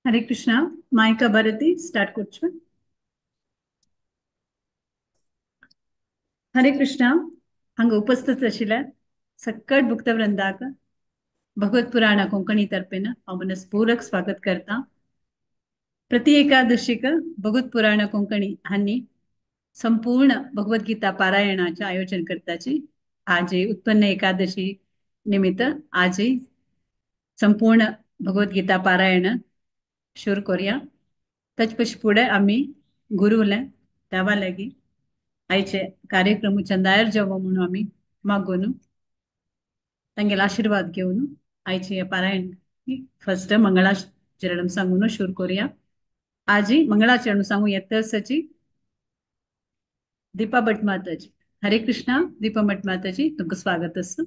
हरे Krishna. Mica भारती start करचो। हरे कृष्णा। हांगा उपस्थित आशिल्ल्या सकट भक्तवृंदाक भगवत पुराणा कोंकणी तर्फेन हांव मनस्पूर्वक स्वागत करता। प्रति एकादशीक भगवत पुराण कोंकणी हांणी संपूर्ण भगवद्गीता पारायणाचें आयोजन करताची। आज उत्पन्न एकादशी निमित्त आज संपूर्ण भगवद्गीता पारायण सुरू करूया। ताचे पशी फुडें आमी गुरुले देवा लागीं आयचे कार्यक्रम चंदायर जावो म्हणून आमी मागून तांगेले आशिर्वाद घेवन आयचे पारायण फर्स्ट मंगळाचरण सांगून सुरू करूया। आजी मंगळाचरण सांगू येतसची दीपा भट माताजी। हरे कृष्णा। दीपा भट माताजी तुमकां स्वागत आसा।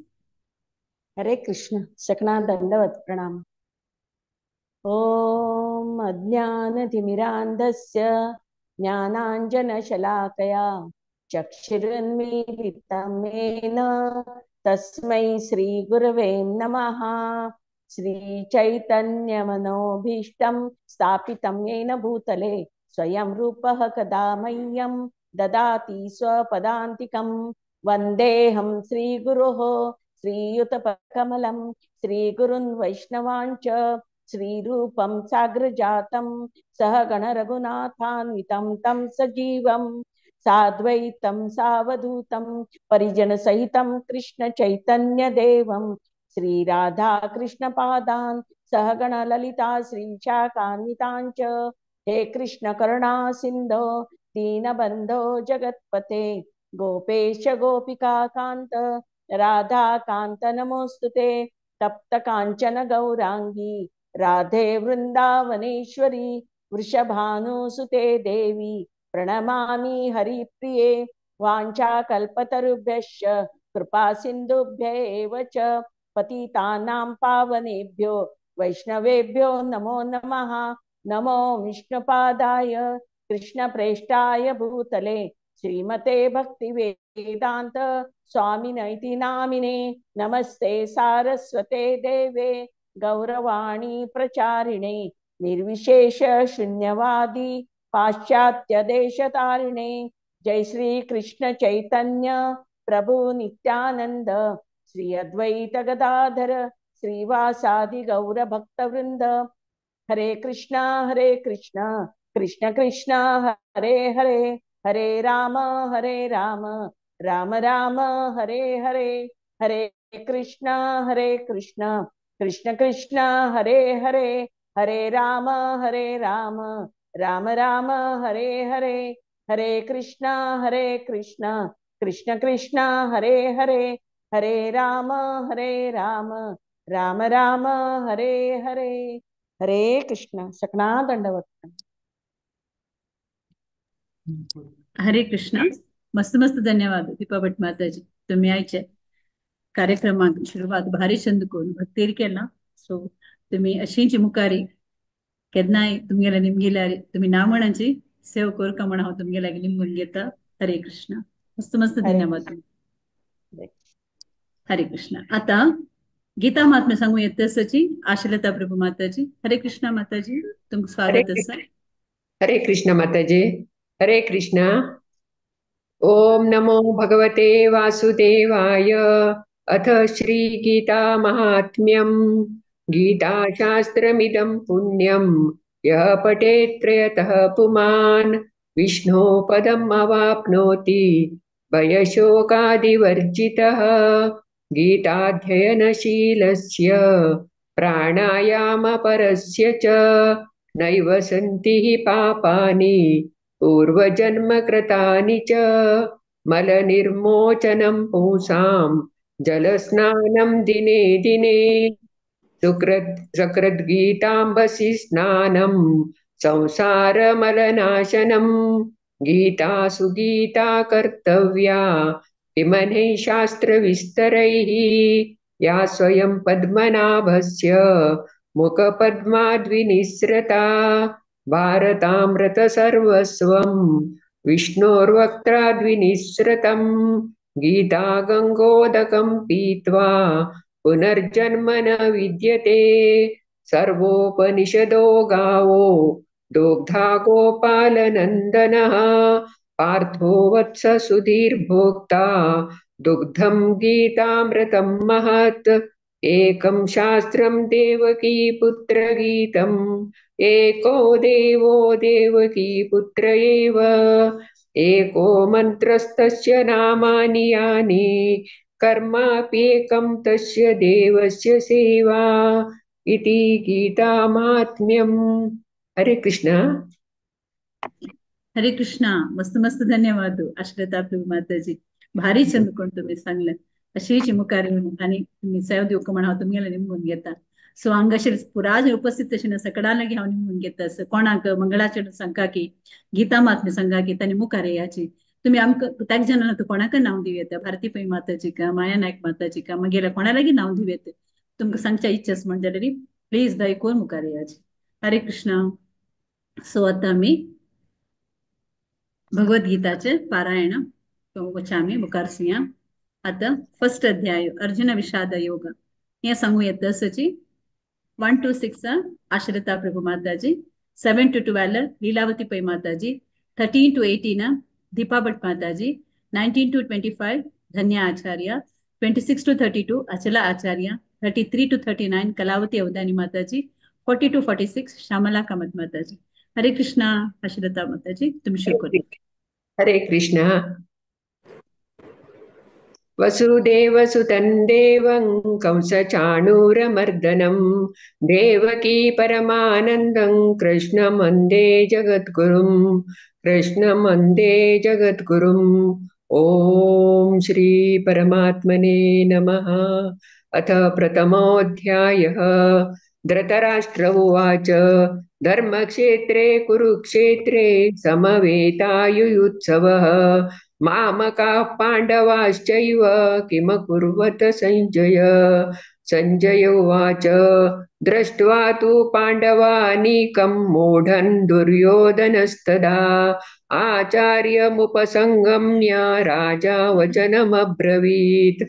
हरे कृष्ण। सकना दंडवत प्रणाम। ओम अज्ञानतिमिरान्धस्य ज्ञानाञ्जनशलाकया चक्षुरुन्मीलितं येन तस्मै श्रीगुरवे नमः। श्रीचैतन्यमनोभीष्टं स्थापितं येन भूतले स्वयं रूपः कदा मह्यं ददाति स्वपदान्तिकं। वन्देऽहं श्रीगुरोः श्रीयुतपकमलं श्रीगुरुन् वैष्णवान् च श्रीरूपं साग्रजातं सहगण रघुनाथान्वितं तं सजीवं साद्वैतं सावधूतं परिजनसहितं कृष्ण चैतन्य देवं श्रीराधा कृष्णपादान् सहगण ललिता श्रीशाकान्वितां च। हे कृष्ण करुणा सिन्धो दीनबन्धो जगत्पते गोपेश गोपिका कान्त राधा कान्त नमोस्तुते। तप्त कांचन गौरांगी राधे वृंदावनेश्वरी वृषभानुसुते देवी प्रणमामि हरिप्रिये। वाञ्छाकल्पतरुभ्यश्च कृपा सिन्धुभ्य एव च पतितानां पावनेभ्यो वैष्णवेभ्यो नमो नमः। नमो विष्णुपादाय कृष्णप्रेष्ठाय भूतले श्रीमते भक्तिवेदान्त स्वामिन इति नामिने। नमस्ते सारस्वते देवे गौरवाणी प्रचारिणे निर्विशेष शून्यवादी पाश्चात्य देशतारिणे। जय श्री कृष्ण चैतन्य प्रभु नित्यानंद श्री अद्वैत गदाधर श्रीवासादि गौर भक्तवृंद। हरे कृष्णा कृष्ण कृष्ण हरे हरे, हरे राम राम राम हरे हरे, हरे कृष्णा कृष्ण कृष्ण हरे हरे, हरे राम राम राम हरे हरे, हरे कृष्णा कृष्ण कृष्ण हरे हरे, हरे राम राम राम हरे हरे। हरे कृष्ण। सकना दंडवत। हरे कृष्ण। मस्त मस्त धन्यवाद दीपा भट माताजी। तुम्ही आयचे कार्यक्रमाक सुरवात भारी छंद करून भक्तीर केला। सो तुम्ही अशींची मुखारी केन्नाय तुमगेले निमगिल्यार तुम्ही ना म्हणाची सेव कर म्हण हांव तुमगे लागीं निमगून घेता। हरे कृष्ण। मस्त मस्त धन्यवाद। हरे कृष्ण। आता गीता महात्म्य सांगू येतसची आशलता प्रभू माताजी। हरे कृष्ण माताजी, तुमकां स्वागत आसा। हरे कृष्ण माताजी। हरे कृष्ण। ओम नमो भगवते वासुदेवाय। अथ श्री गीता महात्म्यं। गीताशास्त्रमिदं पुण्यं यः पठेत् प्रयतः पुमान् विष्णो पदम् अवाप्नोति भयशोकादिवर्जितः। गीताध्ययनशीलस्य प्राणायामपरस्य च नैव सन्ति हि पापानि पूर्वजन्मकृतानि च। मलनिर्मोचनं पुंसां जलस्नानं दिने दिने सकृद्गीताम्बसि स्नानं संसारमलनाशनं। गीता सुगीता कर्तव्या किमनैः शास्त्रविस्तरैः या स्वयं पद्मनाभस्य मुखपद्माद्विनिसृता। भारतामृतसर्वस्वं विष्णोर्वक्त्राद्विनिसृतं। गीता गङ्गोदकं पीत्वा पुनर्जन्म न विद्यते। सर्वोपनिषदो गावो दोग्धा गोपालनन्दनः। पार्थो वत्स सुधीर्भोक्ता दुग्धं गीतामृतं महत्। एकं शास्त्रं देवकी पुत्रगीतम् एको देवो देवकी पुत्र एव। एको मन्त्रस्तस्य नामानि यानि कर्माप्येकं तस्य देवस्य सेवा इति गीतामाहात्म्यम्। हरे कृष्ण. हरे कृष्णा. मस्त मस्त धन्यवाद आश्रता प्रभू माताजी. भारी चंद कोण तुम्ही सांगले अशीच मुखार येवन आनी तुमी सेव दिवंक म्हण हांव तुमगेले निमगून घेता. सो हांगासर पुराय उपस्थित आशिल्ल्या सगळ्यां लागीं हांव निमगून घेता. कोणाक मंगळाचरण सांगा की गीता महात्म्य सांगा की तांणी मुखार येयाची. तुमी आमकां ताक जाणां तूं कोणाक नांव दिवं येता, भारती पै माताजीका, माया नायक माताजीका, मागीर कोणा लागीं नांव दिवं येता. तुमकां सांगच्या इच्छा आसा म्हण जाल्यार प्लीज दया करून मुखार येयाची. हरे कृष्णा. सो आतां आमी भगवद्गीताचे पारायण वचामी मुखार सुया. आतां फर्स्ट अध्याय अर्जुन विषाद योग हें सांगू येता सची 1 to 6 Ashrita Prabhu Mataji, 7 to 12 Lilavati Pai Mataji, 13 to 18 Deepa Bhat Mataji, 19 to 25 Dhanya Acharya, 26 to 32 Achala Acharya, 33 to 39 Kalavati Avadhani Mataji, 40 to 46 Shyamala Kamath Mataji. Hare Krishna. Ashrita Mataji तुमी सुरू करूया. हरे कृष्ण. वसुदेवसुतं देवं कंसचाणूरमर्दनं देवकी परमानन्दं कृष्णं वन्दे जगद्गुरुं कृष्णं वन्दे जगद्गुरुं. ॐ श्री परमात्मने नमः. अथ प्रथमोऽध्यायः. धृतराष्ट्र उवाच. धर्मक्षेत्रे कुरुक्षेत्रे समवेतायुयुत्सवः मामकाः पाण्डवाश्चैव किमकुर्वत संजय. संजय उवाच. दृष्ट्वा तु पाण्डवानीकं मूढं दुर्योधनस्तदा आचार्यमुपसंगम्य राजा वचनमब्रवीत्.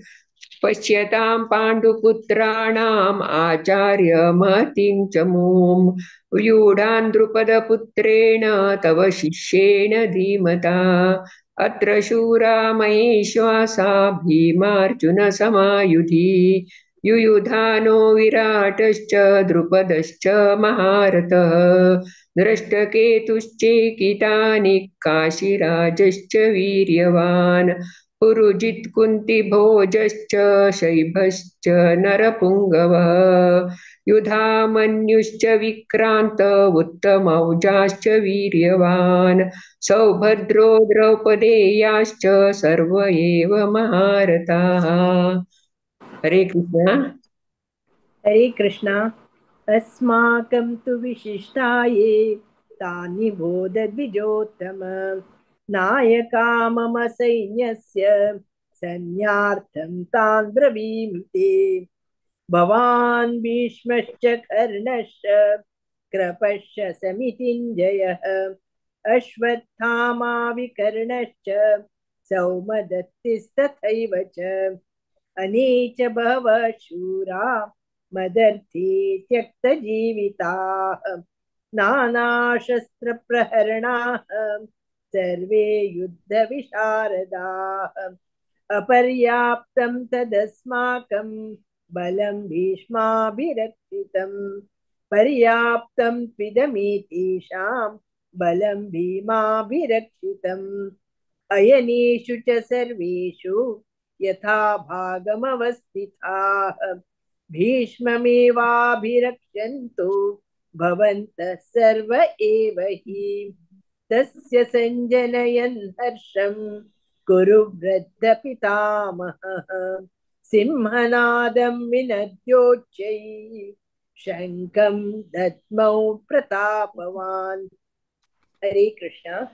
पश्यतां पाण्डुपुत्राणाम् आचार्यमतिं च मूं व्यूढान् द्रुपदपुत्रेण तव शिष्येण धीमता. अत्र शूरा महेश्वासा भीमार्जुन समायुधि युयुधानो विराटश्च द्रुपदश्च महारथः. दृष्टकेतुश्चेकितानि काशीराजश्च वीर्यवान् पुरुजित्कुन्तिभोजश्च शैभश्च नरपुङ्गवः. युधामन्युश्च विक्रान्त उत्तमौजाश्च वीर्यवान् सौभद्रो द्रौपदेयाश्च सर्व एव महारथाः. हरे कृष्ण. हरे कृष्ण. अस्माकं तु विशिष्टाये तानि बोधद्विजोत्तम नायका मम सैन्यस्य सैन्यार्थं तान् ब्रवीमि ते. भवान् भीष्मश्च कर्णश्च कृपश्च समितिञ्जयः अश्वत्थामा विकर्णश्च सौमदत्तिस्तथैव च. अने च बहवः शूरा मदर्थे त्यक्तजीविताः नानाशस्त्रप्रहरणाः सर्वे युद्धविशारदाः. अपर्याप्तं तदस्माकं बलं भीष्माभिरक्षितं पर्याप्तं त्विदमेतेषां बलं भीमाभिरक्षितम्. अयनेषु च सर्वेषु यथा भागमवस्थिताः भीष्ममेवाभिरक्षन्तु भवन्तः सर्व एव हि. तस्य सञ्जनयन् हर्षं कुरु वृद्धपितामहः सिंहनादं विनद्योच्चैः शङ्खं दद्मौ प्रतापवान्. हरे कृष्ण.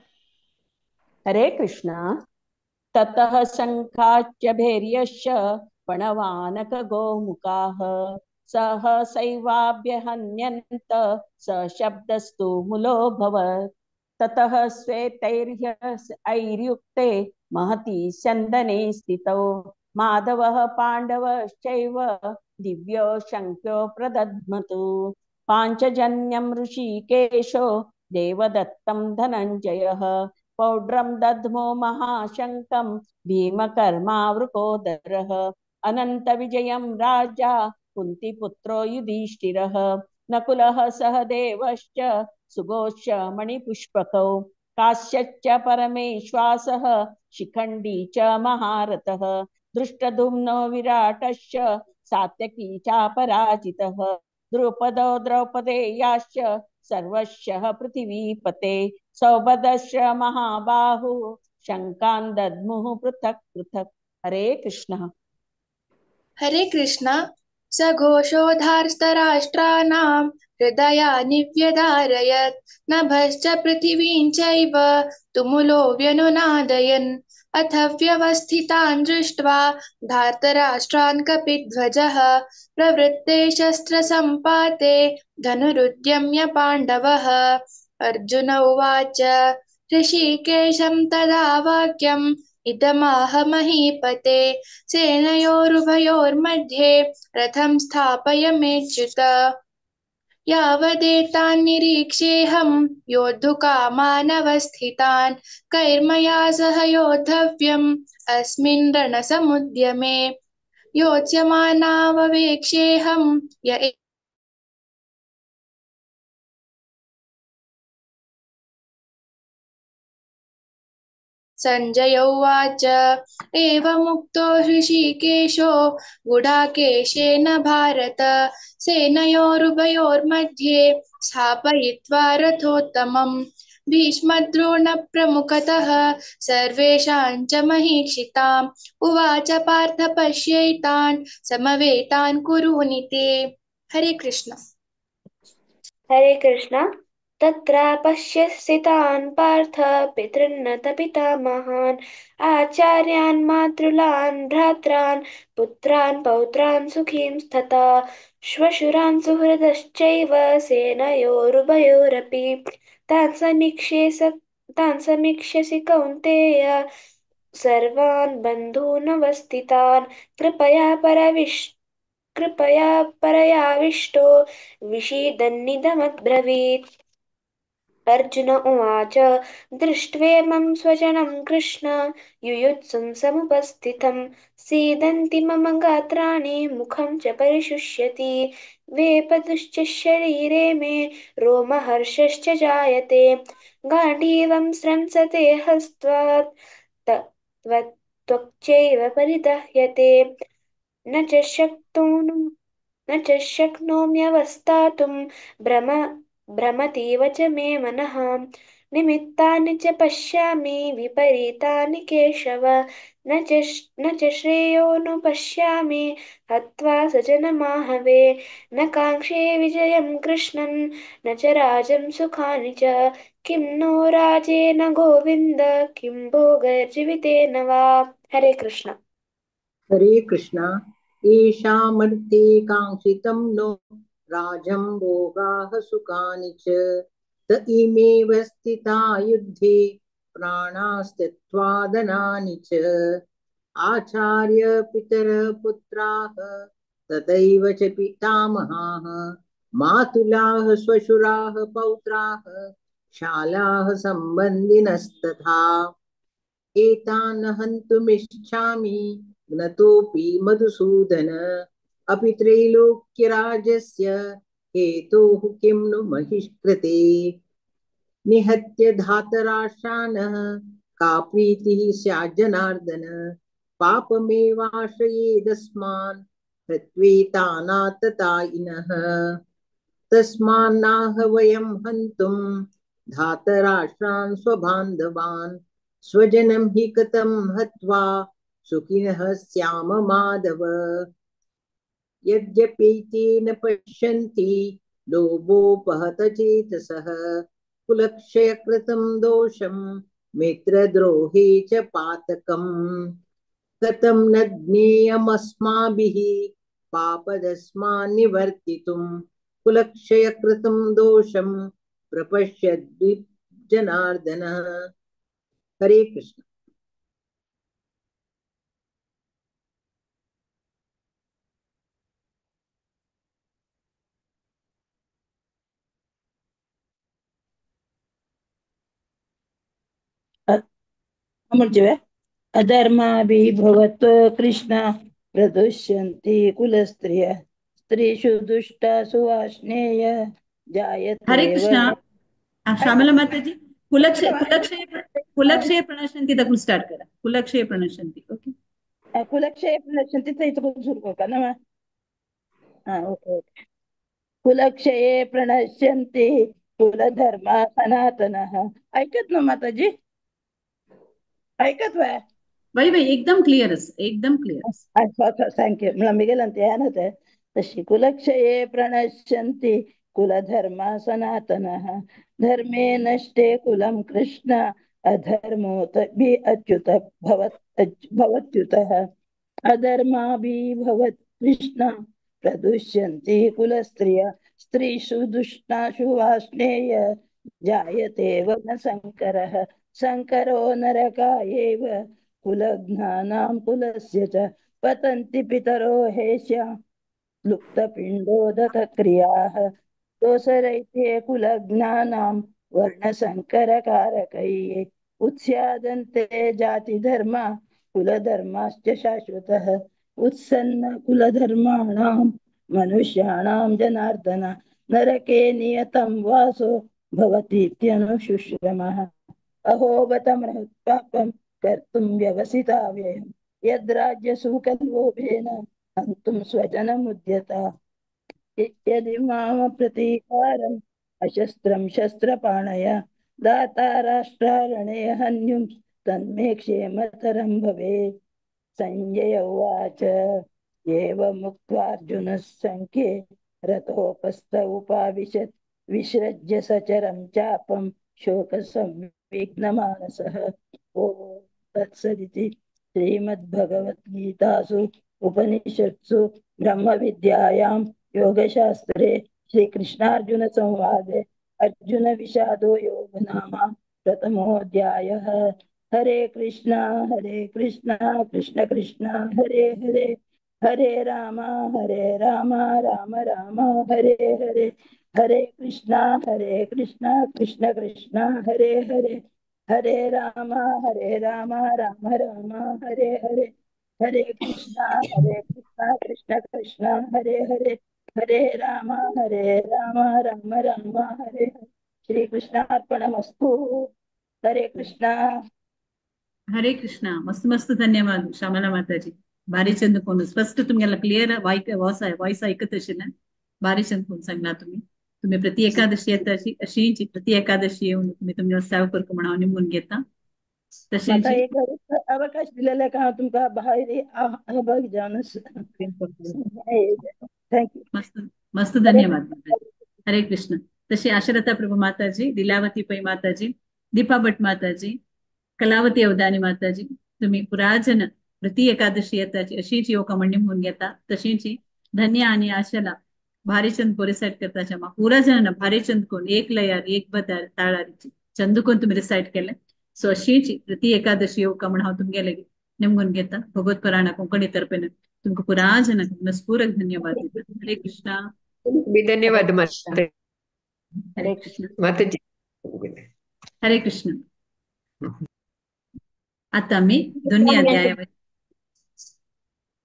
हरे कृष्ण. ततः शङ्खाश्च भैर्यश्च पणवानकगोमुखाः सहसैवाभ्यहन्यन्त सशब्दस्तु मुलोऽभवत्. ततः श्वेतैर्ह्यैर्युक्ते महती चन्दने स्थितौ माधवः पाण्डवश्चैव दिव्यो शङ्ख्यो प्रदध्मतु. पाञ्चजन्यं ऋषिकेशो देवदत्तं धनञ्जयः पौड्रं दध्मो महाशङ्कं भीमकर्मावृकोदरः अनन्तविजयं राजा कुन्तीपुत्रो युधिष्ठिरः नकुलः सहदेवश्च सुघोष मणिपुष्पकौ काश्यश्च परमेश्वासः शिखण्डी च महारथः दृष्टधुम्नो विराटश्च सात्यकी चापराजितः द्रुपदो द्रौपदेयाश्च सर्वशः पृथिवीपते सौभद्रश्च महाबाहु शङ्कान् दद्मुः पृथक् पृथक्। हरे कृष्ण। हरे कृष्ण। सघोषोधार्तराष्ट्राणां हृदयानि व्यधारयत् नभश्च पृथिवीं चैव तुमुलो व्यनुनादयन्। अथ व्यवस्थितान् दृष्ट्वा धार्तराष्ट्रान् कपिध्वजः प्रवृत्ते शस्त्रसम्पाते धनुरुद्यम्य पाण्डवः। अर्जुन उवाच ऋषिकेशं तदा वाक्यम् इदमाह महीपते सेनयोरुभयोर्मध्ये रथं स्थापय मेच्युत। यावदेतान् निरीक्षेऽहं योद्धुकामानवस्थितान् कैर्मया सह योद्धव्यम् अस्मिन् रणसमुद्यमे। योत्स्यमानाववेक्षेऽहं य संजय उवाच एवमुक्तो हृषीकेशो गुडाकेशेन भारत सेनयोरुभयोर्मध्ये स्थापयित्वा रथोत्तमम्। भीष्मद्रोणप्रमुखतः सर्वेषां च महीक्षिताम् उवाच पार्थ पश्यैतान् समवेतान् कुरूनिते। हरे कृष्ण। हरे कृष्ण। तत्र पश्यसि तान् पार्थ पितृन्नत पितामहान् आचार्यान् मातृलान् भ्रात्रान् पुत्रान् पौत्रान् सुखींस्तथा श्वशुरान् सुहृदश्चैव सेनयोरुभयोरपि। तान् समीक्ष्यसि कौन्तेय सर्वान् बन्धूनवस्थितान् कृपया परयाविष्टो विषीदन्निदमब्रवीत्। अर्जुन उवाच दृष्ट्वेमं स्वजनं कृष्ण युयुत्सुं समुपस्थितं सीदन्ति मम गात्राणि मुखं च परिशुष्यति वेपतुश्च शरीरे मे रोमहर्षश्च जायते गाण्डीवं स्रंसते हस्त्वात् त्वच्चैव परिदह्यते। न च शक्नोम्यवस्थातुं भ्रमतीव च मे मनः। निमित्तानि च पश्यामि विपरीतानि केशव न च श्रेयोनुपश्यामि हत्वा सजनमाहवे। न काङ्क्षे विजयं कृष्णन् न च राजं सुखानि च किं नो राजेन गोविन्द किं भोगैर्जीवितेन वा। हरे कृष्ण। हरे कृष्ण। येषामर्थे काङ्क्षितं नो राजं भोगाः सुखानि च त इमेव स्थिता युद्धे प्राणास्त्यक्त्वा धनानि च। आचार्य पितर पुत्राः तथैव च पितामहाः मातुलाः श्वशुराः पौत्राः शालाः सम्बन्धिनस्तथा। एतान् हन्तुमिच्छामि घ्नतोऽपि मधुसूदन अपि त्रैलोक्यराजस्य हेतोः किं नु महिष्कृते। निहत्य धातराष्ट्रानः का प्रीतिः स्यात् जनार्दन पापमेवाश्रयेदस्मान् हत्वेतानाततायिनः। तस्मान्नाह वयं हन्तुं धातराष्ट्रान् स्वबान्धवान् स्वजनं हि कथं हत्वा सुखिनः स्याम माधव। यद्यपि न पश्यन्ति लोभोपहत चेतसः कुलक्षयकृतं दोषं मित्रद्रोहे च पातकम्। कथं न ज्ञेयमस्माभिः पापदस्मान् निवर्तितुं कुलक्षयकृतं दोषं प्रपश्यद्विजनार्दनः। हरे कृष्ण। म्हणचे अधर्माभिभवत कृष्ण प्रदुष्यन्ति कुलस्त्रिय स्त्रीषु दुष्टासु वाष्णेय जायते. हरे कृष्ण. श्यामला माताजी, कुलक्षय कुलक्षय कुलक्षय प्रणश्यन्ति तकून स्टार्ट करा. कुलक्षय प्रणश्यन्ति. ओके, कुलक्षय प्रणश्यन्ति थंय सुरू करता ना. हा, ओके ओके. कुलक्षये प्रणश्यन्ति कुलधर्मा सनातनः. ऐकत ना माताजी, ऐकत वा? बाई बाई, एकदम क्लियर, एकदम क्लियर. अच्छा, thank you. म्हणल्यार मिगेल्यान ते ना ते तशी. कुलक्षये प्रणश्यन्ति कुलधर्मा सनातनः धर्मे नष्टे कुलं कृष्ण अधर्मोत बि अच्युत भवत्युतः. अधर्माभिभवत् कृष्ण प्रदुष्यन्ति कुलस्त्रिय स्त्रीषु दुष्टासु वाष्णेय जायते वन संकरः संकरो नरकायैव कुलघ्नानां कुलस्य च पतन्ति पितरो हेष्या लुप्तपिण्डोदकक्रियाः दोषरहिते कुलघ्नानां वर्णसंकरकारकैः उत्स्यादन्ते जातिधर्मा कुलधर्माश्च शाश्वतः उत्सन्न कुलधर्माणां मनुष्याणां जनार्दन नरके नियतं वासो भवतीत्यनुशुश्रमः. अहो बत महत्पापं कर्तुं व्यवसिता व्ययं यद्राज्यसुखलोभेन हन्तुं स्वजनमुद्यता. यदि माम प्रतीकारम् अशस्त्रं शस्त्रपाणय दाता राष्ट्रारणे हन्युं तन्मे क्षेमतरं भवेत्. संजय उवाच एवमुक्त्वार्जुनः सङ्ख्ये रथोपस्थ उपाविशत् विसृज्य सचरं चापं शोकसंविघ्नमानसः. ॐ तत्सदिति श्रीमद्भगवद्गीतासु उपनिषत्सु ब्रह्मविद्यायां योगशास्त्रे श्रीकृष्णार्जुनसंवादे अर्जुनविषादो योग नाम प्रथमोऽध्यायः. हरे कृष्णा कृष्ण कृष्ण हरे हरे हरे राम राम राम हरे हरे हरे कृष्णा कृष्ण कृष्ण हरे हरे हरे राम राम राम हरे हरे हरे कृष्णा कृष्ण कृष्ण हरे हरे हरे राम राम राम हरे हरे. श्री कृष्णार्पणमस्तु. हरे कृष्णा. हरे कृष्णा. मस्त मस्त धन्यवाद श्यामला माताजी. भारी चंद कोण स्पष्ट तुमगेला क्लियर वॉइस ऐकत असेल ना. भारी चंद कोण सांगला तुम्ही. तुम्ही प्रति एकादशी येता अशी अशीची प्रति एकादशी येऊन तुम्ही तुमच्या सेवा करता म्हणून निमून घेता. तशेंच एक अवकाश दिलेला का तुमका बाहेर अभाग जावन. Thank you. मस्त मस्त धन्यवाद. हरे कृष्ण. तशी आशरता प्रभू माताजी, लीलावती पै माताजी, दीपा भट माताजी, कलावती अवदानी माताजी, तुम्ही पुराजन प्रति एकादशी येताची अशीच योग म्हणून म्हणून घेता. तशीची धन्य आणि आशला भारीचंद को रिसाइट करता क्षमा पुराजन भारीचंद कोण एक लयार एक बदार ताळारीची चंदू कोण तुम्ही रिसाइट केले. सो अशीची प्रति एकादशी योग म्हणून हांव तुमगेले निमगून घेता. भगवत पुराणा कोंकणी तर्फेन तुमका पुराजन मनस्पूरक धन्यवाद दिता. हरे कृष्णा. धन्यवाद माता. हरे कृष्ण माताजी. हरे कृष्ण. आता मी दोन्ही अध्यायावर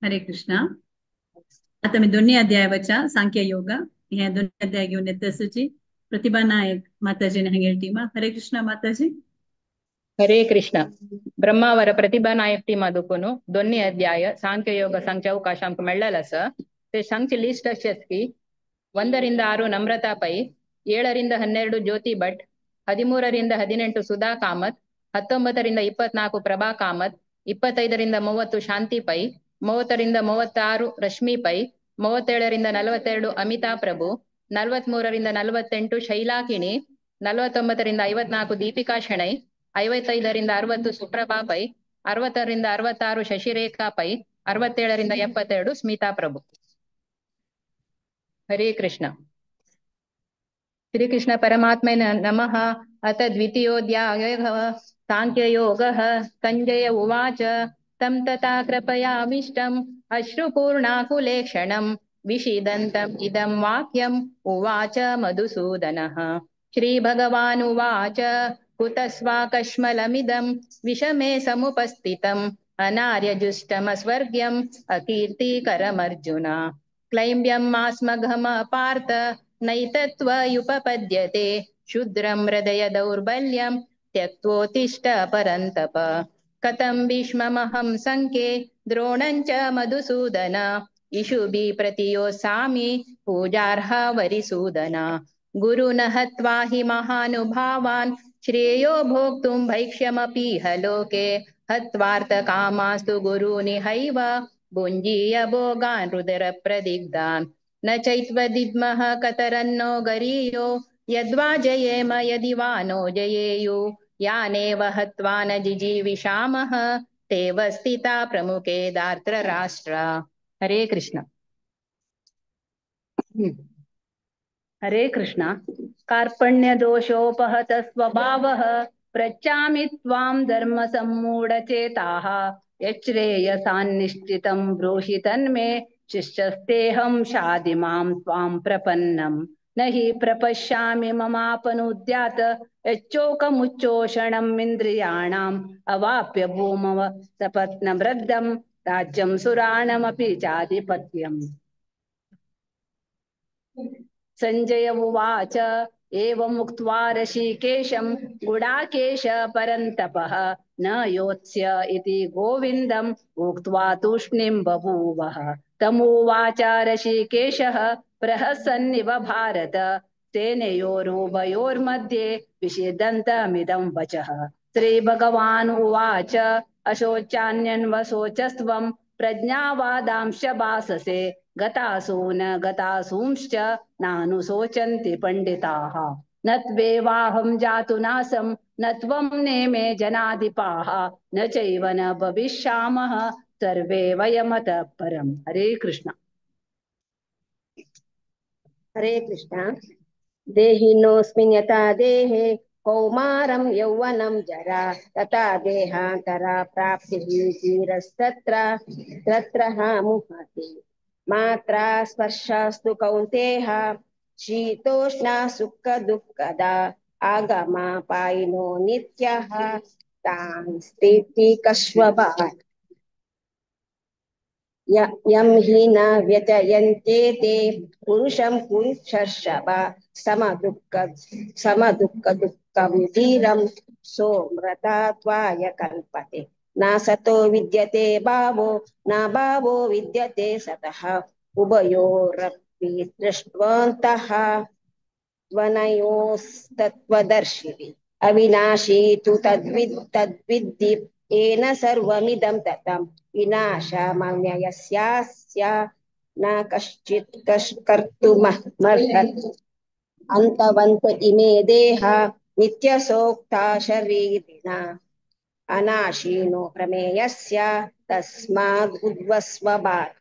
हरे कृष्णा. आता मी दोन्ही अध्यायावरच्या सांख्य योग ह्या दोन्ही अध्याय घेऊन येत असची प्रतिभा नायक माताजी हांगेर टीमा. हरे कृष्णा माताजी. हरे कृष्ण. ब्रह्मावर प्रतिभा नायक टीमा दुखून दोन्ही अध्याय सांख्य योग सांगच्या अवकाश आमकां मेळ्ळेल आसा. ते सांगची लिस्ट अशी आसा की 1 ರಿಂದ 6 ನಮ್ರತಾ ಪೈ, 7 ರಿಂದ 12 ಜ್ಯೋತಿ ಭಟ್, 13 ರಿಂದ 18 ಸುಧಾ ಕಾಮತ್, 19 ರಿಂದ 24 ಪ್ರಭಾ ಕಾಮತ್, 25 ರಿಂದ 30 ಶಾಂತಿ ಪೈ, 30 ರಿಂದ 36 ರಶ್ಮಿ ಪೈ, 37 ರಿಂದ 42 ಅಮಿತಾ ಪ್ರಭು, 43 ರಿಂದ 48 ಶೈಲಾ ಕಿಣಿ, 49 ರಿಂದ 54 ದೀಪಿಕಾ ಶೆಣೈ, 55 ರಿಂದ 60 ಸುಪ್ರಭಾ ಪೈ, 60 ರಿಂದ 66 ಶಶಿರೇಖಾ ಪೈ, 67 ರಿಂದ 72 ಸ್ಮಿತಾ ಪ್ರಭು. ಹರೇ ಕೃಷ್ಣ. ಶ್ರೀಕೃಷ್ಣ ಪರಮಾತ್ಮನ ನಮಃ. ಅಥ ದ್ವಿತೀಯೋಧ್ಯಾಯಃ ಸಾಂಖ್ಯಯೋಗಃ. ಸಂಜಯ ಉವಾಚ ತಂ ತಥಾ ಕೃಪಯಾವಿಷ್ಟಂ ಅಶ್ರುಪೂರ್ಣಾಕುಲೇಕ್ಷಣಂ ವಿಷಿದಂತಂ ಇದಂ ವಾಕ್ಯಂ ಉವಾಚ ಮಧುಸೂದನಃ. ಶ್ರೀ ಭಗವಾನುವಾಚ कुतस्वाकश्मलमिदं विषमे समुपस्थितम् अनार्यजुष्टमस्वर्ग्यम् अकीर्तिकरमर्जुन। क्लैम्ब्यं मास्मघम पार्थ नैतत्त्वयुपपद्यते शूद्रं हृदय दौर्बल्यं त्यक्त्वोत्तिष्ठ परन्तप। कथं भीष्ममहं सङ्के द्रोणं च मधुसूदन इषुभि प्रतियोत्सामि पूजार्हा वरिसूदन। गुरुन हत्वा हि महानुभावान् श्रेयो भोक्तुं भैक्ष्यमपीह लोके हत्वार्थकामास्तु गुरूनिहैव भुञ्जीय भोगान् रुधिरप्रदिग्धान्। न चैत्वदिद्मः कतरन्नो गरीयो यद्वा जयेम यदि वा नो जयेयु यानेव हत्वा न जिजीविषामः तेव स्थिता प्रमुखे धार्तराष्ट्र। हरे कृष्ण। हरे कृष्ण। कार्पण्यदोषोपहत स्वभावः पृच्छामि त्वां धर्मसम्मूढचेताः यच्छ्रेयसान्निश्चितं ब्रूहि तन्मे शिष्यस्तेऽहं शाधि मां त्वां प्रपन्नम्। न हि प्रपश्यामि ममापनुद्यात् यच्चोकमुच्चोषणम् इन्द्रियाणाम् अवाप्य भूमव सपत्नवृद्धं राज्यं सुराणमपि चाधिपत्यम्। संजय उवाच एवमुक्त्वा ऋषिकेशं गुडाकेश परन्तपः न योत्स्य इति गोविन्दम् उक्त्वा तूष्णीं बभूवः। तमुवाच ऋषिकेशः प्रहसन्निव भारत सेनयोरुभयोर्मध्ये विषिदन्तमिदं वचः। श्रीभगवान् उवाच अशोचान्यन्वशोचस्त्वं प्रज्ञावादांश्च भाससे गतासु न गतासूंश्च नानुशोचन्ति पण्डिताः। न त्वेवाहं जातु नासं न त्वं नेमे जनाधिपाः न चैव न भविष्यामः सर्वे वयमतः परम्। हरे कृष्ण। हरे कृष्ण। देहिनोऽस्मिन् यथा देहे कौमारं यौवनं जरा तथा देहान्तरा प्राप्तिः धीरस्तत्र तत्र मुहति। मात्रा स्पर्शास्तु कौन्तेय शीतोष्णा सुख दुःखदा आगमापायिनो नित्यः तां स्थिति कश्वभाः। यं हि न व्यतयन्ते ते पुरुषं पुरुषर्षभ समदुःख समदुःख दुःखं धीरं सोमृतत्वाय कल्पते। न सतो विद्यते भावो न भावो विद्यते सतः उभयोरपि दृष्ट्वन्तः त्वनयोस्तत्त्वदर्शिभिः। अविनाशी तु तद्विद्धि येन सर्वमिदं ततं विनाशमव्ययस्यास्य न कश्चित् कर्तुमर्हति। अन्तवन्त इमे देहा नित्यसोक्ता शरीरिणा अनाशीनो प्रमेयस्य तस्माद् उद्वस्व भारत।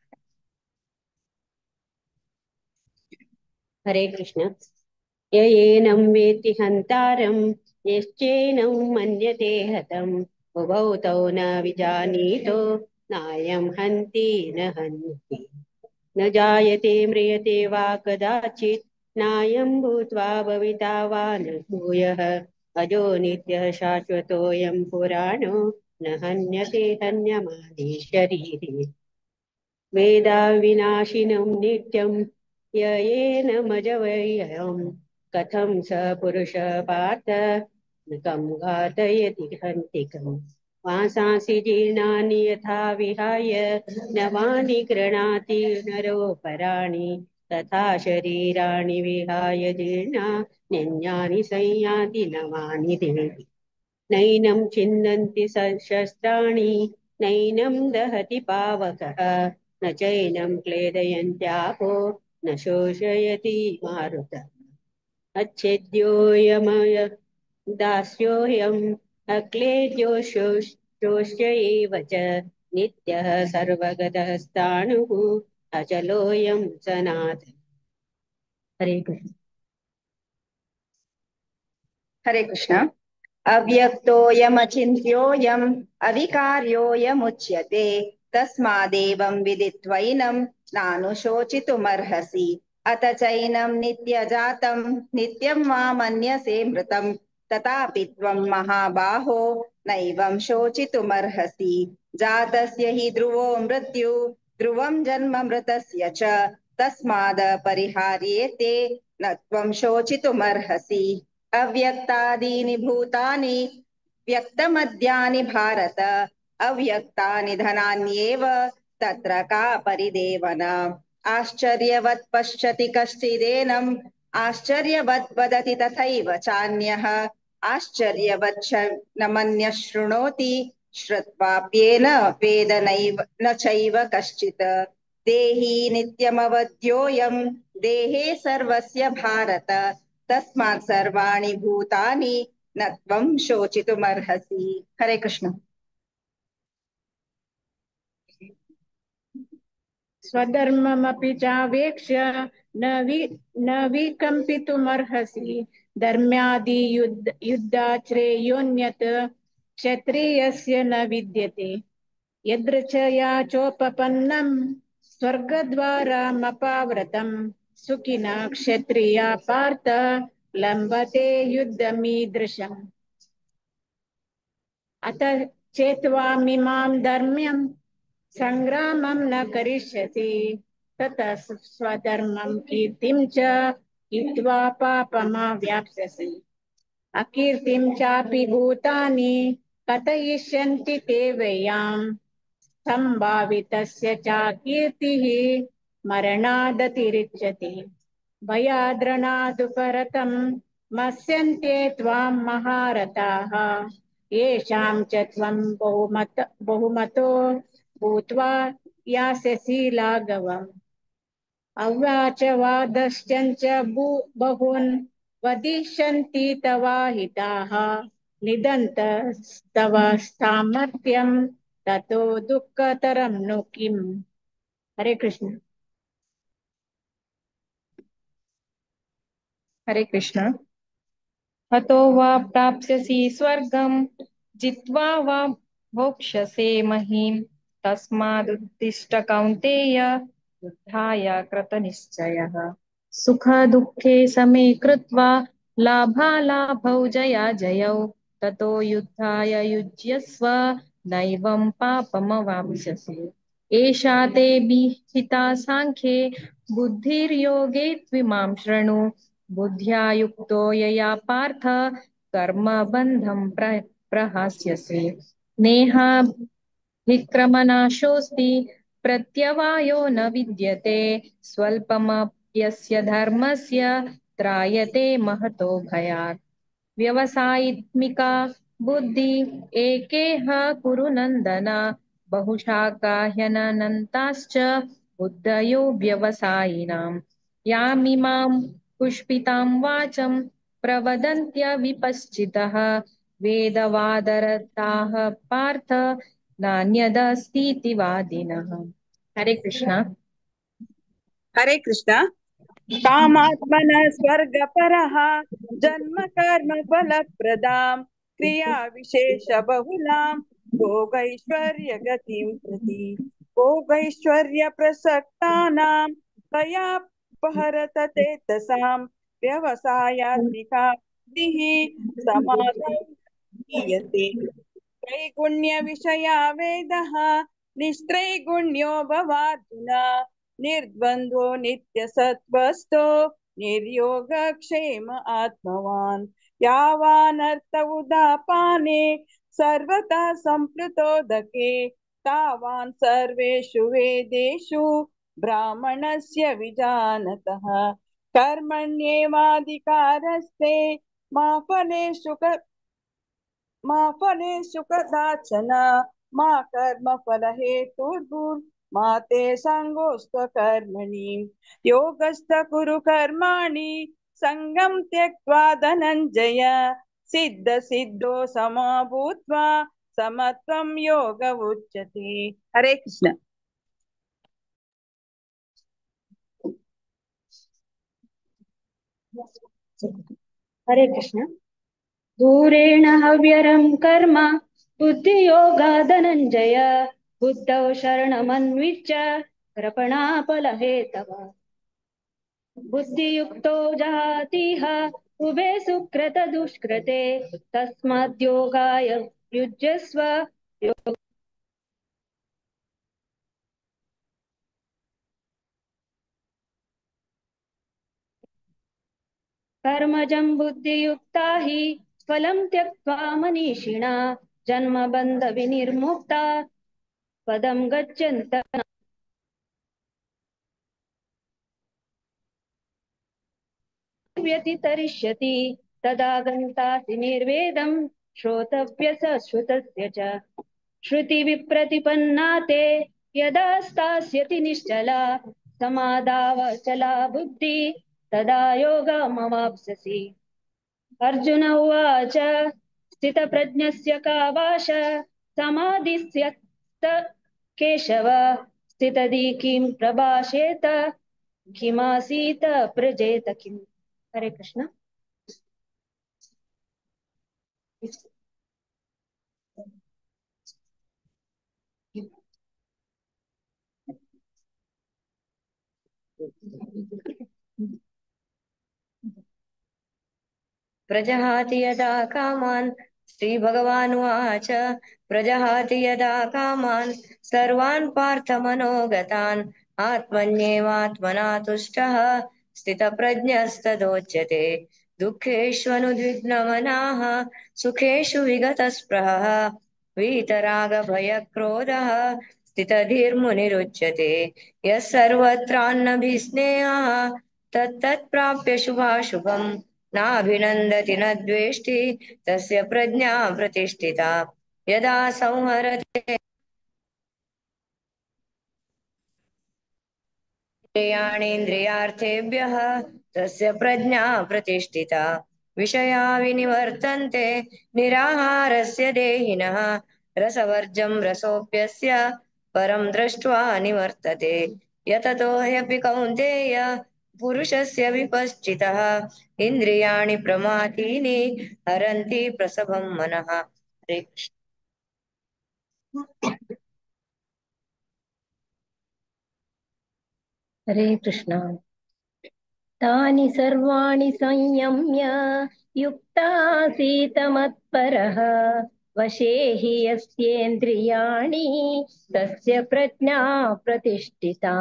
हरे कृष्ण। ययेनं वेत्ति हन्तारं यश्चेनं मन्यते हतम् उभौ तौ न विजानीतो नायं हन्ति न हन्ति। न जायते म्रियते वा कदाचित् नायं भूत्वा भविता वा न भूयः। अजो नित्यः शाश्वतोऽयं पुराणो न हन्यते हन्यमाने शरीरे। वेदाविनाशिनं नित्यं ययेनमजवयं कथं स पुरुषः पार्थ कं घातयति हन्तिकम्। वासांसि जीर्णानि यथा विहाय नवानि गृह्णाति नरोपराणि तथा शरीराणि विहाय जीर्णा न्यन्यानि संयाति नवानि देहि। नैनं छिन्दन्ति शस्त्राणि नैनं दहति पावकः न चैनं क्लेदयन्त्यापो न शोषयति मारुतः। अच्छेद्योऽयमय दास्योऽयम् अक्लेद्यो शोष्य एव च नित्यः सर्वगतः स्थाणुः अचलोऽयं सनातनः। हरे कृष्ण। हरे कृष्ण। अव्यक्तोऽयमचिन्त्योऽयम् अविकार्योऽयमुच्यते तस्मादेवं विदित्वैनं नानुशोचितुमर्हसि। अत चैनं नित्यजातं नित्यं वा मन्यसे मृतं तथापि त्वं महाबाहो नैवं शोचितुमर्हसि। जातस्य हि ध्रुवो मृत्यु ध्रुवं जन्म मृतस्य च तस्मादपरिहार्येते न त्वं शोचितुमर्हसि। अव्यक्तादीनि भूतानि व्यक्तमद्यानि भारत अव्यक्तानि धनान्येव तत्र का परिदेवना। आश्चर्यवत् पश्यति कश्चिदेनम् आश्चर्यवत् वदति तथैव चान्यः आश्चर्यवत् नमन्यः शृणोति श्रुत्वाप्येन वेद नैव न चैव कश्चित्। देही नित्यमवध्योऽयं देहे सर्वस्य भारत तस्मात् सर्वाणि भूतानि न त्वं शोचितुमर्हसि। हरे कृष्ण। स्वधर्ममपि चावेक्ष्य न विकम्पितुमर्हसि। धर्म्यादि युद्धाश्रेयोऽन्यत् क्षत्रियस्य न विद्यते। यदृच्छया चोपपन्नं स्वर्गद्वारमपावृतं सुखिना क्षत्रिया पार्थ लम्बते युद्धमीदृशम्। अत चेत्त्वामिमां धर्म्यं संग्रामं न करिष्यसि ततः स्वधर्मं कीर्तिं च हित्वा पापमाव्याप्स्यसि। अकीर्तिं चापि भूतानि कथयिष्यन्ति ते वयां सम्भावितस्य चाकीर्तिः मरणादतिरिच्यते। भयाद्रणादुपरतं मस्यन्ते त्वां महारथाः येषां च त्वं बहुमतो भूत्वा यास्यसि लाघवम्। अवाचवादश्चञ्च बहून् वदिष्यन्ति तवाहिताः निदन्तस्तव सामर्थ्यं ततो दुःखतरं नु किम्। हरे कृष्ण। हरे कृष्ण। हतो वा प्राप्स्यसि स्वर्गं जित्वा वा भोक्ष्यसे महीं तस्मादुत्तिष्ठ कौन्तेय युद्धाय कृतनिश्चयः। सुख दुःखे समे कृत्वा लाभालाभौ जयाजयौ ततो युद्धाय युज्यस्व नैवं पापमवाप्स्यसि। एषा ते विहिता सांख्ये बुद्धिर्योगे त्विमां शृणु। बुद्ध्या युक्तो यया पार्थ कर्मबन्धं प्रहास्यसि। नेहाभिक्रमनाशोऽस्ति प्रत्यवायो न विद्यते। स्वल्पमप्यस्य धर्मस्य त्रायते महतो भयात्। व्यवसायित्मिका बुद्धि एकेह कुरु नन्दन बहुशाखा ह्यनन्ताश्च बुद्धयो व्यवसायिनां। यामिमां पुष्पितां वाचं प्रवदन्त्य विपश्चितः वेदवादरताः पार्थ नान्यदस्तीति वादिनः। हरे कृष्ण। हरे कृष्ण। कामात्मनः स्वर्गपरः जन्म कर्म फलप्रदां क्रिया विशेष बहुलां भोगैश्वर्य गतिं प्रति भोगैश्वर्य प्रसक्तानां तया अपहरत चेतसां व्यवसायात्मिका बुद्धिः समाधौ हीयते। त्रैगुण्य विषया वेदः निस्त्रैगुण्यो भवार्जुन निर्द्वन्द्वो नित्यसत्त्वस्थो निर्योगक्षेम आत्मवान्। यावानर्थ उदापाने सर्वतः सम्प्लुतोदके तावान् सर्वेषु वेदेषु ब्राह्मणस्य विजानतः। कर्मण्येवाधिकारस्ते मा फलेषु कदाचन मा कर्मफलहेतुर्भूर् मा ते सङ्गोऽस्त्वकर्मणि। योगस्थ कुरु कर्माणि सङ्गं त्यक्त्वा धनञ्जय सिद्ध सिद्धो समो भूत्वा समत्वं योग उच्यते। हरे कृष्ण। हरे कृष्ण। दूरेण हव्यरं कर्म बुद्धियोगादनञ्जय बुद्धौ शरणमन्विच्छ कृपणाफलहेतव। बुद्धियुक्तो जातिः उभे सुकृत दुष्कृते तस्माद्योगाय युज्यस्व योग। कर्मजं बुद्धियुक्ता हि फलं त्यक्त्वा मनीषिणा जन्मबन्ध विनिर्मुक्ता पदं गच्छन्त व्यतितरिष्यति तदा गन्तासि निर्वेदं श्रोतव्यस श्रुतस्य च। श्रुतिविप्रतिपन्ना ते यदा स्थास्यति निश्चला समादावचला बुद्धि तदा योगमवाप्स्यसि। अर्जुन उवाच स्थितप्रज्ञस्य का भाषा समाधिस्य केशव स्थितधि किं प्रभाषेत किमासीत प्रजेत किम्। हरे कृष्ण। प्रजहाति यदा कामान् श्रीभगवानुवाच प्रजहाति यदा कामान् सर्वान् पार्थ मनोगतान् आत्मन्येवात्मना तुष्टः स्थितप्रज्ञस्तदोच्यते। दुःखेष्वनुद्विग्नमनाः सुखेषु विगतस्पृहः वीतरागभयक्रोधः स्थितधीर्मुनिरुच्यते। यः सर्वत्रान्नभिस्नेहः तत्तत्प्राप्य शुभाशुभम् नाभिनन्दति न द्वेष्टि तस्य प्रज्ञा प्रतिष्ठिता। यदा संहरते इन्द्रियाणीन्द्रियार्थेभ्यः तस्य प्रज्ञा प्रतिष्ठिता। विषया विनिवर्तन्ते निराहारस्य देहिनः रसवर्जं रसोऽप्यस्य परं दृष्ट्वा निवर्तते। यततो ह्यपि कौन्तेय पुरुषस्य विपश्चितः इन्द्रियाणि प्रमाथीनि हरन्ति प्रसभं मनः। हरे कृष्ण। हरे कृष्ण। तानि सर्वाणि संयम्य युक्तासीत मत्परः वशे हि यस्येन्द्रियाणि तस्य प्रज्ञा प्रतिष्ठिता।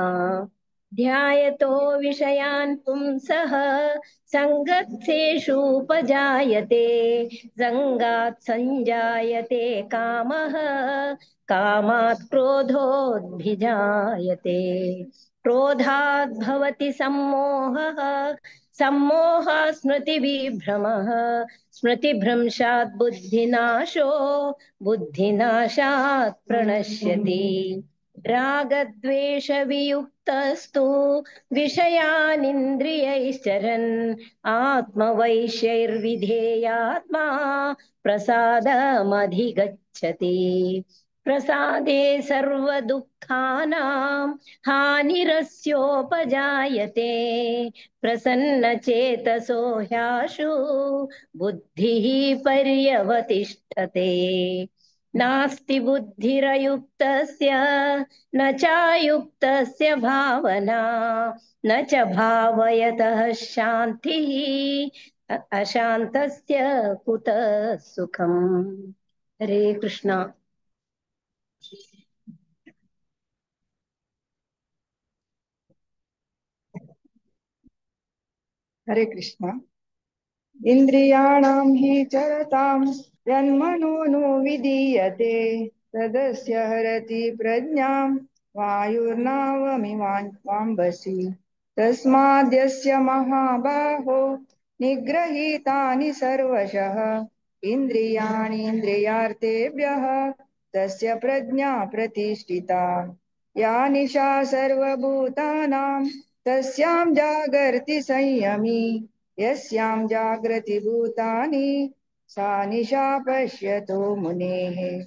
ध्यायतो विषयान् पुंसः सङ्गत्सेषूपजायते सङ्गात् सञ्जायते कामः कामात् क्रोधोद्भिजायते क्रोधात् भवति सम्मोहः सम्मोहात् स्मृतिविभ्रमः स्मृतिभ्रंशात् बुद्धिनाशो बुद्धिनाशात् प्रणश्यति। रागद्वेषवियुक्तस्तु विषयानिन्द्रियैश्चरन् आत्मवैश्यैर्विधेयात्मा प्रसादमधिगच्छति। प्रसादे सर्वदुःखानां हानिरस्योपजायते प्रसन्नचेतसो ह्याशु बुद्धिः पर्यवतिष्ठते। नास्ति बुद्धिरयुक्तस्य न चायुक्तस्य भावना न च भावयतः शान्तिः अशान्तस्य कुतः सुखम्। हरे कृष्ण। हरे कृष्ण। इन्द्रियाणां हि चरतां यन्मनो नो विधीयते तदस्य हरति प्रज्ञां वायुर्नावमिवाम्बसि। तस्माद्यस्य महाबाहो निग्रहीतानि सर्वशः इन्द्रियाणीन्द्रियार्थेभ्यः तस्य प्रज्ञा प्रतिष्ठिता। या निशा सर्वभूतानां तस्यां जागर्ति संयमी यस्यां जागृति भूतानि सा निशा पश्यतो मुनेः।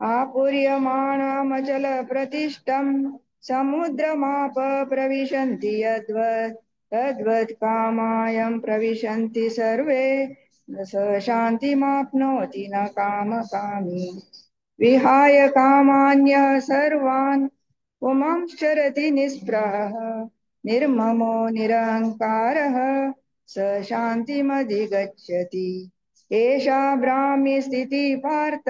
आपूर्यमाणमचलप्रतिष्ठं समुद्रमाप प्रविशन्ति यद्वत् तद्वत् कामायं प्रविशन्ति सर्वे न स शान्तिमाप्नोति न कामकामी। विहाय कामान्यः सर्वान् पुमांश्चरति निःस्पृहः निर्ममो निरहङ्कारः स शान्तिमधिगच्छति। एषा ब्राह्मी स्थितिः पार्थ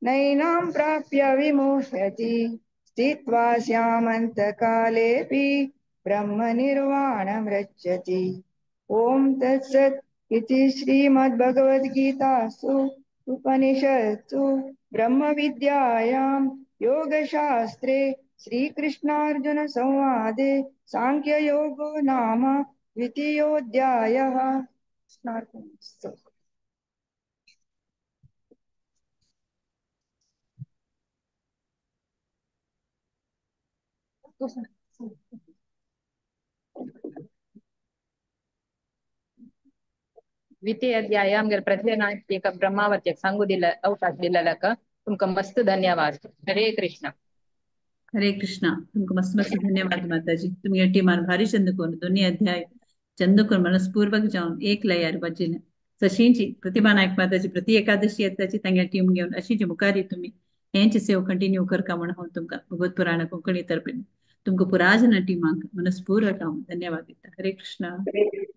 नैनां प्राप्य विमुह्यति। स्थित्वा स्यामन्तकालेऽपि ब्रह्मनिर्वाणं रक्षति। ॐ तत्सत् इति श्रीमद्भगवद्गीतासु उपनिषत्सु ब्रह्मविद्यायां योगशास्त्रे श्रीकृष्णार्जुनसंवादे सांख्ययोगो नाम द्वितीयोऽध्यायः। द्वितीय अध्याय आमगेर प्रतिभा नायक ब्रह्मावत्याक सांगू दिला अवकाश दिलेल्याक तुमकां मस्त धन्यवाद। हरे कृष्णा। हरे कृष्णा। तुमकां मस्त मस्त धन्यवाद माताजी। तुमगे टीमान भारी चंद करून दोन्ही अध्याय चंद करून मनस्पूर्वक जावन एक लयार वाचिले। तशींची प्रतिभा नायक माताजी प्रति एकादशी येताची तांगे टीम घेवन अशीची मुखारी तुमी हेंची सेवा कंटिन्यू करका म्हण हांव तुमकां भगवत पुराण कोंकणी तर्फेन तुमकां पुराजना टीमाक मनस्पूर्वक हांव धन्यवाद दिता। हरे कृष्णा।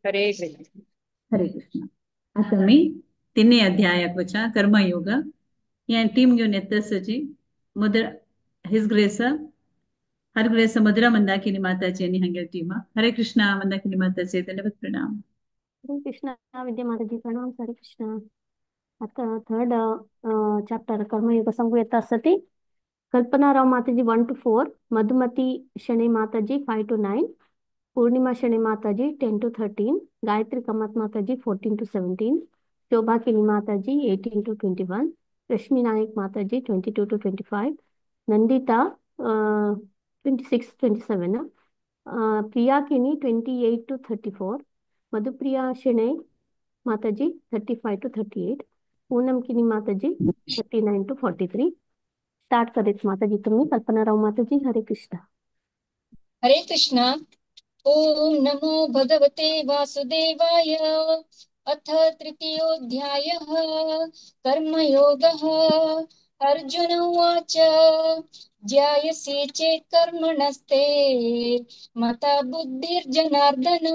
हरे कृष्ण। हरे कृष्णा। आता मी तिन्ही अध्यायाक वचा कर्मयोग या टीम घेवन येतसची मुद्रा his grace Har grace Madhura Mandakini माताजी आणि हांगेर टीमा। हरे कृष्णा मंदाकिनी माताजी धन्यवाद प्रणाम। हरे कृष्णा विद्या माताजी प्रणाम। हरे कृष्णा। आता थर्ड चॅप्टर कर्मयोग सांगू येत असती। Kalpana Rao Mataji 1 to 4, Madhumati Shenoy Mataji 5 to 9, Purnima Shenoy Mataji 10 to 13, Gayatri Kamath Mataji 14 to 17, Shobha Kini Mataji 18 to 21, Rashmi Naik Mataji 22 to 25, Nandita 26 27, Priya Kini 28 to 34, Madhupriya Shenoy Mataji 35 to 38, Poonam Kini Mataji 39 to 43। Start करेत माताजी तुम्ही। कल्पना राव माताजी हरे कृष्णा। हरे कृष्णा। ओम नमो भगवते वासुदेवाय। अथ तृतीयोऽध्यायः कर्मयोगः। अर्जुन उवाच, ज्यायसि चेत् कर्मणस्ते मता बुद्धिर्जनार्दन,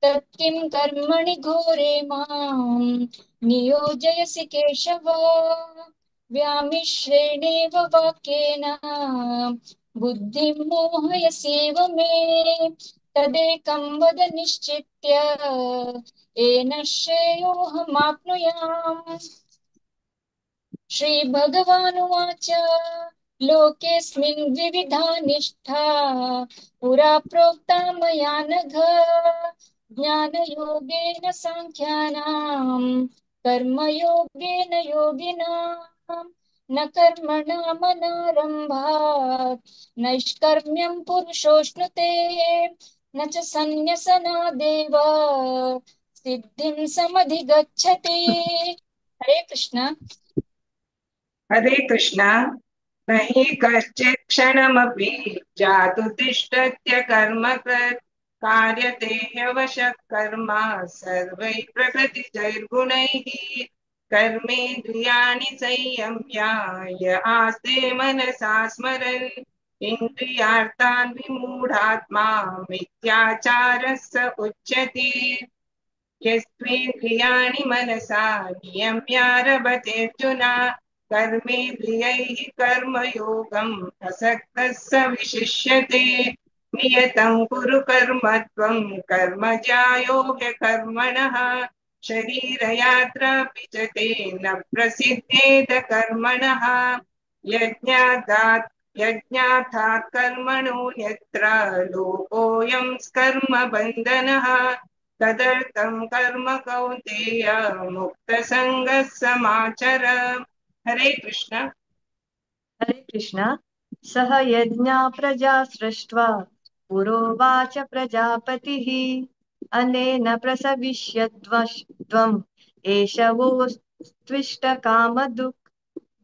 तत्किं कर्मणि घोरे मां नियोजयसि केशव। व्यामिश्रेणेव वाक्येन बुद्धिं मोहयसीव मे, तदेकं वद निश्चित्य येन श्रेयोऽहमाप्नुयाम्। श्री भगवानुवाच, लोकेऽस्मिन् द्विविधा निष्ठा पुरा प्रोक्ता मया नघ, ज्ञानयोगेन साङ्ख्यानां कर्मयोगेन योगिनां। न कर्मणामनारम्भात् नैष्कर्म्यं पुरुषोऽश्नुते, न च सन्न्यसनादेव सिद्धिं समधिगच्छति। हरे कृष्णा। हरे कृष्णा। नहि कश्चित् क्षणमपि जातु तिष्ठत्य कर्मकृत्, कार्यते ह्यवशः कर्म सर्वैः प्रकृतिजैर्गुणैः। कर्मेन्द्रियाणि संयम्य य आस्ते मनसा स्मरन्, इन्द्रियार्थान् विमूढात्मा मिथ्याचारः स उच्यते। यस्त्वेन्द्रियाणि मनसा नियम्यारभतेऽर्जुन, कर्मेन्द्रियैः कर्मयोगम् असक्तः स विशिष्यते। नियतं कुरु कर्म त्वं कर्म ज्यायो ह्यकर्मणः, शरीरयात्रापि च ते न प्रसिद्ध्येत कर्मणः। यज्ञार्थात् कर्मणोऽन्यत्र लोकोऽयं कर्म बन्धनः, तदर्थं कर्म कौन्तेय मुक्तसङ्गः समाचर। हरे कृष्णा। हरे कृष्णा। सह यज्ञा प्रजा सृष्ट्वा पुरोवाच प्रजापतिः, अनेन प्रसविष्यध्वम् एष वोस्त्विष्टकामधुक्।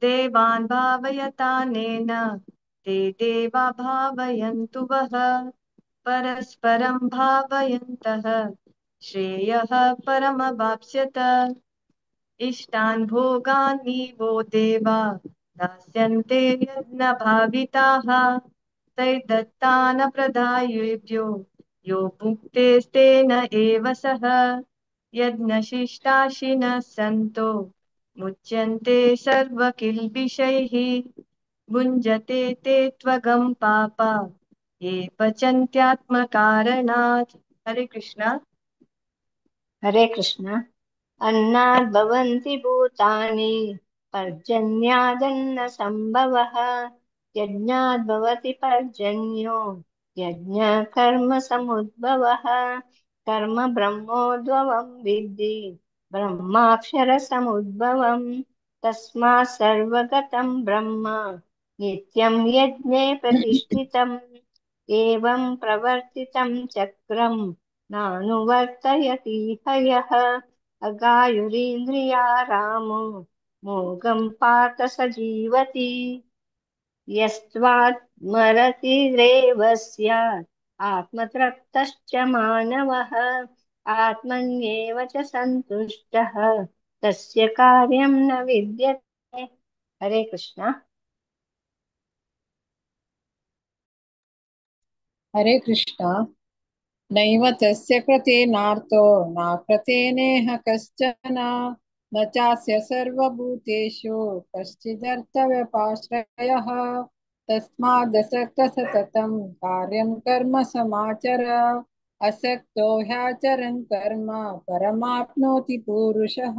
देवान् भावयतानेन ते देवा भावयन्तु वः, परस्परं भावयन्तः श्रेयः परमवाप्स्यत। इष्टान् भोगानि वो देवा दास्यन्ते यज्ञभाविताः, तैर्दत्तान प्रदायेभ्यो यो भुङ्क्तेस्तेन एव सः। यज्ञशिष्टाशिनः सन्तो मुच्यन्ते सर्वकिल्बिषैः। भुञ्जते ते त्वगं पापा ये पचन्त्यात्मकारणात्। हरे कृष्णा। हरे कृष्ण। अन्नाद् भवन्ति भूतानि पर्जन्यादन्न सम्भवः। यज्ञाद् भवति पर्जन्यो यज्ञकर्म समुद्भवः। कर्म ब्रह्मोद्भवं विद्धि ब्रह्माक्षर समुद्भवम्। तस्मात् सर्वगतं ब्रह्म नित्यं यज्ञे प्रतिष्ठितम्। एवं प्रवर्तितं चक्रं नानुवर्तयति हयः। अगायुरीन्द्रिया रामो मोघं पार्थ स जीवति। यस्त्वात्मरतिरेव स्यात् आत्मतृप्तश्च मानवः। आत्मन्येव च सन्तुष्टः तस्य कार्यं न विद्यते। हरे कृष्णा। हरे कृष्णा। नैव तस्य कृते नार्तो न कृते नेह कश्चन। न चास्य सर्वभूतेषु कश्चिदर्थव्यपाश्रयः। तस्मादसक्तः सततं कार्यं कर्म समाचर। असक्तो ह्याचरन् कर्म परमाप्नोति पुरुषः।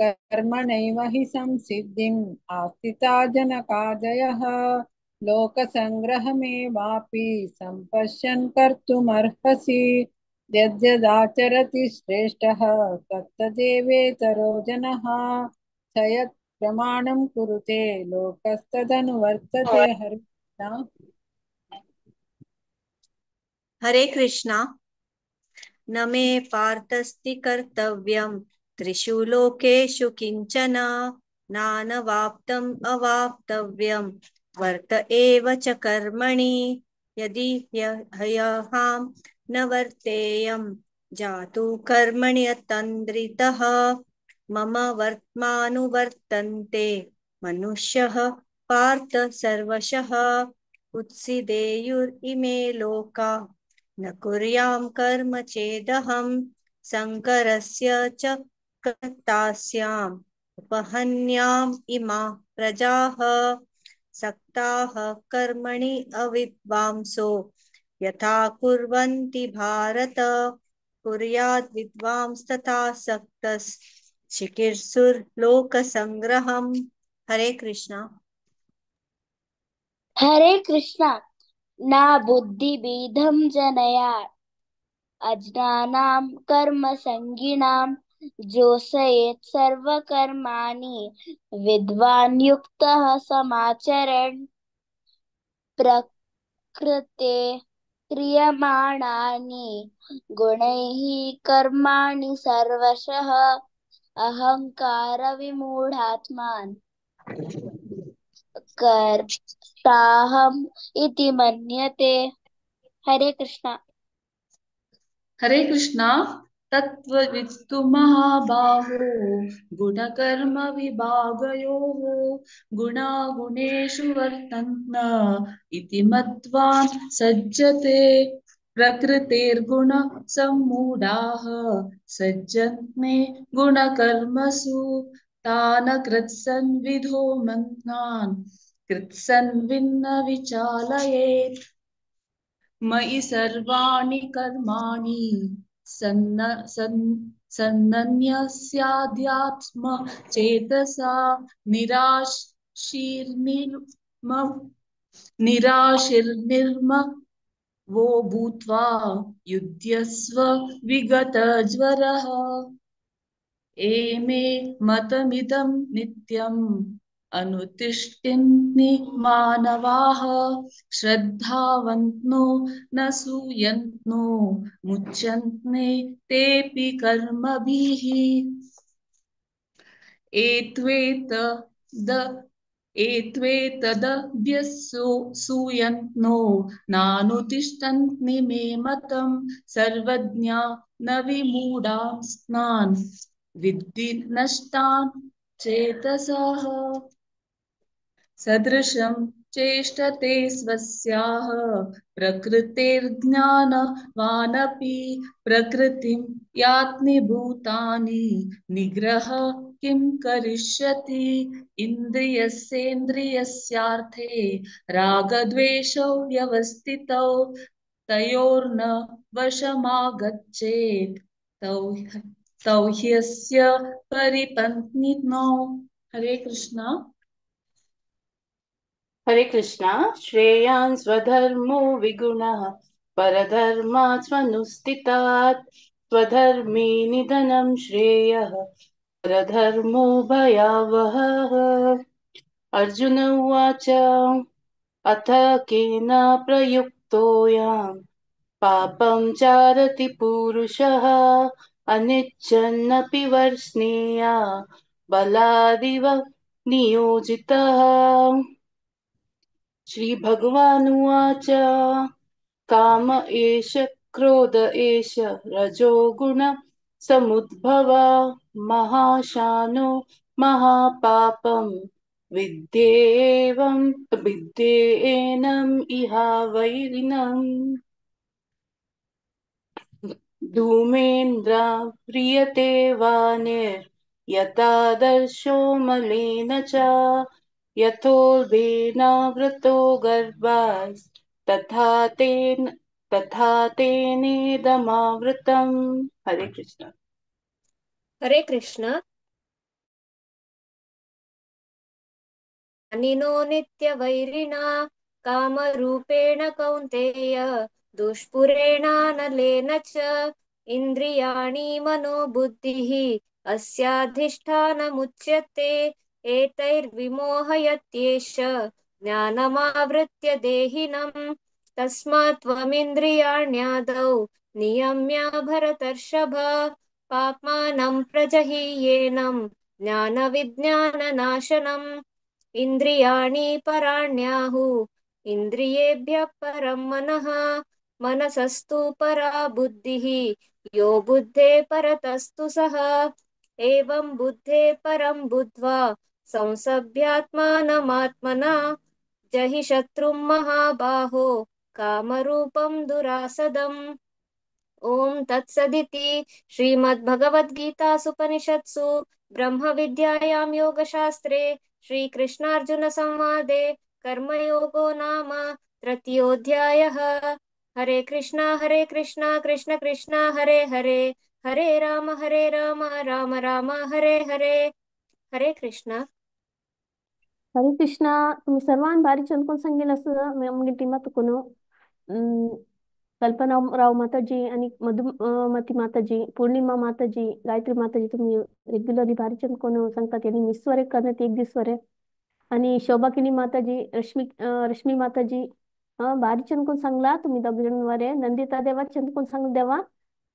कर्मणैव हि संसिद्धिम् आस्थिता जनकादयः। लोकसङ्ग्रहमेवापि सम्पश्यन् कर्तुमर्हसि। यद्यदाचरति श्रेष्ठः तत्तदेवेतरो जनः। स यत् प्रमाणं कुरुते लोकस्तदनुवर्तते। हरे कृष्णा। हरे कृष्णा। न मे पार्थस्ति कर्तव्यं त्रिषु लोकेषु किंचन। नानवाप्तम् अवाप्तव्यं वर्त एव च कर्मणि। यदि ह्यहं न वर्तेयं जातु कर्मणि अतन्द्रितः। मम वर्त्मानुवर्तन्ते मनुष्यः पार्थ सर्वशः। उत्सीदेयुरिमे लोका न कुर्यां कर्म चेदहं। शङ्करस्य च कर्तास्याम् उपहन्याम् इमा प्रजाः। सक्ताः कर्मणि अविद्वांसो यथा कुर्वन्ति भारत। कुर्याद् विद्वांस्तथा सक्तश्चिकीर्षुर्लोकसङ्ग्रहम्। हरे कृष्णा। हरे कृष्णा। न बुद्धिभेदं जनया अज्ञानां कर्मसङ्गिनां। जोषयेत् सर्वकर्माणि विद्वान् युक्तः समाचरन्। प्रकृते क्रियमाणानि गुणैः कर्माणि सर्वशः। अहङ्कारविमूढात्मान् कर्ताहम् इति मन्यते। हरे कृष्णा। हरे कृष्णा। तत्त्ववित्तु महाबाहो गुणकर्म विभागयोः। गुणागुणेषु वर्तन्त इति मत्वा सज्जते। प्रकृतेर्गुण सम्मूढाः सज्जन्ते गुणकर्मसु। तान् कृत्सन्विधो मन्नान् कृत्सन्विन्न विचालयेत्। मयि सर्वाणि कर्माणि सन्नन्यस्याध्यात्म चेतसा। निराशिर्निर्म वो भूत्वा युध्यस्व विगतज्वरः। एमे मतमिदं नित्यम् अनुतिष्ठन्ति मानवाः। श्रद्धावन्तो न सूयन्तो मुच्यन्ते तेऽपि कर्मभिः। एत्वेतदभ्यसो सूयन्तो नानुतिष्ठन्ति मे मतं। सर्वज्ञा न विमूढांस्तान् विद्धि नष्टान् चेतसः। सदृशं चेष्टते स्वस्याः प्रकृतेर्ज्ञानवानपि प्रकृतिं यात्नि भूतानि निग्रह किं करिष्यति। इन्द्रियस्येन्द्रियस्यार्थे रागद्वेषौ व्यवस्थितौ तयोर्न वशमागच्छेत् तौ ह्यस्य परिपन्थिनौ। हरे कृष्णा। हरे कृष्णा। श्रेयान् स्वधर्मो विगुणः परधर्मात् स्वनुस्थितात् स्वधर्मे निधनं श्रेयः परधर्मो भयावहः। अर्जुन उवाच अथ केन प्रयुक्तोऽयं पापं चारति पुरुषः अनिच्छन्नपि वर्ष्णेया बलादिव नियोजितः। श्री भगवानुवाच काम एष क्रोध एष रजोगुण समुद्भव महाशानो महापापं विद्येवं विद्येनम् इहा वैरिणम्। धूमेन्द्रा व्रियते वानिर्यथादर्शो मलेन च यथोर्भेनावृतो गर्भास्तथा तेन तथा तेनेदमावृतम्। हरे कृष्ण। हरे कृष्ण। अनिनो नित्यवैरिणा कामरूपेण कौन्तेय दुष्पुरेणानलेन च इन्द्रियाणि मनोबुद्धिः अस्याधिष्ठानमुच्यते एतैर्विमोहयत्येष ज्ञानमावृत्य देहिनं तस्मात् त्वमिन्द्रियाण्यादौ नियम्य भरतर्षभ पाप्मानं प्रजहीयेनं ज्ञानविज्ञाननाशनम्। इन्द्रियाणि पराण्याहु इन्द्रियेभ्यः परं मनः मनसस्तु परा बुद्धिः यो बुद्धे परतस्तु सः। एवं बुद्धे परं बुद्ध्वा संसभ्यात्मानमात्मना जहि शत्रुं महाबाहो कामरूपं दुरासदम्। ॐ तत्सदिति श्रीमद्भगवद्गीतासुपनिषत्सु ब्रह्मविद्यायां योगशास्त्रे श्रीकृष्णार्जुनसंवादे कर्मयोगो नाम तृतीयोऽध्यायः। हरे कृष्णा कृष्ण कृष्ण हरे हरे हरे राम राम राम हरे हरे। हरे कृष्णा। हरे कृष्णा। तुम्ही सर्वांनी भारी चंद कोण सांगेल असं आमगे टिमा तुकोन कल्पना राव माताजी आणि मधुमती माताजी, पूर्णिमा माताजी, गायत्री माताजी तुम्ही रेग्युलरली भारी चंद कोण सांगतात आणि मिसवरे करण्यात एक दिसवरे आणि शोभाकिनी माताजी, रश्मी रश्मी माताजी भारी चंद कोण सांगला तुम्ही दोघ जण वरे। नंदिता देवा चंद कोण सांग देवा,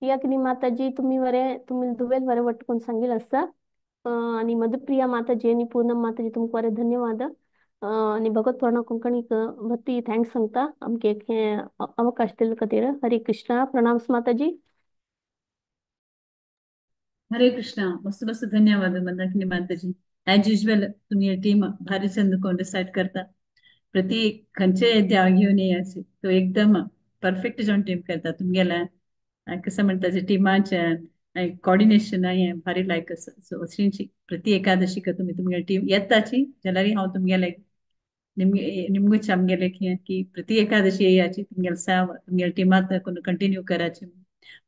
प्रियाकिनी माताजी तुम्ही वरे तुम्ही दुवेल वरे वट कोण सांगेल असं आणि मधुप्रिया माताजी आणि पूनम माताजी तुमका वरे धन्यवाद। आणि भगवत पुराण कोंकणीक भक्ती thanks सांगता आमके एक हे अवकाश दिल्ले खातीर। हरे कृष्णा। प्रणाम माताजी। हरे कृष्णा। मस्त मस्त धन्यवाद मंदाकिनी माताजी। ॲज युजल तुम्ही टीम भारी चंद कोण डिसाइड करता प्रति खंयचे अध्याय घेवन येयाचे तो एकदम परफेक्ट जावन टीम करता। तुमगेल्या कसं म्हणटा जे टिमाचे कॉर्डिनेशन हें भारी लायक आसा। सो अशींची प्रति एकादशीक तुमी तुमगेले टीम येताची जाल्यार हांव तुमगेले निमगे निमगूच आमगेले की प्रति एकादशी येयाची तुमगेले सेवा तुमगेले टिमात कंटिन्यू कराची।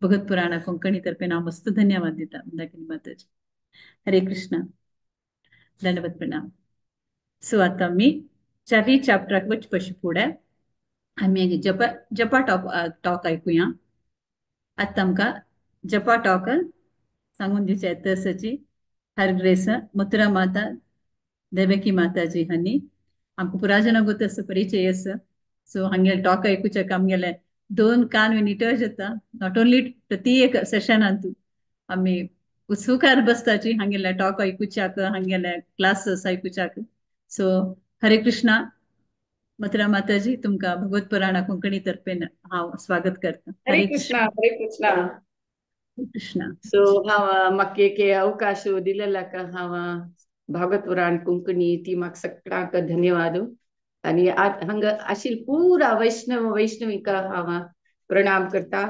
भगवत पुराणा कोंकणी तर्फेन हांव मस्त धन्यवाद दिता मंदाकिनी माताजी। हरे कृष्णा। धन्यवाद प्रणाम। सो आतां आमी चारय चॅप्टराक वच पशी फुडें आमी जपा जपा टॉक टॉक आयकुया। आतां आमकां जपा टॉक सांगून दिवचे तसची हर ग्रेस मथुरा माता देवकी माताजी हांणी आमकां पुरा जाणां गोत आसा परिचय आसा। सो हांगेले टॉक आयकुच्याक आमगेले दोन कान निटळ जाता। Not only प्रति एक सेशनांतू आमी उत्सुकार बसताची हांगेले टॉक आयकुच्याक हांगेले क्लासेस आयकुच्याक। सो हरे कृष्णा मथुरा माताजी तुमकां भगवत पुराणा कोंकणी तर्फेन हांव स्वागत करता। हरे कृष्णा। हरे कृष्णा। कृष्णा। सो हांव म्हाका एक अवकाश दिलेलाक हांव भागवत पुराण कोंकणी टिमाक सगळ्यांक धन्यवाद। आणि हांगा आशिल पुरा वैष्णव वैष्णविका हांव प्रणाम करता.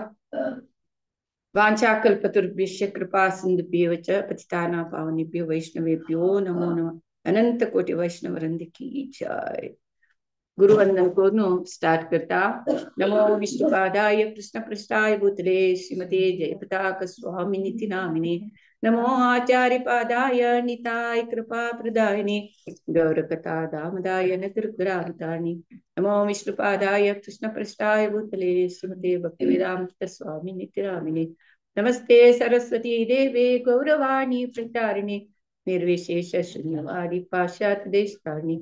वाञ्छाकल्पतरुभ्यश्च कृपा सिन्धुभ्येव च पतितानां पावनेभ्यो वैष्णवेभ्यो नमो नमः. अनंत कोटि वैष्णव वृंद की जय. गुरुवंदन करून स्टार्ट करता. नमो विष्णुपादाय कृष्णपृष्ठाय भूतले श्रीमते जयपताक स्वामिनिति नामिने. नमो आचार्य पादाय निताय कृपा प्रदायिने गौरकथा दामदाय नतुर्ग्राहतानि. नमो विष्णुपादाय कृष्णपृष्ठाय भूतले श्रीमते भक्तिवेदांत स्वामिनिति नामिने. नमस्ते सरस्वती देवे गौरवाणी प्रचारिणे निर्विशेष शून्यवादी पाश्चात्य देशतारिणे.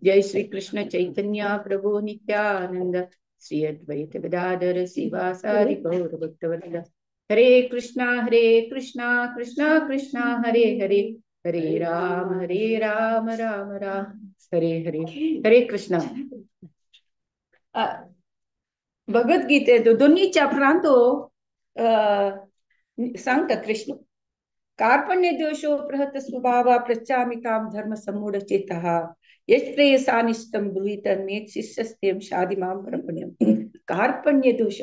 जय श्री कृष्ण चैतन्य प्रभु नित्यानंद श्री अद्वैत गदाधर शिवासादि गौर भक्तवृंद. हरे कृष्णा कृष्णा कृष्णा हरे हरे, हरे राम राम राम हरे हरे. हरे कृष्णा. भगवद्गीते दोन्ही चॅप्टरांत सांगता कृष्ण कार्पण्य दोषो प्रहत स्वभाव पृच्छामि तां धर्म सम्मूढ चेतः यत्प्रेयसानिष्टं ब्रूहि तन्मे शिष्यस्तें शाधि मां परं पुण्यं. कार्पण्य दोष,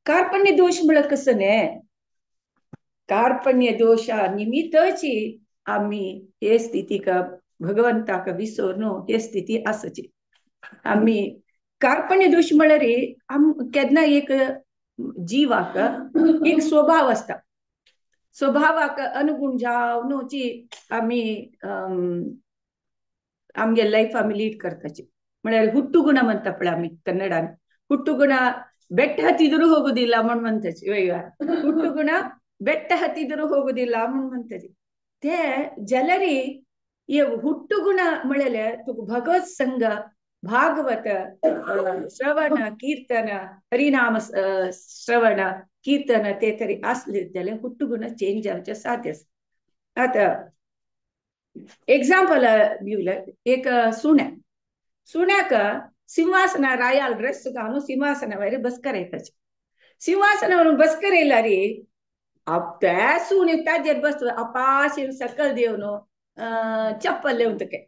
कार्पण्य दोष म्हळ्यार कसं न्ही, कार्पण्य दोशा निमित्तची आमी हे स्थितीक भगवंताक विसरून हे स्थिती आसची. आमी कार्पण्य दोश म्हळ्यार आम केन्ना एक जीवाक एक स्वभाव आसता, स्वभावाक अनुगुण जावनूची आमी आमगे लायफ आमी लीड करताची. म्हळ्यार ಹುಟ್ಟುಗುಣ म्हणटा पळय आमी कन्नडान, ಹುಟ್ಟುಗುಣ ಬೆಟ್ಟ ಹತ್ತಿದರೂ ಹೋಗುದಿಲ್ಲ म्हण म्हणटाची. ಹುಟ್ಟುಗುಣ ಬೆಟ್ಟ ಹತ್ತಿದರೂ ಹೋಗುದಿಲ್ಲ म्हण म्हणटाची. ते जाल्यार हे ಹುಟ್ಟುಗುಣ म्हळ्यार तुका भगवत संग, भागवत श्रवण कीर्तन, हरिनाम श्रवण कीर्तन ते तरी आसले जाल्यार हुट्टुगुण चेंज जावचें साध्य आसा. आतां एग्जाम्पल दिवले, एक सुण्या, सुण्याक सिंहासना रायाल ड्रेस घालून सिंहासना वयर बसकर येताचे. सिंहासना वयर बसकर येयल्यार त्या सुणे ताजेर बस अपाशेन सकल देवन चप्पल लेवन तुके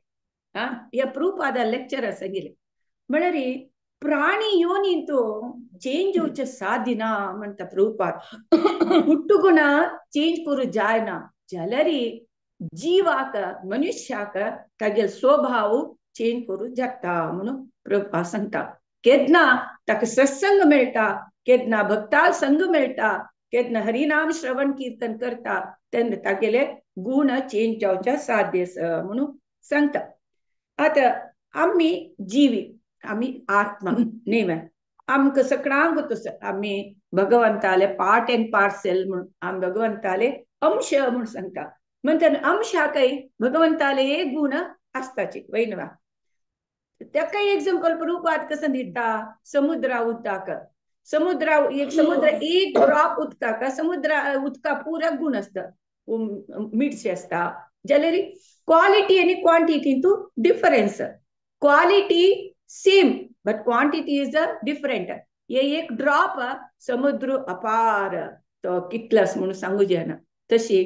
ह्या प्रूपादा लेक्चर सांगिल्लें. म्हळ्यार प्राणी योनींतू चेंज जावचें साध्य ना म्हणटा प्रभुपाद. ಹುಟ್ಟುಗುಣ चेंज करूं जायना जाल्यार जीवाक मनुष्याक तागेलो स्वभाव चेंज करूं जाता म्हणून प्रभुपाद सांगता. केन्ना ताका सत्संग मेळटा, केन्ना भक्ता संग मेळटा, केन्ना हरिनाम श्रवण कीर्तन करता तेन्ना तागेले गुण चेंज जावचे साध्य आसा म्हणून सांगता. आतां आमी जीवी, आमी आत्मा न्ही, आमकां सगळ्यांक तसो आमी भगवंताले पार्ट एंड पार्सेल म्हणून आमी भगवंताले अंश म्हूण सांगता. म्हणटना अंशाकय भगवंताले एक गुण आसताचे वैनवा. ताकाय एग्जाम्पल प्रभुपाद कसो दिता, समुद्रा उदकाक, समुद्रा एक समुद्र एक ड्रॉप उदकाक समुद्रा उदका पुरा गुण आसता, मिर्ची आसता. जाल्यार क्वालिटी आनी क्वांटिटी तूं difference, quality same but quantity is a different. हे एक ड्रॉप समुद्र अपार तो कितलास म्हणून सांगू जायना तशी.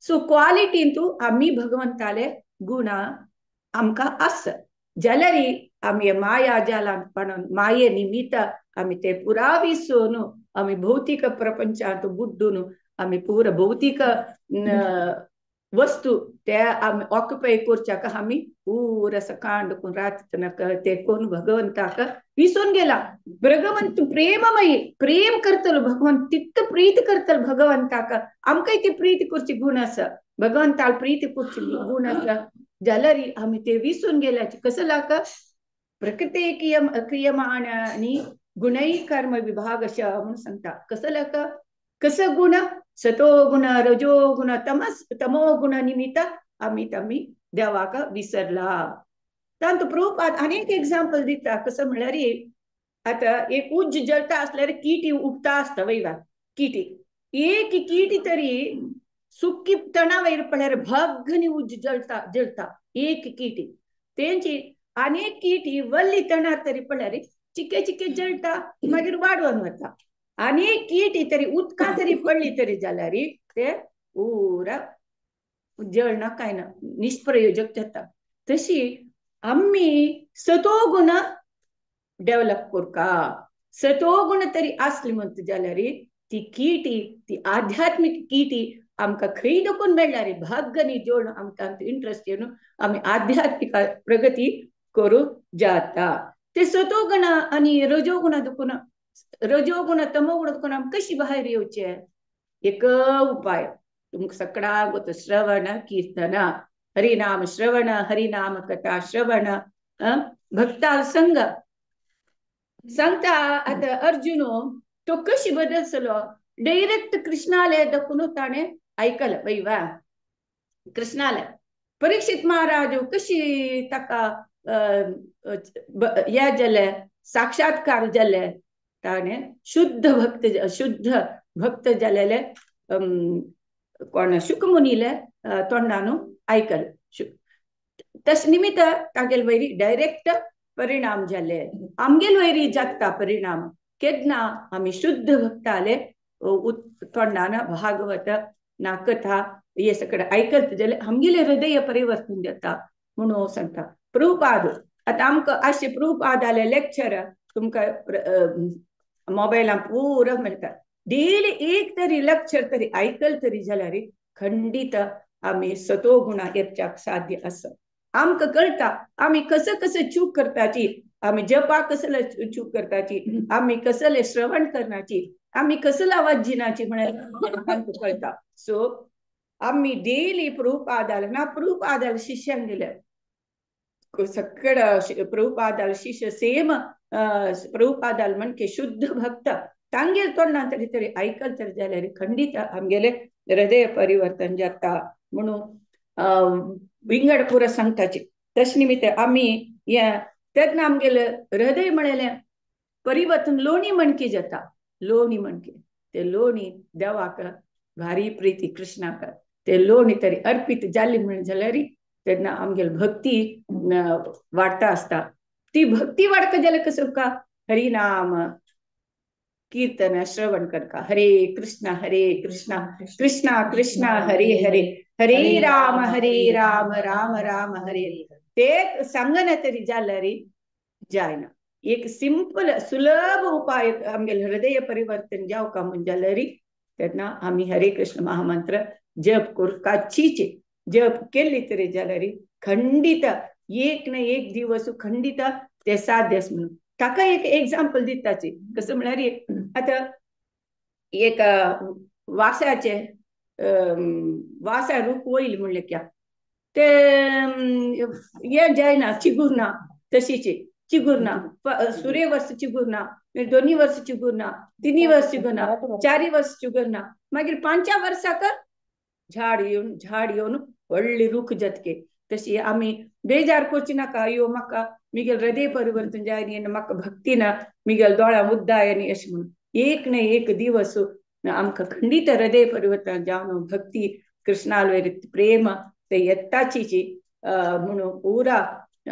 सो क्वालिटीन तूं आमी भगवंताले गुणा आमकां आसा जाल्यार आमी माया जालांत पणून माये निमित्त आमी ते पुरा विसरून आमी भौतीक प्रपंचांत बुड्डून आमी पुरा भौतीक वस्तू ते आमी ऑक्युपाय करच्याक आमी पुरा सकाळ करून रात ते कोण भगवंताक विसरून गेला. भगवंत प्रेममयी, प्रेम करतलो भगवंत, तितको प्रीत करतलो भगवंताक, आमकांय ती प्रीत करची गुण आसा, भगवंताक प्रीत करची गुण आसा जाल्यार आमी ते विसरून गेल्याचे. कसो लाग प्रकृते क्रियमाण आनी गुणय कर्म विभागश म्हणून सांगता. कसो लाग कसो गुण, सतो गुण रजो गुण तमस तमो गुण निमित्त आमी तमी देवाक विसरला. तांतू प्रभुपाद आनीक एग्जाम्पल दिता. कसो म्हणल्यार आतां एक उज्ज जळटा आसल्यार किटी उबता आसता वयवा, किटी एक किटी तरी सुकी तणा वयर पळ्यार भग्गनी उज्ज जळटा जळटा एक किटी तेंची, आनी एक किटी वल्ली तणार तरी पळ्यार चिके चिके जळटा मागीर वाडोवन वता. आनी किटी तरी उदका तरी पडली तरी जाल्यार ते पुरा जळना काय ना, निष्प्रयोजक जाता. तशी आमी सतोगुण डेव्हलप करका. सतोगुण तरी आसली म्हणटा जाल्यार ती किटी, ती आध्यात्मीक किटी आमकां खंय देखून मेळ्ळ्यार भाग्य नी जोड आमकां इंट्रस्ट येवन आमी आध्यात्मीक प्रगती करूं जाता. ते सतोगुण आनी रजोगुणा देखून, रजोगुण तमोगुण देखून आमी कशी भायर येवचे? एक उपाय तुमकां सगळ्यांक वता, श्रवण कीर्तन, हरिनाम श्रवण, हरिनाम कथा श्रवण, भक्ता संग. सांगता आतां अर्जुन तो कशी बदलसलो, डायरेक्ट कृष्णाले देखून ताणें आयकलें वय वा कृष्णाले. परीक्षित महाराज कशी ताका हे जालें, साक्षात्कार जाले, ताणें शुद्ध भक्त, शुद्ध भक्त जालेले कोण शुकमुनीले तोंडानू आयकलें. तश निमित्त तागेल वयरी डायरेक्ट परिणाम जाले. आमगेल वयरी जाता परिणाम केन्ना आमी शुद्ध भक्ताले तोंडान भागवत ना कथा हे सगळें आयकत जाल्यार आमगेलें हृदय परिवर्तन जाता म्हणून सांगता प्रभुपाद. आतां आमकां अशें प्रभुपादाले लेक्चर तुमकां मोबायलान पुरो मेळटा. डेली एक तरी लेक्चर तरी आयकल तरी जाल्यार खंडीत आमी सतोगुणा येवच्याक साध्य आसा. आमकां कळटा आमी कसं कसं चूक करताची, आमी जपा कसले चूक करताची, आमी कसले श्रवण करनाची, आमी कसले आवाज जिनाची म्हळ्यार आमकां कळटा. सो आमी डेली प्रभुपादाल ना प्रभुपादाल शिष्यांक दिले सगळं प्रभुपादाल शिष्य सेम प्रभुपादाल म्हणके शुद्ध भक्त तांगेल तोंडान तरी तरी आयकल तरी जाल्यार खंडीत आमगेले हृदय परिवर्तन जाता म्हणून विंगड पुरो सांगताची. तश निमित्त आमी हे तेन्ना आमगेले हृदय म्हणलें परिवर्तन लोणी म्हणकी जाता. लोणी म्हणके ते लोणी देवाक भारी प्रीती कृष्णाक ते लोणी तरी अर्पित जाली म्हण जाल्यार तेन्ना आमगेले भक्ती वाडटा आसता. ती भक्ती वाडका जाल्यार कसो का हरिनाम कीर्तन श्रवण करका, हरे कृष्ण हरे कृष्ण कृष्ण कृष्ण हरे हरे, हरे राम हरे राम राम राम हरे. ते सांगना तरी जाल्यार जायना. एक सिंपल सुलभ उपाय आमगेले हृदय परिवर्तन जावका म्हण जाल्यार तेन्ना आमी हरे कृष्ण महामंत्र जप करकाचीच. जप केली तरी जाल्यार खंडीत एक ना एक दिवस खंडीत ते साध्य आसा म्हणून. ताका एक एग्जाम्पल दिताची कसं म्हळ्यार आतां एक वासाचे वासा रूप वयल म्हणलें क्या ते हे जायना चिगुरना, तशीच चिगुरना, सुरे वर्स चिगुरना, दोनी वर्स चिगुरना, तिनी वर्स चिगुरना, चारी वर्स चिगुरना, मागीर पांचव्या वर्साक झाड येवन झाड येवन व्हडली रूख जातके. तशी आमी बेजार करची नाका, अयो म्हाका मिगेल हृदय परिवर्तन जाय न्ही, म्हाका भक्ती ना, मिगेल दोळ्या मुद्दा न्ही अशें म्हणून. एक ना एक दिवस आमकां खंडीत हृदय परिवर्तन जावन भक्ती कृष्णालवेर प्रेम ते येताची म्हणून पुरा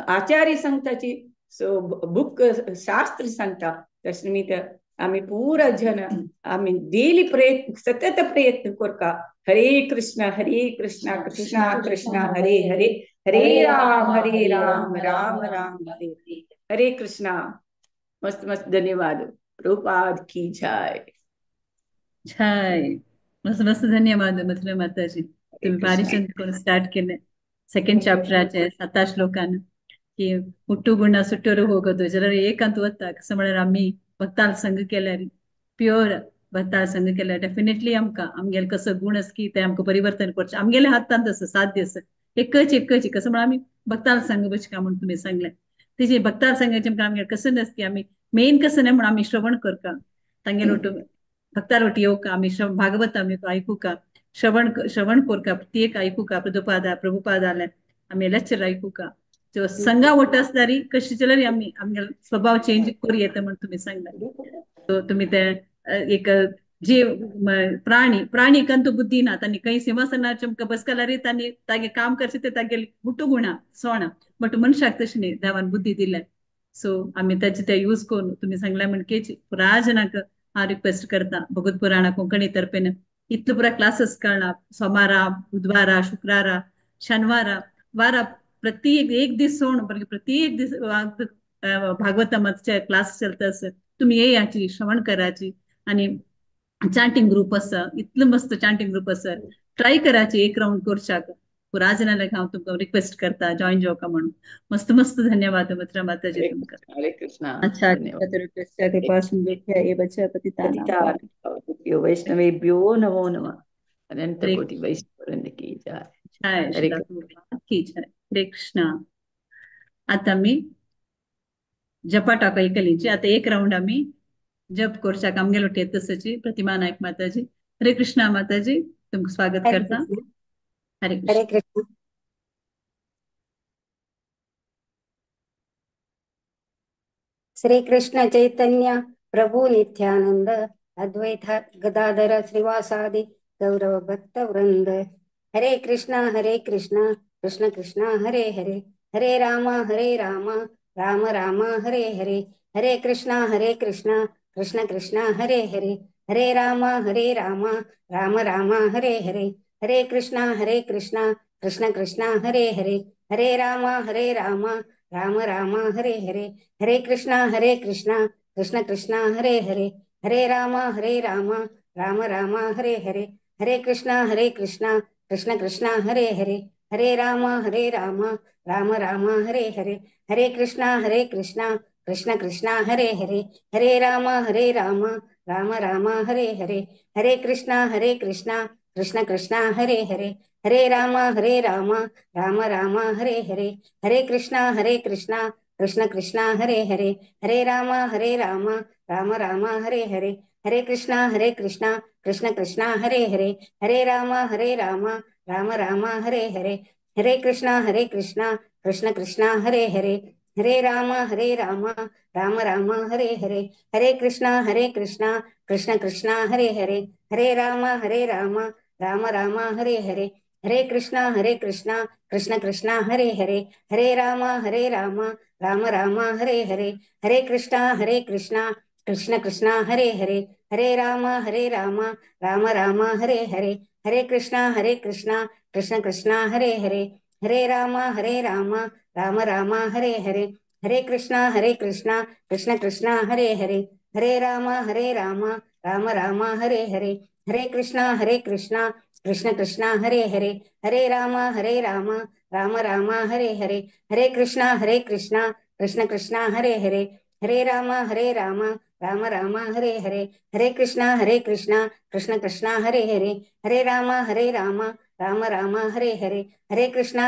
आचार्य सांगताची, सो बुक शास्त्र सांगता. तशें निमित्त आमी पुरा जन आमी डेली प्रयत्न सतत प्रयत्न करका हरे कृष्ण हरे कृष्ण कृष्ण कृष्ण हरे हरे, हरे राम हरे राम राम राम हरे हरे. हरे कृष्णा. मस्त मस्त धन्यवाद. प्रभुपाद की जय. जय. मस्त मस्त धन्यवाद मथुरा माताजी. तुम्ही भारी करून स्टार्ट केले सेकंड चॅप्टराचे 7 श्लोकान की ಹುಟ್ಟು ಗುಣ ಸುಟ್ಟರು ಹೋಗೋದು ಜನರು ಏಕಂತ ಗೊತ್ತಾ. कसं म्हळ्यार आमी भक्ताल संग केल्यार प्युअर भक्ताल संग केल्यार डेफिनेटली आमकां आमगेले कसो गुण आसा की ते आमकां परिवर्तन करचें आमगेले हातांत आसा साध्य आसा. एकच एकच कसं म्हळ्यार आमी भक्ताल संग बसका म्हूण तुमी सांगलें तेजे भक्ताल संगाचे आमगेले कसं नासता की आमी मेन कसं न्हय म्हणून आमी श्रवण करका तांगेले वटू भक्ताल वटी येवका आमी भागवत आमी आयकुका श्रवण श्रवण करका प्रत्येक आयकुका प्रभुपादा प्रभुपादाले आमी लेक्चर आयकुका. जो संगा वट आसल्यार कशी जाल्यार आमी आमगेलो स्वभाव चेंज करूं येता म्हण तुमी सांगला. तुमी ते एक जीव प्राणी प्राणी कंतु बुद्धी ना तांणी खंय सिंहासनार आमकां बसकल्यार तांणी तागे काम करचें ते तागेले हुटू गुणा सोणा बट मनशाक तशें न्ही देवान बुद्धी दिल्या. सो आमी ताचे ते यूज करून तुमी सांगल्या म्हणकेच पुरा जणांक हांव रिक्वेस्ट करता भगवत पुराणा कोंकणी तर्फेन इतले पुरा क्लासीस कळना सोमारा बुधवारा शुक्रारा शनिवारा वारा प्रति एक दीस सोड बल्कि प्रति एक दीस भागवताचे क्लास चलता आसा, तुम्ही येयाची, श्रवण कराची. आणि चांटिंग ग्रुप आसा, इतलो मस्त चांटिंग ग्रुप आसा, ट्राय कराची एक राउंड करच्याक. पुरा जणांक हांव तुमकां रिक्वेस्ट करता जॉईन जावका म्हणून. मस्त मस्त धन्यवाद मथुरा माताजी तुमकां. हरे कृष्णा. अच्छा, कृपा वैष्णवेभ्यो नमो नमः. अनंत कोटि वैष्णव की जय. हरे की जय. हरे कृष्णा. आता मी जपा टाका ऐकलीची. आता एक राउंड आम्ही जप करच्याक आमगेलो टेतसची प्रतिमा नायक माताजी. हरे कृष्णा माताजी, तुमकां स्वागत करता. हरे कृष्ण. हरे कृष्ण. श्री कृष्ण चैतन्य प्रभु नित्यानंद अद्वैत गदाधर श्रीवासादि गौरव भक्त वृंद. हरे कृष्णा कृष्ण कृष्ण हरे हरे, हरे राम राम राम हरे हरे. हरे कृष्णा कृष्ण कृष्ण हरे हरे, हरे राम राम राम हरे हरे. हरे कृष्णा कृष्ण कृष्ण हरे हरे, हरे राम राम राम हरे हरे. हरे कृष्णा कृष्ण कृष्ण हरे हरे, हरे राम राम राम हरे हरे. हरे कृष्णा कृष्ण कृष्ण हरे हरे, हरे राम राम राम हरे हरे. हरे कृष्णा कृष्ण कृष्ण हरे हरे, हरे राम राम राम हरे हरे. हरे कृष्णा कृष्ण कृष्ण हरे हरे, हरे राम राम राम हरे हरे. हरे कृष्णा कृष्ण कृष्ण हरे हरे, हरे राम राम राम हरे हरे. हरे कृष्णा कृष्ण कृष्ण हरे हरे, हरे राम राम राम हरे हरे. हरे कृष्णा कृष्ण कृष्ण हरे हरे, हरे राम राम राम हरे हरे. हरे कृष्णा कृष्ण कृष्ण हरे हरे, हरे राम राम राम हरे हरे. हरे कृष्णा कृष्ण कृष्ण हरे हरे, हरे राम राम राम हरे हरे. हरे कृष्णा कृष्ण कृष्ण हरे हरे, हरे राम राम राम हरे हरे. हरे कृष्णा कृष्ण कृष्ण हरे हरे, हरे राम राम राम हरे हरे. हरे कृष्णा कृष्ण कृष्ण हरे हरे, हरे राम राम राम हरे हरे. हरे कृष्णा कृष्ण कृष्ण हरे हरे, हरे राम राम राम हरे हरे. हरे कृष्णा कृष्ण कृष्ण हरे हरे, हरे राम राम राम हरे हरे. हरे कृष्णा कृष्ण कृष्ण हरे हरे, हरे राम राम राम हरे हरे. हरे कृष्णा कृष्ण कृष्ण हरे हरे, हरे राम राम राम हरे हरे. हरे कृष्णा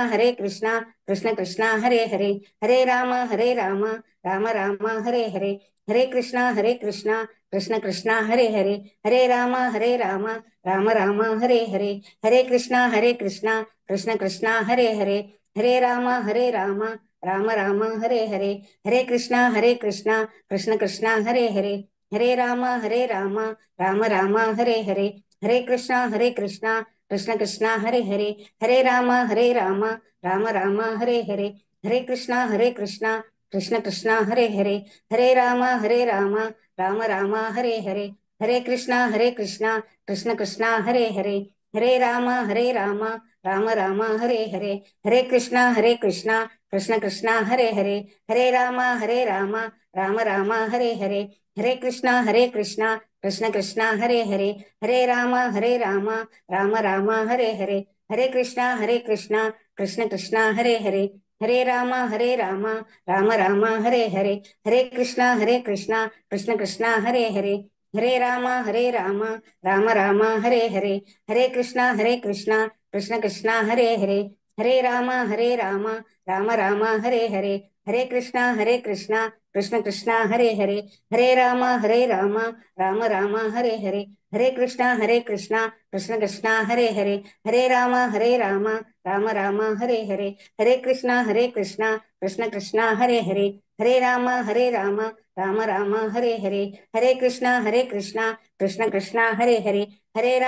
कृष्ण कृष्ण हरे हरे, हरे राम राम राम हरे हरे. हरे कृष्णा कृष्ण कृष्ण हरे हरे, हरे राम राम राम हरे हरे. हरे कृष्णा कृष्ण कृष्ण हरे हरे, हरे राम राम राम हरे हरे. हरे कृष्णा कृष्ण कृष्ण हरे हरे, हरे राम राम राम हरे हरे. हरे कृष्णा कृष्ण कृष्ण हरे हरे, हरे राम राम राम हरे हरे. हरे कृष्णा कृष्ण कृष्ण हरे हरे, हरे राम राम राम हरे हरे. हरे कृष्णा कृष्ण कृष्ण हरे हरे, हरे राम राम राम हरे हरे. हरे कृष्णा कृष्ण कृष्ण हरे हरे, हरे राम राम राम हरे हरे. हरे कृष्णा कृष्ण कृष्ण हरे हरे, हरे राम राम राम हरे हरे. हरे कृष्णा कृष्ण कृष्ण हरे हरे, हरे राम राम राम हरे हरे. हरे कृष्णा कृष्ण कृष्ण हरे हरे, हरे राम राम राम हरे हरे. हरे कृष्णा कृष्ण कृष्ण हरे हरे, हरे राम राम राम हरे हरे. हरे कृष्णा कृष्ण कृष्ण हरे हरे, हरे राम राम राम हरे हरे. हरे कृष्णा कृष्ण कृष्ण हरे हरे, हरे राम राम राम हरे हरे. हरे कृष्णा कृष्ण कृष्ण हरे हरे, हरे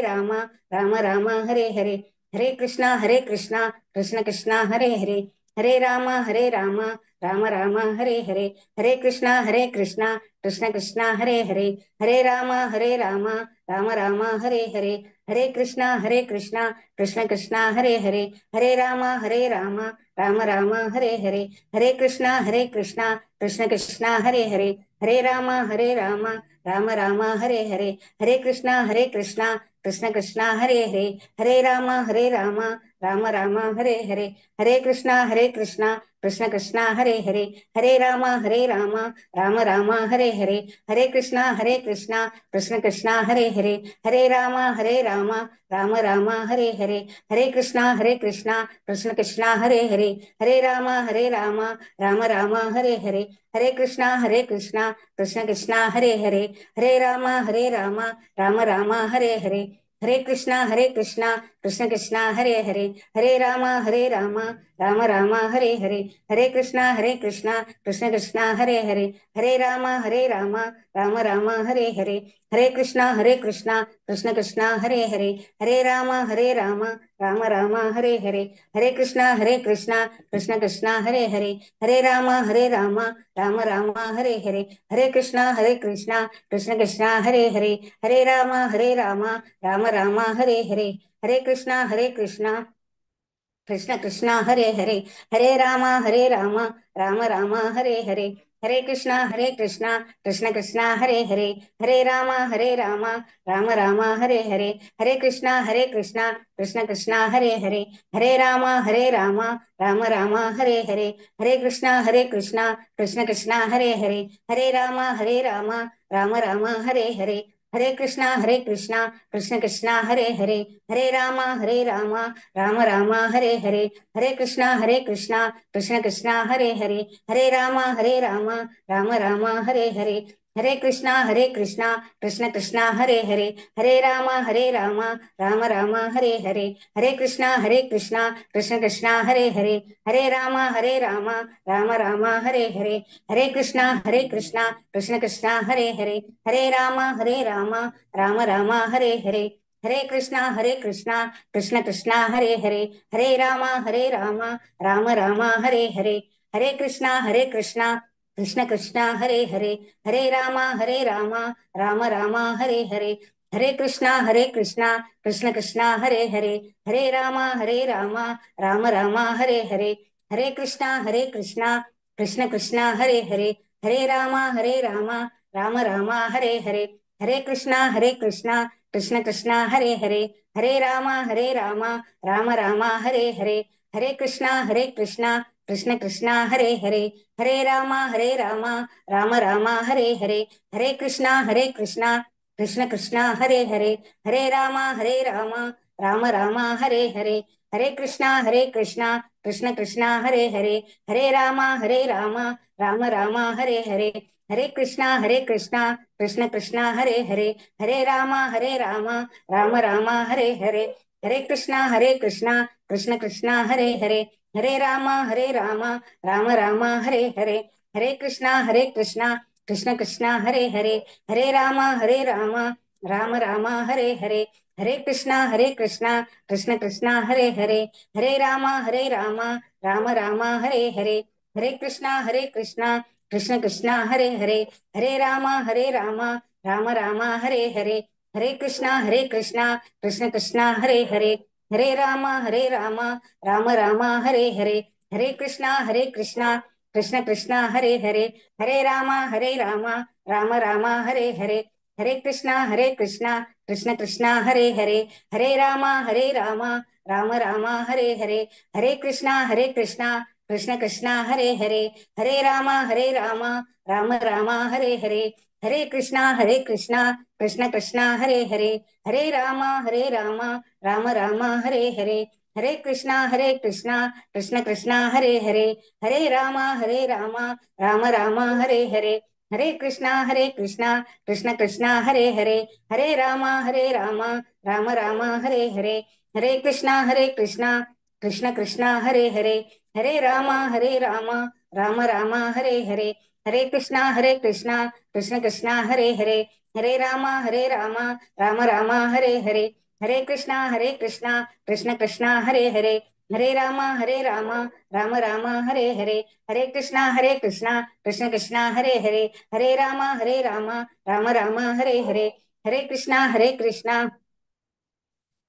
राम राम राम हरे हरे. हरे कृष्णा कृष्ण कृष्ण हरे हरे, हरे राम राम राम हरे हरे। हरे कृष्णा कृष्ण कृष्ण हरे हरे। हरे राम राम राम हरे हरे। हरे कृष्णा कृष्ण कृष्ण हरे हरे। हरे राम राम राम हरे हरे। हरे कृष्णा कृष्ण कृष्ण हरे हरे। हरे राम राम राम हरे हरे। हरे कृष्णा कृष्ण कृष्ण हरे हरे। हरे राम राम राम हरे हरे। हरे कृष्णा कृष्ण कृष्ण हरे हरे। हरे राम राम राम हरे हरे। हरे कृष्णा कृष्ण कृष्ण हरे हरे। हरे राम राम राम हरे हरे। हरे कृष्णा कृष्ण कृष्ण हरे हरे। हरे राम राम राम हरे हरे। हरे कृष्णा कृष्ण कृष्ण हरे हरे। हरे राम राम राम हरे हरे। हरे कृष्णा कृष्ण कृष्ण हरे हरे। हरे राम राम राम हरे हरे। हरे कृष्णा कृष्ण कृष्ण हरे हरे। हरे राम राम राम हरे हरे। हरे कृष्णा कृष्ण कृष्ण हरे हरे। हरे राम राम राम हरे हरे। हरे कृष्णा कृष्ण कृष्ण हरे हरे। हरे राम राम राम हरे हरे। हरे कृष्णा कृष्ण कृष्ण हरे हरे। हरे राम राम राम हरे हरे। हरे कृष्णा कृष्ण कृष्ण हरे हरे। हरे राम राम राम हरे हरे। हरे कृष्णा कृष्ण कृष्ण हरे हरे। हरे राम राम राम हरे हरे। हरे कृष्णा कृष्ण कृष्ण हरे हरे। हरे राम राम राम हरे हरे। हरे कृष्णा कृष्ण कृष्ण हरे हरे। हरे राम राम राम हरे हरे। हरे कृष्णा कृष्ण कृष्ण हरे हरे। हरे राम राम राम हरे हरे। हरे कृष्णा कृष्ण कृष्ण हरे हरे। हरे राम राम राम हरे हरे। हरे कृष्णा कृष्ण कृष्ण हरे हरे। हरे राम राम राम हरे हरे। हरे कृष्णा कृष्ण कृष्ण हरे हरे। हरे राम राम राम हरे हरे। हरे कृष्णा कृष्ण कृष्ण हरे हरे। हरे राम राम राम हरे हरे। हरे कृष्णा कृष्ण कृष्ण हरे हरे। हरे राम राम राम हरे हरे। हरे कृष्णा कृष्ण कृष्ण हरे हरे। हरे राम राम राम हरे हरे। हरे कृष्णा कृष्ण कृष्ण हरे हरे। हरे राम राम राम हरे हरे। हरे कृष्णा कृष्ण कृष्ण हरे हरे। हरे राम राम राम हरे हरे। हरे कृष्णा कृष्ण कृष्ण हरे हरे। हरे राम राम राम हरे हरे। हरे कृष्णा कृष्ण कृष्ण हरे हरे। हरे राम राम राम हरे हरे। हरे कृष्णा कृष्ण कृष्ण हरे हरे। हरे राम राम राम हरे हरे। हरे कृष्णा कृष्ण कृष्ण हरे हरे। हरे राम राम राम हरे हरे। हरे कृष्णा कृष्ण कृष्ण हरे हरे। हरे राम राम राम हरे हरे। हरे कृष्णा कृष्ण कृष्ण हरे हरे। हरे राम राम राम हरे हरे। हरे कृष्णा कृष्ण कृष्ण हरे हरे। हरे राम राम राम हरे हरे। हरे कृष्णा कृष्ण कृष्ण हरे हरे। हरे राम राम राम हरे हरे। हरे कृष्णा कृष्ण कृष्ण हरे हरे। हरे राम राम राम हरे हरे। हरे कृष्णा कृष्ण कृष्ण हरे हरे। हरे राम राम राम हरे हरे। हरे कृष्णा कृष्ण कृष्ण हरे हरे। हरे राम राम राम हरे हरे। हरे कृष्णा कृष्ण कृष्ण हरे हरे। हरे राम राम राम हरे हरे। हरे कृष्णा कृष्ण कृष्ण हरे हरे। हरे राम राम राम हरे हरे। हरे कृष्णा कृष्ण कृष्ण हरे हरे। हरे राम राम राम हरे हरे। हरे कृष्णा कृष्ण कृष्ण हरे हरे। हरे राम राम राम हरे हरे। हरे कृष्णा कृष्ण कृष्ण हरे हरे। हरे राम राम राम हरे हरे। हरे कृष्णा कृष्ण कृष्ण हरे हरे। हरे राम राम राम हरे हरे। हरे कृष्णा कृष्ण कृष्ण हरे हरे। हरे राम राम राम हरे हरे। हरे कृष्णा कृष्ण कृष्ण हरे हरे। हरे राम राम राम हरे हरे। हरे कृष्णा कृष्ण कृष्ण हरे हरे। हरे राम राम राम हरे हरे। हरे कृष्णा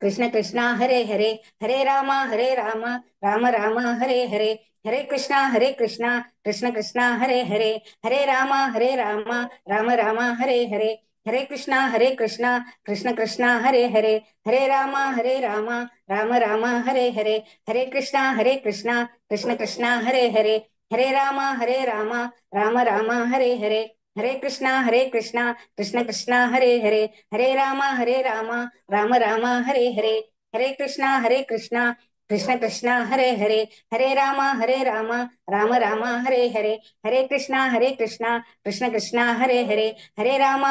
कृष्ण कृष्ण हरे हरे। हरे राम राम राम हरे हरे। हरे कृष्णा कृष्ण कृष्ण हरे हरे। हरे राम राम राम हरे हरे। हरे कृष्णा कृष्ण कृष्ण हरे हरे। हरे राम राम राम हरे हरे। हरे कृष्णा कृष्ण कृष्ण हरे हरे। हरे राम राम राम हरे हरे। हरे कृष्णा कृष्ण कृष्ण हरे हरे। हरे राम राम राम हरे हरे। हरे कृष्णा कृष्ण कृष्ण हरे हरे। हरे राम राम राम हरे हरे। हरे कृष्णा कृष्ण कृष्ण हरे हरे। हरे राम राम राम हरे हरे। हरे कृष्णा कृष्ण कृष्ण हरे हरे। हरे राम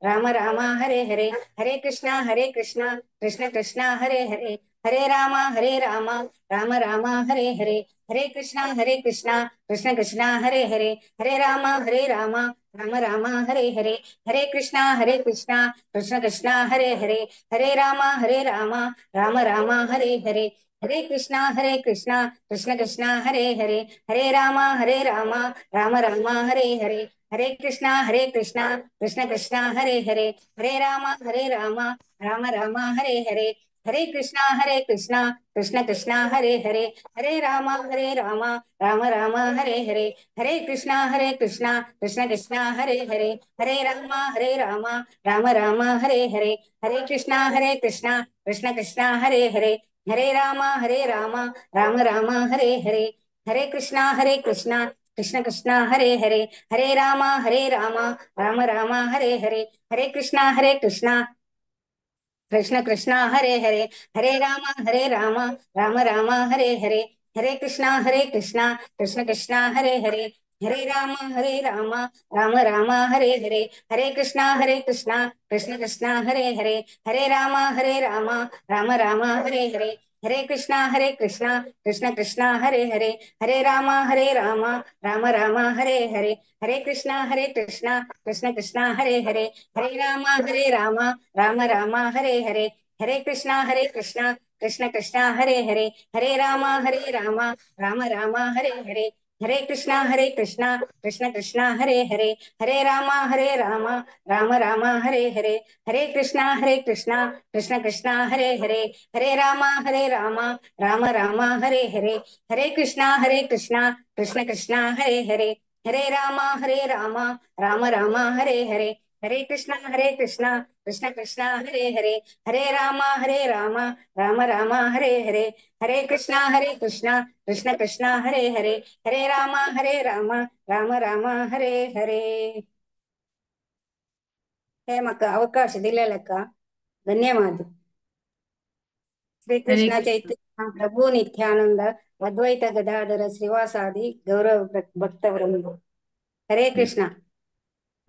राम राम हरे हरे। हरे कृष्णा कृष्ण कृष्ण हरे हरे। हरे राम राम राम हरे हरे। हरे कृष्णा कृष्ण कृष्ण हरे हरे। हरे राम राम राम हरे हरे। हरे कृष्णा कृष्ण कृष्ण हरे हरे। हरे राम राम राम हरे हरे। हरे कृष्णा कृष्ण कृष्ण हरे हरे। हरे राम राम राम हरे हरे। हरे कृष्णा कृष्ण कृष्ण हरे हरे। हरे राम राम राम हरे हरे। हरे कृष्णा कृष्ण कृष्ण हरे हरे। हरे राम राम राम हरे हरे। हरे कृष्णा कृष्ण कृष्ण हरे हरे। हरे राम राम राम हरे हरे। हरे कृष्णा कृष्ण कृष्ण हरे हरे। हरे राम राम राम हरे हरे। हरे कृष्णा कृष्ण कृष्ण हरे हरे। हरे राम राम राम हरे हरे। हरे कृष्णा कृष्ण कृष्ण हरे हरे। हरे राम राम राम हरे हरे। हरे कृष्णा कृष्ण कृष्ण हरे हरे। हरे राम राम राम हरे हरे। हरे कृष्णा कृष्ण कृष्ण हरे हरे। हरे राम राम राम हरे हरे। हरे कृष्णा कृष्ण कृष्ण हरे हरे। हरे राम राम राम हरे हरे। हरे कृष्णा कृष्ण कृष्ण हरे हरे। हरे राम राम राम हरे हरे। हरे कृष्णा कृष्ण कृष्ण हरे हरे। हरे राम राम राम हरे हरे। हरे कृष्णा कृष्ण कृष्ण हरे हरे। हरे राम राम राम हरे हरे। हरे कृष्णा कृष्ण कृष्ण हरे हरे। हरे राम राम राम हरे हरे। हरे कृष्णा कृष्ण कृष्ण हरे हरे। हरे राम राम राम हरे हरे। हरे कृष्णा कृष्ण कृष्ण हरे हरे। हरे राम राम राम हरे हरे। हेमक्क अवकाश दिलेलक्क धन्यवाद। श्री कृष्ण चैतन्य प्रभु नित्यानंद अद्वैत गदाधर श्रीवासादि गौरव भक्तवृंद। हरे कृष्णा।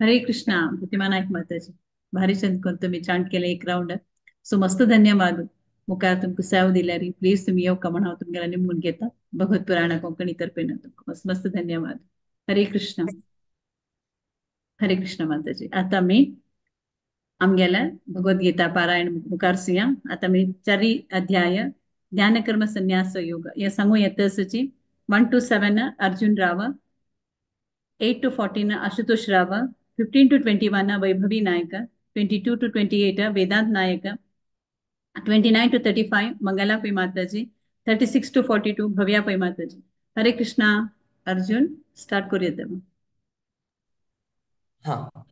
हरे कृष्णा। प्रतिमा नायक माताजी भारी चंद करून तुम्ही चांट केले एक राऊंड, सो मस्त धन्यवाद। मुखार तुमकां सेव दिल्यारी प्लीज तुम्ही येवका म्हण हांव तुमगेल्या निमगून घेता। भगवत पुराणा कोंकणी तर्फेन तुमकां मस्त मस्त धन्यवाद। हरे कृष्ण। हरे कृष्ण माताजी। आता आमी आमगेल्या भगवद्गीता पारायण मुखार सुया। आता आमी चारी अध्याय ज्ञानकर्म संन्यास योग हे सांगू येता सुची 1 to 7 Arjun Rao, 8 to 14 Ashutosh Rao, 15 to 21 Vaibhavi Naik, 22 to 28 Vedant Naik, 29 to 35 Mangala Pai Mataji, 36 to 42 Bhavya Pai Mataji. Hare Krishna. Arjun start करूया. हाँ।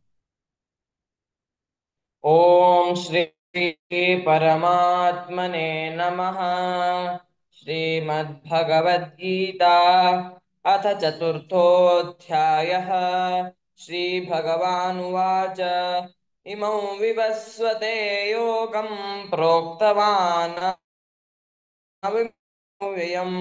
ओम श्री परमात्मने नमः। श्रीमद्भगवद्गीता अथ चतुर्थोऽध्यायः। श्री भगवानुवाच। इमौ विवस्वते योगं प्रोक्तवान् अव्ययम्।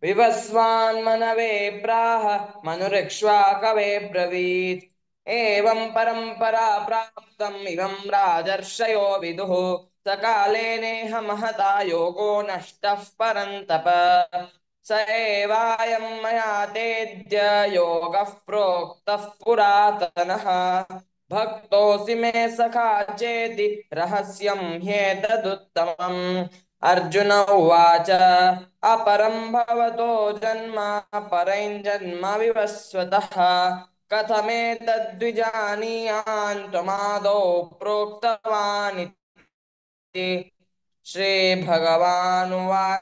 विवस्वान् मनवे प्राह मनुरिक्ष्वाकवे ब्रवीत्। एवं परंपरा प्राप्तम् इमं राजर्षयो विदुः। सकाले नेह महता योगो नष्टः परन्तप। स एवायं मया तेद्य योगः प्रोक्तः पुरातनः। भक्तोऽसि मे सखा चेति रहस्यं ह्येतदुत्तमम्। अर्जुन उवाच, अपरं भवतो जन्म परैर्जन्म विवस्वतः, कथमेतद्विजानीयान् त्वमादौ प्रोक्तवानिति। श्रीभगवानुवाच,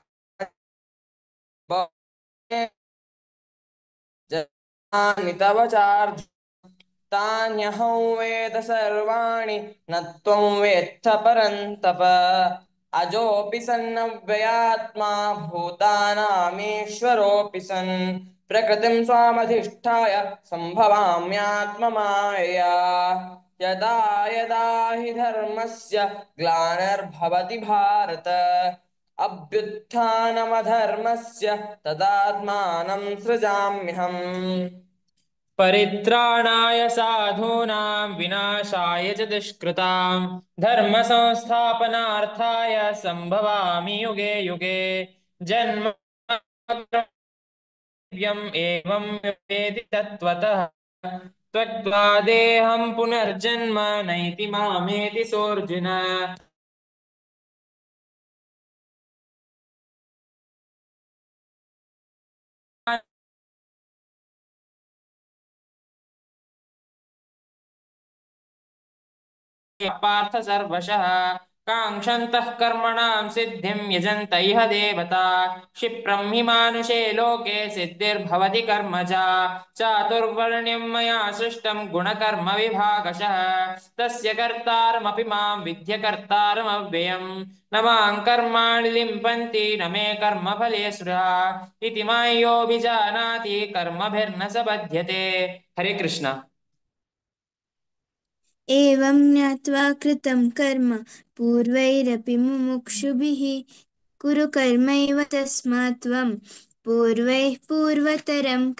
जन्मानि तव चार्जुन तान्यहं वेद सर्वाणि न त्वं वेत्थ परन्तप। अजोऽपि सन्नव्ययात्मा भूतानामीश्वरोऽपि सन्, प्रकृतिं स्वामधिष्ठाय सम्भवाम्यात्ममायया। यदा यदा हि धर्मस्य ग्लानिर्भवति भारत, अभ्युत्थानमधर्मस्य तदात्मानं सृजाम्यहम्। परित्राणाय साधूनां विनाशाय च दुष्कृतां, धर्मसंस्थापनार्थाय संभवामि युगे युगे। जन्म एवं वेदि तत्त्वतः, त्यक्त्वा देहं पुनर्जन्म नैति मामेति सोऽर्जुन। पार्थ सर्वशः काङ्क्षन्तः कर्मणां सिद्धिं यजन्त इह देवता, क्षिप्रं हि मानुषे लोके सिद्धिर्भवति कर्मजा। चातुर्वर्ण्यं मया सृष्टं गुणकर्म विभागशः, तस्य कर्तारमपि मां विद्य कर्तारमव्ययम्। न मां कर्माणि लिम्पन्ति न मे कर्मफले स्पृहा, इति मां योऽभिजानाति कर्मभिर्न स बध्यते। हरे कृष्ण। एवं ज्ञात्वा कृतं कर्म पूर्वैरपि मुमुक्षुभिः, कुरु कर्मैव तस्मात् त्वं पूर्वैः पूर्वतरं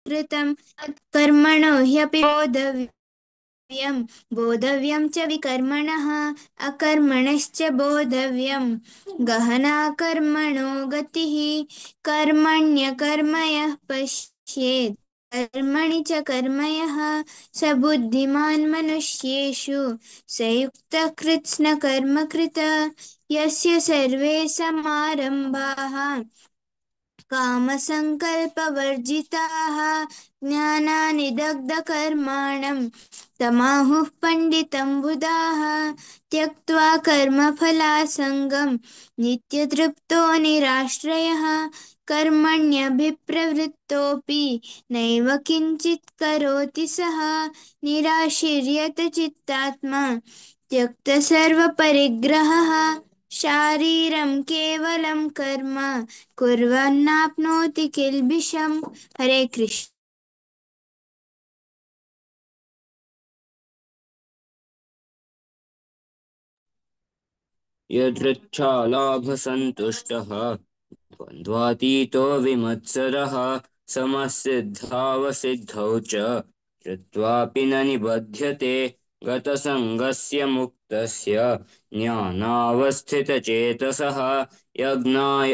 कृतं। कर्मणो ह्यपि बोधव्यं, बोधव्यं च विकर्मणः, अकर्मणश्च बोधव्यं गहना कर्मणो गतिः। कर्मण्यकर्मयः पश्येत् कर्मणि च कर्मयः, स बुद्धिमान् मनुष्येषु स युक्तः कृत्स्नकर्मकृत। यस्य सर्वे समारम्भाः कामसङ्कल्पवर्जिताः, ज्ञानानिदग्धकर्माणं तमाहुः पण्डितं बुधाः। त्यक्त्वा कर्मफलासङ्गं नित्यतृप्तो निराश्रयः, कर्मण्यभिप्रवृत्तोऽपि नैव किञ्चित् करोति सः। निराशीर्यत चित्तात्मा त्यक्तसर्वपरिग्रहः, शारीरं केवलं कर्म कुर्वन्नाप्नोति किल्बिषम्। हरे कृष्ण। यदृच्छालाभसन्तुष्टः द्वन्द्वातीतो विमत्सरः, समसिद्धावसिद्धौ च कृत्वापि न निबध्यते। गतसङ्गस्य मुक्तस्य ज्ञानावस्थितचेतसः,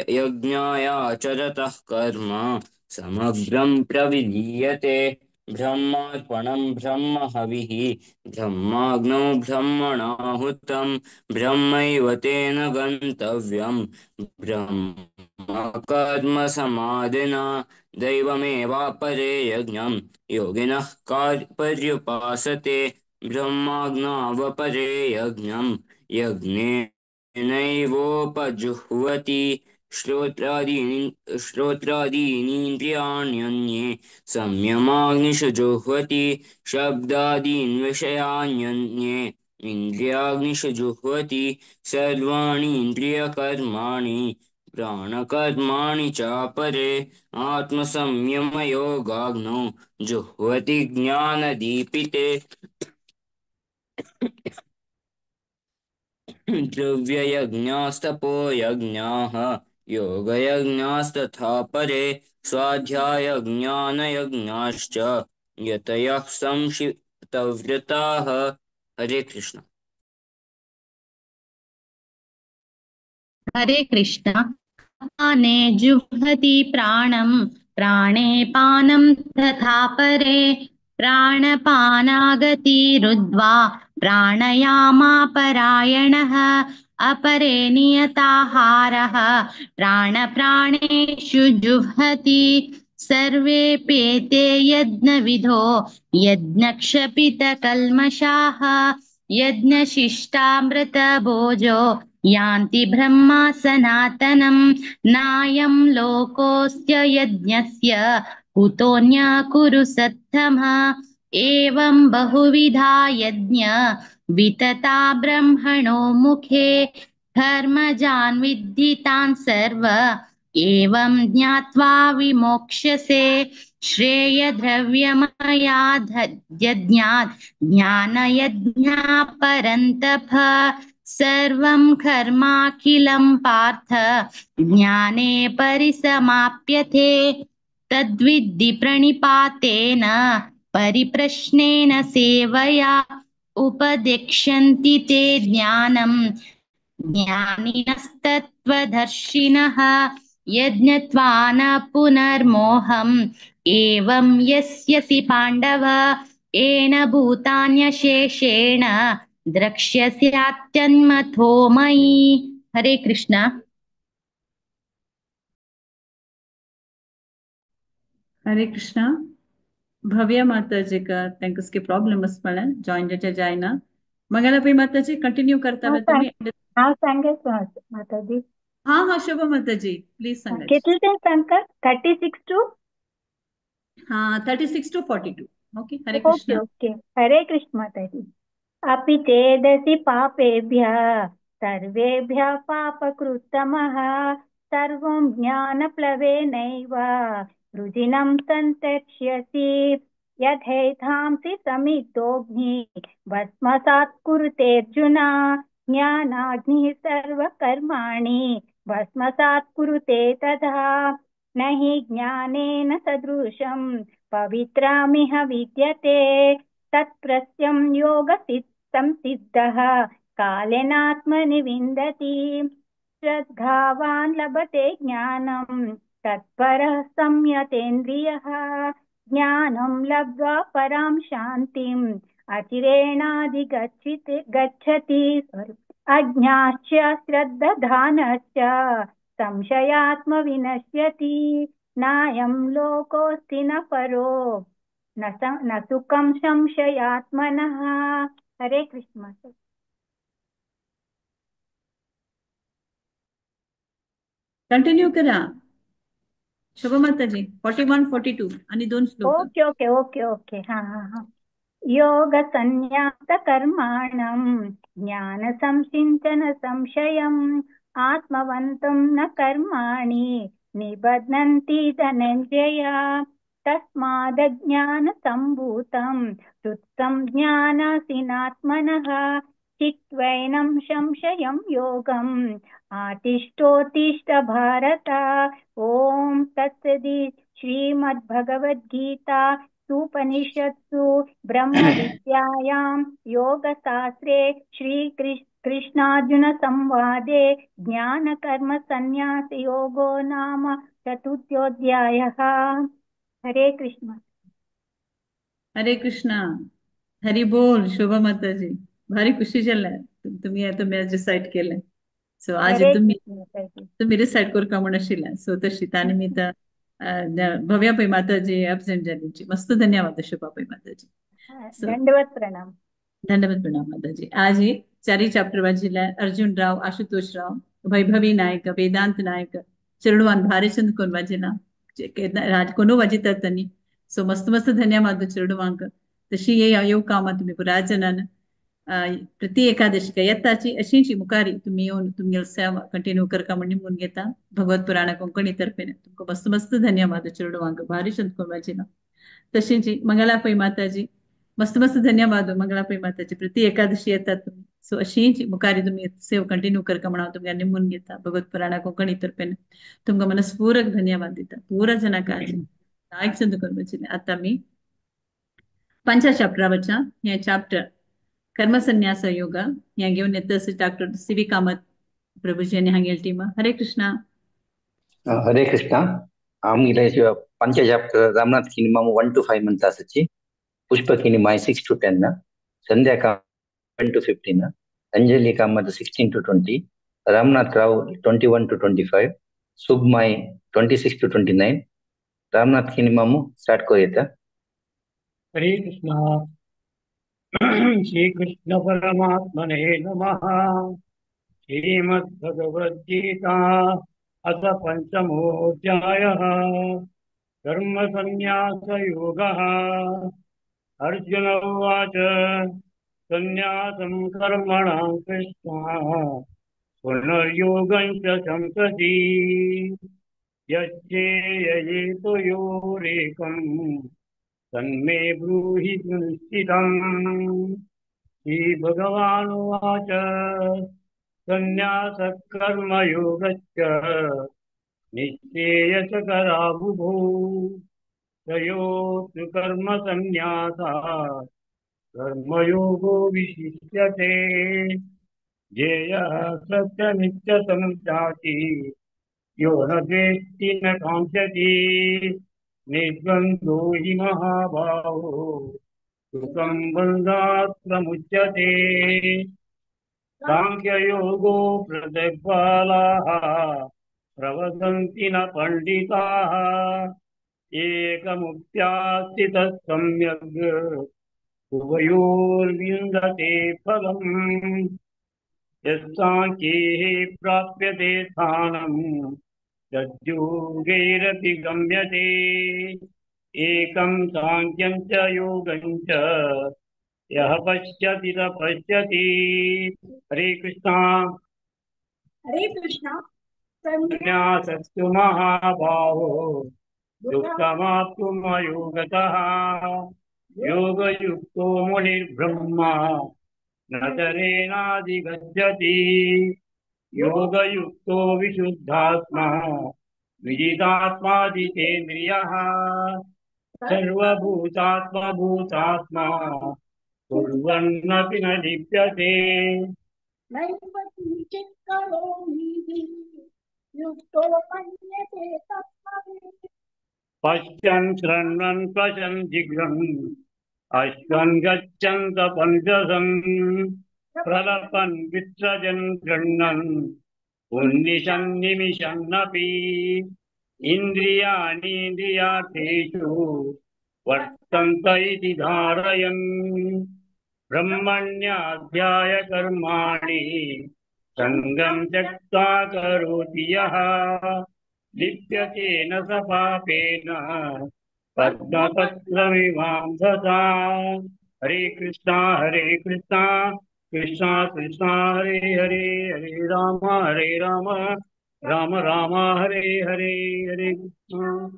यज्ञायाचरतः कर्म समग्रं प्रविलीयते। ब्रह्मार्पणं ब्रह्महविः ब्रह्माग्नौ ब्रह्मणाहुतं, ब्रह्मैव तेन गन्तव्यं ब्रह्मकर्मसमाधिना। दैवमेवापरे यज्ञं योगिनः पर्युपासते, ब्रह्माग्नावपरे यज्ञं यज्ञेनैवोपजुह्वति। श्रोत्रादीनीन्द्रियाण्यन्ये संयमाग्निषु जुह्वति, शब्दादीन् विषयान्यन्ये इन्द्रियाग्निषु जुह्वति। सर्वाणि इन्द्रियकर्माणि प्राणकर्माणि चापरे, आत्मसंयमयोगाग्नौ जुह्वति ज्ञानदीपिते। द्रव्ययज्ञास्तपो यज्ञाः योगयज्ञास्तथा परे, स्वाध्यायज्ञानयज्ञाश्च यतयः संशितव्रताः। हरे कृष्ण। हरे कृष्ण। पाने जुह्वति प्राणं प्राणे पानं तथा परे प्राणपानागतिरुद्ध्वा प्राणायामापरायणः अपरे नियताहारः प्राणप्राणेषु जुह्वति। सर्वेऽप्येते यज्ञविधो यज्ञक्षपितकल्मषाः यज्ञशिष्टामृतभोजो यान्ति ब्रह्मा सनातनं। नायं लोकोऽस्य यज्ञस्य कुतोऽन्य कुरु सत्तमः। एवं बहुविधा यज्ञ वितता ब्रह्मणो मुखे कर्मजान् विद्धितान् सर्व एवं ज्ञात्वा विमोक्ष्यसे। श्रेयद्रव्यमया यज्ञात् ज्ञानयज्ञा परन्तप सर्वं कर्माखिलं पार्थ ज्ञाने परिसमाप्यते। तद्विद्धि प्रणिपातेन परिप्रश्नेन सेवया उपदेक्ष्यन्ति ते ज्ञानं ज्ञानिनस्तत्त्वदर्शिनः। यज्ञत्वा न पुनर्मोहम् एवं यस्यसि पाण्डव येन भूतान्यशेषेण द्रक्ष्यस्यात्यन्मथो मयि। हरे कृष्णा। हरे कृष्णा। भव्य माताजी का तांकां के प्रॉब्लेम आसपाले जॉईन जाचे जायना। मंगलापी माताजी कंटिन्यू करता तुम्ही। हांव सांगेच माताजी। हाँ हाँ शोभा माताजी प्लीज सांगा। कितले ते सांगता? 36 टू हाँ 36 to 42। Okay Hare okay Krishna. Okay Hare Krishna माताजी। अपि चेदसि पापेभ्यः सर्वेभ्यः पापकृत्तमः सर्वं ज्ञानप्लवेनैव रुजिनं सन्तक्ष्यसि। यथैधांसि समितोऽग्निः भस्मसात् कुरुतेऽर्जुन ज्ञानाग्निः सर्वकर्माणि भस्मसात् कुरुते तथा। न हि ज्ञानेन सदृशं पवित्रमिह विद्यते तत्प्रत्यं योगसंसिद्धः कालेनात्मनि विन्दति। श्रद्धावान् लभते ज्ञानं तत्परः संयतेन्द्रियः ज्ञानं लब्ध्वा परां शान्तिम् अचिरेणाधिगच्छति गच्छति। अज्ञाश्च श्रद्दधानश्च संशयात्मविनश्यति। नायं लोकोऽस्ति न परो न सुखं संशयात्मनः। हरे कृष्ण। कंटिन्यू करा शोभा माताजी। 41 42 आणि दोन श्लोक। ओके ओके ओके ओके हाँ हाँ हाँ। योग संन्यास कर्माणं ज्ञान संसिंचन संशयम् आत्मवन्तं न कर्माणि निबध्नन्ति धनञ्जय। तस्मादज्ञान संभूतं तुत्सं ज्ञानासिनात्मनः चित्वैनं संशयं योगम् आतिष्ठोत्तिष्ठ भारत। ॐ तत्सदि श्रीमद्भगवद्गीता सुपनिषत्सु ब्रह्मविद्यायां योगशास्त्रे श्री कृष्णार्जुन संवादे ज्ञानकर्म संन्यास योगो नाम चतुर्थोऽध्यायः। हरे कृष्ण। हरे कृष्णा। हरी बोल शोभा माताजी। भारी खुशी जालें तुम्ही तुम्ही आज डिसायड केलें। सो आज तुम्ही तुम्ही डिसायड करता म्हूण आशिल्लें। सो तशी त्या निमित्त भव्या पै माताजी एबसेंट जाली। मस्त धन्यवाद शोभा पै माताजी। दंडवत प्रणाम। दंडवत प्रणाम माताजी। आज ही चारी चॅप्टर वाचिले अर्जुन राव, आशुतोष राव, वैभवी नायक, वेदांत नायक, चेडवान भारीचंद कोण वाचिला राज कोणू वाजितात त्यांनी। सो मस्त मस्त धन्यवाद चेडवांक। तशी ये येव कामां तुमी पुराय जणान प्रति एकादशी येताची अशीची मुखारी तुम्ही येवन तुमगेले सेवा कंटिन्यू करका म्हण निमून घेता भगवत पुराण कोंकणी तर्फेन तुमकां मस्त मस्त धन्यवाद चेडवांक भारीचंद कोण वाचिला। तशीची मंगला पै माताजी मस्त मस्त धन्यवाद मंगला पै माताजी। प्रति एकादशी येतात तुम्ही। सो अशीच मुखारी तुम्ही सेव कंटिन्यू करका म्हणून तुमकां निमून घेता भगवत पुराण कोंकणी तर्फेन तुमकां मनस्पूरक धन्यवाद दिता पुरा जणांक आज नायक चंद करपाचें। आतां आमी पंचा चॅप्टरा वचा हें चॅप्टर कर्मसन्यास योग हें घेवन येता डॉक्टर सी व्ही कामत प्रभुजी आनी हांगेली टीम। हरे कृष्णा। हरे कृष्णा. आमगेले पंच chapter Ramnath Kini 1 to 5 month आसाची, Pushpa Kini 6 to 10, Sandhya 7 to 15, Anjali Kamath 16 to 20, Ramnath Rao 21 to 25, Submai 26 to 29. Ramnath Kini Mamu start कोरियता. Hare Krishna. Shri Krishna परमात्मने नमः. श्रीमद्भगवद्गीता अथ पंचमोऽध्यायः. कर्मसन्न्यासयोगः. अर्जुन उवाच, सन्न्यासं कर्मणां कृष्ण पुनर्योगं च संसति यच्चेययेतो योरेकं तन्मे ब्रूहि निश्चितम्. श्रीभगवानुवाच, सन्न्यासः कर्मयोगश्च निश्चेयसकराबुभौ तयोस्तु कर्मसन्न्यासात् कर्मयोगो विशिष्यते. ज्ञेयः सत्यनित्यसंजाति यो न द्वेष्टि न काङ्क्षति निर्द्वन्द्वो हि महाबाहो सुखं बन्धात् प्रमुच्यते. सांख्ययोगो पृथग्बालाः प्रवदन्ति न पण्डिताः एकमुक्त्यास्थितः सम्यग् उभयोर्विन्दते फलम्. यस्साङ्ख्यैः प्राप्यते स्थानं तद्योगैरपि गम्यते. एकं साङ्ख्यं च योगं च यः पश्यति स पश्यति. हरे कृष्णा. हरे कृष्णा. सन्न्यासस्तु महाबाहो दुःखमाप्तुमयोगतः योगयुक्तो मुनिर्ब्रह्मा न तरेणाधिगच्छति. योगयुक्तो विशुद्धात्मा विजितात्मा जितेन्द्रियः सर्वभूतात्मभूतात्मा कुर्वन्नपि न लिप्यते. नैव किञ्चित् करोमीति युक्तो मन्यते तत्त्ववित्. पश्यन् शृण्वन् पशन् जिघ्रन् अश्वन् गच्छन् तपञ्चसन् प्रलपन् विसृजन् गृह्णन् उन्निशन् निमिषन्नपि इन्द्रियाणीन्द्रियार्थेषु वर्तन्त इति धारयन्. ब्रह्मण्याध्याय कर्माणि सङ्गं त्यक्त्वा करोति यः लिप्यते न स पापेन पद्मपत्रमिवांससा. हरे कृष्णा कृष्णा कृष्णा हरे हरे, हरे राम राम राम हरे हरे. हरे कृष्णा.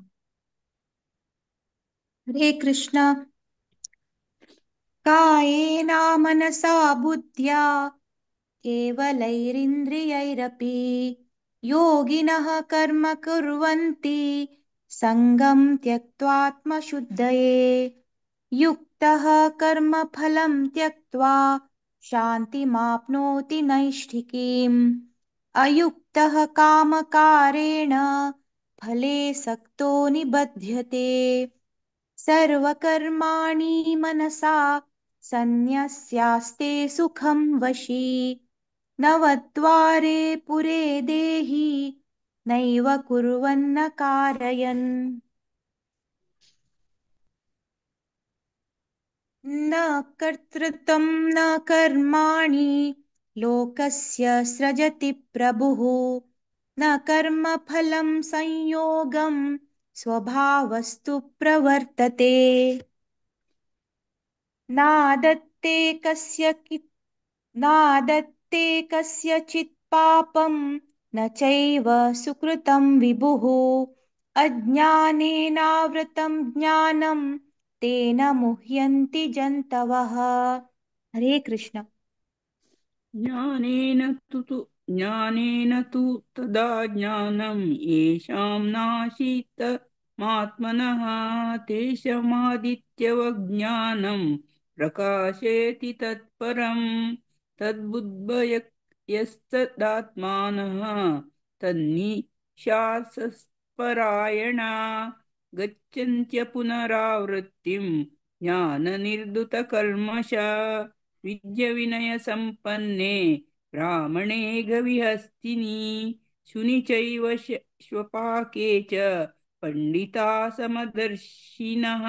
हरे कृष्ण. कायेन मनसा बुद्ध्या केवलैरिन्द्रियैरपि योगिनः कर्म कुर्वन्ति सङ्गं त्यक्त्वात्मशुद्धये. युक्तः कर्मफलं त्यक्त्वा शान्तिमाप्नोति नैष्ठिकीम्. अयुक्तः कामकारेण फले सक्तो निबध्यते. सर्वकर्माणि मनसा सन्न्यस्यास्ते सुखं वशी. नवद्वारे पुरे देहि नैव कुर्वन्न कारयन्. न कर्तृत्वं न कर्माणि लोकस्य सृजति प्रभुः. न कर्मफलं संयोगं स्वभावस्तु प्रवर्तते. नादत्ते कस्यचित् पापं न चैव सुकृतं विभुः. अज्ञानेनावृतं ज्ञानं तेन मुह्यन्ति जन्तवः. हरे कृष्ण. ज्ञानेन तु तदा ज्ञानं येषां नाशीतमात्मनः तेषामादित्यवज्ञानं प्रकाशयति तत्परं. तद्बुद्धयस्तदात्मानः शासस्परायणा गच्छन्त्य पुनरावृत्तिं ज्ञाननिर्धुतकल्मषा विद्यविनयसम्पन्ने ब्राह्मणे गविहस्तिनि शुनि चैव श्वपाके च पण्डिता समदर्शिनः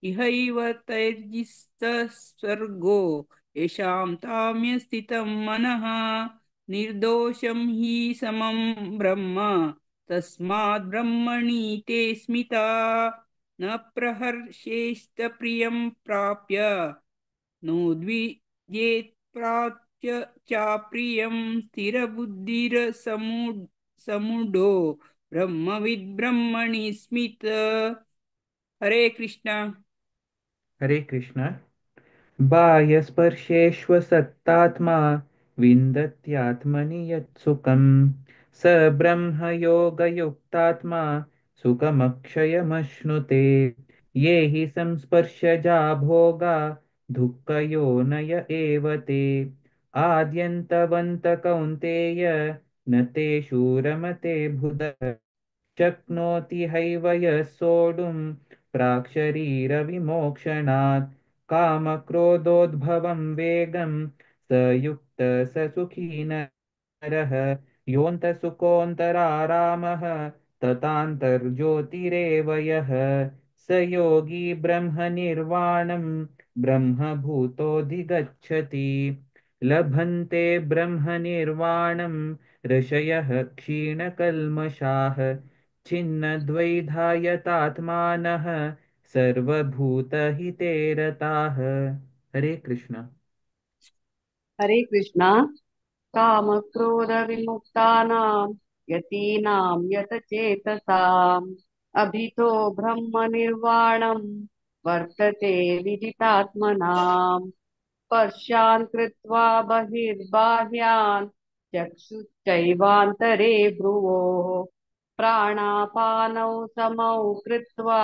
इहैव तैर्जिस्तस्वर्गो येषां ताम्यस्थितं मनः निर्दोषं हि समं ब्रह्म तस्माद् ब्रह्मणि ते स्मिता न प्रहर्षेष्टप्रियं प्राप्य नोद्विजेत् प्राप्य चाप्रियं स्थिरबुद्धिरसमूढो ब्रह्मविद् ब्रह्मणि स्मित। हरे कृष्णा। हरे कृष्ण। बाह्यस्पर्शेष्वसक्तात्मा विन्दत्यात्मनि यत्सुखं स ब्रह्मयोगयुक्तात्मा सुखमक्षयमश्नुते। ये हि संस्पर्शजा भोगा दुःखयोनय एव ते आद्यन्तवन्त कौन्तेय न तेषु रमते बुध। शक्नोति हैव यः सोढुं प्राक्शरीरविमोक्षणात् कामक्रोधोद्भवं वेगं स युक्तः स सुखी नरः। योऽन्तसुकोऽन्तरारामः तथान्तर्ज्योतिरेव यः स योगी ब्रह्मनिर्वाणं ब्रह्मभूतोऽधिगच्छति। लभन्ते ब्रह्मनिर्वाणं ऋषयः क्षीणकल्मषाः छिन्नद्वैधायतात्मानः सर्वभूतहिते रताः। हरे कृष्ण। हरे कृष्णा। कामक्रोधविमुक्तानां यतीनां यतचेतसाम् अभितो ब्रह्मनिर्वाणं वर्तते विदितात्मनाम्। स्पर्शान् कृत्वा बहिर्बाह्यान् चक्षुश्चैवान्तरे भ्रुवोः प्राणापानौ समौ कृत्वा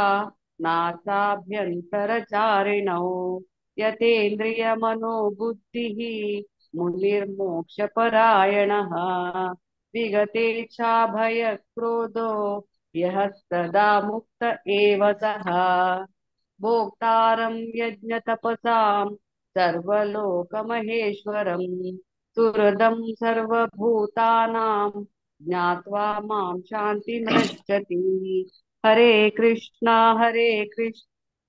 नासाभ्यन्तरचारिणौ यतेन्द्रियमनोबुद्धिः मुनिर्मोक्षपरायणः विगतेच्छाभयक्रोधो यः सदा मुक्त एव सः। भोक्तारं यज्ञतपसां सर्वलोकमहेश्वरं सुहृदं सर्वभूतानां ज्ञात्वा मां शान्तिमृच्छति। हरे कृष्णा हरे कृष्ण।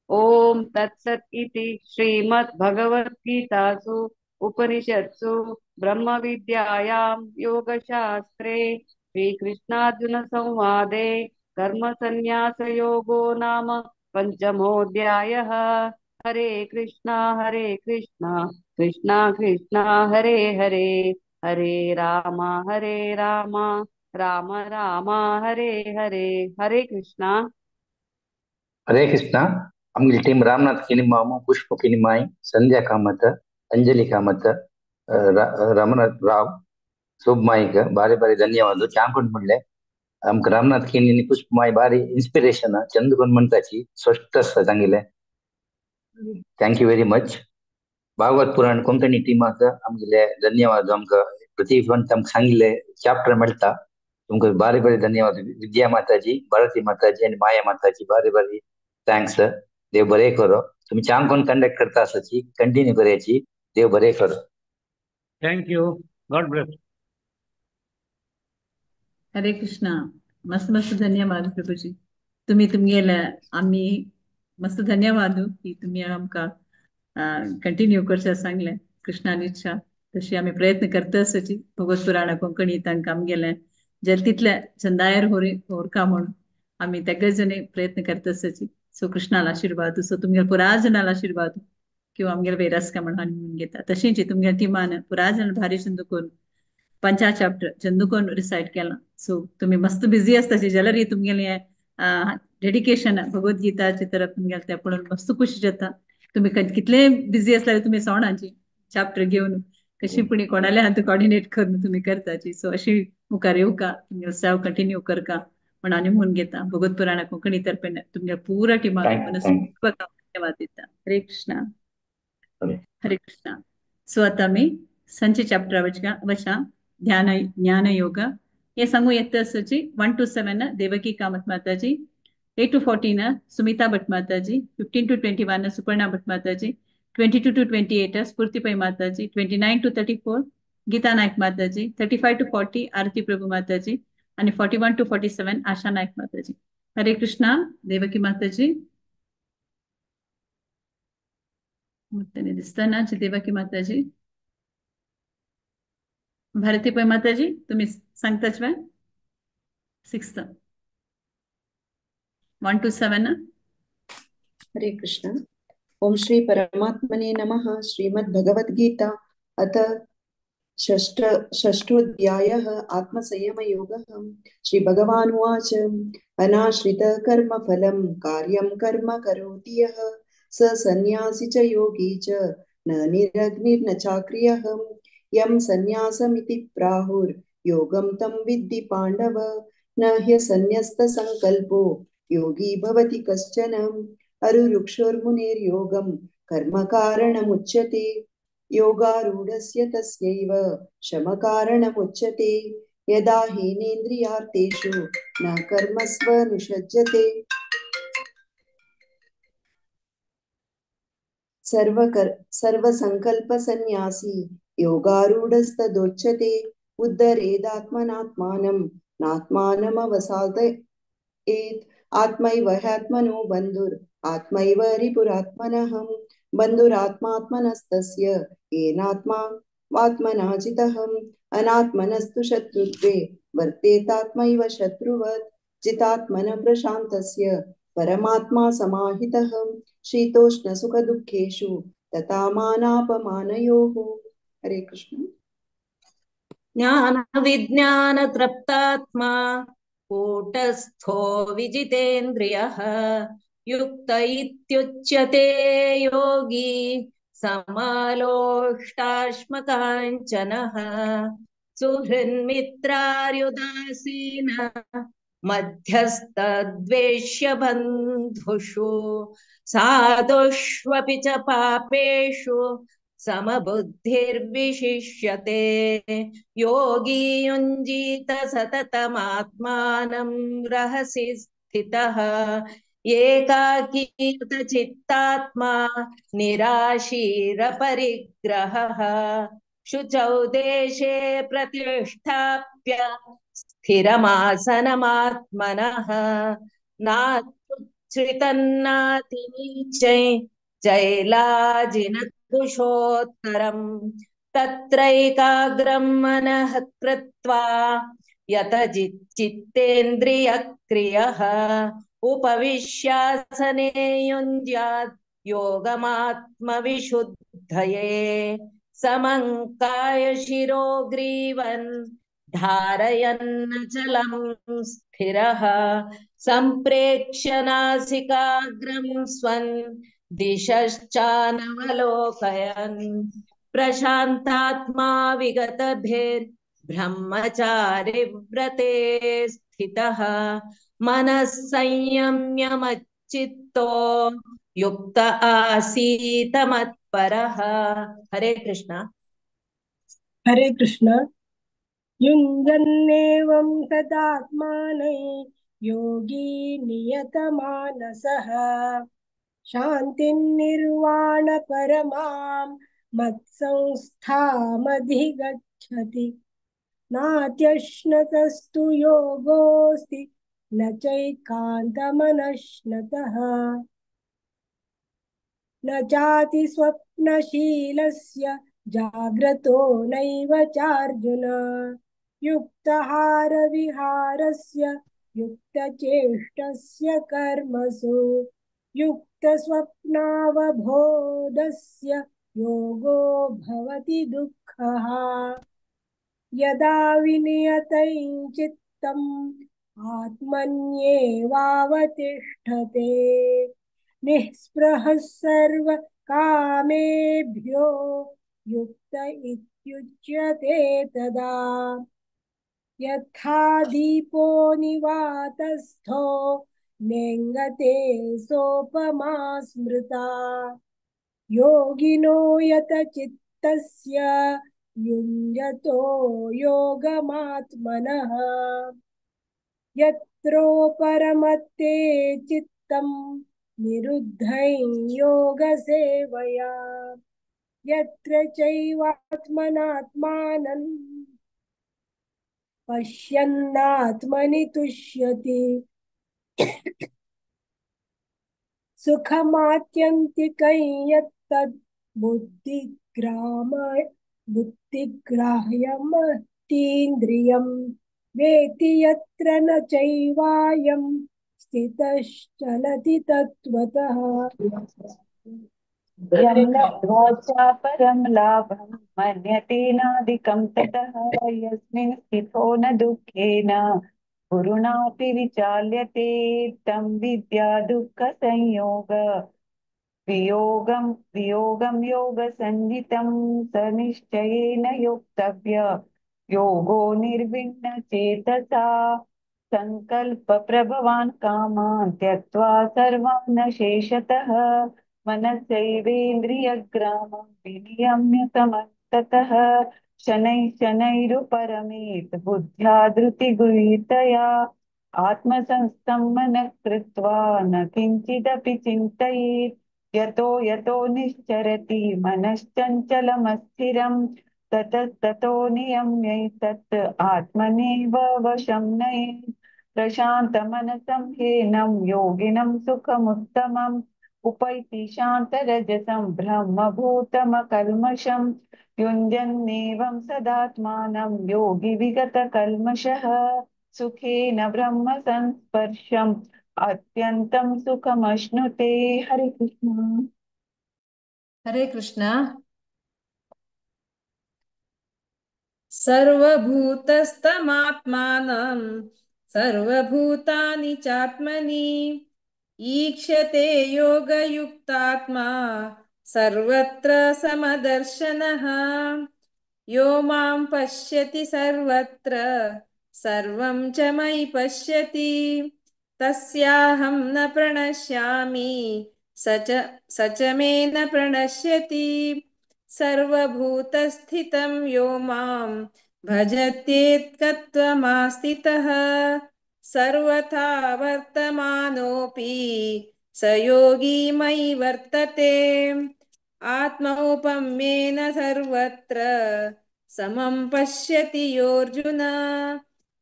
ॐ तत्सत् इति श्रीमद्भगवद्गीतासु उपनिषत्सु ब्रह्मविद्यायां योगशास्त्रे श्रीकृष्णार्जुनसंवादे कर्मसन्न्यासयोगो नाम पंचमोऽध्यायः। हरे कृष्णा कृष्णा कृष्णा हरे हरे, हरे राम राम राम हरे हरे। हरे कृष्णा। हरे कृष्णा। आमगेली टीम रामनाथ किनिमामु, पुष्प किनिमाई, संध्या कामत, अंजलि कामत, रमनाथ राव, शुभ माईक बारी बारी धन्यवाद। चांकोण म्हणले आमकां रामनाथ किणी आनी पुष्प माई बारी इन्स्पिरेशन चंद कोण म्हणटाची स्पश्ट आसता सांगिल्लें. Thank you very much. Bhagavat Purana Konkani टिमाक आमगेले धन्यवाद. आमकां प्रतिफंत आमकां सांगिल्ले चॅप्टर मेळटा तुमकां बारी बारी धन्यवाद. विद्या माताजी, भारती माताजी आनी माया माताजी बारी बारी thanks. देव बरें करो. तुमी चांग कोण कंडक्ट करता आसाची कंटिन्यू करायची. देव बरें करो. Thank you. God bless. Hare Krishna. मस्त मस्त धन्यवाद प्रभुजी. तुम्ही तुमगेले आमी मस्त धन्यवाद की तुम्ही आमकां कंटिन्यू करचे सांगलें. कृष्णान इच्छा तशी आमी प्रयत्न करता आसाची भगवत पुराण कोंकणी तांकां आमगेलें जे तितले चंदायर होरका म्हणून आमी तेगळे जणी प्रयत्न करता आसाची. सो कृष्णाला आशीर्वाद, सो तुमगेले पुरा जणाला आशीर्वाद किंवा आमगेले वैरासका म्हणून आमी म्हणून घेता. तशेंच तुमगेल्या टिमान पुरा जण भारी चंद करून पंचा चॅप्टर चंदू करून रिसायट केला. सो तुम्ही मस्त बिझी आसताची जाल्यार तुमगेले डेडिकेशन भगवद्गीताचे तरफ तुमगेले ते पळोवन मस्त खुशी जाता. तुम्ही कितले बिझी असल्यार तुम्ही सोणाची चॅप्टर घेवन कशी पुणी कोणाले हात कॉर्डिनेट करून तुम्ही करताची. सो अशी मुखार येवका तुमगेलो सेव कंटिन्यू करका म्हण आनी म्हणून घेता. भगवत पुराणा कोंकणी तर्फे तुमच्या पुरा टिमाक मनस्पूर्वक धन्यवाद दिता. हरे कृष्णा. हरे कृष्णा. सो आता आमी संचे चॅप्टर वचा ध्यान ज्ञान योग हे सांगू येत आसाची 1 to 7 Devaki Kamat Mataji, 8 to 14 Sumita Bhat Mataji, 15 to 21 Suparna Bhat Mataji, 22 to 28 Sphoorthi Pai Mataji, 29 to 34 Geeta Naik Mataji, 35 to 40 Aarti Prabhu Mataji आणि 41 to 47 Asha Naik Mataji. Hare Krishna. Devaki Mataji त्यांनी दिसताना देवकी माताजी, भारती पै माताजी तुम्ही सांगताच वे 6 1 to 7. Hare Krishna. Om Shri परमात्मने नमः. श्रीमद् भगवद गीता अथ षष्ठोऽध्यायः आत्मसंयमयोगः. श्री भगवान् उवाच अनाश्रित कर्मफलं कार्यं कर्म करोति यः स सन्यासी च योगी च न निरग्निर्न चाक्रियः. यं सन्यासमिति प्राहुर्योगं तं विद्धि पाण्डव न ह्यसन्न्यस्तसङ्कल्पो योगी भवति कश्चन. अरुरुक्षोर्मुनेर्योगं कर्मकारणमुच्यते योगारूढस्य तस्यैव शमकारणमुच्यते. यदा हीनेन्द्रियार्थेषु न कर्मस्वनुषज्जते. सर्वसङ्कल्पसन्न्यासी योगारूढस्तदोच्यते. उद्धरेदात्मनात्मानं नात्मानमवसादयेत्. आत्मैव ह्यात्मनो बन्धुर् आत्मैव रिपुरात्मनः बन्धुरात्मात्मनस्तस्य येनात्मा वात्मना जितः. अनात्मनस्तु शत्रुत्वे वर्तेतात्मैव शत्रुवत्. जितात्मन प्रशान्तस्य परमात्मा समाहितः. शीतोष्णसुखदुःखेषु तथा मानापमानयोः. हरे कृष्ण. ज्ञान विज्ञान तृप्तात्मा कूटस्थो विजितेन्द्रियः युक्त इत्युच्यते योगी समालोष्टाश्मकाञ्चनः. सुहृन्मित्रार्युदासीन मध्यस्थद्वेष्य बन्धुषु साधुष्वपि च पापेषु समबुद्धिर्विशिष्यते. योगी युञ्जीत सततमात्मानं रहसि स्थितः एकाकीकृत चित्तात्मा निराशीरपरिग्रहः. शुचौ देशे प्रतिष्ठाप्य स्थिरमासनमात्मनः नात्युच्छ्रितन्नातिनीचै जैलाजिनकुशोत्तरम्. तत्रैकाग्रं मनः कृत्वा यतजिच्चित्तेन्द्रियक्रियः उपविश्यासने युञ्ज्यात् योगमात्मविशुद्धये. समं कायशिरो ग्रीवन् धारयन्नचलं स्थिरः सम्प्रेक्ष्य नासिकाग्रं स्वन् दिशश्चानवलोकयन्. प्रशान्तात्मा विगतभिर्ब्रह्मचारि व्रते स्थितः मनः संयम्य मच्चित्तो युक्त आसीत मत्परः. हरे कृष्ण. हरे कृष्ण. युञ्जन्नेवं तदात्मानै योगी नियतमानसः शान्तिं निर्वाण परमां मत्संस्थामधिगच्छति. नात्यश्नतस्तु योगोऽस्ति न चैकान्तमनश्नतः. न चाति स्वप्नशीलस्य जाग्रतो नैव चार्जुन. युक्तहारविहारस्य युक्तचेष्टस्य कर्मसु युक्तस्वप्नावबोधस्य योगो भवति दुःखः. यदा विनियतं चित्तम् आत्मन्येवावतिष्ठते निःस्पृहः सर्वकामेभ्यो युक्त इत्युच्यते तदा. यथा दीपो निवातस्थो नेङ्गते सोपमा स्मृता. योगिनो यत चित्तस्य युञ्जतो योगमात्मनः। यत्रो परमते चित्तं निरुद्धं योगसेवया यत्र चैवात्मनात्मानं पश्यन्नात्मनि तुष्यति। सुखमात्यन्तिकं यत्तद् बुद्धिग्राह्यमतीन्द्रियं वेति यत्र न चैवायं स्थितश्चलति तत्त्वतः। यं लब्ध्वा च परं लाभं मन्यते नाधिकं ततः यस्मिन् स्थितो न दुःखेन गुरुणापि विचाल्यते तं विद्या दुःखसंयोग वियोगं वियोगं योगसन्नितं स निश्चयेन योक्तव्य योगो निर्विण्ण चेतसा। संकल्प प्रभवान् कामान् त्यक्त्वा सर्वान् शेषतः मनसैवेन्द्रियग्रामं विनियम्य समन्ततः शनैः शनैरुपरमेत् बुद्ध्या धृतिगृहीतया आत्मसंस्थं मनः कृत्वा न किञ्चिदपि चिन्तयेत्। यतो यतो निश्चरति मनश्चञ्चलमस्थिरं ततस्ततो नियम्यैतत् आत्मनेव वशं नयेत्। प्रशान्तमनसं ह्येनं योगिनं सुखमुत्तमम् उपैति शान्तरजसं ब्रह्मभूतमकल्मषं युञ्जन्नेवं सदात्मानं योगी विगतकल्मषः सुखेन ब्रह्म संस्पर्शम् अत्यन्तं सुखमश्नुते। हरे कृष्ण। हरे कृष्ण। सर्वभूतस्थमात्मानं सर्वभूतानि चात्मनि ईक्षते योगयुक्तात्मा सर्वत्र समदर्शनः। यो मां पश्यति सर्वत्र सर्वं च मयि पश्यति तस्याहं न प्रणश्यामि स च मे न प्रणश्यति। सर्वभूतस्थितं यो मां भजत्येत्कत्वमास्थितः सर्वथा वर्तमानोऽपि स योगी मयि वर्तते। आत्मौपम्येन सर्वत्र समं पश्यति योऽर्जुन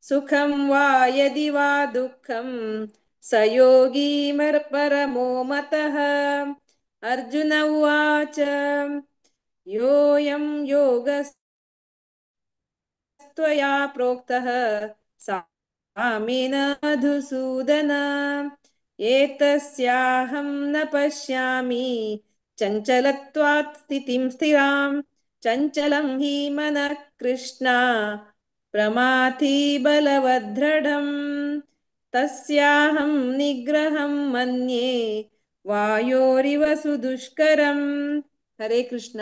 सुखं वा यदि वा दुःखं स योगी परमो मतः। अर्जुन उवाच योऽयं योगस्त्वया प्रोक्तः सामेन मधुसूदन एतस्याहं न पश्यामि चञ्चलत्वात् स्थितिं स्थिरां चञ्चलं हि मनः कृष्ण प्रमाथि बलवद्दृढं तस्याहं निग्रहं मन्ये वायोरिव सुदुष्करम्। हरे कृष्ण।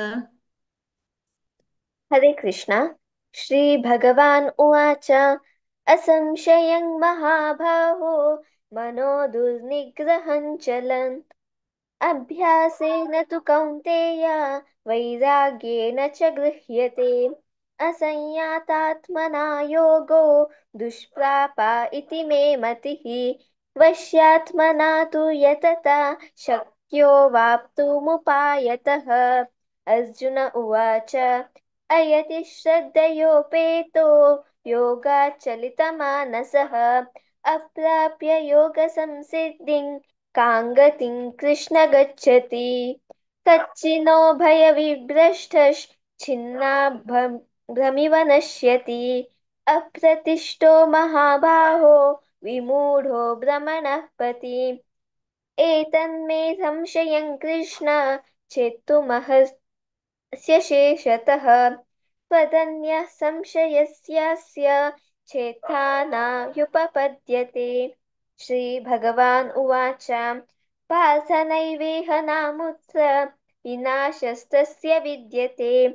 हरे कृष्ण। श्री भगवान् उवाच असंशयं महाबाहो मनो दुर्निग्रहं चलन् अभ्यासेन तु कौन्तेय वैराग्येन च गृह्यते। असंयातात्मना योगो दुष्प्रापा इति मे मतिः वश्यात्मना तु यतता शक्यो वाप्तुमुपायतः। अर्जुन उवाच अयति श्रद्धयोपेतो योगाच्चलितमानसः अप्राप्य योगसंसिद्धिं कां गतिं कृष्ण गच्छति। तच्चिनो भयविभ्रष्टश्छिन्नाभ्रमिव नश्यति अप्रतिष्ठो महाबाहो विमूढो भ्रमणः पति। एतन्मे संशयं कृष्ण चेत्तुमहस्य शेषतः त्वदन्यः संशयस्यास्य चेत्थानायुपपद्यते। श्रीभगवान् उवाच पार्थ नैवेह नामुत्र विनाशस्तस्य विद्यते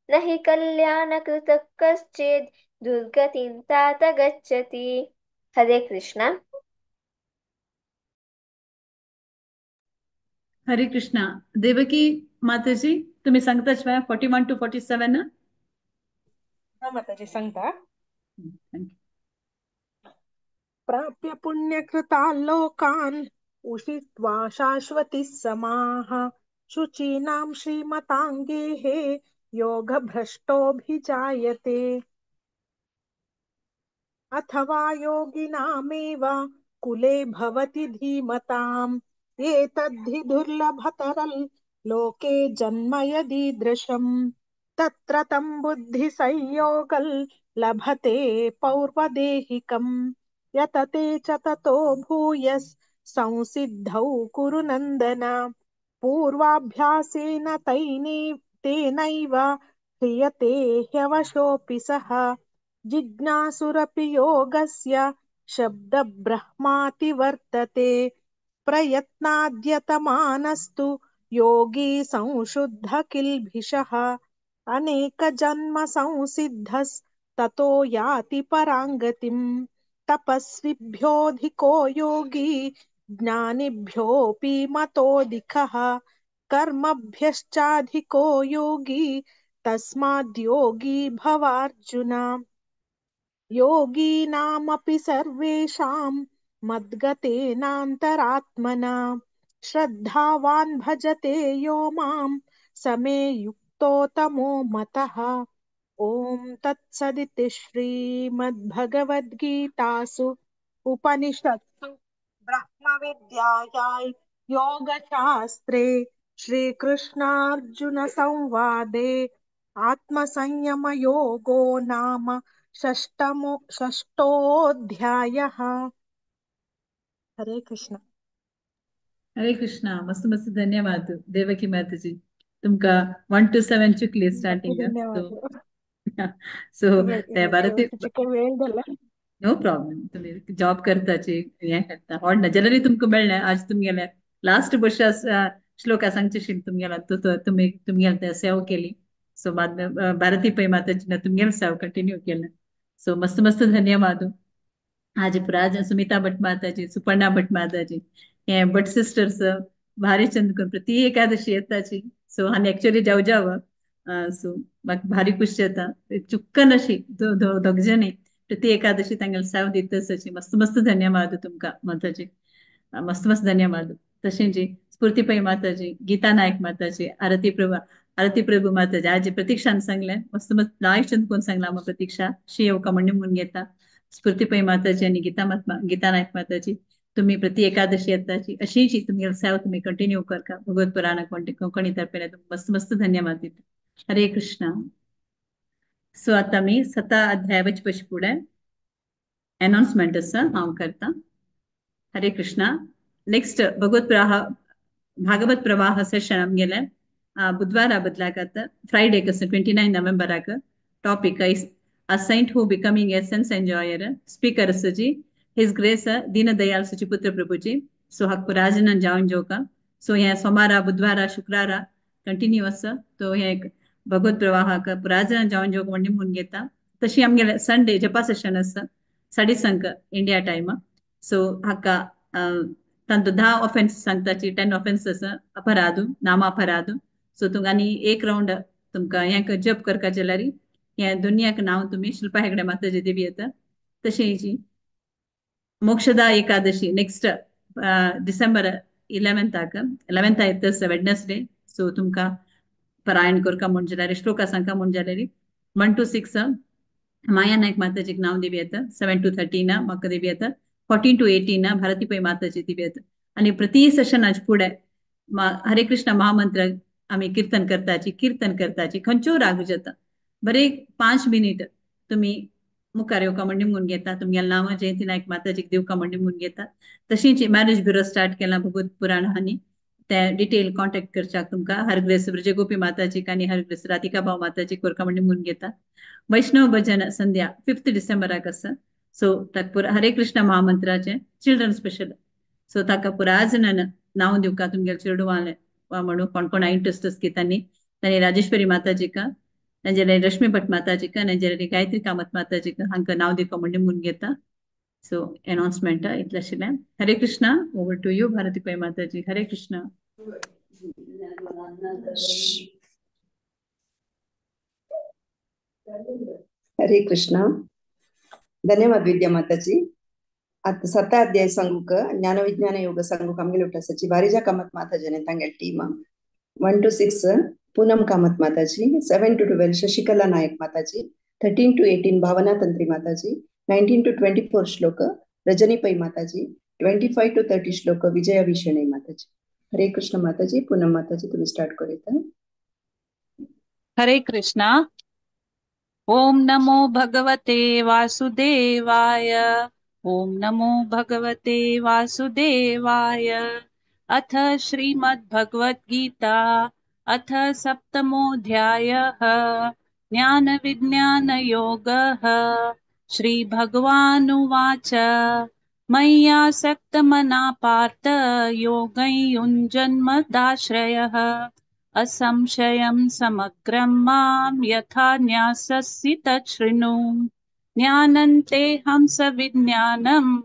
न हि कल्याणकृतः कश्चित् दुर्गतिं तात गच्छति। हरे कृष्ण। हरे कृष्ण। देवकी माताजी तुम्ही सांगताच 41 to 47 ना? माताजी सांगता. Thank you. प्राप्य पुण्यकृता लोकान् उषित्वा शाश्वती समाः शुचीनां श्रीमताङ्गेः योगभ्रष्टोऽभिजायते. अथवा योगिनामेव कुले भवति धीमताम् एतद्धि दुर्लभतरं लोके जन्म यदीदृशम् तत्र तं बुद्धिसंयोगं लभते पौर्वदेहिकम् यतते च ततो भूयस् संसिद्धौ कुरु नन्दन. पूर्वाभ्यासेन तेनैव क्रियते ह्यवशोऽपि सः. जिज्ञासुरपि योगस्य शब्दब्रह्माति वर्तते. प्रयत्नाद्यतमानस्तु योगी संशुद्ध किल्बिषः. अनेकजन्म संसिद्धस्ततो याति परांगतिम्. तपस्विभ्योऽधिको योगी ज्ञानिभ्योऽपि मतोऽधिकः. कर्मभ्यश्चाधिको योगी तस्माद्योगी भवार्जुन. योगीनामपि सर्वेषां मद्गतेनान्तरात्मना. श्रद्धावान् भजते यो मां समे युक्तोतमो मतः. ॐ तत्सदिति श्रीमद्भगवद्गीतासु उपनिषत्सु ब्रह्मविद्यायां योगशास्त्रे श्रीकृष्णार्जुन संवादे आत्मसंयमयोगो नाम षष्ठोऽध्यायः. हरे कृष्ण. हरे कृष्णा. मस्त मस्त धन्यवाद देवकी माताजी. तुमका 1 to 7 चुकली स्टार्टिंग. धन्यवाद. सो ते भारती नो प्रॉब्लम. तुम्ही जॉब करताची हें करता व्हड ना जाल्यार तुमकां मेळ्ळें. आज तुमगेले लास्ट वर्षा श्लोका सांगचे तुमगेला तुमी तुमगेले ते सेव केली. सो भारती पै माताजी तुमगेले सेव कंटिन्यू केलें. सो मस्त मस्त धन्यवाद. आज पुराज सुमिता भट माताजी, सुपर्णा भट माताजी, हे भट सिस्टर्स भारी चंद करून प्रति एकादशी येताची. सो आनी एक्चुअली जाव जाव सो म्हाका भारी खुशी येता. चुक्कन अशी दोग जणी प्रति एकादशी तांगेले सेव दितच अशी. मस्त मस्त धन्यवाद तुमकां माताजी. मस्त मस्त धन्यवाद. तशेंच स्फूर्ती पै माताजी, गीता नायक माताजी, आरती प्रभू माताजी. आज प्रतीक्षान सांगलें मस्त मस्त लायक चंद कोण सांगला आमकां प्रतीक्षा शी येवका म्हणून म्हूण घेता. स्फूर्ती पै माताजी आनी गीता नायक माताजी तुम्ही प्रति एकादशी येताची अशीच तुमगेले सेव तुम्ही कंटिन्यू करका. भगवत पुराण कोंकणी तर्फेन मस्त मस्त धन्यवाद दिता. हरे कृष्णा. सो आतां आमी 7 अध्याय वचपा फुडें अनाउन्समेंट आसा हांव करता. हरे कृष्णा. नेक्स्ट भगवत भागवत प्रवाह सेशन आमगेलें बुधवारा बदलाक आतां फ्रायडेक आसा 29 नोव्हेंबराक. Topic is a saint who becoming a sense enjoyer. Speaker आसा his grace Deendayal Suchiputra Prabhuji. So हक्क राजन जावन जोका. सो हे सोमारा बुधवारा शुक्रारा कंटिन्यू आसा. तो हे भगवत प्रवाहाक राजन जावन जोक म्हणून म्हूण घेता. तशी आमगेले संडे जपा सेशन आसा 5:30 इंडिया टायम. सो हाका तांतू 10 ऑफेन्स सांगताची, 10 ऑफेन्स अपराध नामापराध. सो तुमकां आनी एक रावंड तुमकां हें जप करका जाल्यार हें दुनियाक नांव तुमी शिल्पा हेगडे माताजी देवी येता. तशें मोक्षदा एकादशी नेक्स्ट डिसेंबर 11 11 येता वेडनसडे. सो तुमकां पारायण करका म्हूण जाल्यार श्लोका सांगका म्हूण जाल्यार 1 to 6 माया नायक माताजीक नांव देवी येता. 7 to 13 म्हाका देवी येता. 14 to 18 Bharati Pai माताजी देवी येता. आनी प्रति सेशन आज फुडें हरे कृष्ण महामंत्र आमी कीर्तन करताची खंयच्यो राग जाता बरे 5 मिनीट तुमी मुखार येवका म्हणून म्हूण घेता. तुमगेलें नांव जयंती नायक माताजीक दिवका म्हणून म्हूण घेता. तशीच मॅरेज ब्युरो स्टार्ट केलां भगवत पुराण आनी ते डिटेल कॉन्टेक्ट करच्याक तुमकां हरग्रेस ब्रजगोपी माताजीक आनी हरग्रेस राधिका भाव माताजीक करका म्हणून म्हूण घेता. वैष्णव भजन संध्या 5 डिसेंबराक आसा. सो ताका हरे कृष्ण महामंत्राचें चिल्ड्रन स्पेशल. सो ताका पुराजनान नांव दिवका तुमगेले चेडवाले वा म्हणून कोण कोण इंट्रस्ट आसा तांणी तांणी राजेश्वरी माताजीक, नाजाल्यार रश्मी भट माताजीक, नाजाल्यार गायत्री कामत माताजीक हांकां नांव दिवका म्हणून म्हूण घेता. सो अनाउन्समेंट इतलें आशिल्लें. Hare Krishna. Over to you Bharati Pai Mataji. Hare Krishna. हरे कृष्ण. धन्यवाद विद्या माताजी. आता सप्ताध्याय सांगूक ज्ञान विज्ञान योग सांगूक आमगेले उठासाची बारिजा कामत माताजी तांगेले team 1 to 6 Poonam Kamat Mataji, 7 to 12 Shashikala Nayak Mataji, 13 to 18 Bhavana Tantri Mataji, 19 to 24 Shloka Rajani Pai Mataji, 25 to 30 Shloka Vijaya Shenoy Mataji. Hare Krishna Mataji. Poonam Mataji तुम्ही स्टार्ट करूया. हरे कृष्णा. ओम नमो भगवते वासुदेवाय. ओम नमो भगवते वासुदेवाय. अथ श्रीमद्भगवद्गीता अथ सप्तमोऽध्यायः ज्ञानविज्ञानयोगः. श्रीभगवानुवाच मय्यासक्तमना पार्थ योगं युञ्जन्मदाश्रयः असंशयं समग्रं मां यथा ज्ञास्यसि तच्छृणु. ज्ञानं तेऽहं सविज्ञानम्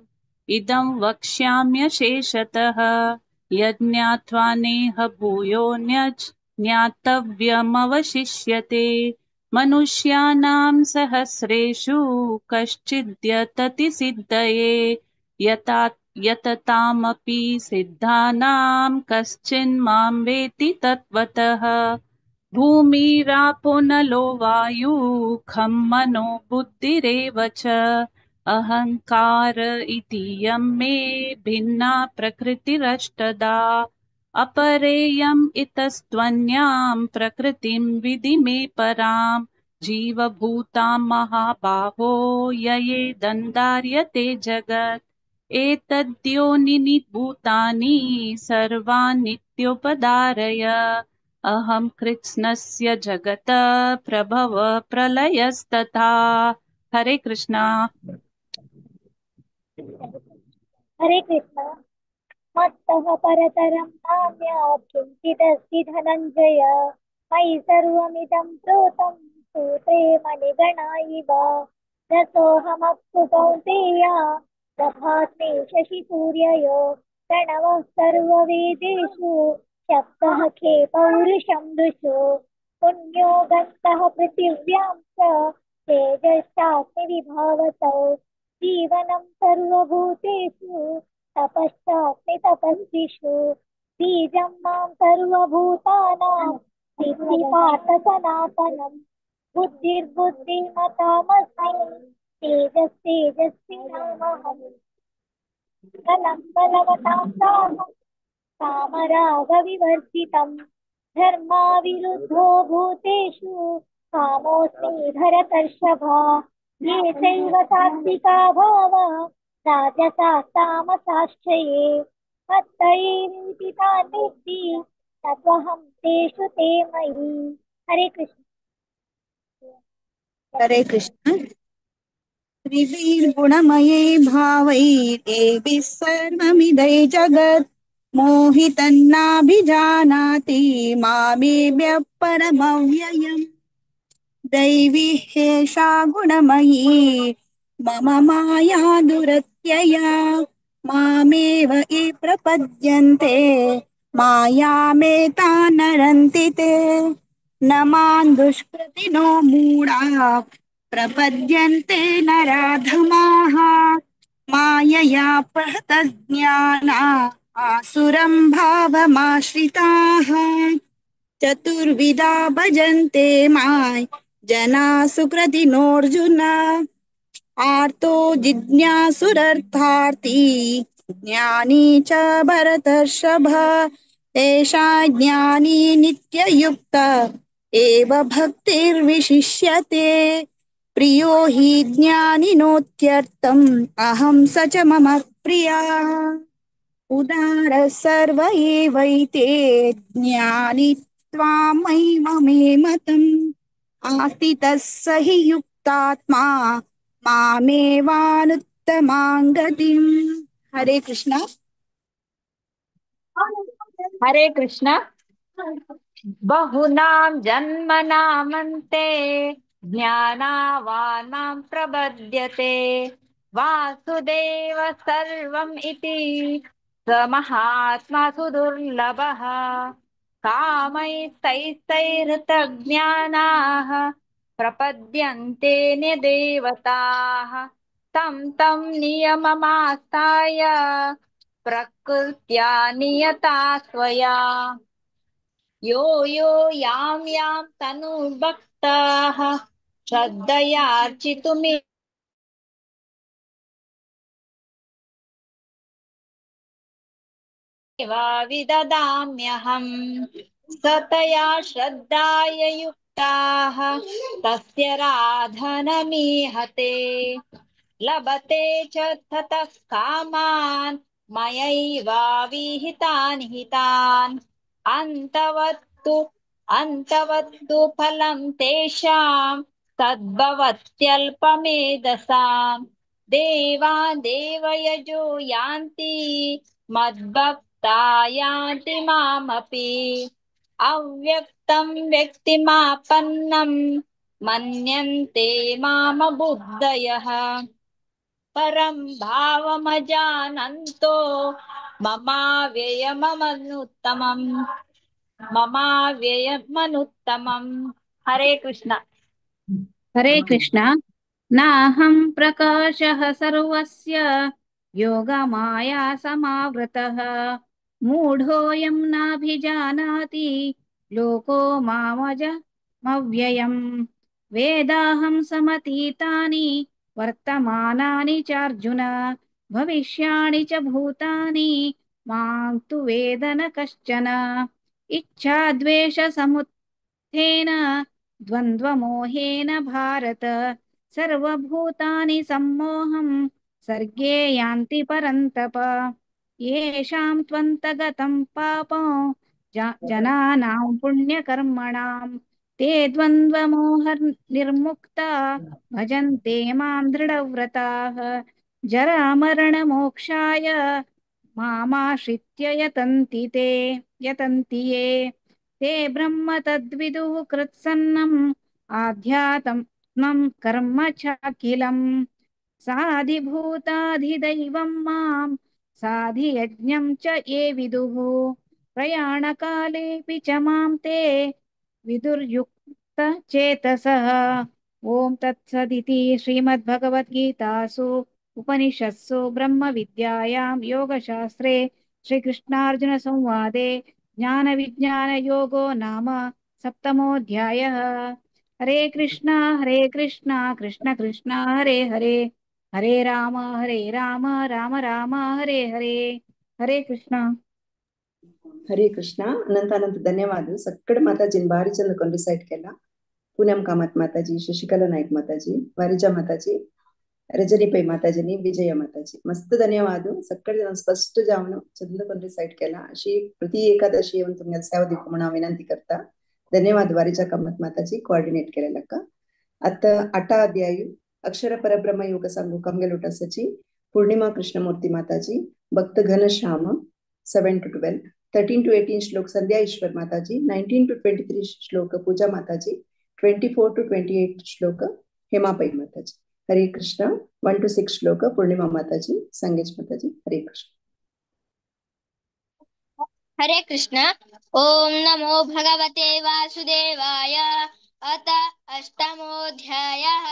इदं वक्ष्याम्यशेषतः. यज्ञात्वा नेह भूयोऽन्यच् ज्ञातव्यमवशिष्यते. मनुष्याणां सहस्रेषु कश्चिद्यतति सिद्धये. यततामपि सिद्धानां कश्चिन्मां वेति तत्त्वतः. भूमिरापो नलो वायुः खं मनो बुद्धिरेव च. अहंकार इति यं मे भिन्ना प्रकृतिरष्टदा. अपरेयम् इतस्त्वन्यां प्रकृतिं विधि मे परां. जीवभूतां महाबाहो ययेदन्धार्यते जगत्. एतद्योनिनि भूतानि सर्वानित्योपधारय. अहं कृत्स्नस्य जगत प्रभव प्रलयस्तथा. हरे कृष्णा. हरे कृष्णा. मत्तः परतरं नान्यत् किञ्चिदस्ति धनञ्जय. मयि सर्वमिदं प्रोतं सूत्रे मणिगणा इव. रसोऽहमप्सु कौन्तेय प्रभास्मि शशिसूर्ययो. प्रणवः सर्ववेदेषु शब्दः खे पौरुषं ऋषु. पुण्यो गन्धः पृथिव्यां च तेजश्चास्मि विभावसौ. जीवनं सर्वभूतेषु तपश्चास्मि तपस्विषु. बीजं मां सर्वभूतानां विद्धि पार्थ सनातनम्. बुद्धिर्बुद्धिमतामस्मि तेजस्तेजस्विनामहम्. बलं बलवतां साहं कामरागविवर्जितं. धर्माविरुद्धो भूतेषु कामोऽस्मि भरतर्षभ. ये चैव सात्विका भावा राजसास्तामसाश्च ये. मत्त एवेति तान् विद्धि तत्त्वहं तेषु ते मयि. हरे कृष्ण. हरे कृष्ण. त्रिभिर्गुणमये भावैरेभिः सर्वमिदै जगत् मोहितन्नाभिजानाति मामेभ्यः परमव्ययम्. दैवी ह्येषा गुणमयी मम माया दुरत्यया. मामेव ये प्रपद्यन्ते मायामेतां नरन्ति ते. न मां दुष्कृतिनो मूढा प्रपद्यन्ते नराधमाः. मायया प्रहतज्ञाना आसुरं भावमाश्रिताः. चतुर्विधा भजन्ते मां जना सुकृतिनोऽर्जुन. आर्तो जिज्ञासुरर्थार्थी ज्ञानी च भरतर्षभ. एषा ज्ञानी नित्ययुक्त एव भक्तिर्विशिष्यते. प्रियो हि ज्ञानिनोत्यर्थम् अहं स च मम प्रिया. उदार सर्व एवैते ज्ञानि त्वामैव मे मतम्. आस्थितः स हि युक्तात्मा मामेवानुत्तमां गतिम्. हरे कृष्णा. हरे कृष्णा. बहुनां जन्मनामन्ते ज्ञानावानां प्रबध्यते. वासुदेव सर्वम् इति स महात्मा सुदुर्लभः. कामैस्तैस्तैरृतज्ञानाः प्रपद्यन्ते देवताः तं तं नियममास्थाय प्रकृत्या नियता स्वया। यो यो यां यां तनुभक्ताः श्रद्धयार्चितुमिच्छन्ति विददाम्यहम् सतया श्रद्धाय युक्ताः तस्य राधनमीहते लभते च ततः कामान् मयैवाविहितान् हितान्। अन्तवत्तु फलं तेषां तद्भवत्यल्पमेधसाम्। देवान् देवयजो यान्ति मद्भक्ता यान्ति मामपि। अव्यक्तं व्यक्तिमापन्नं मन्यन्ते मामबुद्धयः। परं भावमजानन्तो ममाव्ययमनुत्तमम् ममाव्ययमनुत्तमम्। हरे कृष्ण। हरे कृष्ण। नाहं प्रकाशः सर्वस्य योगमाया समावृतः। मूढोऽयं नाभिजानाति लोको मामजमव्ययम्। वेदाहं समतीतानि वर्तमानानि चार्जुन भविष्याणि च भूतानि मां तु वेद न कश्चन। इच्छाद्वेषसमुत्थेन द्वन्द्वमोहेन भारत सर्वभूतानि सम्मोहं सर्गे यान्ति परन्तप। येषां त्वन्तगतं पापं जनानां पुण्यकर्मणां ते द्वन्द्वमोहनिर्मुक्ता भजन्ते मां दृढव्रताः। जरामरणमोक्षाय मामाश्रित्य यतन्ति ते यतन्ति ये ते ब्रह्म तद्विदुः कृत्सन्नम् आध्यात्मं कर्म चाखिलम्। साधिभूताधिदैवं मां साधियज्ञं च ये विदुः। प्रयाणकालेऽपि च मां ते विदुर्युक्तचेतसः। ॐ तत्सदिति श्रीमद्भगवद्गीतासु उपनिषत्सु ब्रह्मविद्यायां योगशास्त्रे श्रीकृष्णार्जुनसंवादे ज्ञानविज्ञानयोगो नाम सप्तमोऽध्यायः। हरे कृष्णा कृष्ण कृष्ण हरे हरे, हरे राम राम राम हरे हरे। हरे कृष्ण। हरे कृष्ण। अनंत अनंत धन्यवाद सಕ್ಕಡ माताजी भारी चंद ಕೊಂಡು ಸೈಟ್ ಕೆಲ್ಲ ಪೂನಂ ಕಾಮತ್ ಮಾತಾಜಿ, ಶಶಿಕಲಾ ನಾಯ್ಕ್ ಮಾತಾಜಿ, ವಾರಿಜಾ ಮಾತಾಜಿ, ರಜನಿ ಪೈ ಮಾತಾಜಿನಿ, ವಿಜಯ ಮಾತಾಜಿ ಮಸ್ತ್ ಧನ್ಯವಾದ. ಸಕ್ಕಡ ಜನ ಸ್ಪಷ್ಟ ಜಾವನು ಚಂದ ಕೊಂಡು ಸೈಟ್ ಕೆಲ್ಲ अशी ಪ್ರತಿ ಏಕಾದಶಿ ಒಂದು तुमच्या सेवा दिवू म्हणून विनंती करता. धन्यवाद वारिजा कामत माताजी कोऑर्डिनेट केलेलक. आता आठा अध्याय अक्षर परब्रह्म योग सांगू कमगेलोटा सची पूर्णिमा कृष्णमूर्ती माताजी, भक्त Ghanshyam 7 to 12, 13 to 18 श्लोक संध्या ईश्वर माताजी, 19 to 23 श्लोक पूजा माताजी, 24 to 28 श्लोक हेमा पै माताजी. हरे कृष्ण. 1 to 6 श्लोक पूर्णिमा माताजी, संगेश माताजी. हरे कृष्ण. हरे कृष्ण. ओम नमो भगवते वासुदेवाय. अत अष्टमोऽध्यायः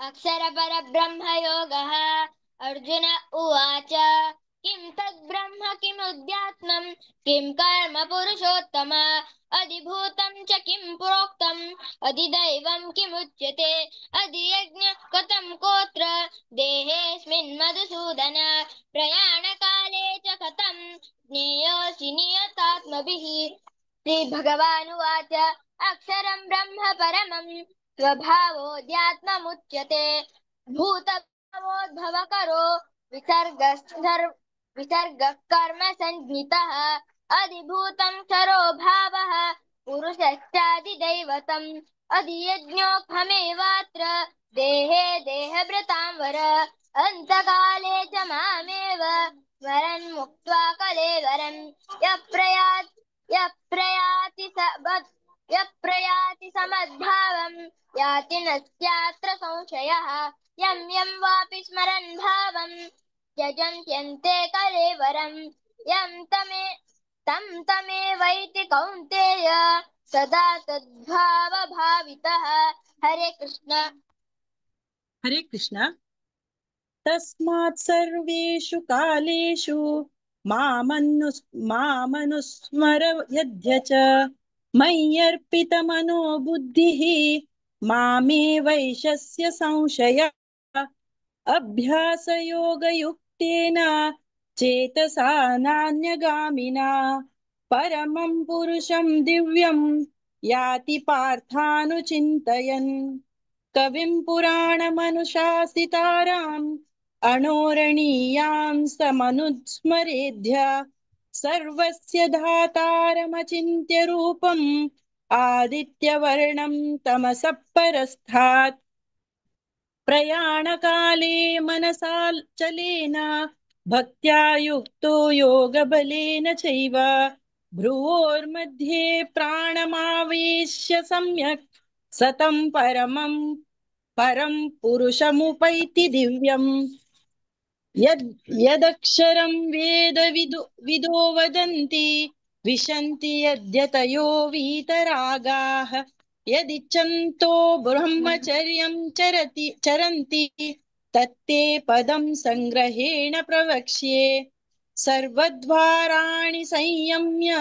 अक्षर परब्रह्म योगः. अर्जुन उवाच किं तद् ब्रह्म किमुद्यात्मं किं कर्म पुरुषोत्तम अधिभूतं च किं प्रोक्तम् अधिदैवं किमुच्यते अधियज्ञ कथं कोत्र देहेऽस्मिन् मधुसूदन प्रयाणकाले च कथं ज्ञेयोऽसि नियतात्मभिः. श्रीभगवानुवाच अक्षरं ब्रह्म परमं स्वभावोऽध्यात्ममुच्यते भूतभवोद्भवकरो विसर्गः कर्म संज्ञितः अधिभूतं क्षरो भावः पुरुषश्चाधिदैवतम् अधियज्ञोऽहमेवात्र देहे देहभृतां वर अन्तकाले च मामेव स्मरन् मुक्त्वा कलेवरं यः प्रयाति समद्भावं याति नस्यात्र संशयः यं यं वापि स्मरन् भावं त्यजन्त्यन्ते कलेवरं यं तं तमेवैति कौन्तेय सदा तद्भावभावितः. हरे कृष्ण। हरे कृष्ण। तस्मात् सर्वेषु कालेषु मामनुस्मर यद्य च मय्यर्पितमनो बुद्धिः मामे वैशस्य संशय अभ्यासयोगयुक्तेन चेतसा नान्यगामिना परमं पुरुषं दिव्यं याति पार्थानुचिन्तयन्। कविं पुराणमनुशासिताराम् अणोरणीयां समनुस्मरेद्य सर्वस्य धातारमचिन्त्य रूपम् आदित्यवर्णं तमसः परस्थात्। प्रयाणकाले मनसा चलेन भक्त्या युक्तो योगबलेन चैव भ्रुवोर्मध्ये प्राणमावेश्य सम्यक् सतं परमं परं पुरुषमुपैति दिव्यम्। यद् यदक्षरं वेदविदो विदो वदन्ति विशन्ति यद्यतयो वीतरागाः यदिच्छन्तो ब्रह्मचर्यं चरति चरन्ति तत्ते पदं संग्रहेण प्रवक्ष्ये। सर्वद्वाराणि संयम्य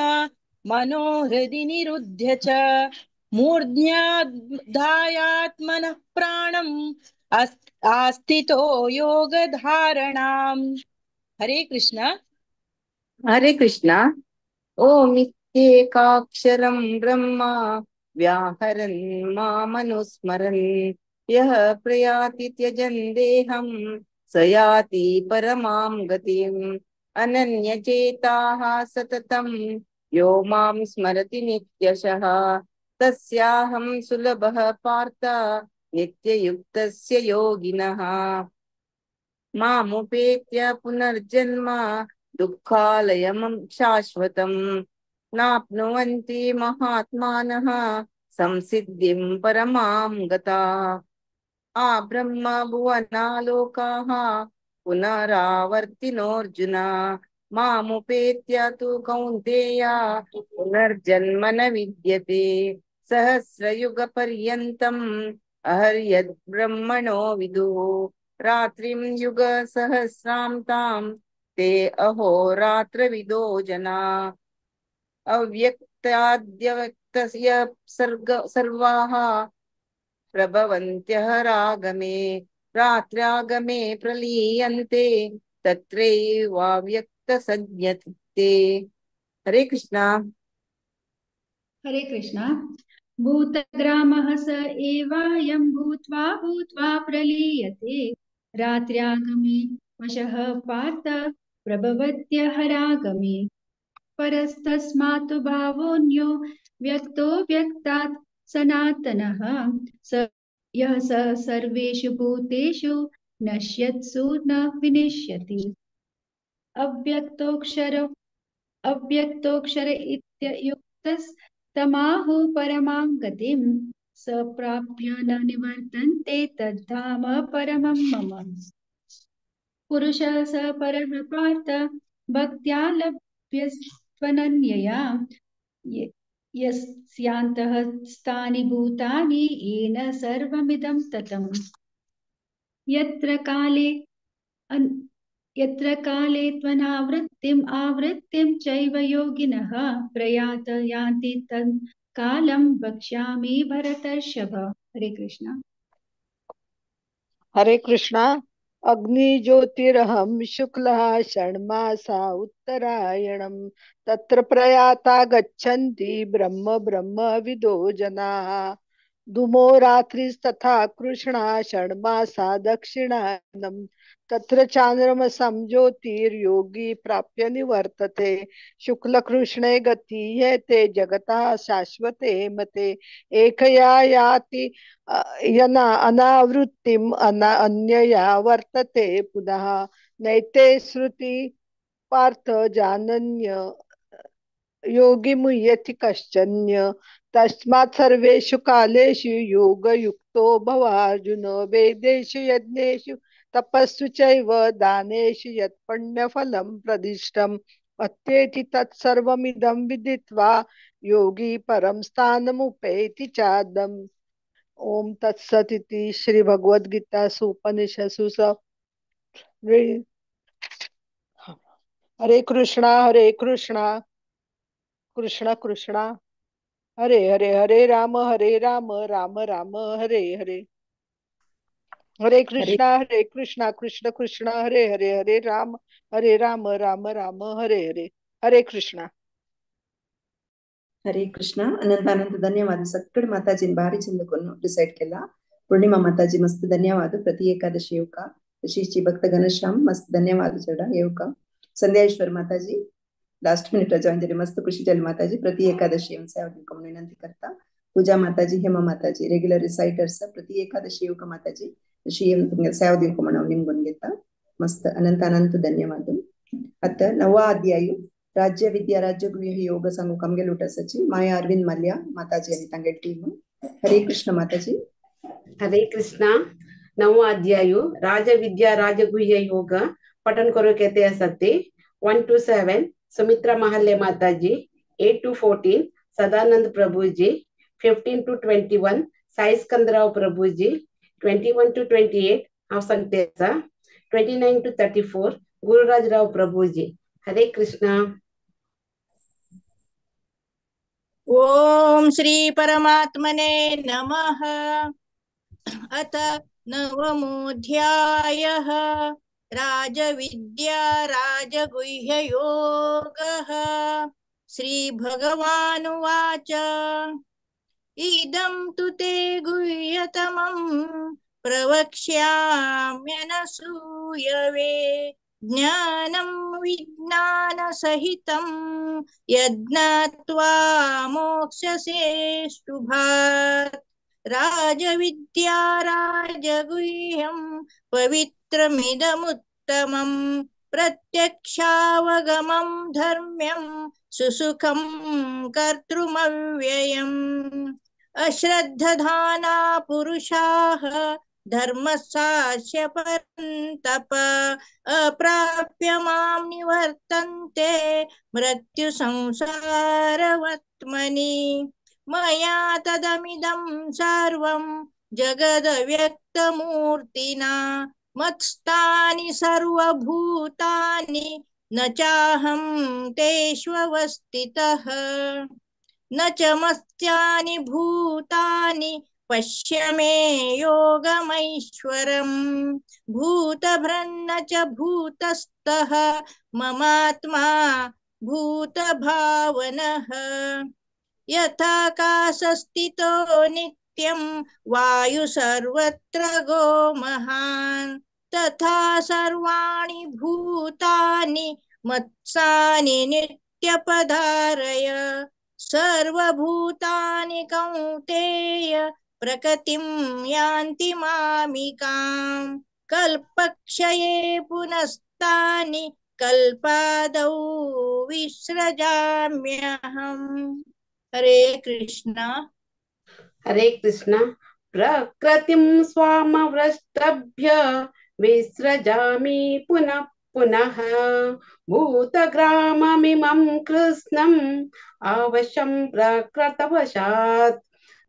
मनोहृदि निरुध्य च मूर्ध्याधायात्मनः प्राणम् आस्थितो योगधारणाम्। हरे कृष्ण। हरे कृष्ण। ओमित्येकाक्षरं ब्रह्म व्याहरन् मामनुस्मरन् यः प्रयाति त्यजन् देहं स याति परमां गतिम्। अनन्यचेताः सततं यो मां स्मरति नित्यशः तस्याहं सुलभः पार्थ नित्ययुक्तस्य योगिनः। मामुपेत्य पुनर्जन्म दुःखालयं शाश्वतं नाप्नुवन्ति महात्मानः संसिद्धिं परमां गता। आब्रह्म भुवनालोकाः पुनरावर्तिनोऽर्जुन मामुपेत्य तु कौन्तेय पुनर्जन्म न विद्यते। सहस्रयुगपर्यन्तम् अहर्यद् ब्रह्मणो विदुः रात्रिं युगसहस्रां तां ते अहोरात्रविदो जना। अव्यक्ताद्यव्यक्तस्य सर्ग सर्वाः प्रभवन्त्यः रागमे रात्र्यागमे प्रलीयन्ते तत्रैवाव्यक्तसंज्ञते। हरे कृष्णा। हरे कृष्णा। भूतग्रामः स एवायं भूत्वा भूत्वा प्रलीयते रात्र्यागमे वशः पार्थ प्रभवत्यहरागमे। परस्तस्मात् भावोऽन्यो व्यक्तो व्यक्तात् सनातनः स यः स सर्वेषु भूतेषु नश्यत्सु न विनश्यति। अव्यक्तोक्षर अव्यक्तोक्षर इत्युक्तस्तमाहु परमां गतिं स प्राप्य न निवर्तन्ते तद्धाम परमं मम। पुरुषः स परः पार्थ भक्त्या लभ्यस्त्वनन्यया यस्यान्तः स्थानि भूतानि येन सर्वमिदं ततम्। यत्र काले त्वनावृत्तिम् आवृत्तिं चैव योगिनः प्रयात यान्ति तं कालं वक्ष्यामि भरतर्षभ। हरे कृष्ण। हरे कृष्णा। अग्निज्योतिरहं शुक्लः षण्मासा उत्तरायणं तत्र प्रयाता गच्छन्ति ब्रह्म ब्रह्म विदो जनाः। धूमो रात्रिस्तथा कृष्णा षण्मासा दक्षिणायनं तत्र चान्द्रमसं ज्योतिर्योगी प्राप्य निवर्तते। शुक्लकृष्णे गतीयते जगतः शाश्वते मते। एकया याति अनावृत्तिम् अन्यया वर्तते पुनः। नैते श्रुति पार्थ जानन्य योगी मुह्यति कश्चन्य। तस्मात् सर्वेषु कालेषु योगयुक्तो भवार्जुन। वेदेषु यज्ञेषु तपस्सु चैव दानेषु यत्पुण्यफलं प्रदिष्टम् अत्येति तत्सर्वमिदं विदित्वा योगी परं स्थानमुपैति चादम्। ओम तत्सदिति श्री भगवद्गीतासु उपनिषत्सु हरे कृष्णा कृष्णा कृष्णा हरे हरे, हरे राम राम राम हरे हरे। हरे कृष्णा कृष्ण कृष्ण हरे हरे, हरे राम राम राम हरे हरे। हरे कृष्णा. हरे कृष्णा. अनंत अनंत धन्यवाद सಕ್ಕಡ माताजीन भारी चंद कोन डिसाइड केला. पूर्णिमा माताजी मस्त धन्यवाद. प्रति एकादशी येवका श्री भक्त घनश्याम मस्त धन्यवाद चढा येवका. संध्याश्वर माताजी लास्ट मिनिट जॉईन झाले, मस्त खुशी झाली माताजी. प्रति एकादशी येऊन सेवा दिवका म्हणून विनंती करता. पूजा माताजी, हेमा माताजी रेग्युलर रिसाइटर्स प्रति एकादशी येवका माताजी श्री येऊन तुमगे सेवा दिवका म्हणून निमगून घेता. मस्त अनंत अनंत धन्यवाद. आता नवा अध्याय राज्य विद्या राज्य गृह योग सांगू कमगे लुटासाची माया अरविंद मल्ल्या माताजी आणि तांगे टीम. हरे कृष्ण माताजी. हरे कृष्णा. नवो अध्याय राजविद्या राजगुह्य योग पठन करू कहते असते. 1 to 7 Sumitra Mahalle Mataji, 8 to 14 Sadanand Prabhuji, 15 to 21 Sai Skandrao Prabhuji, 21 to 28 हांव सांगते आसा, 29 to 34 Gururaj Rao Prabhuji. Hare Krishna. Om Shri परमात्मने नमः. अथ नवमोऽध्यायः राजविद्या राजगुह्ययोगः. श्री भगवानुवाच. इदं तु ते गुह्यतमं प्रवक्ष्याम्यनसूयवे ज्ञानं विज्ञानसहितं यज्ञात्वा मोक्षसे शुभात्. राजविद्या राजगुह्यं पवित्रमिदमुत्तमं प्रत्यक्षावगमं धर्म्यं सुसुखं कर्तृमव्ययम्. अश्रद्धधाना पुरुषाः धर्मस्यास्य परन्तप अप्राप्य मां निवर्तन्ते मृत्युसंसारवर्त्मनि. मया तदमिदं सर्वं जगदव्यक्तमूर्तिना मत्स्थानि सर्वभूतानि न चाहं तेष्वस्थितः. न च मत्स्थानि भूतानि पश्य मे योगमैश्वरम्. भूतभ्रन्न च भूतस्थः ममात्मा भूतभावनः. यथाकाशस्थितो नित्यं वायु सर्वत्र गो महान् तथा सर्वाणि भूतानि मत्सानि नित्यपधारय. सर्वभूतानि कौन्तेय प्रकृतिं यान्ति मामिकां. कल्पक्षये पुनस्तानि कल्पादौ विसृजाम्यहम्. हरे कृष्णा. हरे कृष्णा. प्रकृतिं स्वामवष्टभ्य विसृजामि पुनः पुनः भूतग्राममिमं कृत्स्नम् अवश्यं प्रकृतवशात्.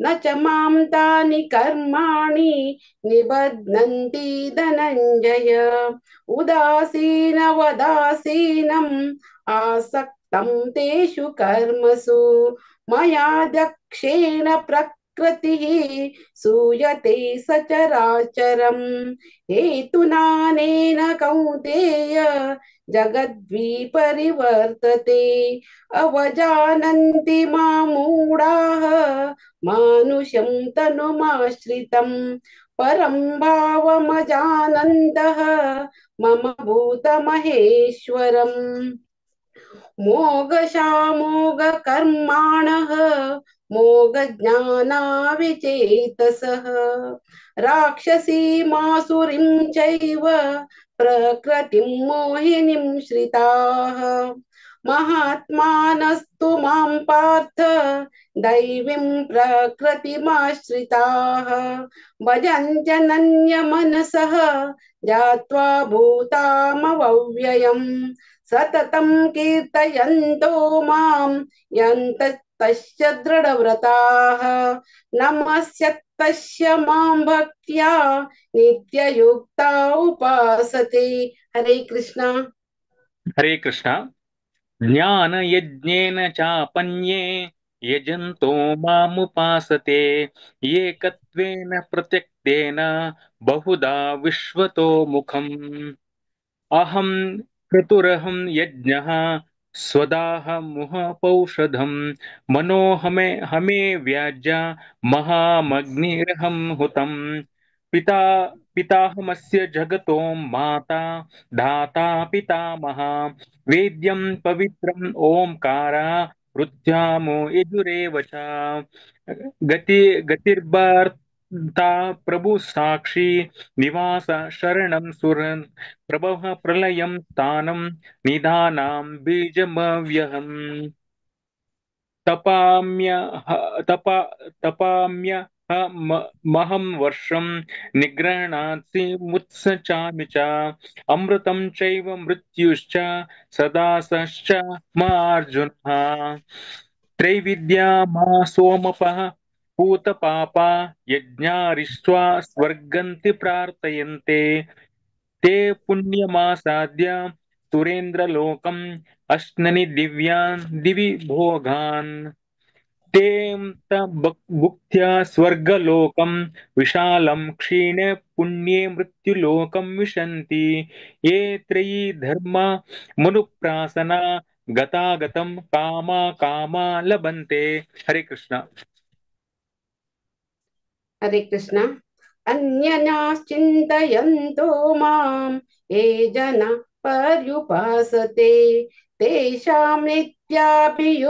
न च मां तानि कर्माणि निबध्नन्ति धनञ्जय. उदासीनवदासीनम् आसक्तं तेषु कर्मसु मया दक्षेण प्रकृतिः सूयते सचराचरम्. हेतुनानेन कौन्तेय जगद्विपरिवर्तते. अवजानन्ति मां मूढाः मानुषं तनुमाश्रितं परं भावमजानन्तः मम भूतमहेश्वरम्. मोघशामोघकर्माणः मोघज्ञानाविचेतसः राक्षसीमासुरीं चैव प्रकृतिं मोहिनीं श्रिताः. महात्मानस्तु मां पार्थ दैवीं प्रकृतिमाश्रिताः. भजन्त्यनन्यमनसः जात्वा भूतामव्ययम्. सततं कीर्तयन्तो मां यन्तस्तस्य दृढव्रताः. नमस्यत्तमनाथाय तस्य मां भक्त्या नित्ययुक्ता उपासते। हरे कृष्णा। हरे कृष्णा। ज्ञान यज्ञेन चापन्ये यजन्तो मामुपासते एकत्वेन प्रत्यक्तेन बहुधा विश्वतो मुखम्। अहं क्रतुरहं यज्ञः स्वदाहमुहपौषधं मनोहमे हमे व्याज्या महामग्निरहं हुतम्। पिता पिताहमस्य जगतो माता धाता पितामह वेद्यं पवित्रम् ओंकारा ऋत्यामो यजुरेव च। गति गतिर्वार्ता प्रभु साक्षी निवास शरणं सुरन् प्रभवः प्रलयं स्थानं निधानां बीजमव्यहम्। तपाम्य तपा तपाम्य महं वर्षं निग्रहणात्सि मुत्सचामि च अमृतं चैव मृत्युश्च सदासश्च मार्जुनः। त्रैविद्या मा सोमपः पूतपापा यज्ञारिष्ट्वा स्वर्गन्ति प्रार्थयन्ते ते पुण्यमासाद्य सुरेन्द्रलोकम् अश्ननि दिव्यान् दिवि भोगान्। ते भुक्त्या स्वर्गलोकं विशालं क्षीणे पुण्ये मृत्युलोकं विशन्ति। ये त्रयी धर्मा मनुप्रासना गतागतं कामा कामा लभन्ते। हरे कृष्णा। हरे कृष्णा। अन्यनाश्चिन्तयन्तो मां ये जना पर्युपासते तेषां नित्याभियुक्तानां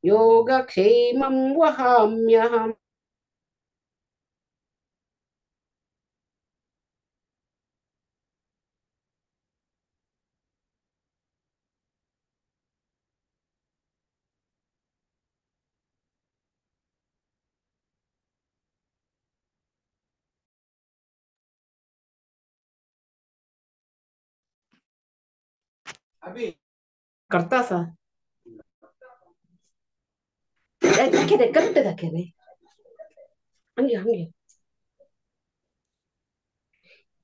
योगक्षेमं वहाम्यहम्। करता सा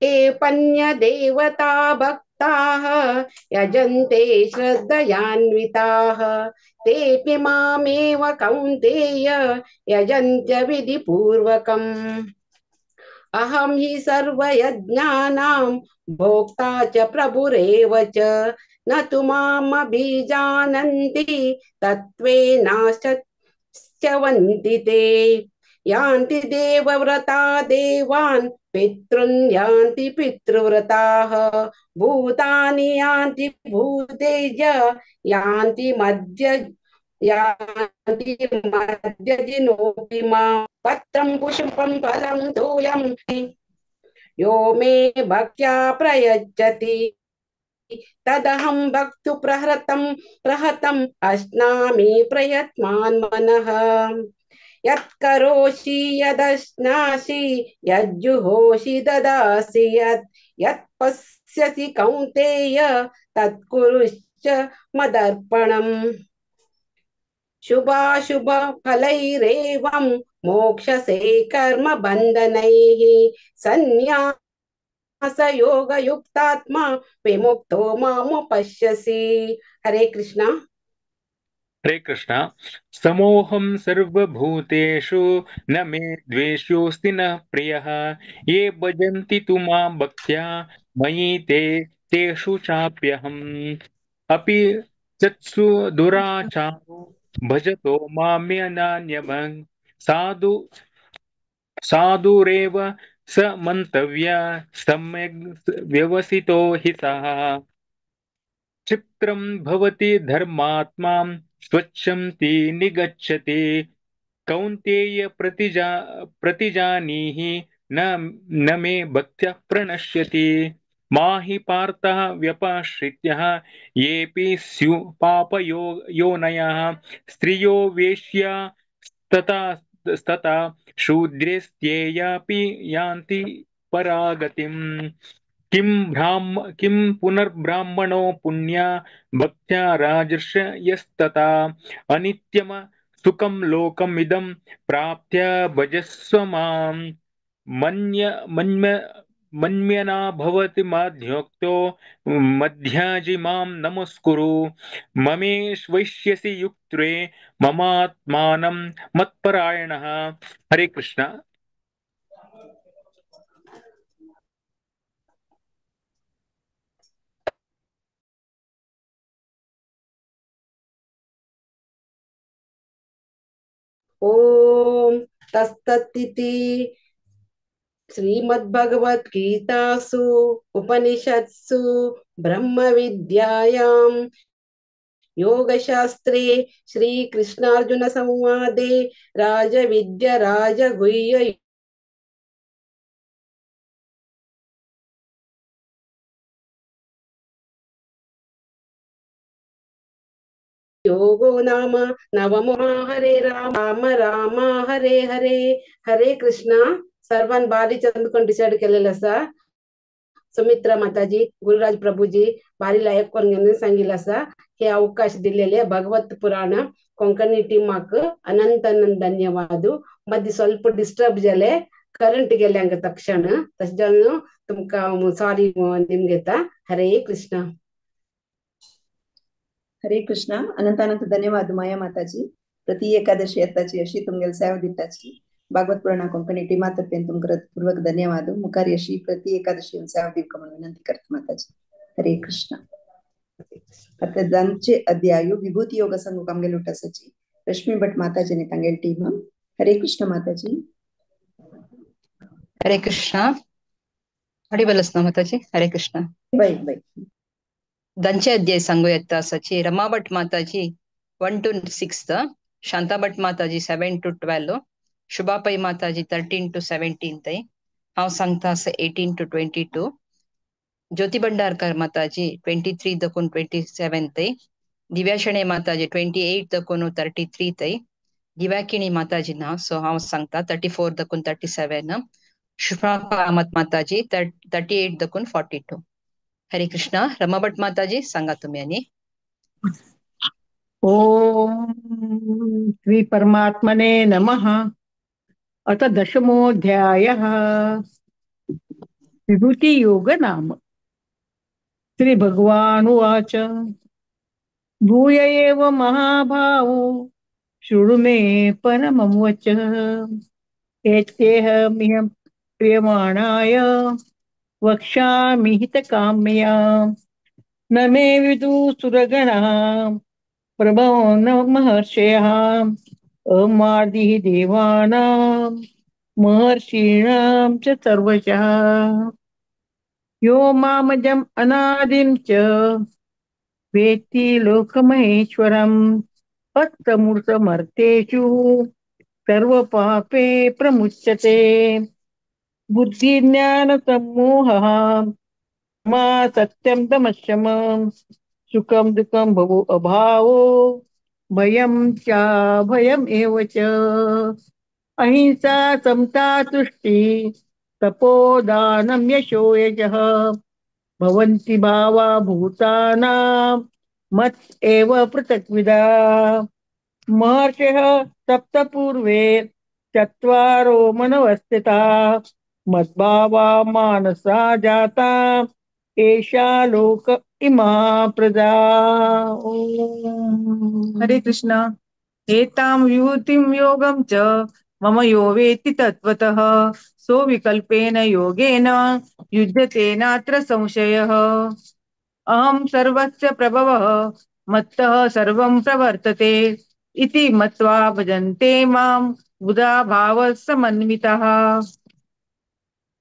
ए पन्य देवता भक्ताः यजन्ते श्रद्धयान्विताः तेऽपि मामेव कौन्तेय यजन्त्य विधिपूर्वकम्। अहं हि सर्वयज्ञानां भोक्ता च प्रभुरेव च न तु मामभिजानन्ति तत्त्वेनाश्चवन्ति ते। यान्ति देवव्रता देवान् पितॄन् यान्ति पितृव्रताः भूतानि यान्ति भूतेज यान्ति मद्य यान्ति मद्यजिनोऽपि मां। पत्रं पुष्पं फलं तोयं यो मे भक्त्या प्रयच्छति तदहं भक्तु प्रहृतं प्रहतम् अश्नामि प्रयत्मान् मनः। यत्करोषि यदश्नासि यज्जुहोषि ददासि यत् यत् पश्यसि कौन्तेय तत्कुरुश्च मदर्पणम्। शुभाशुभ फलैरेवं मोक्षसे कर्म बन्धनैः सन्न्यासयोगयुक्तात्मा विमुक्तो मामुपश्यसि। हरे कृष्णा। हरे कृष्णा। समोहं सर्वभूतेषु न मे द्वेष्योऽस्ति न प्रियः ये भजन्ति तु मां भक्त्या मयि ते तेषु चाप्यहम्। अपि चत्सु दुराचारो भजतो माम्यनान्यमं साधु साधुरेव स मन्तव्य सम्यग् व्यवसितो हि सः। क्षिप्रं भवति धर्मात्मा स्वच्छं ति निगच्छति कौन्तेय प्रतिजानीहि न न मे भक्त्या प्रणश्यति। मा हि पार्थः व्यपाश्रित्यः येऽपि स्युः पापयो योनयः स्त्रियो वेश्या तथा तथा शूद्रेस्त्येयापि यान्ति परागतिम्। किं पुनर्ब्राह्मणो पुण्या भक्त्या राजर्ष यस्तथा अनित्यम सुखं लोकमिदं प्राप्य भजस्व मां। मन्य मन्य मन्यना भवति माध्योक्तो मध्याजि मां नमस्कुरु। ममे वैश्यसि युक्त्वे ममात्मानं मत्परायणः। हरे कृष्ण। ओम तत्सदिति श्रीमद्भगवद्गीतासु उपनिषत्सु ब्रह्मविद्यायां योगशास्त्रे श्रीकृष्णार्जुन संवादे राजविद्या राजगुह्य योगो नाम नवमो। हरे राम राम हरे हरे। हरे कृष्ण। सर्वान बारी चंदकोन डिसाइड केलेलं आसा। सुमित्रा माताजी, गुरुराज प्रभुजी बारी लायक कोण सांगितलं आसा। हे अवकाश दिलेले भगवत पुराण कोंकणी टीमाक अनंत अनंत धन्यवाद। मध्य ಸ್ವಲ್ಪ ಡಿಸ್ಟರ್ಬ್ जाले, करंट गेले हंग तक्षण, तशें जावन तुमकां सॉरी निमगेता। हरे कृष्ण। हरे कृष्ण। अनंत अनंत धन्यवाद माया माताजी। प्रति एकादशी येताची अशी तुमगेले सेवा दिताची भागवत पुराण कोंकणी टीमा तर्फेन तुमकां पूर्वक धन्यवाद। मुखार अशी प्रति एकादशी सेवा दिवका म्हणून विनंती करता माताजी। हरे कृष्ण। आता जांचे अध्याय विभूती योग सांगूक आमगेले उठासाची रश्मी भट माताजी आनी तांगेले टीम। हरे कृष्ण माताजी। हरे कृष्ण। ऑडिबल आसना माताजी? हरे कृष्ण। बाय बाय। दांचे अध्याय सांगू येता आसाची रमा भट माताजी 1 to 6, Shanta Bhat Mataji 7 to 12, Shubha Pai Mataji 13 to 17 थंय हांव सांगता आसा 18 to 22, Jyoti Bhandarkar Mataji 23 दकून 27 थंय, दिव्या शणे माताजी 28 दकून 33 थंय, दिव्या किणी माताजी ना सो हांव सांगता 34 दकून 37, शुभा कामत माताजी 38 दकून 42। हरे कृष्ण। रमा भट माताजी सांगा तुम्ही आणि। ओम श्री परमात्मने नमः। अथ दशमोऽध्यायः। विभूति योग नाम। श्री भगवानुवाच। भूय एव महाभावो शृणु मे परमं वचः। एतेऽहमिह प्रियमाणाय वक्ष्यामि हितकाम्यया। न मे विदुसुरगणाः प्रभवो न महर्षयः। अमादिः देवानां महर्षीणां च सर्वशः। यो मामजम् अनादिं च वेत्ति लोकमहेश्वरम् अस्तमूर्तमर्तेषु सर्वपापे प्रमुच्यते। बुद्धिज्ञानसम्मोहः मा सत्यं तमशम सुखं दुःखं भवो अभावो भयं चाभयम् एव च। अहिंसा समता तुष्टि तपोदानं यशो यशः भवन्ति भावा भूतानां मत् एव पृथक्विदा। महर्षयः सप्त पूर्वे चत्वारो मनवस्थिता मद्भावा मानसा जाता एषा लोक इमा प्रजा। हरे कृष्ण। एतां विभूतिं योगं च मम यो वेत्ति तत्त्वतः सोऽविकल्पेन योगेन युज्यते नात्र संशयः। अहं सर्वस्य प्रभवः मत्तः सर्वं प्रवर्तते इति मत्वा भजन्ते मां बुधा भावसमन्वितः।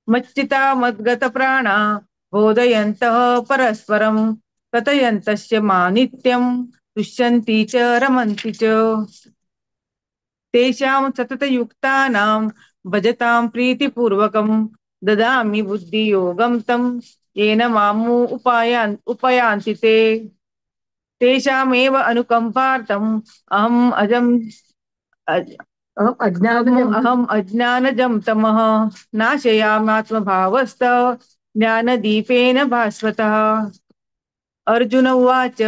मच्चिता मद्गतप्राणा बोधयन्तः परस्परं कथयन्तश्च मां नित्यं तुष्यन्ति च रमन्ति च। तेषां सततयुक्तानां भजतां प्रीतिपूर्वकं ददामि बुद्धियोगं तं येन मामु उपयान्ति ते। तेषामेव अनुकम्पार्थम् अहम् अज्ञानजं तमः नाशयामात्मभावस्त ज्ञानदीपेन भास्वतः। अर्जुन उवाच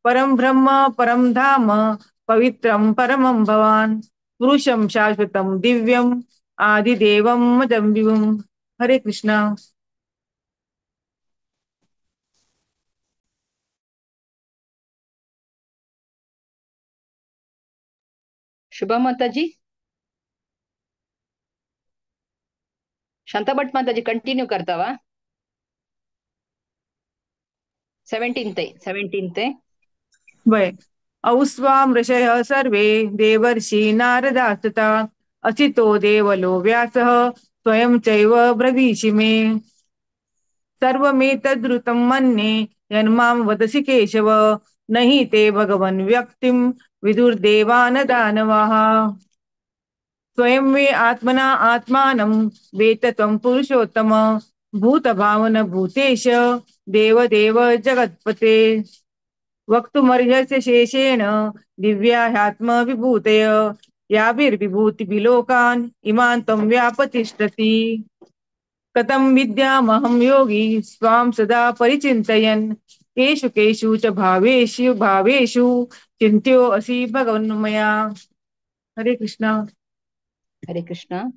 परं ब्रह्म परं धाम पवित्रं परमं भवान् पुरुषं शाश्वतं दिव्यम् आदिदेवं मदं विभुम्। हरे कृष्णा। शुभा माताजी, शांता भट माताजी कंटिन्यू करतावा? 17 ते 17 ते वय औस्वाम ऋषयः सर्वे देवर्षि नारदास्तथा अचितो देवलो व्यासः स्वयं चैव ब्रवीषि मे। सर्वमेतद्रुतं मन्ये यन्मां वदसि केशव न हि ते भगवन् व्यक्तिं विदुर्देवान दानवाः। स्वयं वे आत्मना आत्मानं वेत त्वं पुरुषोत्तम भूतभावन भूतेश देवदेव जगत्पते। वक्तुमर्हस्य शेषेण दिव्या ह्यात्म विभूतय याभिर्विभूतिभिलोकान् इमान् त्वं व्यापतिष्ठसि। कथं विद्यामहं योगी स्वां सदा परिचिन्तयन् केषु केषु च भावेषु भावेषु चिन्त्यो असि भगवन् मया। हरे कृष्णा। हरे कृष्णा।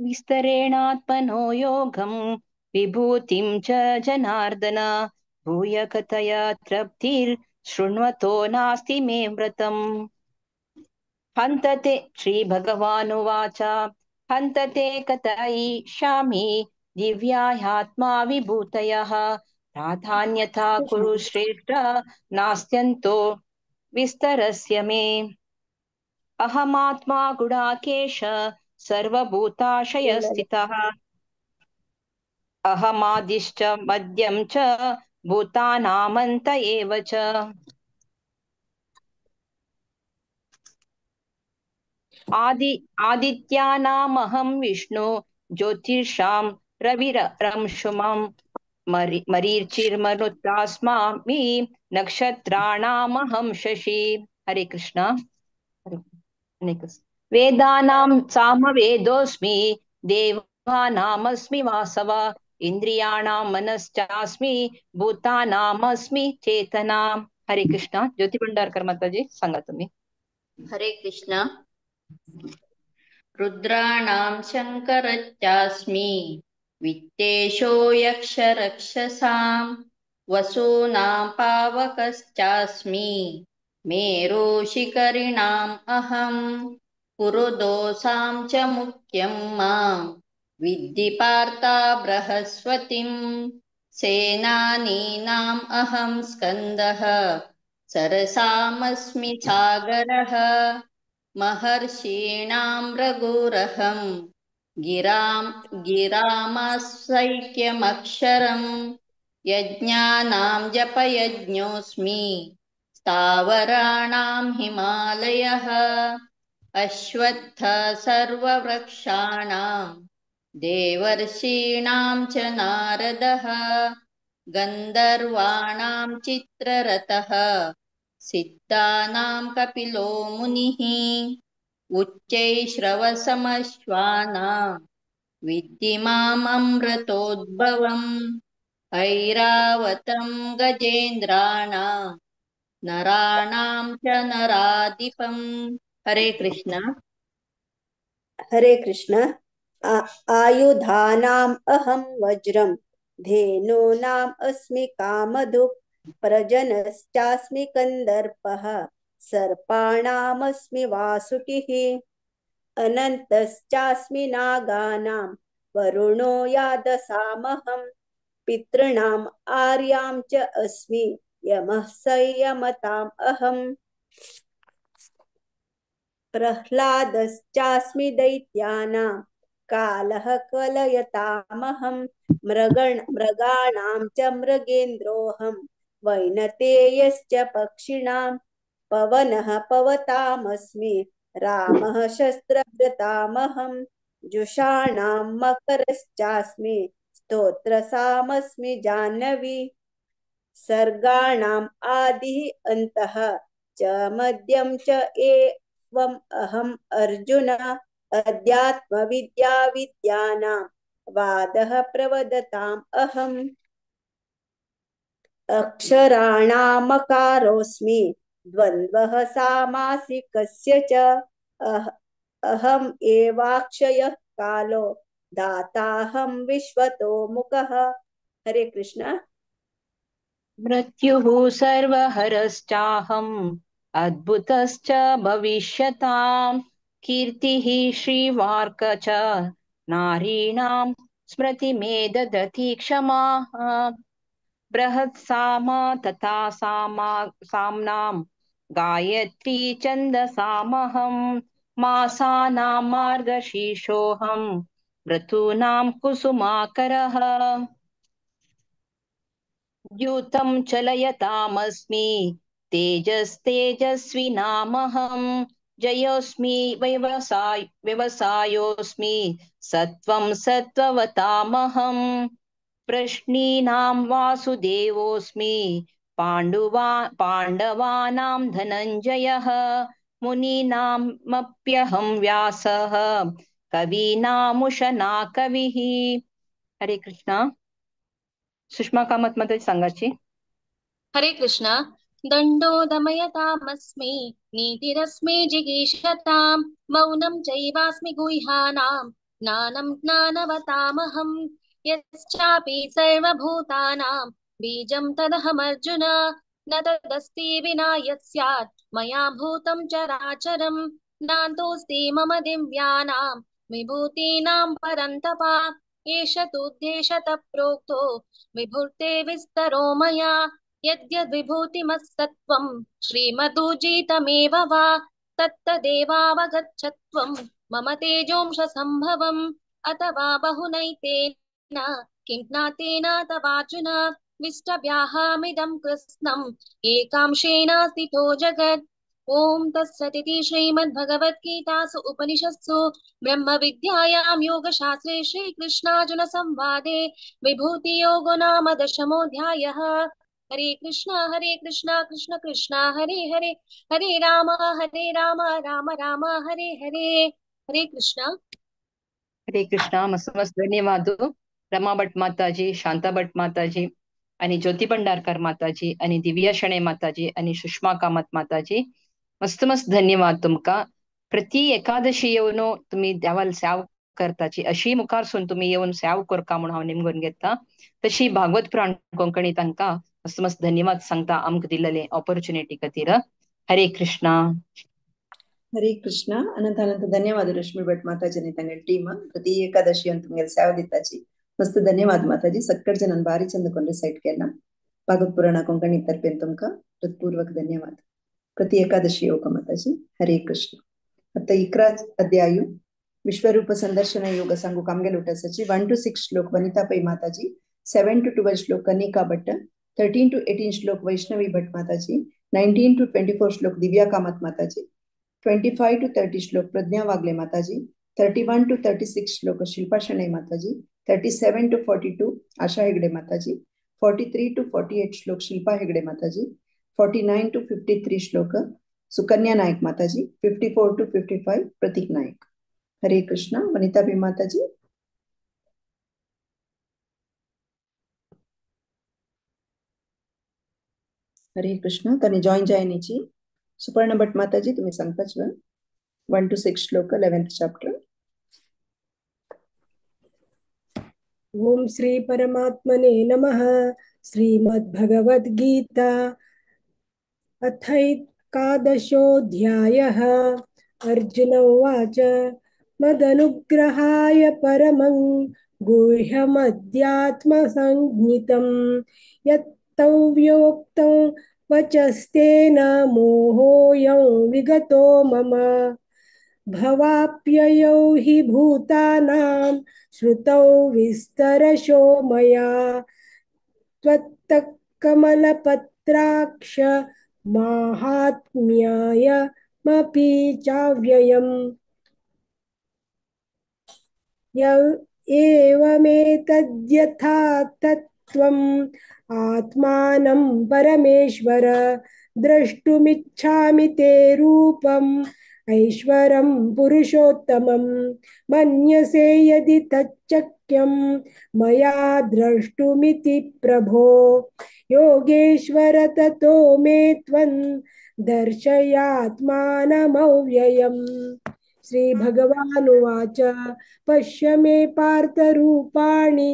विस्तरेणात्मनो योगं विभूतिं च जनार्दन भूय कथय तृप्तिर् शृण्वतो नास्ति मे व्रतम्। हन्तते श्री भगवानुवाच हन्तते कथयिष्यामि दिव्या ह्यात्मा विभूतयः प्राधान्यता कुरु श्रेष्ठ नास्त्यन्तो विस्तरस्य मे। अहमात्मा गुडाकेश सर्वभूताशयस्थितः अहमादिश्च मध्यं च भूतानामन्त एव च। आदि आदित्यानामहं विष्णु ज्योतिषां रविरंशुमं मरीचिर्मरुतास्मामि नक्षत्राणामहं शशि। हरे कृष्णा। वेदानां सामवेदोऽस्मि देवानामस्मि वासव इंद्रियाणां मनश्चास्मि भूतानामस्मि चेतना। हरे कृष्णा। ज्योति भंडारकर माताजी सांगा तुम्ही। हरे कृष्णा। रुद्राणां शंकरश्चास्मि वित्तेशो यक्षरक्षसां वसूनां पावकश्चास्मि मेरुशिखरिणाम् अहं पुरुदोषां च मुख्यं मां विद्धि पार्था बृहस्पतिं सेनानीनाम् अहं स्कन्दः सरसामस्मि सागरः महर्षीणां रघुरहं गिरां गिरामासैक्यमक्षरं यज्ञानां जपयज्ञोऽस्मि स्थावराणां हिमालयः अश्वत्थ सर्ववृक्षाणां देवर्षीणां च नारदः गन्धर्वाणां चित्ररथः सिद्धानां कपिलो मुनिः उच्चैश्रवसमश्वानां विद्धि माममृतोद्भवम् ऐरावतं गजेन्द्राणां नराणां च नराधिपम्। हरे कृष्णा। हरे कृष्ण। आयुधानाम् अहं वज्रं धेनूनाम् अस्मि कामधुक् प्रजनश्चास्मि कन्दर्पः सर्पाणामस्मि वासुकिः अनन्तश्चास्मि नागानां वरुणो यादसामहं पितॄणाम् आर्यां च अस्मि यमः संयमताम् अहम् प्रह्लादश्चास्मि दैत्यानां कालः कलयतामहं मृगाणां च मृगेन्द्रोऽहं वैनतेयश्च पक्षिणां पवनः पवतामस्मि रामः शस्त्रभृतामहं जुषाणां मकरश्चास्मि स्तोत्रसामस्मि जाह्नवी सर्गाणाम् आदिः अन्तः च मध्यं च एवम् अहम् अर्जुन अध्यात्मविद्या विद्यानां वादः प्रवदताम् अहम् अक्षराणामकारोऽस्मि द्वन्द्वः सामासिकस्य च। अहम् एवाक्षयः कालो दाताहं विश्वतो मुखः। हरे कृष्ण। मृत्युः सर्वहरश्चाहम् अद्भुतश्च भविष्यतां कीर्तिः श्रीवार्क च नारीणां स्मृतिमे ददति क्षमाः। बृहत्सामा तथा सामा साम्नां गायत्री छन्दसामहं मासानां मार्गशीर्षोऽहं ऋतूनां कुसुमाकरः। द्यूतं चलयतामस्मि तेजस्तेजस्विनामहं जयोऽस्मि व्यवसायोऽस्मि सत्वं सत्त्ववतामहं प्रश्नीनां वासुदेवोऽस्मि पाण्डवानां धनञ्जयः मुनीनामप्यहं व्यासः कवीनामुशना कविः। हरे कृष्णा। सुषमा कामत माताजी सांगाची। हरे कृष्णा। दण्डो दमयतामस्मि नीतिरस्मि जिगीषतां मौनं चैवास्मि गुह्यानां ज्ञानं ज्ञानवतामहं यश्चापि सर्वभूतानां बीजं तदहमर्जुन न तदस्ति विना यत् स्यात् मया भूतं चराचरं नान्तोऽस्ति मम दिव्यानां विभूतीनां परन्तप एष तूद्देशतः प्रोक्तो विभूते विस्तरो मया यद्यद्विभूतिमत्सत्त्वं श्रीमदुजितमेव वा तत्तदेवावगच्छत्वं मम तेजोंश सम्भवम् अथवा बहुनैतेन किं ज्ञातेन तवार्जुन विष्टव्याहमिदं कृत्स्नम् एकांशेन स्थितो जगत्। ॐ तत्सदिति श्रीमद्भगवद्गीतासु उपनिषत्सु ब्रह्मविद्यायां योगशास्त्रे श्रीकृष्णार्जुन संवादे विभूतियोगो नाम दशमोऽध्यायः। हरे कृष्णा कृष्ण कृष्णा हरे हरे हरे राम राम राम हरे हरे। हरे कृष्णा। हरे कृष्णा। मस्त मस्त धन्यवाद रमा भट माताजी, शांता भट माताजी आणि ज्योती भंडारकर माताजी आणि दिव्या शणे माताजी आणि सुषमा कामत माताजी। मस्त मस्त धन्यवाद तुमका। प्रति एकादशी येवन तुम्ही देवाल सेव करताची अशी मुखारसून तुम्ही येवन सेव करका म्हणून हांव निमगून घेता। तशी भागवत पुराण कोंकणी तांकां मस्त मस्त धन्यवाद सांगता आमकां दिल्ले ऑपॉर्च्युनिटी खातीर। हरे कृष्णा। हरे कृष्णा। अनंत अनंत धन्यवाद रश्मी भट माताजी तांगेले टीम प्रति एकादशी तुमगेले सेवा दिताची। मस्त धन्यवाद माताजी। सक्कट जनान भारी चंद कोन रिसाइट केला। भागवत पुराण कोंकणी तर्फेन तुमकां हृत्पूर्वक धन्यवाद। प्रति एकादशी योग माताजी। हरे कृष्ण। आता 11 अध्याय विश्वरूप संदर्शन योग सांगू कामगेल उठासाची 1 to 6 श्लोक वनिता पै माताजी, 7 to 12 श्लोक कनिका भट्ट, 13 to 18 श्लोक वैष्णवी भट्ट माताजी, 19 to 24 श्लोक दिव्या कामत माताजी, 25 to 30 श्लोक प्रज्ञा वागले माताजी, 31 to 36 श्लोक शिल्पा शणै माताजी, 37 to 42 Asha Hegde Mataji, 43 to 48 श्लोक शिल्पा हेगडे माताजी, 49 to 53 श्लोक सुकन्या नायक माताजी, 54 to 55 प्रतीक नायक। हरे कृष्णा। वनिता भी माताजी। हरे कृष्णा। तने जॉईन जायनीची सुपर्ण भट माताजी तुम्ही सांगताच 1 to 6 श्लोक 11th chapter. ओम श्री परमात्मने नमः। श्रीमद्भगवद्गीता अथैकादशोऽध्यायः। अर्जुन उवाच मदनुग्रहाय परमं गुह्यमध्यात्मसंज्ञितं यत्तव्योक्तं वचस्तेन मोहोऽयं विगतो मम। भवाप्ययौ हि भूतानां श्रुतौ विस्तरशो मया त्वत्तः कमलपत्राक्ष माहात्म्यायमपि चाव्ययम्। एवमेतद्यथा तत्त्वम् आत्मानं परमेश्वर द्रष्टुमिच्छामि ते रूपम् ऐश्वरं पुरुषोत्तमं मन्यसे यदि तच्चक्यं मया द्रष्टुमिति प्रभो। योगेश्वर ततो मे त्वं दर्शयात्मानमव्ययम्। श्रीभगवानुवाच पश्य मे पार्थरूपाणि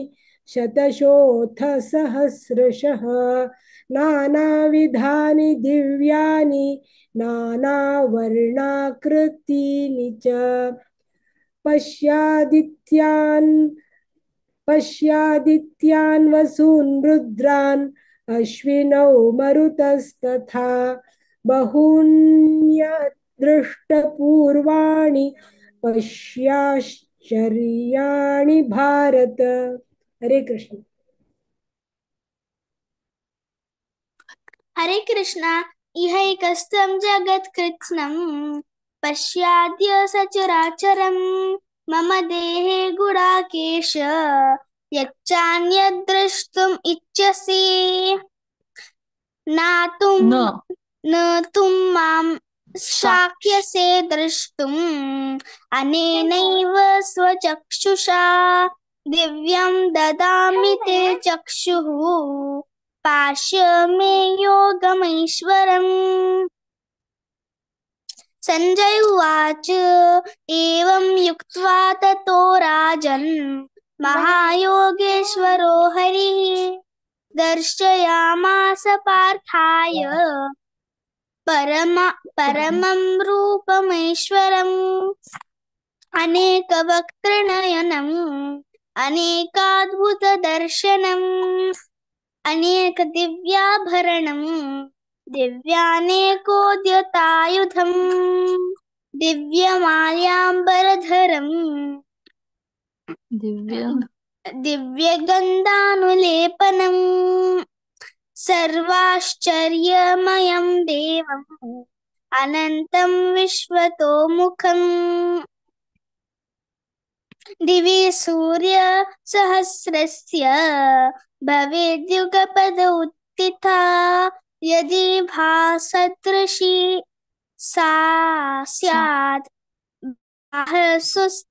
शतशोऽथ सहस्रशः नानाविधानि दिव्यानि नानावर्णाकृतीनि च। पश्यादित्यान् वसून् रुद्रान् अश्विनौ मरुतस्तथा बहून्यदृष्टपूर्वाणि पश्याश्चर्याणि भारत। हरे कृष्ण। हरे कृष्ण। इहैकस्त्वं जगत्कृत्स्नं पश्याद्य सचराचरं मम देहे गुडाकेश यच्चान्यद्द्रष्टुम् इच्छसि न तुं मां शाक्यसे द्रष्टुम् अनेनैव स्वचक्षुषा दिव्यं ददामि ते चक्षुः पाश्य मे योगमैश्वरम्। संजय उवाच एवं युक्त्वा ततो राजन् महायोगेश्वरो हरिः दर्शयामास पार्थाय परमं रूपमैश्वरम् अनेकवक्त्रनयनम् अनेकाद्भुतदर्शनम् अनेकदिव्याभरणम् दिव्यानेकोद्यतायुधम् दिव्यमाल्याम्बरधरम् दिव्यगन्धानुलेपनम् सर्वाश्चर्यमयं देवम् अनन्तं विश्वतोमुखम्। दिवि सूर्य सहस्रस्य भवेद्युगपद उत्थिता यदि भासदृशी सा स्यात् बाह्यसुस्तस्य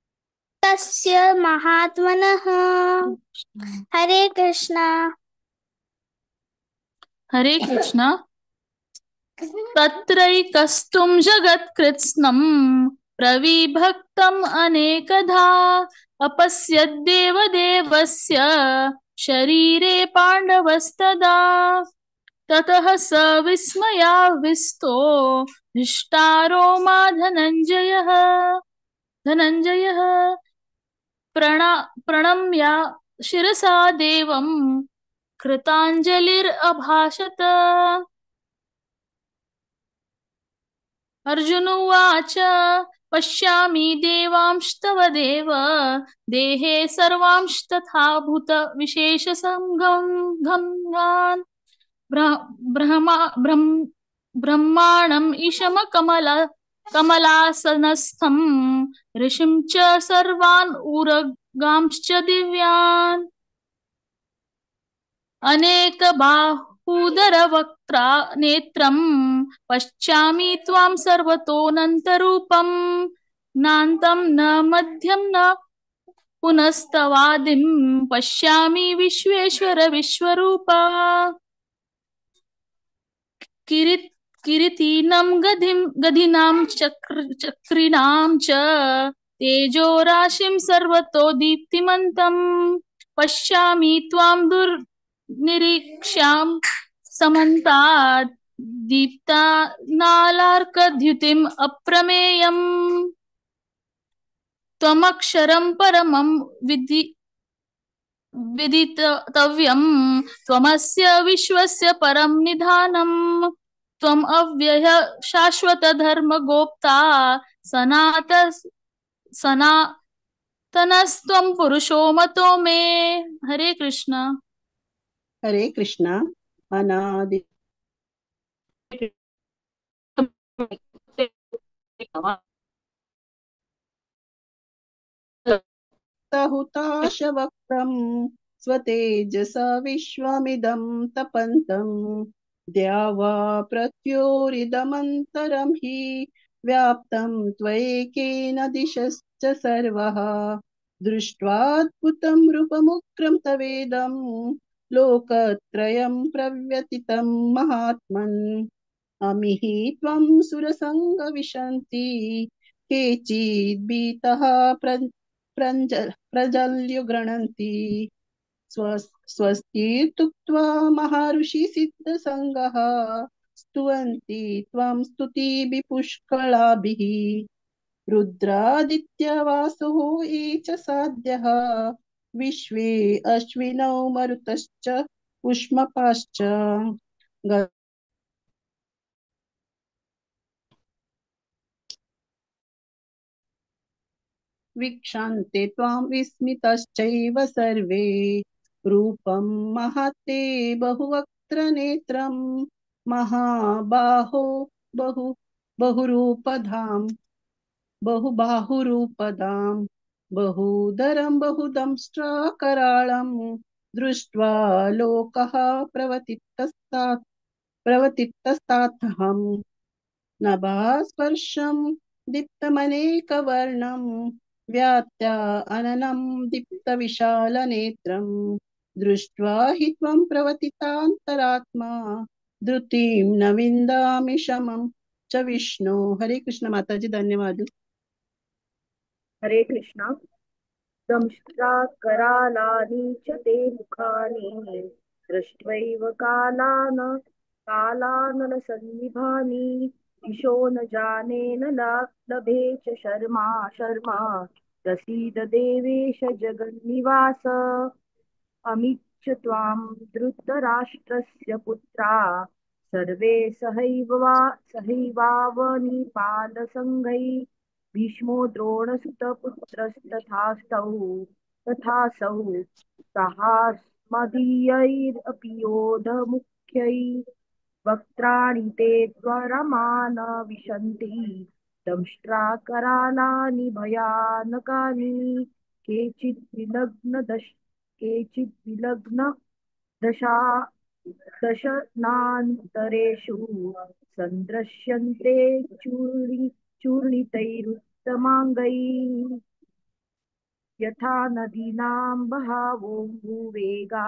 महात्मनः। हरे कृष्णा। हरे कृष्णा। तत्रैकस्तुं जगत्कृत्स्नं प्रविभक्तम् अनेकधा अपश्यद्देवदेवस्य शरीरे पाण्डवस्तदा। ततः स विस्मयाविस्तो हृष्टारो मा धनञ्जयः प्रणम्य शिरसा देवं कृताञ्जलिरभाषत। अर्जुन उवाच पश्यामि देवांस्तव देव देहे सर्वांस्तथा भूत विशेषसंगं ब्रह्माणम् ईशम कमलासनस्थं ऋषिं च सर्वान् उरगांश्च दिव्यान्। अनेक बाहूदरवक्त्रा नेत्रं पश्यामि त्वां सर्वतोऽनन्तरूपं नान्तं न मध्यं न पुनस्तवादिं पश्यामि विश्वेश्वर विश्वरूपा। किरीटिनं गधिनां चक्रिणां च तेजोराशिं सर्वतो दीप्तिमन्तं पश्यामि त्वां दुर्निरीक्ष्यां समन्तात् दीप्तानालार्कद्युतिम् अप्रमेयम्। त्वमक्षरं परमं विदितव्यं त्वमस्य विश्वस्य परं निधानं त्वम् अव्यय शाश्वतधर्मगोप्ता सनातनस्त्वं पुरुषो मतो मे। हरे कृष्ण। हरे कृष्ण। अनादि हुताशवक्रं स्वतेजसा विश्वमिदं तपन्तं द्यावा प्रत्योरिदमन्तरं हि व्याप्तं त्वयैकेन दिशश्च सर्वः। दृष्ट्वाद्भुतं रूपमुग्रं तवेदं लोकत्रयं प्रव्यथितं महात्मन्। अमिहि त्वं सुरसङ्गविशन्ति केचिद्भीतः प्रजल्युगृह्णन्ति। स्वस्तिरुक्त्वा महर्षि सिद्धसङ्गः स्तुवन्ति त्वां स्तुतिभिः पुष्कलाभिः। रुद्रादित्यवासुः ये च साध्यः विश्वे अश्विनौ मरुतश्च उष्मपाश्च। वीक्षन्ते त्वां विस्मितश्चैव सर्वे। रूपं महते बहुवक्त्रनेत्रं महाबाहो बहुरूपधां बहुबाहुरूपदां बहुदरं बहुदंष्ट्राकराळं दृष्ट्वा लोकः प्रवतितस्तात्हं। नभस्पर्शं दीप्तमनेकवर्णं व्यात्या अननं दीप्तविशालनेत्रं दृष्ट्वा हि त्वं प्रवतितान्तरात्मा धृतिं न विन्दामि शमं च विष्णु। हरे कृष्ण माताजी, धन्यवाद। हरे कृष्णा। दंष्ट्रा करालानि च ते मुखानि दृष्ट्वैव कालान कालानलसन्निभानि दिशो न जाने न लभे च शर्मा शर्मा प्रसीद देवेश जगन्निवास। अमिच्छ त्वां धृतराष्ट्रस्य पुत्रा सर्वे सहैवावनिपालसङ्घै भीष्मो द्रोणसुतपुत्रस्तथास्तौ तथासौ सहास्मदीयैरपि योधमुख्यै वक्त्राणि ते त्वरमान विशन्ति दंष्ट्राकरालानि भयानकानि केचिद्विलग्न दशा दशनान्तरेषु सन्दृश्यन्ते चूर्णितैरुत्तमाङ्गैः यथा नदीनां बहावोऽम्बुवेगा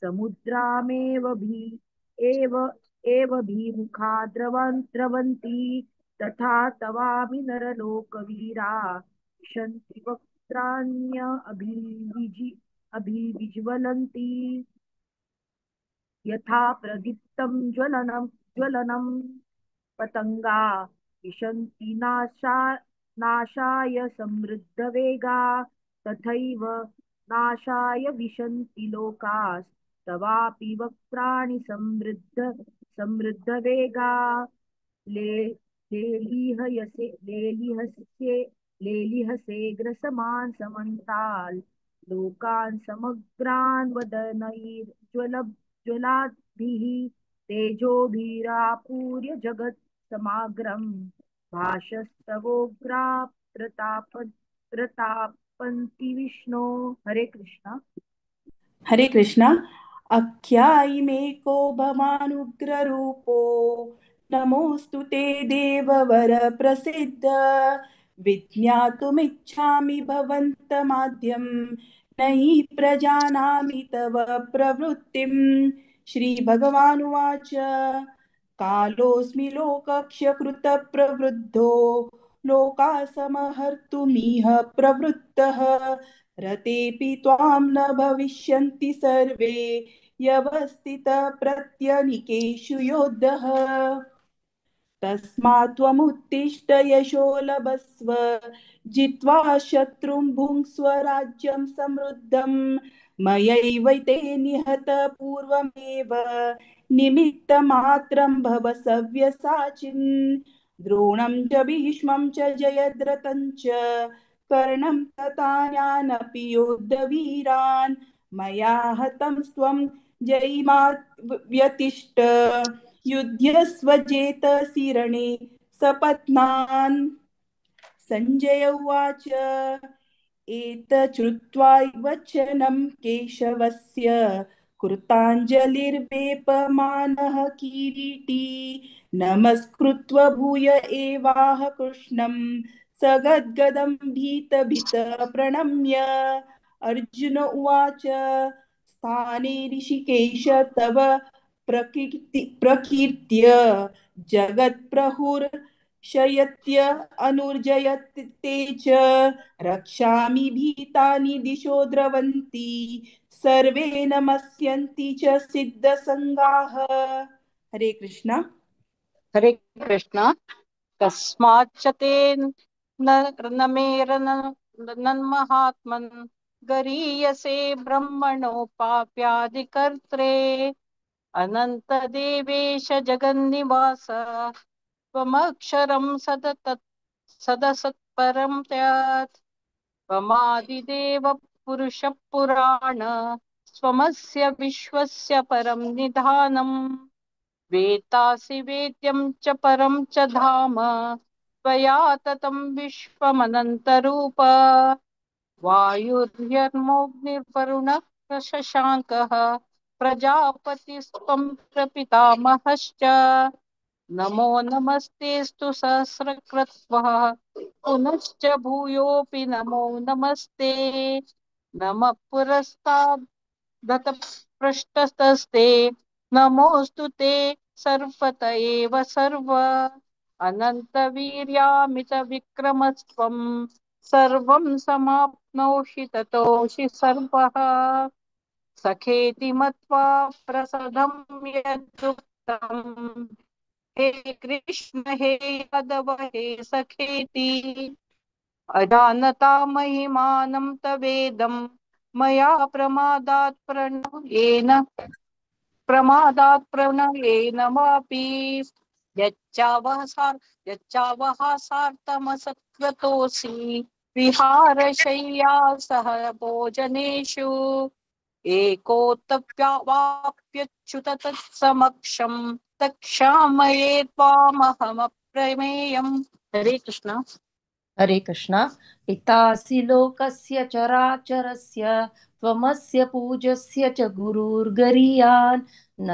समुद्रामेव एव भीमुखा द्रवन्ति तथा तवामि नरलोकवीरा विशन्ति वक्त्राण्य अभिविज्वलन्ति यथा प्रदीप्तं ज्वलनं पतङ्गा विशन्ति नाशाय समृद्धवेगा तथैव नाशाय विशन्ति लोकास्तवापि वक्त्राणि समृद्धवेगा लेलिहसे ग्रसमान् समन्ताल् लोकान् समग्रान् वदनैर्ज्वलाद्भिः तेजोभिरापूर्य जगत् समाग्रं भाषस्तवोग्रा प्रतापन्ति विष्णो। हरे कृष्णा। हरे कृष्णा। अख्यायि मे को भवानुग्ररूपो नमोऽस्तु ते देववर प्रसिद्ध। विज्ञातुमिच्छामि भवन्तमाद्यं नहि प्रजानामि तव प्रवृत्तिं। श्रीभगवानुवाच कालोऽस्मि लोकक्षकृतप्रवृद्धो लोकासमहर्तुमिह प्रवृत्तः। रतेऽपि त्वां न भविष्यन्ति सर्वे व्यवस्थितप्रत्यनिकेषु योद्धः। तस्मात् त्वमुत्तिष्ठ यशो लभस्व जित्वा शत्रुं भुङ्क्ष्व राज्यं समृद्धं। मयैवैते निहत पूर्वमेव निमित्तमात्रं भव सव्यसाचिन्। द्रोणं च भीष्मं च जयद्रथं च कर्णं तथान्यानपि योद्धवीरान्। मया हतं त्वं जयिमा व्यतिष्ठ युध्यस्व जेतसि रणे सपत्नान्। संजय उवाच एतच्छ्रुत्वा वचनं केशवस्य कृताञ्जलिर्वेपमानः किरीटी। नमस्कृत्वा भूय एवाह कृष्णं सगद्गदं भीतभीतः प्रणम्य। अर्जुन उवाच स्थाने ऋषिकेश तव प्रकीर्त्य जगत्प्रहुर्षयत्य अनुर्जयते च रक्षामि भीतानि दिशो द्रवन्ति सर्वे नमस्यन्ति च सिद्धसङ्गाः। हरे कृष्णा। हरे कृष्णा। कस्माच्च ते न मेरनन्महात्मन् गरीयसे ब्रह्मणोपाप्यादिकर्त्रे अनन्तदेवेश जगन्निवास त्वमक्षरं सदसत्परं त्यात् त्वमादिदेव पुरुषपुराण स्वमस्य विश्वस्य परं निधानम् वेत्तासि वेद्यं च परं च धाम त्वया ततं विश्वमनन्तरूप वायुर्यर्मोऽग्निर्वरुणः शशाङ्कः प्रजापतिस्त्वं प्रपितामहश्च नमो नमस्तेऽस्तु सहस्रक्रत्वः पुनश्च भूयोऽपि नमो नमस्ते नमः पुरस्तादत पृष्ठतस्ते नमोऽस्तु ते सर्वत एव सर्व अनन्तवीर्यामितविक्रमस्त्वं सर्वं समाप्नोषि ततोषि सर्वः सखेति मत्वा प्रसदं यदुक्तं हे कृष्ण हे यादव हे सखेति अजानता महिमानं तवेदं मया प्रमादात् प्रणयेन वापि यच्चावहासार्थमसत्क्रतोऽसि विहारशय्या सह भोजनेषु एकोऽप्यवाप्यच्युत तत्समक्षं तक्षामये त्वामहमप्रमेयम्। हरे कृष्णा। हरे कृष्णा। पितासि लोकस्य चराचरस्य त्वमस्य पूज्यस्य च गुरुर्गरीयान् न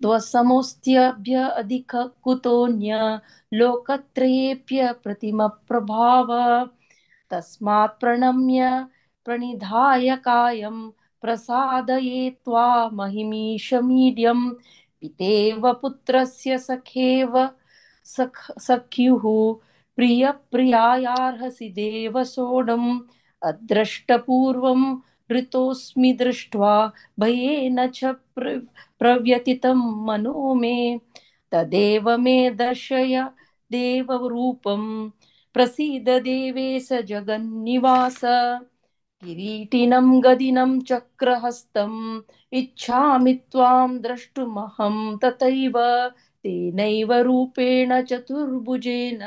त्वत्समोऽस्त्यभ्य अधिक कुतोऽन्य लोकत्रयेऽप्य प्रतिमप्रभाव तस्मात् प्रणम्य प्रणिधाय कायं प्रसादये त्वा महिमीशमीड्यं पितेव पुत्रस्य सखेव सख्युः प्रियप्रियायार्हसि देव सोढम् अद्रष्टपूर्वं ऋतोऽस्मि दृष्ट्वा भयेन च प्रव्यथितं मनो मे तदेव मे दर्शय देवरूपं प्रसीद देवेश जगन्निवास किरीटिनं गदिनं चक्रहस्तम् इच्छामि त्वां द्रष्टुमहं तथैव तेनैव रूपेण चतुर्भुजेन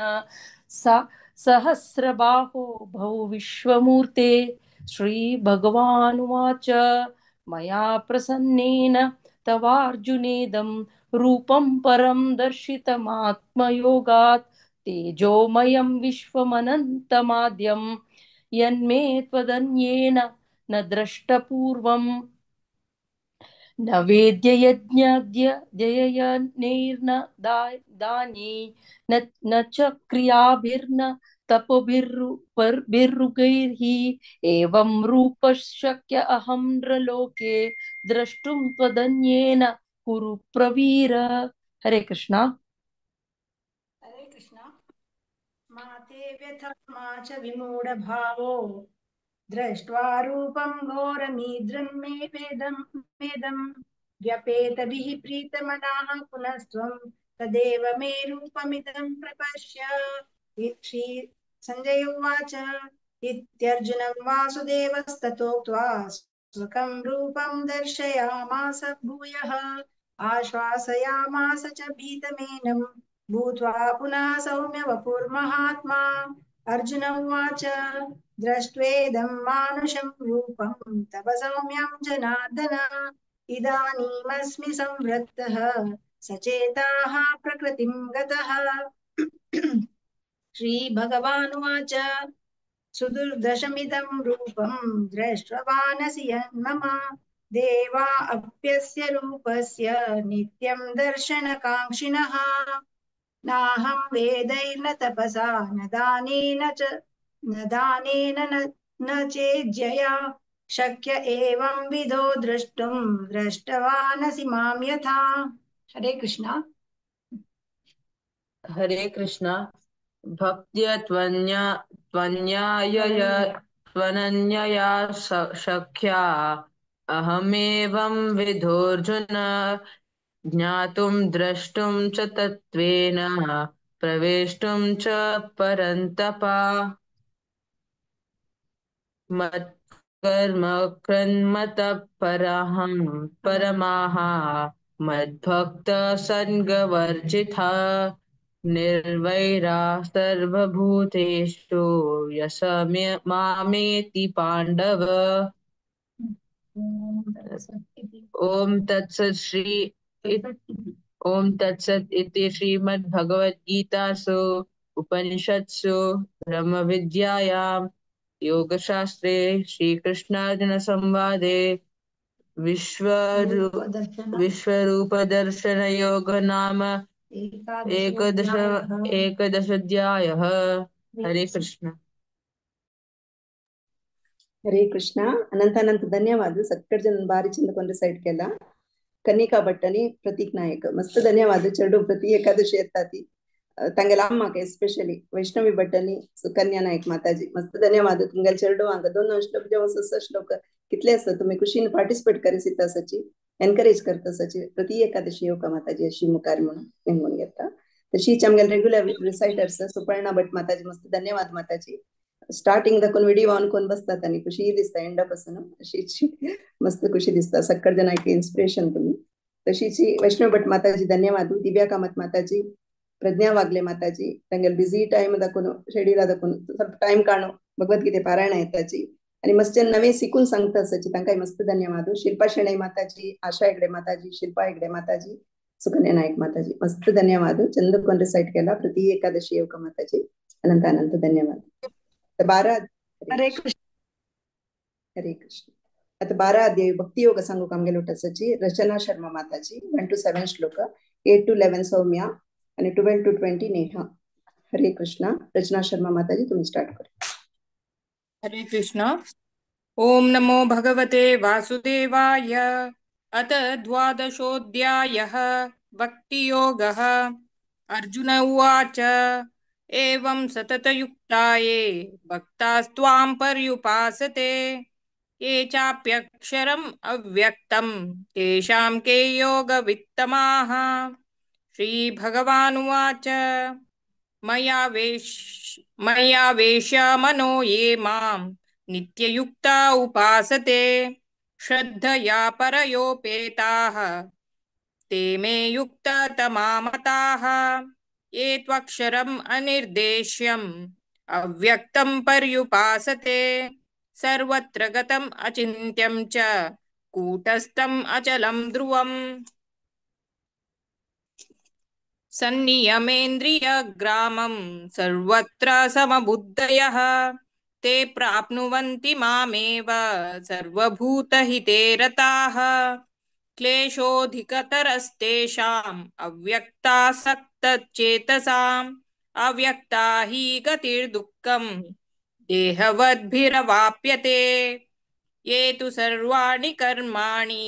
सहस्रबाहो भव विश्वमूर्ते। श्रीभगवानुवाच मया प्रसन्नेन तवार्जुनेदं रूपं परं दर्शितमात्मयोगात् तेजोमयं विश्वमनन्तमाद्यं यन्मे त्वदन्येन न द्रष्टपूर्वम् न वेद्य यज्ञाद्य जययनैर्न दानी न च क्रियाभिर्न तपोभिर्रुगैर्हि एवं रूपशक्य अहं नृलोके द्रष्टुं त्वदन्येन कुरु प्रवीर। हरे कृष्णा। हरे कृष्णा। माते व्यथा मा च विमूढभावो दृष्ट्वा रूपं घोरमीद्रं मे वेदं वेदं व्यपेतभिः प्रीतमनाः पुनस्त्वं तदेव मे रूपमिदं प्रपश्य। श्री सञ्जय उवाच इत्यर्जुनं वासुदेवस्ततोक्त्वा स्वकं रूपं दर्शयामास भूयः आश्वासयामास च भीतमेनं भूत्वा पुनः सौम्य वपुर्महात्मा। अर्जुन उवाच दृष्ट्वेदं मानुषं रूपं तव सौम्यं जनार्दन इदानीमस्मि संवृत्तः सचेताः प्रकृतिं गतः। श्रीभगवानुवाच सुदुर्दशमिदं रूपं दृष्ट्वानसि यन्मम देवा अप्यस्य रूपस्य नित्यं दर्शनकाङ्क्षिणः। नाहं वेदैर्न तपसा न दानेन च न दानेन न चेज्यया शक्य एवं विधो द्रष्टुं दृष्टवानसि मां यथा। हरे कृष्णा। हरे कृष्णा। भक्त्या त्वन्या त्वन्याय त्वनन्यया सख्या अहमेवं विधोऽर्जुन ज्ञातुं द्रष्टुं च तत्त्वेन प्रवेष्टुं च परन्तप। मत्कर्म कृन्मतः परहं परमाः मद्भक्त सङ्गवर्जितः निर्वैरा सर्वभूतेषु यस मामेति पाण्डव। ओम तत्सत् श्री ओम तत्सत् इति श्रीमद्भगवद्गीतासु उपनिषत्सु ब्रह्मविद्यायां योगशास्त्रे श्रीकृष्णार्जुन संवादे विश्वरूपदर्शन योग नाम एकादशाध्यायः। हरे कृष्ण। हरे कृष्ण। अनंत अनंत धन्यवाद सक्कट जन बारी चंद ಕೊಂಡ್ರೆ ಸೈಡ್ ಕೆಲ್ಲ ಕನ್ನಿಕಾ ಭಟ್ಟನಿ ಪ್ರತೀಕ್ ನಾಯಕ್ ಮಸ್ತ್ ಧನ್ಯವಾದ ಚರಡು ಪ್ರತಿ ಏಕಾದಶಿ ಎತ್ತಾತಿ ತಂಗೆಲ ಅಮ್ಮಕ್ಕೆ ಎಸ್ಪೆಷಲಿ ವೈಷ್ಣವಿ ಭಟ್ಟನಿ सुकन्या नायक माताजी मस्त धन्यवाद तुमगेल चेरडू हांगा दोन दोन श्लोक जेव्हा सस श्लोक कितले आसा तुम्ही खुशीन पार्टिसिपेट करीत आसाची एनकरेज करता आसाची प्रति एकादशी येवका माताजी अशी मुखार म्हणून नेमून घेता। तशीच आमगेले रेग्युलर रिसायटर्स सुपर्णा भट माताजी मस्त धन्यवाद माताजी स्टार्टिंग दाखवून व्हिडिओ ऑन करून बसतात आणि खुशी दिसता एंडा पासून अशीच मस्त खुशी दिसता सक्कड जणांक इन्स्पिरेशन तुम्ही। तशीच वैष्णव भट माताजी धन्यवाद दिव्या कामत माताजी प्रज्ञा वागले माताजी तांगेले बिझी टाइम दाखवून शेड्यूल दाखवून ಸ್ವಲ್ಪ टाइम काणू भगवद्गीते पारायण येताची आणि मस्त नवे शिकून सांगता आसाची तांकां मस्त धन्यवाद। शिल्पा शेणै माताजी आशा हेगडे माताजी शिल्पा हेगडे माताजी सुकन्या नायक माताजी मस्त धन्यवाद चंद कोण रिसाइट केला प्रति एकादशी येवका माताजी अनंत अनंत धन्यवाद। 12 हरे कृष्ण। हरे कृष्ण। आता 12 अध्याय भक्ती योग सांगू आमगेले उठासाची रचना शर्मा माताजी 1 to 7 श्लोक 8 to 11 Saumya आणि 12 to 20 Neha. Hare Krishna. रचना शर्मा माताजी तुम्ही स्टार्ट करा। हरे कृष्ण। ओम नमो भगवते वासुदेवाय। अत द्वादशोऽध्यायः भक्तियोगः। अर्जुन उवाच एवं सततयुक्ताये भक्तास्त्वां पर्युपासते ये चाप्यक्षरम् अव्यक्तं तेषां के योगवित्तमाः। श्री भगवानुवाच मय्यावेश्य मनो ये मां नित्ययुक्ता उपासते श्रद्धया परयोपेताः ते मे युक्ततमा मताः। ये त्वक्षरम् अनिर्देश्यम् अव्यक्तं पर्युपासते सर्वत्र गतम् अचिन्त्यं च कूटस्थम् अचलं ध्रुवम्। सन्नियमेन्द्रियग्रामं सर्वत्र समबुद्धयः ते प्राप्नुवन्ति मामेव सर्वभूतहिते रताः। क्लेशोऽधिकतरस्तेषाम् अव्यक्तासक्तचेतसाम् अव्यक्ता हि गतिर्दुःखं देहवद्भिरवाप्यते। ये तु सर्वाणि कर्माणि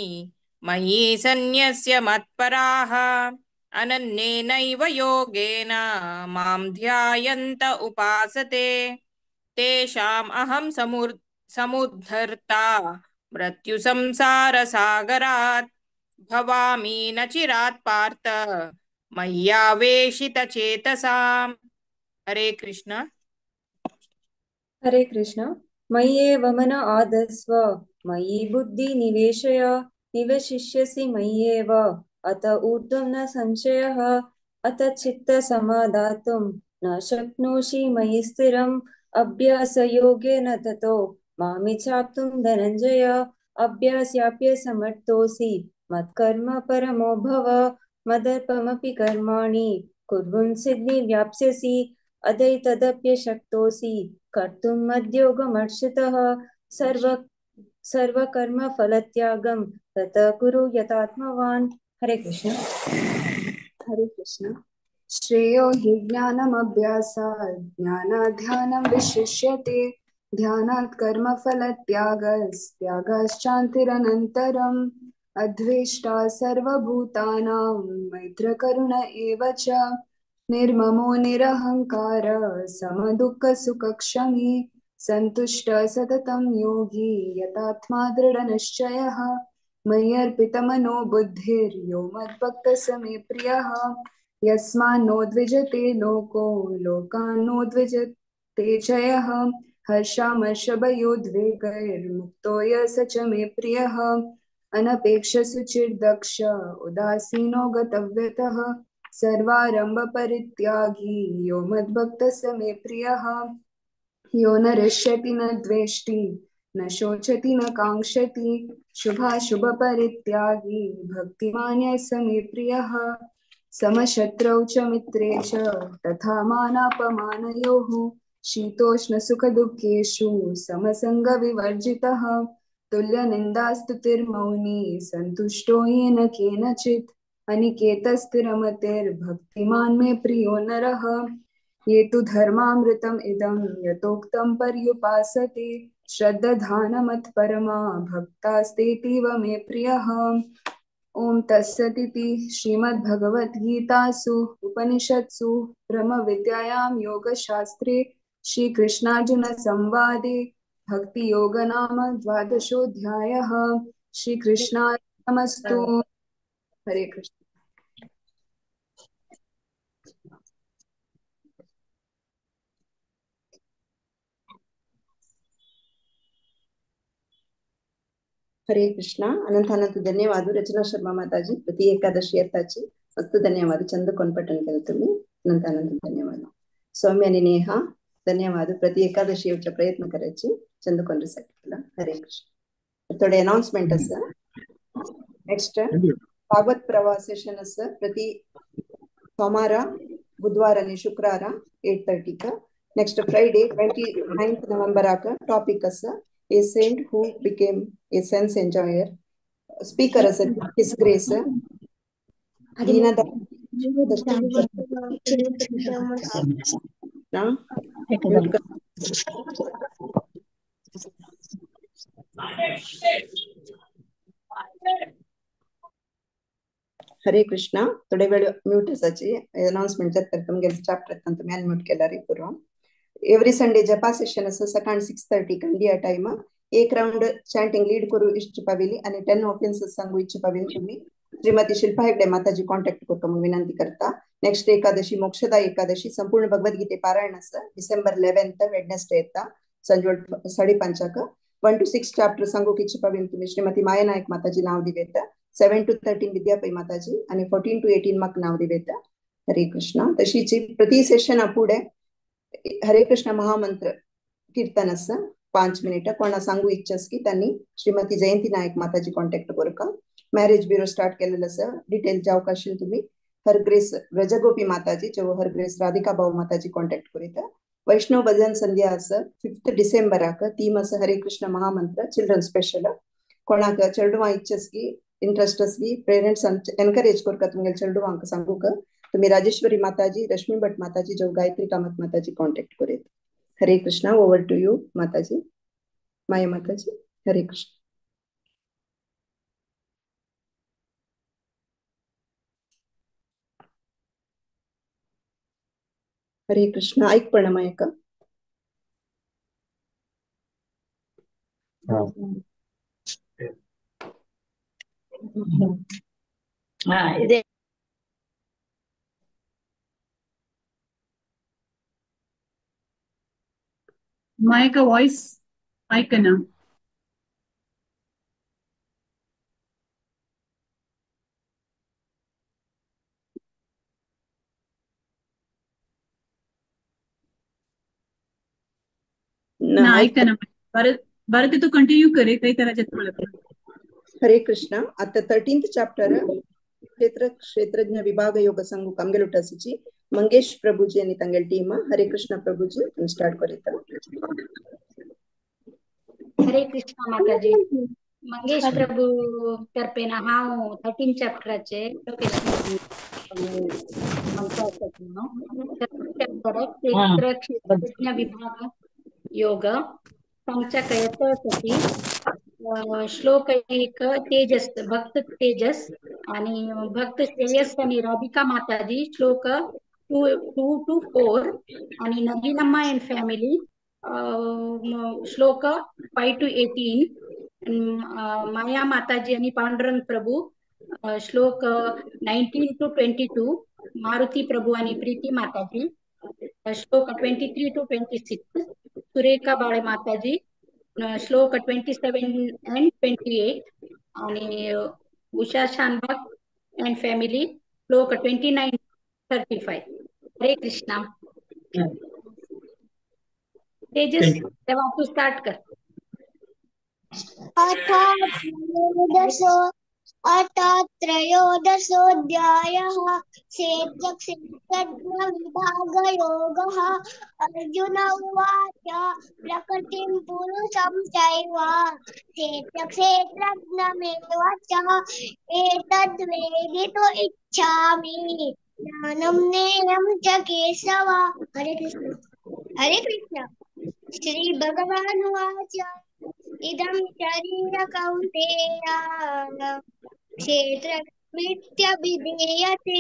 मयि सन्न्यस्य मत्पराः अनन्येनैव योगेन मां ध्यायन्त उपासते तेषाम् अहं समुद्धर्ता मृत्युसंसारसागरात् भवामि न चिरात् पार्थ मय्यावेशितचेतसाम्। हरे कृष्ण। हरे कृष्ण। मय्येव मन आदस्व मयि बुद्धि निवेशय निवशिष्यसि मय्येव अत ऊर्ध्वं न संशयः अत चित्त समादातुं न शक्नोषि मयि स्थिरम् अभ्यासयोगेन ततो मामिच्छाप्तुं धनञ्जय अभ्यास्याप्यसमर्थोऽसि मत्कर्म परमो भव मदर्पमपि कर्माणि कुर्वन् सिद्धि व्याप्स्यसि अदैतदप्यशक्तोऽसि कर्तुं मद्योगमर्षितः सर्वकर्मफलत्यागं ततः कुरु यतात्मवान्। हरे कृष्ण। हरे कृष्ण। श्रेयो हि ज्ञानमभ्यासात् ज्ञानाध्यानं विशिष्यते ध्यानात् कर्मफलत्यागस्त्यागश्चान्तिरनन्तरम् अद्वेष्टा सर्वभूतानां मैत्रकरुण एव च निर्ममो निरहङ्कार समदुःखसुखक्षमी सन्तुष्ट सततं योगी यतात्मा दृढनिश्चयः मय्यर्पितमनो बुद्धिर्यो मद्भक्तः स मे प्रियः यस्मान्नो द्विजते लोको लोकान्नो द्विजते जयः हर्षामर्षभयोद्वेगैर्मुक्तो यः स च मे प्रियः अनपेक्षसुचिर्दक्ष उदासीनो गतव्यतः सर्वारम्भपरित्यागी यो मद्भक्तः स मे प्रियः यो न हृष्यति न द्वेष्टि न शोचति न काङ्क्षति शुभाशुभपरित्यागी भक्तिमान् यः स मे प्रियः समशत्रौ च मित्रे च तथा मानापमानयोः शीतोष्णसुखदुःखेषु समसङ्गविवर्जितः तुल्यनिन्दास्तुतिर्मौनी सन्तुष्टो येन केनचित् अनिकेतस्थिरमतिर्भक्तिमान् मे प्रियो नरः। ये तु धर्मामृतम् इदं यतोक्तं पर्युपासते श्रद्दधानमत्परमा भक्तास्तेतीव मे प्रियः। ॐ तत्सदिति श्रीमद्भगवद्गीतासु उपनिषत्सु ब्रह्मविद्यायां योगशास्त्रे श्रीकृष्णार्जुनसंवादे भक्तियोगनाम द्वादशोऽध्यायः। श्रीकृष्णार्पणमस्तु। हरे कृष्ण। हरे कृष्ण। अनंत अनंत धन्यवाद रचना शर्मा माताजी। प्रति एकादशी येताची मस्त धन्यवाद। चंद कोणपटन केलं तुम्ही, अनंत अनंत धन्यवाद। सौम्य आणि नेहा धन्यवाद। प्रति एकादशी येवचा प्रयत्न करायची चंद कोणसाठी केला। हरे कृष्ण। थोडे अनाउन्समेंट असं। नेक्स्ट भागवत प्रवाह सेशन असं प्रति सोमवार बुधवार आणि शुक्रवार 8:30 का। नेक्स्ट फ्रायडे 29 नोव्हेंबर टॉपिक असं A saint who became a sense enjoyer. Speaker as His Grace Dina Hare Krishna. थोडे वेळ म्यूट असायची अनाउन्समेंट जात तुमगे चॅप्टर तुम्ही अनम्यूट केला रे पूर्व। एव्हरी संडे जपा सेशन असं सकाळ 6:30 इंडिया टाइम। एक राउंड चॅन्टिंग लीड करू इच्छिपावेली आणि 10 ऑफेन्सेस सांगू इच्छिपावेली तुम्ही श्रीमती शिल्पा हेगडे माताजी कॉन्टॅक्ट करतो म्हणून विनंती करता। नेक्स्ट एकादशी मोक्षदा एकादशी संपूर्ण भगवद्गीते पारायण असं डिसेंबर 11 वेडनेसडे येता संजय 5:30 1 to 6 chapter सांगू इच्छिपावेली तुम्ही श्रीमती माया नायक माताजी नाव दिवेत। 7 to 13 विद्यापै माताजी आणि 14 to 18 मग नाव दिवेत। हरे कृष्ण। तशीच प्रति सेशन पुढे हरे कृष्ण महामंत्र कीर्तन असं 5 मिनिट कोणा सांगू इच्छास की त्यांनी श्रीमती जयंती नायक माताजी कॉन्टॅक्ट करू का। मॅरेज ब्युरो स्टार्ट केलेलं असं डिटेल जाऊ काशील तुम्ही हर ग्रेस व्रजगोपी माताजी जो हर ग्रेस राधिका भाऊ माताजी कॉन्टॅक्ट करीत। वैष्णव भजन संध्या असं 5 डिसेंबर थीम असं हरे कृष्ण महामंत्र चिल्ड्रन स्पेशल। कोणाक चेडवा इच्छास की इंट्रेस्ट असली पेरेंट्स एनकरेज करू तुमगे चेडवांक सांगू का तुम्ही राजेश्वरी माताजी रश्मी भट्ट माताजी जो गायत्री कामत माताजी कॉन्टॅक्ट करीत। Hare Krishna. Over to you Mataji, Maya Mataji. Hare Krishna. Hare Krishna. ऐक पण मायका। हा मायका वॉइस ऐक ना। ना ऐक ना भारत भारती तू कंटिन्यू करे काही तराचे मला। हरे कृष्ण। आता 13th chapter क्षेत्र क्षेत्रज्ञ विभाग योग संघ कामगेलुटासीची मंगेश प्रभुजी आणि तंगेल टीम। हरे कृष्ण प्रभुजी स्टार्ट करीत। हरे कृष्ण माताजी। मंगेश प्रभू तर्फेन हांव 13 चॅप्टराचे क्षेत्र क्षेत्रज्ञ विभाग योग। सांगच्या कयत श्लोक एक तेजस भक्त तेजस आणि भक्त श्रेयस आणि राधिका माताजी श्लोक 2 to 4 आणि नगीनम्मा अँड फॅमिली श्लोक 5 to 18, माया माताजी आणि पांडुरंग प्रभू श्लोक 19 to 22, Maruti प्रभू आणि प्रीती माताजी श्लोक 23 to 26, Surekha Bale Mataji श्लोक 27 and 28 आणि उषा शानभाग अँड फॅमिली श्लोक 29 to 35. Hare Krishna. तेजस तेव्हा तू स्टार्ट कर. अथ त्रयोदशोऽध्यायः क्षेत्रक्षेत्रज्ञविभागयोगः. अर्जुन उवाच प्रकृतिं पुरुषं चैव क्षेत्रक्षेत्रज्ञमेव च एतद्वेदितु इच्छामि ज्ञानं ज्ञेयं च केशव. हरे कृष्ण. हरे कृष्ण. श्री भगवानुवाच इदं शरीर कौन्तेय क्षेत्रमित्यभिधीयते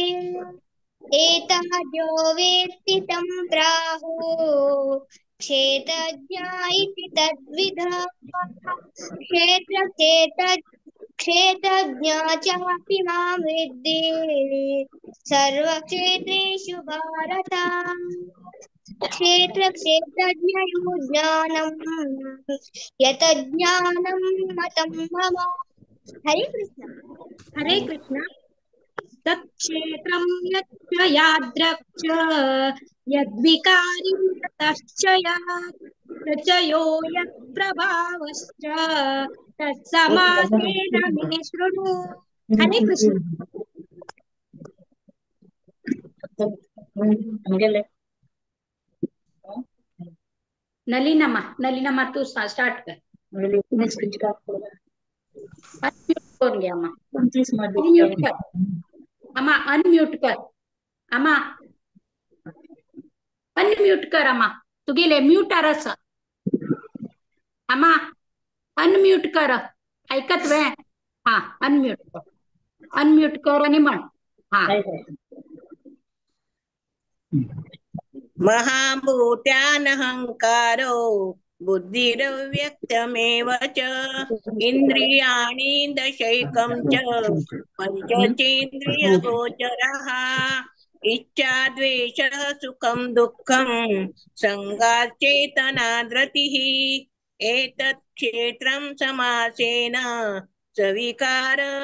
एतद्यो वेत्ति तं प्राहुः क्षेत्रज्ञ इति तद्विदः. क्षेत्र क्षेत्रज्ञ चापि मां विद्धि सर्वक्षेत्रेषु भारत. क्षेत्र क्षेत्रज्ञयो ज्ञानं यत ज्ञानं मतं मम. हरे कृष्ण. हरे कृष्ण. तत्क्षेत्रं यच्च याद्रक्ष यद्विकारि तश्च यत् प्रचयो यत्प्रभावश्च तत्समासेन मे शृणु. हरे कृष्ण. नलिनमा नलिनमा तू स्टार्ट कर. अनम्यूट करून घ्या अम्मा. अनम्यूट कर अम्मा. अनम्यूट कर अम्मा. अनम्यूट कर अम्मा. तुगेले म्यूटर आसा अम्मा. अनम्यूट कर. ऐकत वे? हा अनम्यूट कर. अनम्यूट कर आणि म्हण. हा. महाभूत्यानहंकारो बुद्धिरव्यक्तमेव च इंद्रियाणि दशैकं च पंचचेन्द्रियगोचरः. इच्छा द्वेषः सुखं दुःखं संगाच्चेतना धृतिः. एतत् क्षेत्रं समासेन सविकारमुदारतम्.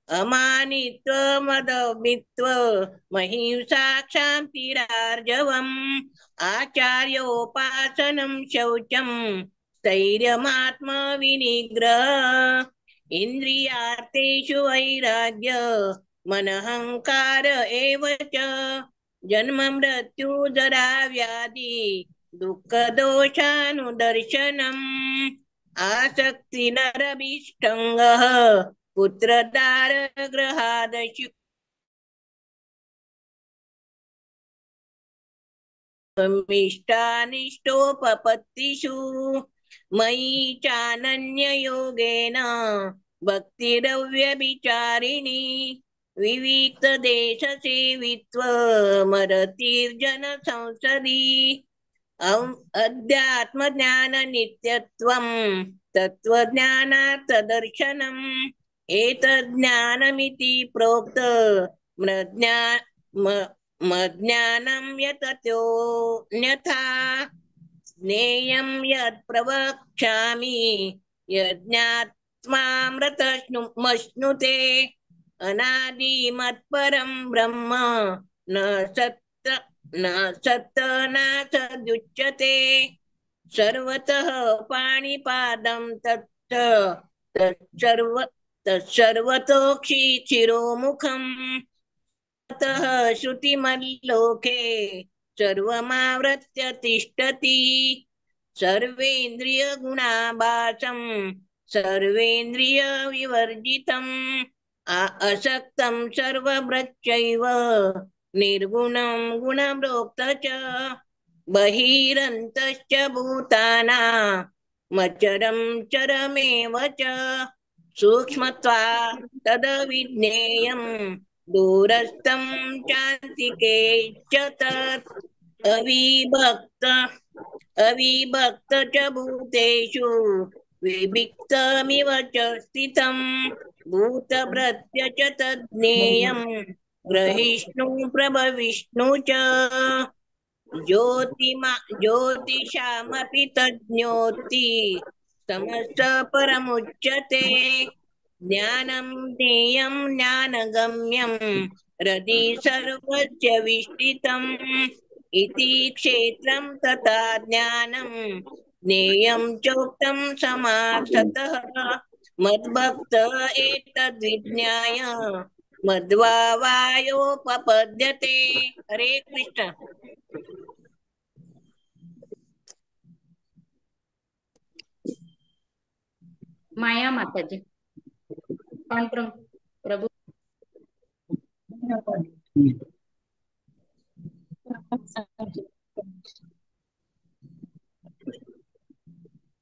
अमानित्वमदमित्व महिंसा क्षान्तिरार्जवम्. आचार्योपासनं शौचं स्थैर्यमात्मविनिग्रह. इंद्रियार्थेषु वैराग्य मनहंकार एव च. जन्म मृत्यु जरा व्याधि दुःख दोषानुदर्शनम्. आसक्ति नरभिष्टंगः पुत्रदार गृहादशि मिष्टानिष्टोपपत्तिषु. मयि चानन्ययोगेन भक्तिरव्यभिचारिणी. विविक्तदेशसेवित्वमरतिर्जन संसदि. अध्यात्मज्ञाननित्यत्वं तत्त्वज्ञानार्थदर्शनम्. एतज्ज्ञानमिति प्रोक्त मज्ञानं यततोऽन्यथा. ज्ञेयं यत् प्रवक्ष्यामि यज्ञात्मामृतमश्नुते. अनादिमत्परं ब्रह्म न सत् न सत् न सदुच्यते. सर्वतः पाणिपादं तत् तत्सर्व तत्सर्वतोक्षिशिरोमुखम्. ततः श्रुतिमल्लोके सर्वमावृत्य तिष्ठति. सर्वेन्द्रियगुणाभासं सर्वेन्द्रियविवर्जितम्. असक्तं सर्वभृच्चैव निर्गुणं गुणप्रोक्त च. बहिरन्तश्च भूतानामचरं चरमेव च सूक्ष्मत्वा तदविज्ञेयं दूरस्थं चान्तिके च तत् अविभक्त अविभक्त च भूतेषु विविक्तमिव च स्थितं भूतभृत्य च तज्ज्ञेयं ग्रहिष्णु प्रभविष्णु च ज्योतिषामपि तज्ज्ञोति समस्त परमुच्यते ज्ञानं ज्ञेयं ज्ञानगम्यं हृदि सर्वस्य विष्ठितम् इति क्षेत्रं तथा ज्ञानं ज्ञेयं चोक्तं समासतः मद्भक्त एतद्विज्ञाय मद्भावायोपपद्यते। हरे कृष्ण। माया माताजी प्रभु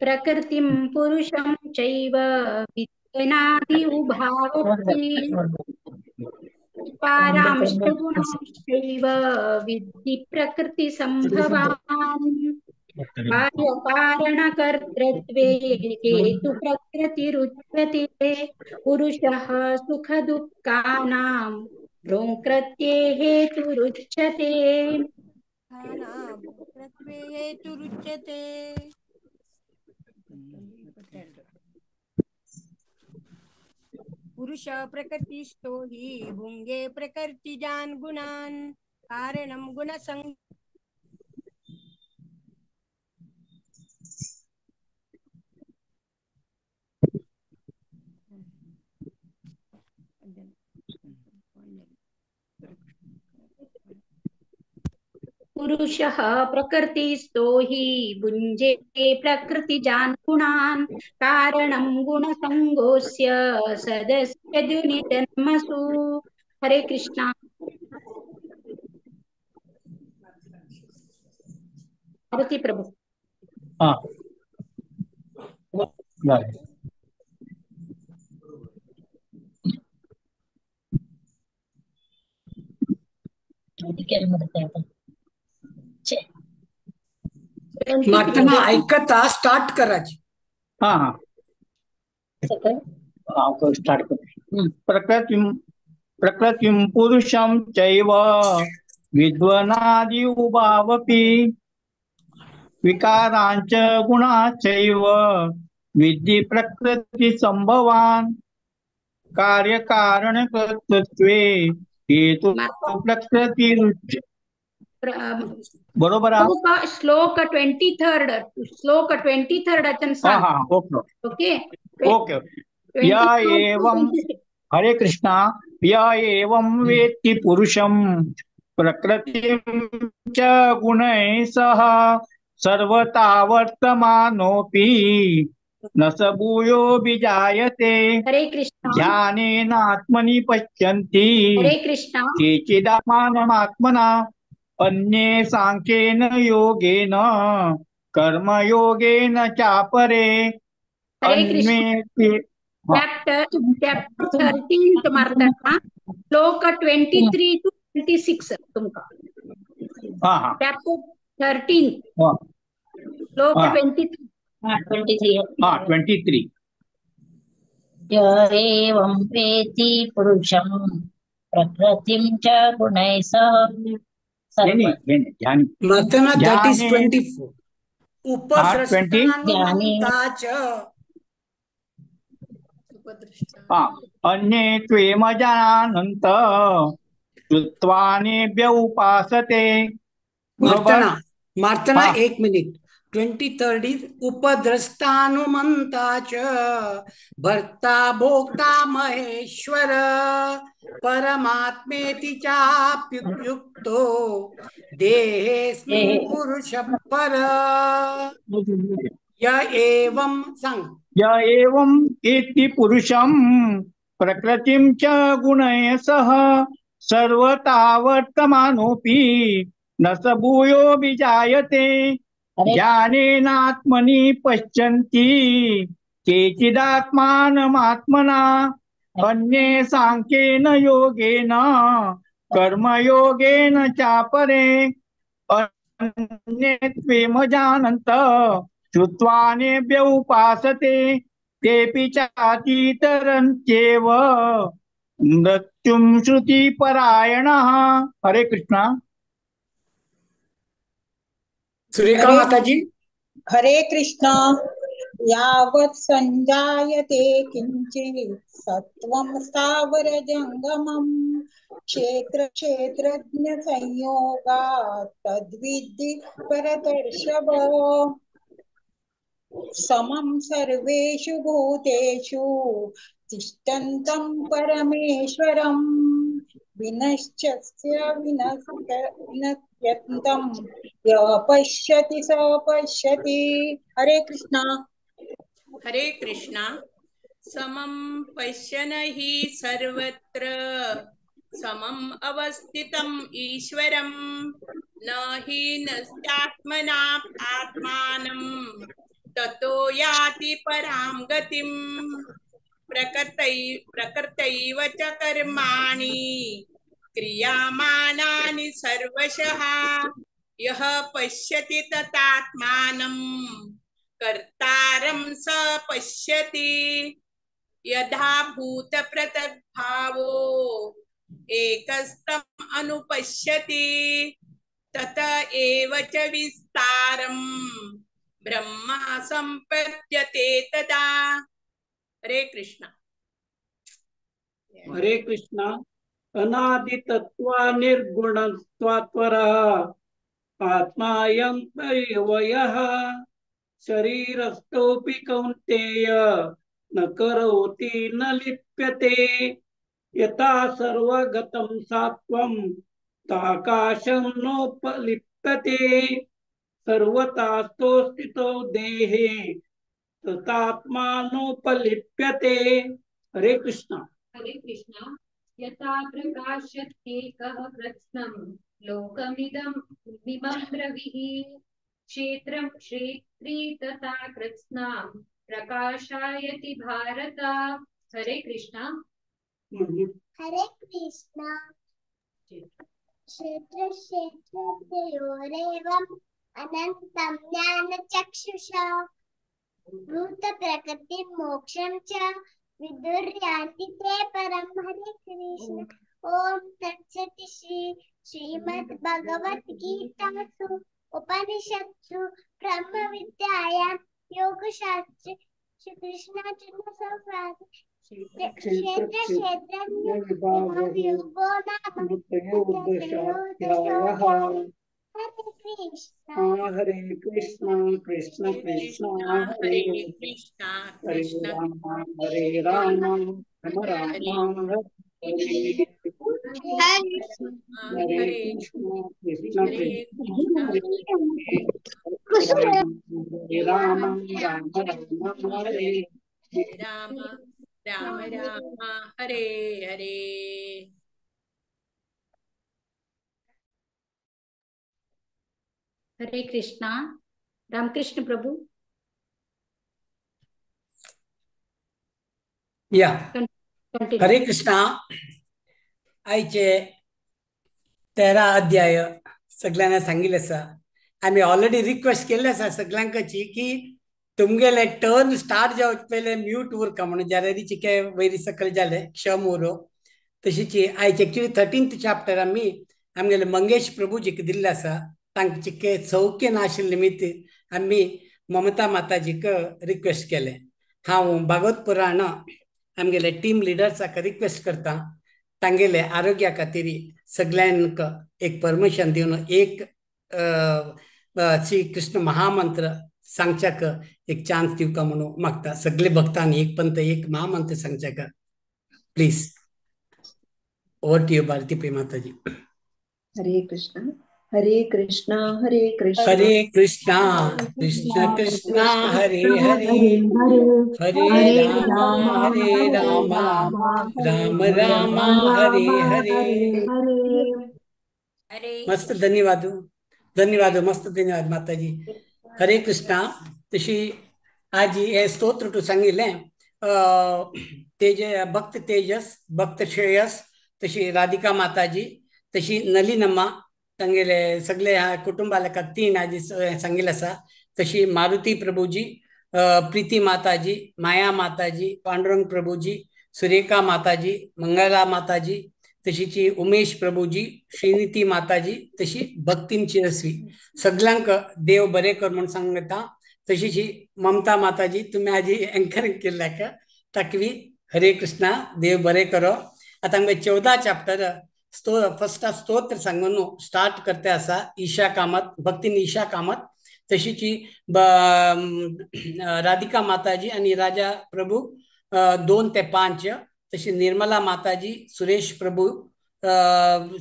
प्रकृतिं पुरुषं चैव विद्यनादि उभावपि पारांश्च गुणांश्चैव विद्धि प्रकृति संभवान् कार्यकारणकर्तृत्वे हेतु प्रकृतिरुच्यते पुरुषः सुखदुःखानां भोक्तृत्वे हेतुरुच्यते। हेतुरुच्यते। पुरुष प्रकृतिस्थो हि भुङ्गे प्रकृतिजान् गुणान् कारणं गुणसंग पुरुषः प्रकृतिस्थो हि भुञ्जे प्रकृतिजान् गुणान् कारणं गुणसङ्गोऽस्य सदस्य द्युनिजन्मसु। हरे कृष्णा। भारती प्रभु। मार्तना ऐकता स्टार्ट करायची। हा हा स्टार्ट कर। प्रकृतिं प्रकृतिं पुरुषं चैव विद्वनादि उभावपि विकारांच गुणाश्चैव विद्धि प्रकृति संभवान् कार्यकारणकर्तृत्वे हेतु प्रकृतिरुच्यते। बरोबर। श्लोक 23 श्लोक 23 अचन हा हा ओके ओके ओके। या एवं हरे कृष्णा या एवं वेत्ति पुरुषं प्रकृतिं च गुणैः सह सर्वथा वर्तमानोऽपि न स भूयोऽभिजायते। हरे कृष्णा। ध्यानेनात्मनि पश्यन्ति हरे कृष्णा केचिदात्मानमात्मना अन्ये सांख्येन योगेन कर्मयोगेन चापरे। हरे कृष्ण। चैप्टर 13 मारताना श्लोक 23 टू 26 तुमका। हां चैप्टर 13 श्लोक 23 23 हां 23। य एवं वेति पुरुषं प्रकृतिं च गुणैः सह मार्तना that is 24 उपद्रष्टानुमन्ता च अन्ये त्वेमजानन्त श्रुत्वानेभ्य उपासते। मार्तना मार्तना एक मिनिट। 23 is उपद्रष्टानुमन्ता च भर्ता भोक्ता महेश्वर परमात्मेति चाप्युक्तो देहेऽस्मिन् पुरुषः पर। य एवं संग य एवं एति पुरुषं प्रकृतिं च गुणैः सह सर्वथा वर्तमानोऽपि न स भूयोऽभिजायते। ज्ञानेनात्मनि पश्यन्ति केचिदात्मानमात्मना अन्ये सांख्येन योगेन कर्मयोगेन चापरे अन्ये त्वेमजानन्त श्रुत्वानेभ्य उपासते तेऽपि चातितरन्त्येव मृत्युं श्रुतिपरायणः। हरे कृष्णा। सुरेखा माताजी। हरे कृष्णा। यावत् संजायते किंचित् सत्त्वं स्थावरजङ्गमं क्षेत्र क्षेत्रज्ञ संयोगात् तद्विद्धि परतर्षभ। समं सर्वेषु भूतेषु तिष्ठन्तं परमेश्वरं विनश्यस्य विनश्यन्तं यः पश्यति स पश्यति। हरे कृष्णा। हरे कृष्णा। समं पश्यन् हि सर्वत्र समम् अवस्थितम् ईश्वरं न हि नस्त्यात्मना आत्मानं ततो याति परां गतिम्। प्रकृतैव च कर्माणि क्रियमाणानि सर्वशः यः पश्यति तथात्मानं कर्तारं स पश्यति। यथा भूतपृथग्भावो एकस्तम् अनुपश्यति तत एव च विस्तारं ब्रह्मा संपद्यते तदा। हरे कृष्णा। हरे कृष्णा। अनादितत्त्वा निर्गुणत्वात्परः आत्मायं पर्यवयः शरीरस्थोऽपि कौन्तेय न करोति न लिप्यते। यथा सर्वगतं सात्वं ताकाशं नोपलिप्यते सर्वतास्थो स्थितो देहे तथात्मानोपलिप्यते। हरे कृष्णा। हरे कृष्णा। यथा प्रकाशत्येकः कृत्स्नं लोकमिदं मिमं रविः क्षेत्रं क्षेत्री तथा कृत्स्नां प्रकाशयति भारत। हरे कृष्णा। हरे कृष्णा। क्षेत्र क्षेत्रयोरेवम् अनन्तं ज्ञानचक्षुषा भूतप्रकृतिं मोक्षं च विदुर्यान्ति ते परं। हरे कृष्ण। ॐ तत्सत् श्री श्रीमद्भगवद्गीतासु उपनिषत्सु ब्रह्मविद्यायां योगशास्त्रे श्रीकृष्णार्जुन संवादे क्षेत्र क्षेत्रज्ञ विभागयोगो नाम त्रयोदशोऽध्यायः। हरे कृष्ण हरे कृष्ण कृष्ण कृष्ण हरे कृष्ण हरे राम हरे राम राम राम हरे हरे कृष्ण कृष्ण कृष्ण हरे हरे राम राम राम हरे राम राम राम हरे हरे। हरे कृष्णा। रामकृष्ण प्रभु। या हरे कृष्णा। आयचे 13 अध्याय सगळ्यांना सांगितले आसा। आमी ऑलरेडी रिक्वेस्ट केल्ले आसा सगळ्यांकची की तुमगेले टर्न स्टार्ट जावचे पयले म्यूट उरका म्हणून जाल्यार चिके वयर सकयल जाले क्षम उरो। तशीच आयचे एक्चुअली 13th chapter आमी आमगेले मंगेश प्रभूजीक दिल्ले आसा। तांकां चिके सौख्य नाशिल्ले निमित्त आमी ममता माताजीक रिक्वेस्ट केले। हांव भागवत पुराण आमगेले टीम लिडर्साक रिक्वेस्ट करता तांगेले आरोग्या खातीर सगळ्यांक एक परमिशन दिवन एक श्री कृष्ण महामंत्र सांगच्याक एक चान्स दिवका म्हणून मागता। सगळे भक्तांनी एक पंत एक महामंत्र सांगच्याक please. Over to you Bharati Priya Mataji. Hare Krishna Hare Krishna Hare Krishna Hare Krishna Krishna Krishna Hare Hare Hare Rama Hare Rama Rama Rama Hare Hare. मस्त धन्यवाद। धन्यवाद, मस्त धन्यवाद माताजी. हरे कृष्णा. तशी आजी हे स्तोत्र तूं सांगिल्लें, तेज भक्त तेजस भक्त श्रेयस, तशी राधिका माताजी, तशी नलिनम्मा तांगेले सगळे कुटुंबाला तीन आजी सांगिल्लें आसा. तशी मारुती प्रभुजी, प्रीती माताजी, माया माताजी, पांडुरंग प्रभुजी, सुरेखा माताजी, मंगला माताजी, तशीची उमेश प्रभुजी, श्रीनिती माताजी, तशी भक्तीन चिरस्वी सगळ्यांक देव बरे कर म्हूण सांगता. तशीची ममता माताजी तुम्ही आजी एंकरिंग केल्ल्याक ताकवी. हरे कृष्णा, देव बरे करो. आतां आमगे 14 चॅप्टर फर्स्ट स्तोत्र सांगून स्टार्ट करते आसा. ईशा कामत, भक्तीन ईशा कामत, तशीची राधिका माताजी आनी राजा प्रभू 2 ते 5, तशी निर्मला माताजी, सुरेश प्रभू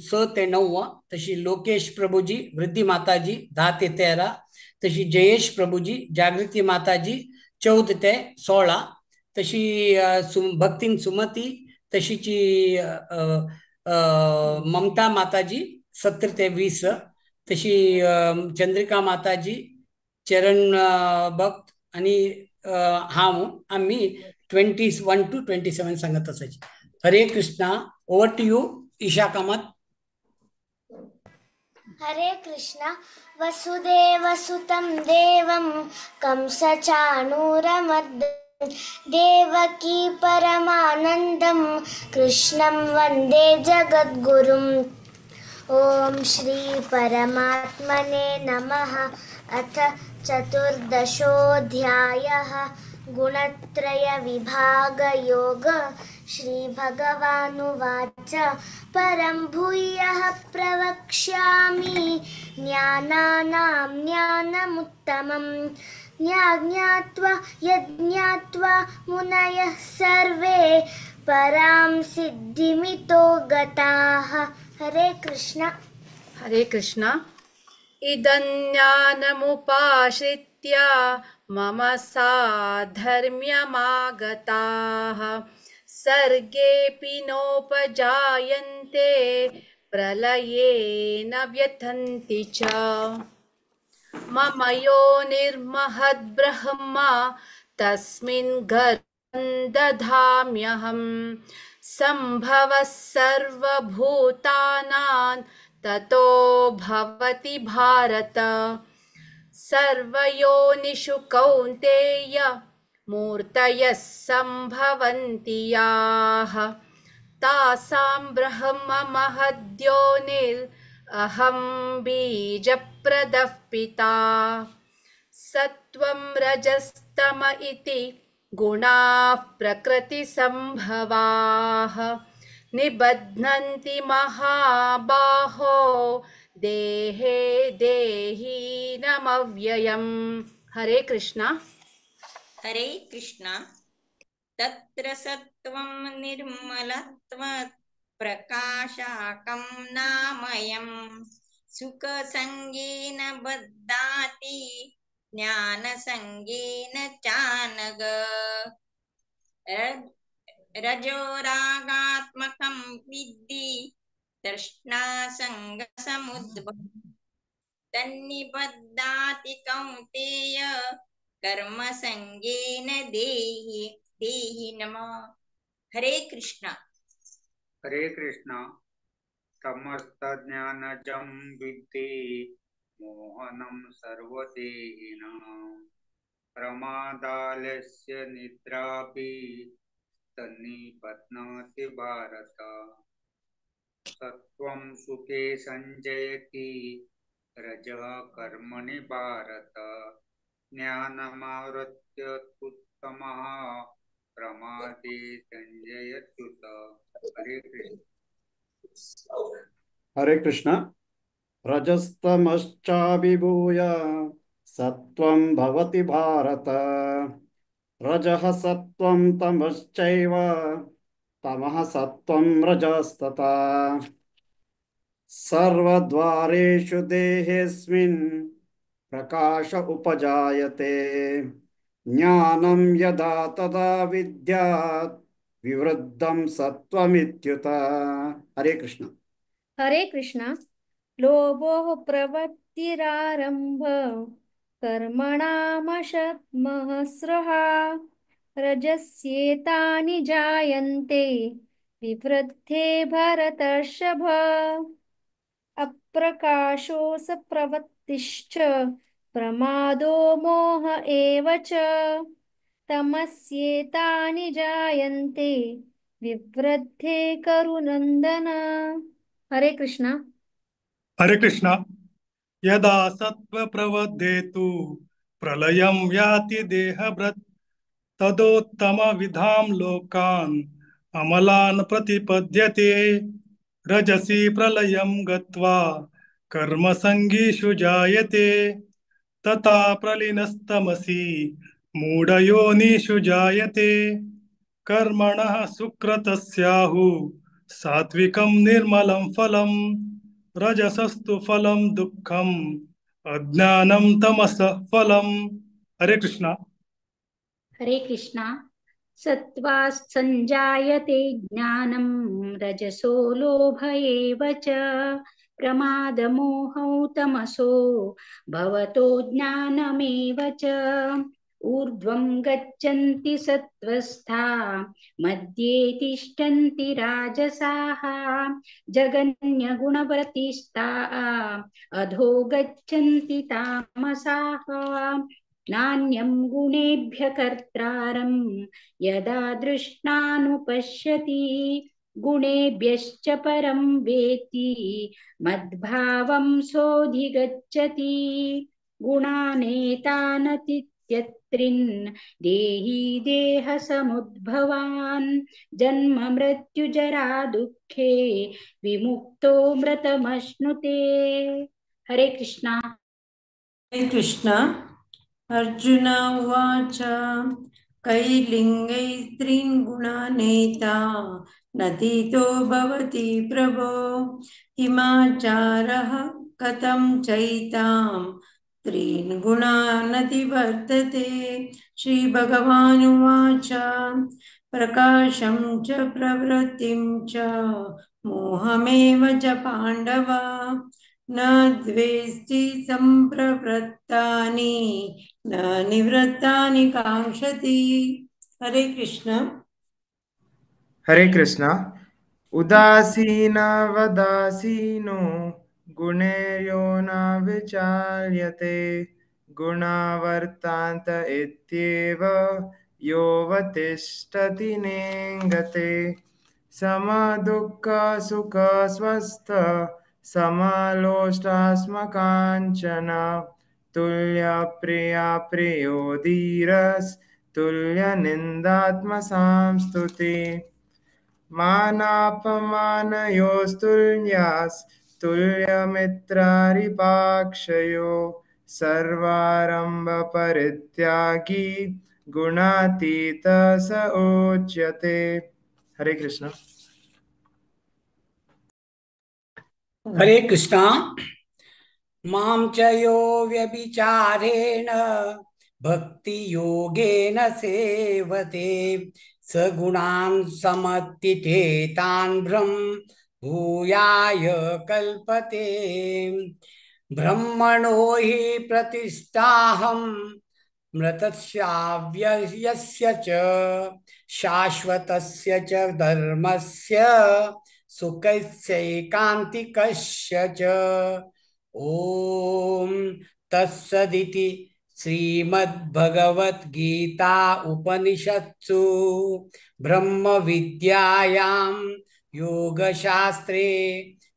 6 ते 9, तशी लोकेश प्रभुजी, वृद्धी माताजी 10 ते 13, तशी जयेश प्रभुजी, जागृती माताजी 14 ते 16, तशी भक्तीन सुमती, तशीची ममता माताजी 17 ते 20, तशी चंद्रिका माताजी, चरण भक्त आनी हांव आमी 21 to 27 सांगत आसाची. Hare Krishna. Over to you Isha Kamat. Hare Krishna. Vasudeva सुतं देवं कंसचाणूरमर्दनं देवकी परमानन्दं कृष्णं वन्दे जगद्गुरुम्. ॐ श्री परमात्मने नमः. अथ चतुर्दशोऽध्यायः गुणत्रयविभागयोग. श्रीभगवानुवाच परं भूयः प्रवक्ष्यामि ज्ञानानां ज्ञानमुत्तमं ज्ञात्वा यज्ञात्वा मुनयः सर्वे परां सिद्धिमितो गताः. हरे कृष्ण. हरे कृष्ण. इदं ज्ञानमुपाश्रित्य मम साधर्म्यमागताः सर्गेऽपि नोपजायन्ते प्रलये न व्यथन्ति च. मम योनिर्महद्ब्रह्म तस्मिन् गर्भं दधाम्यहं सम्भवः सर्वभूतानां ततो भवति भारत. सर्वयोनिषु कौन्तेय मूर्तयः सम्भवन्ति याः तासां ब्रह्म महद्योनिर् अहं बीजप्रदः पिता. सत्त्वं रजस्तम इति गुणाः प्रकृतिसम्भवाः निबध्नन्ति महाबाहो देहे देहीनमव्ययम्. हरे कृष्णा. हरे कृष्णा. तत्र सत्त्वं निर्मलत्वात् प्रकाशाकं नामयं सुखसंगेन बध्नाति ज्ञानसंगेन चानग. रजोरागात्मकं विद्धि तृष्णासङ्गसमुद्भवं तन्निबध्नाति कौन्तेय कर्मसंगेन देहि देहि नमः. हरे कृष्णा. हरे कृष्णा. समस्तज्ञानजं विद्धि मोहनं सर्वदेहिनां प्रमादालस्य निद्रापि तन्निबध्नाति भारत. सत्त्वं सुखे संजयति रजः कर्मणि भारत. ज्ञानमावृत्य उत्तमः प्रमादे संजयत्युत. हरे कृष्ण. हरे कृष्ण. रजस्तमश्चाभिभूय सत्त्वं भवति भारत. रजः सत्त्वं तमश्चैव तमः सत्त्वं रजस्तथा. सर्वद्वारेषु देहेऽस्मिन् प्रकाश उपजायते. ज्ञानं यदा तदा विद्यात् विवृद्धं सत्त्वमित्युत. हरे कृष्ण. हरे कृष्ण. लोभो प्रवृत्तिरारम्भ कर्मणामशमहस्रः रजस्येतानि जायन्ते विवृद्धे भरतर्षभ। अप्रकाशो सप्रवृत्तिश्च प्रमादो मोह एव च तमस्येतानि जायन्ते विवृद्धे करुनन्दन। हरे कृष्णा। हरे कृष्णा। यदा सत्व प्रवद्धेतु प्रलयं याति देहभृत् तदोत्तम विधां लोकान् अमलान् प्रतिपद्यते। रजसि प्रलयं गत्वा कर्मसङ्गीषु जायते तथा प्रलीनस्तमसि मूढयोनिषु जायते। कर्मणः सुकृतस्याहु सात्विकं निर्मलं फलं रजसस्तु फलं दुःखम् अज्ञानं तमसः फलम्। हरे कृष्णा। हरे कृष्णा। सत्त्वात् संजायते ज्ञानं रजसो लोभ एव च प्रमादमोहौ तमसो भवतो ज्ञानमेव च। ऊर्ध्वं गच्छन्ति सत्त्वस्था मध्ये तिष्ठन्ति राजसाः जघन्यगुणवृत्तिस्था अधो गच्छन्ति तामसाः। नान्यं गुणेभ्य कर्तारं यदा दृष्टानुपश्यति गुणेभ्यश्च परं वेत्ति मद्भावं सोऽधिगच्छति। गुणानेतानतीत्यत्रिन् देहि देहसमुद्भवान् जन्म मृत्युजरा दुःखे विमुक्तो मृतमश्नुते। हरे कृष्णा। हरे कृष्णा। अर्जुन उवाच कैलिङ्गैस्त्रीन् गुणानेता नतीतो भवति प्रभो किमाचारः कथं चैतां त्रीन् गुणानतिवर्तते। श्रीभगवानुवाच प्रकाशं च प्रवृत्तिं च मोहमेव च पाण्डव न द्वेष्टि संप्रवृत्तानि न निवृत्तानि काङ्क्षति। हरे कृष्ण। हरे कृष्ण। उदासीनवदासीनो गुणैर्यो न विचाल्यते गुणावर्तान्त इत्येव योऽवतिष्ठति नेङ्गते। समदुःखसुखस्वस्थ समालोष्टास्मकाञ्चन तुल्यप्रिया प्रियो धीरस्तुल्यनिन्दात्मसंस्तुति। मानापमानयोस्तुल्यास्तुल्यमित्रारिपाक्षयो सर्वारम्भपरित्यागी गुणातीत स उच्यते। हरे कृष्ण। हरे कृष्णा। मां च यो व्यभिचारेण भक्तियोगेन सेवते स गुणान् समतिथेतान् ब्रह्म भूयाय कल्पते। ब्रह्मणो हि प्रतिष्ठाहं मृतस्याव्ययस्य च शाश्वतस्य च धर्मस्य सुखस्यैकान्तिकस्य च। ॐ तत्सदिति श्रीमद्भगवद्गीता उपनिषत्सु ब्रह्मविद्यायां योगशास्त्रे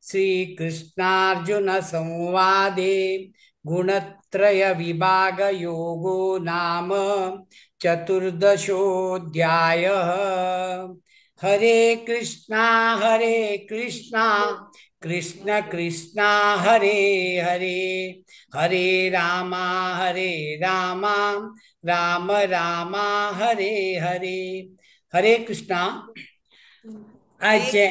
श्रीकृष्णार्जुन संवादे गुणत्रय विभागयोगो नाम चतुर्दशोऽध्यायः। हरे कृष्णा कृष्ण कृष्ण हरे हरे, हरे रामा राम राम हरे हरे। हरे कृष्णा। आयचे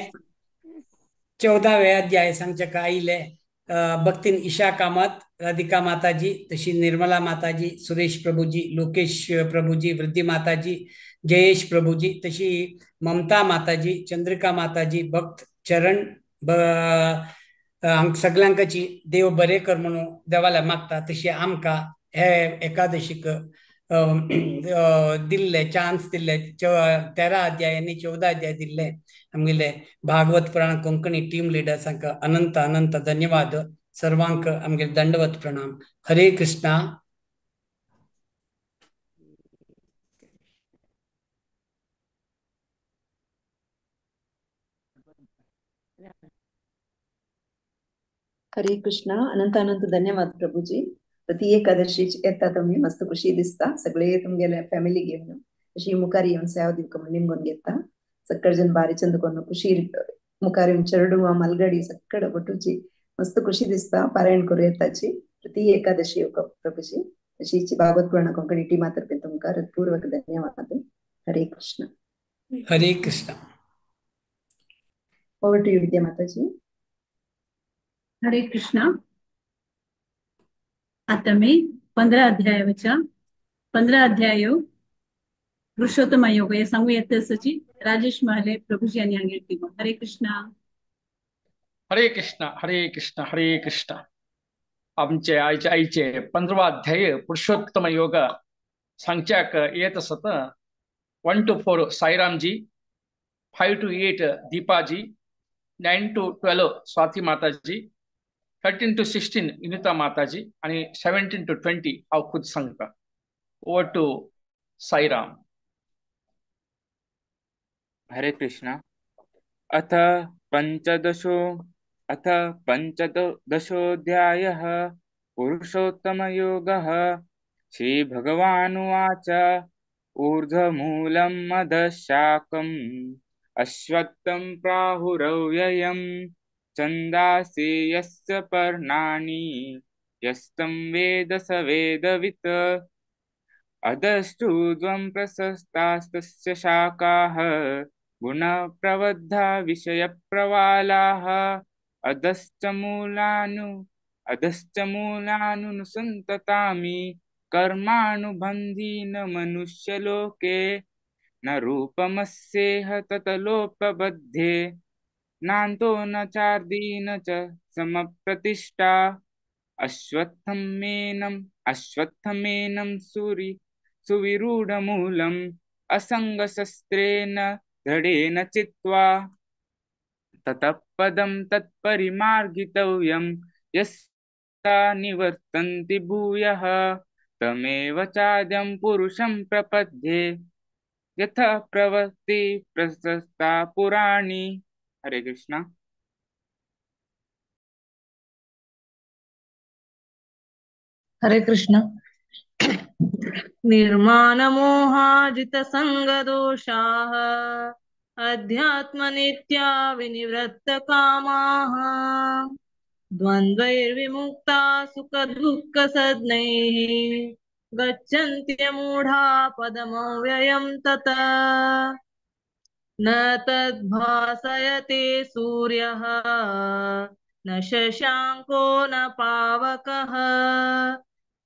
14वे अध्याय सांगचे आयिल्ले भक्तीन ईशा कामत, राधिका माताजी, तशी निर्मला माताजी, सुरेश प्रभुजी, लोकेश प्रभुजी, वृद्धी माताजी, जयेश प्रभुजी, तशी ममता माताजी, चंद्रिका माताजी, भक्त चरण सगळ्यांकची देव बरें कर म्हणून देवाला मागता तशी आमकां हे एकादशीक दिल्ले चान्स दिल्ले 13 अध्याय आनी 14 अध्याय दिल्ले आमगेले भागवत पुराण कोंकणी टीम लिडर्सांक अनंत अनंत धन्यवाद. सर्वांक आमगेले दंडवत प्रणाम. हरे कृष्णा. हरे कृष्णा. अनंत अनंत धन्यवाद प्रभूजी. प्रति एकादशी येता तुमी मस्त खुशी दिसता सगळे तुमगेले फॅमिली घेवन अशी मुखार येवन सेवा दिवका म्हणून निमगून घेता. सगळे जण बारी चंद कोन्न खुशी मुखार येवन चेडवा मलगडी सगळे बटूची मस्त खुशी दिसता पारायण करू येताची. प्रति एकादशी येवका प्रभूजी. तशीची भागवत पुराण कोंकणी टीमा तर्फे तुमकां हृत्पूर्वक धन्यवाद. Hare Krishna. Hare Krishna. Over to you Vidya Mataji. Hare Krishna. आता मी 15 अध्यायाच्या 15 अध्याय पुरुषोत्तम योग हे सांगू येते सची राजेश महाले प्रभूजी आणि अंगेल टीम. हरे कृष्णा. हरे कृष्णा हरे कृष्णा हरे कृष्णा. आमचे आयचे आईचे 15 अध्याय पुरुषोत्तम योग सांगच्याक येत असत. 1 to 4 Sairamji, 5 to 8 Deepaji, 9 to 12 Swati Mataji, 13 to 16 Vinita Mataji आणि 17 to 20 हांव खुद सांगता. Over to Sairam. Hare Krishna. अथ पंचदशोऽध्यायः पुरुषोत्तमयोगः. श्रीभगवानुवाच. ऊर्ध्वमूलं मधशाकम् अश्वत्थं प्राहुरव्ययम् छन्दांसि यस्य पर्णानि यस्तं वेद स वेदवित्. अधश्चूर्ध्वं प्रशस्तास्तस्य शाखाः गुणप्रवद्धा विषयप्रवालाः. अधश्च मूलानुसन्ततामि कर्मानुबन्धीन मनुष्यलोके. न रूपमस्येह ततलोपबद्धे नान्तो न चार्दीन च समप्रतिष्ठा. अश्वत्थमेनं सुविरूढमूलम् असङ्गशस्त्रेण दृढेन चित्वा. ततः पदं तत्परिमार्गितव्यं यस्ता निवर्तन्ति भूयः. तमेव चाद्यं पुरुषं प्रपद्ये यथा प्रवृत्ति प्रशस्ता पुराणी. हरे कृष्णा. हरे कृष्ण. निर्माणमोहाजितसङ्गदोषाः अध्यात्मनित्या विनिवृत्तकामाः द्वन्द्वैर्विमुक्ता सुखदुःखसज्ञैः गच्छन्त्यमूढा पदमव्ययं तत्. न तद्भासयते सूर्यः न शशाङ्को न पावकः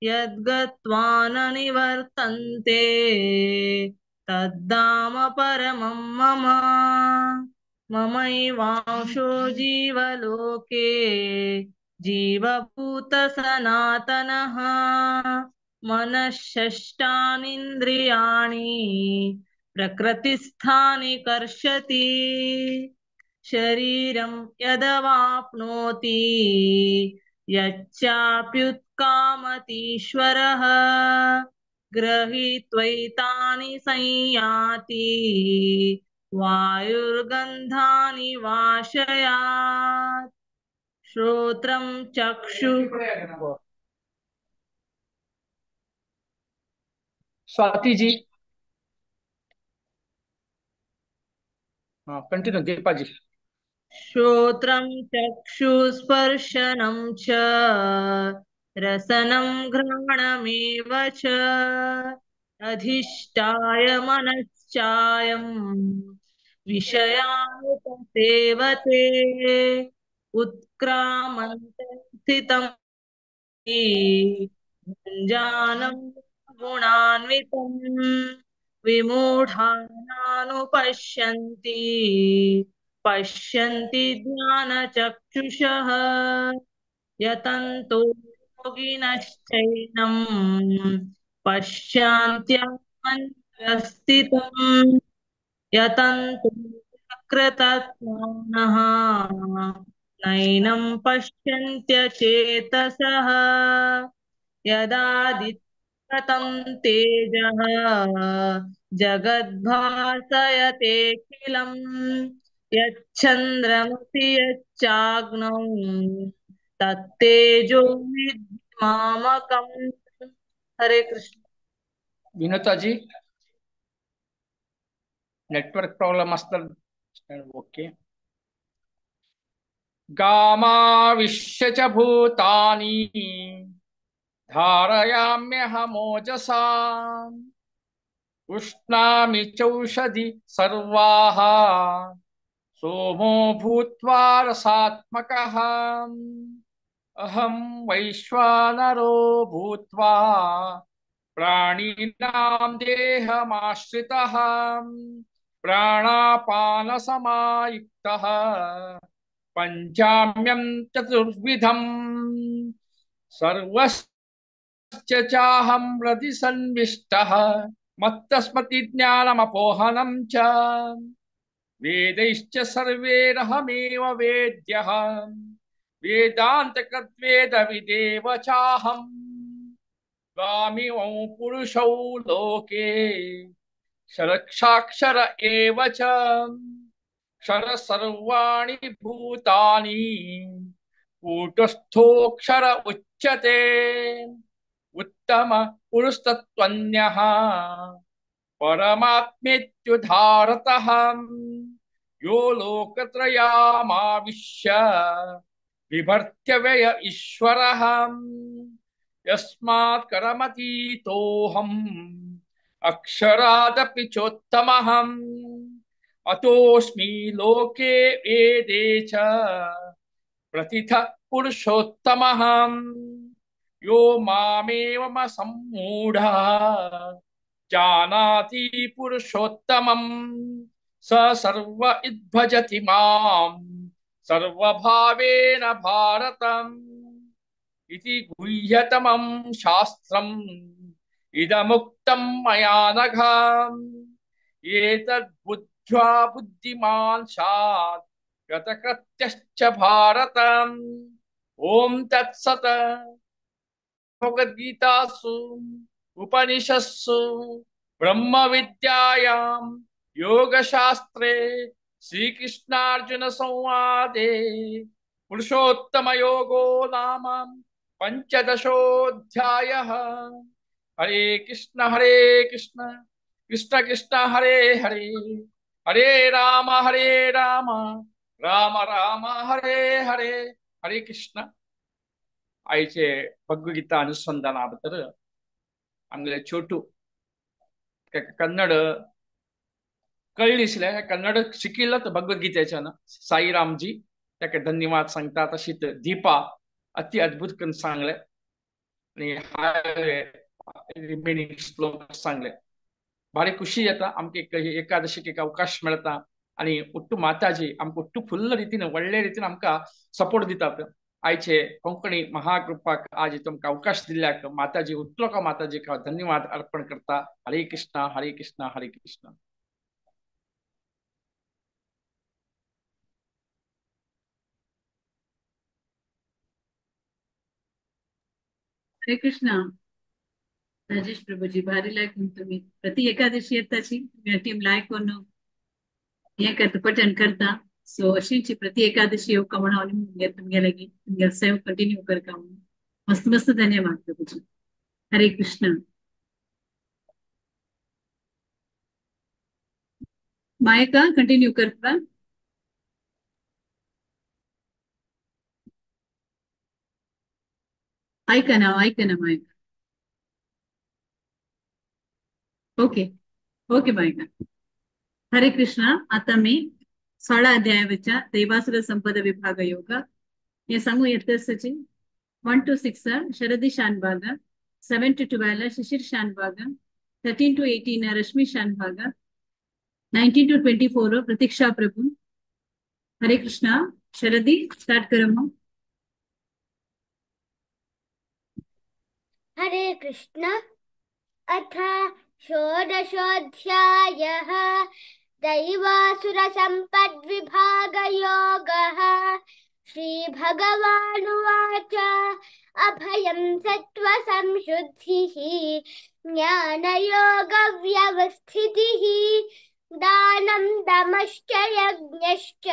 यद्गत्वा न निवर्तन्ते तद्धाम परमं मम. ममैवांशो जीवलोके जीवभूतसनातनः. मनःषष्ठानीन्द्रियाणि प्रकृतिस्थानि कर्षति. शरीरं यदवाप्नोति यच्चाप्युत्कामतीश्वरः. गृहीत्वैतानि संयाति वायुर्गन्धानि वाशयात्. श्रोत्रं चक्षु. स्वाति जी, हाँ कंटिन्यू दीपा जी. श्रोत्रं चक्षुस्पर्शनं च रसनं घ्राणमेव च अधिष्ठाय मनश्चायं विषयानुपसेवते. उत्क्रामन्तं स्थितं भुञ्जानं गुणान्वितं विमूढानानुपश्यन्ति पश्यन्ति ज्ञानचक्षुषः यतन्तो योगिनश्चैनं पश्यन्त्यात्मन्यवस्थितं यतन्तो कृतात्मानः नैनं पश्यन्त्यचेतसः यदादित्यगतं तेजः जगद्भासयतेऽखिलं यच्चन्द्रमसि यच्चाग्नौ तत्तेजो विद्धि मामकम्। हरे कृष्ण। विनोताजी, नेटवर्क प्रॉब्लम आसता। ओके। गामाविश्य च भूतानि धारयाम्यहमोजसा उष्णामि चौषधि सर्वाः सोमो भूत्वा रसात्मकः अहं वैश्वानरो भूत्वा प्राणिनां देहमाश्रितः प्राणापानसमायुक्तः पञ्चाम्यं चतुर्विधं सर्वस्य चाहं हृदि सन्विष्टः मत्तस्मृतिज्ञानमपोहनं च वेदैश्च सर्वैरहमेव वेद्यः वेदान्तकृद्वेदविदेव चाहं द्वामिमौ पुरुषौ लोके क्षरक्षाक्षर एव च क्षर सर्वाणि भूतानि कूटस्थोऽक्षर उच्यते उत्तम पुरुषतत्त्वज्ञः परमात्मेत्युधारतः यो लोकत्रयामाविश्य बिभर्त्यव्यय ईश्वरः यस्मात् करमतीतोऽहम् अक्षरादपि चोत्तमः अतोऽस्मि लोके वेदे च प्रतिथ पुरुषोत्तमः यो मामेवमसम्मूढः जानाति पुरुषोत्तमं स सर्व इद्भजति मां सर्वभावेन भारतम् इति गुह्यतमं शास्त्रम् इदमुक्तं मया नघ एतद्बुद्ध्वा बुद्धिमान् स्यात् कृतकृत्यश्च भारतम्। ॐ तत्सत्। भगवद्गीतासु उपनिषत्सु ब्रह्मविद्यायां योगशास्त्रे श्रीकृष्णार्जुन संवादे पुरुषोत्तमयोगो नाम पंचदशोऽध्यायः। हरे कृष्ण कृष्ण कृष्ण हरे हरे हरे राम राम राम हरे हरे। हरे कृष्ण। आयचे भगवद्गीता अनुसंधाना बद्दल आमगेले छोटू कन्नड कळ्ळी आसले, कन्नड शिकिल्लो तो भगवद्गीतेच्यान साईरामजी ताका धन्यवाद सांगता। तशीच दीपा अति अद्भुत करून सांगले आनी रिमेनिंग श्लोक सांगले। भारी खुशी येता आमकां एकादशीक एक अवकाश मेळता आनी ಒಟ್ಟು माताजी आमकां ಒಟ್ಟು फुल्ल रितीन व्हडले रितीन आमकां सपोर्ट दितात। आयचे कोंकणी महाकृपाक आज तुमकां अवकाश दिल्ल्याक माताजी उतलो माताजीक हांव धन्यवाद अर्पण करता। हरे कृष्णा हरे कृष्णा हरे कृष्णा। हरे कृष्णा। राजेश प्रभुजी भारी लायक तुम्ही प्रति एकादशी येताची टीम लायक करून हे करता पठण करता। सो अशीच प्रति एकादशी येवका म्हणून हांव तुमगे लागीं तुमगे सेवा कंटिन्यू करता म्हणून मस्त मस्त धन्यवाद प्रभुजी। हरे कृष्णा। मायका कंटिन्यू करता। ऐका ना मायका। ओके ओके मायका। हरे कृष्णा। आता मी 16 अध्यायाच्या दैवासुर संपद विभाग योग हे सांगू येत Sachin. 1 to 6 Sharadi Shanbhag, 7 to 12 Shishir Shanbhag, 13 to 18 Rashmi Shanbhag, 19 to 24 Pratiksha Prabhu, Hare Krishna. शरदी स्टार्ट करम्मा। हरे कृष्ण। अथ षोडशोऽध्यायः दैवासुरसम्पद्विभागयोगः। श्रीभगवानुवाच अभयं सत्त्वसंशुद्धिः ज्ञानयोगव्यवस्थितिः दानं दमश्च यज्ञश्च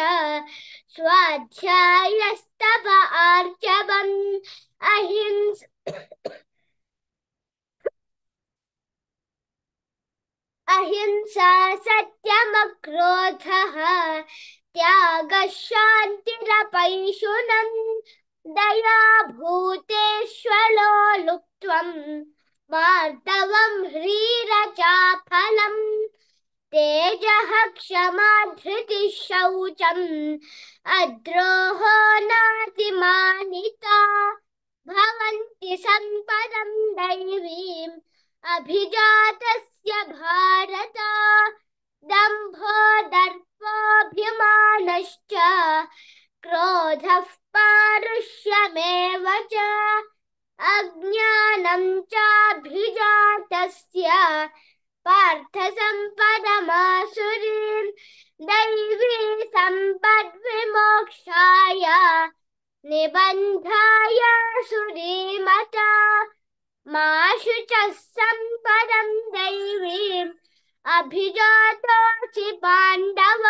स्वाध्यायस्तप आर्जवम् अहिंसा सत्यमक्रोधः त्यागः शान्तिरपैशुनं दया भूतेष्वलोलुप्त्वं मार्दवं ह्रीरचाफलम् तेजः क्षमा धृतिः शौचम् अद्रोहो नातिमानिता भवन्ति सम्पदं दैवीम् अभिजातस्य भारत। दम्भो दर्पोऽभिमानश्च क्रोधः पारुष्यमेव च अज्ञानं चाभिजातस्य पार्थ सम्पदमासुरीं दैवी सम्पद्विमोक्षाय निबन्धाय सुरीमता मा शुचः सम्पदं दैवीम् अभिजातोऽसि पाण्डव।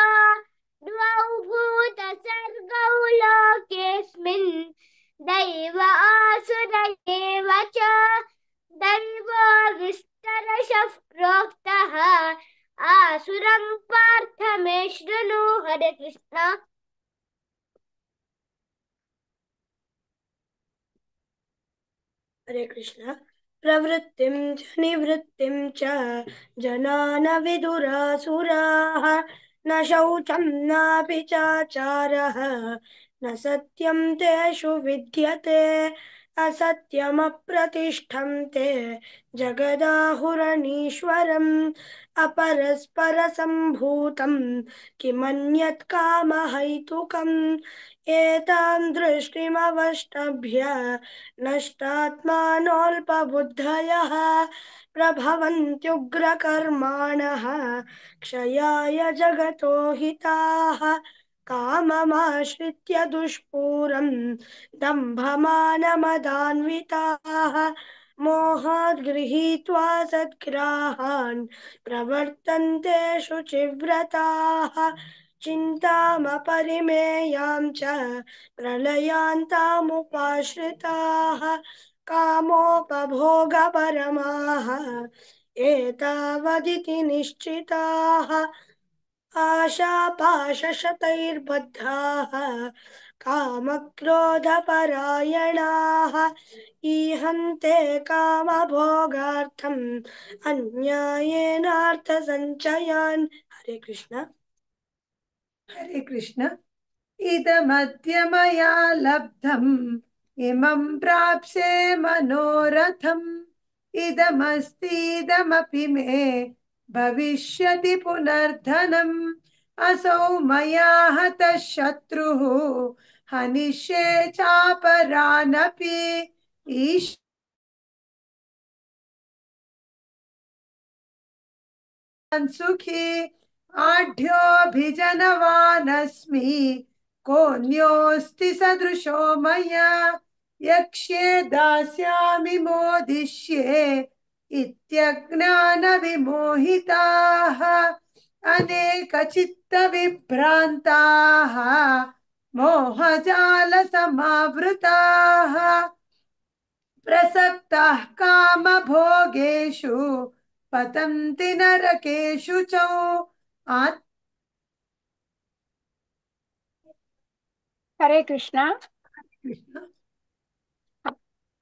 द्वौ भूतसर्गौ लोकेऽस्मिन् दैव आसुर एव च दैवो विस्तरशः प्रोक्तः आसुरं पार्थ मे शृणु। हरे कृष्ण। हरे कृष्ण। प्रवृत्तिं च निवृत्तिं च जना न विदुरासुराः न शौचं नापि चाचारः न सत्यं तेषु विद्यते असत्यमप्रतिष्ठं ते जगदाहुरणीश्वरम् अपरस्परसम्भूतं किमन्यत् कामहैतुकम् एतां दृष्टिमवष्टभ्य नष्टात्मानोऽल्पबुद्धयः प्रभवन्त्युग्रकर्माणः क्षयाय जगतो हिताः काममाश्रित्य दुष्पूरं दम्भमानमदान्विताः मोहाद् गृहीत्वा सद्ग्राहान् प्रवर्तन्ते शुचिव्रताः चिन्तामपरिमेयां च प्रलयान्तामुपाश्रिताः कामोपभोगपरमाः एतावदिति निश्चिताः आशापाशशतैर्बद्धाः कामक्रोधपरायणाः ईहन्ते कामभोगार्थम् अन्यायेनार्थसञ्चयान्। हरे कृष्ण। हरे कृष्ण। इदमद्य मया लब्धम् इमं प्राप्स्ये मनोरथम् इदमस्तीदमपि मे भविष्यति पुनर्धनम् असौ मया हतः शत्रुः हनिष्ये चापरानपि ईशान् सुखी आढ्योऽभिजनवानस्मि कोऽन्योऽस्ति सदृशो मया यक्ष्ये दास्यामि मोदिष्ये इत्यज्ञानविमोहिताः अनेकचित्तविभ्रान्ताः मोहजालसमावृताः प्रसक्ताः कामभोगेषु पतन्ति नरकेषु च। हरे कृष्ण। कृष्ण।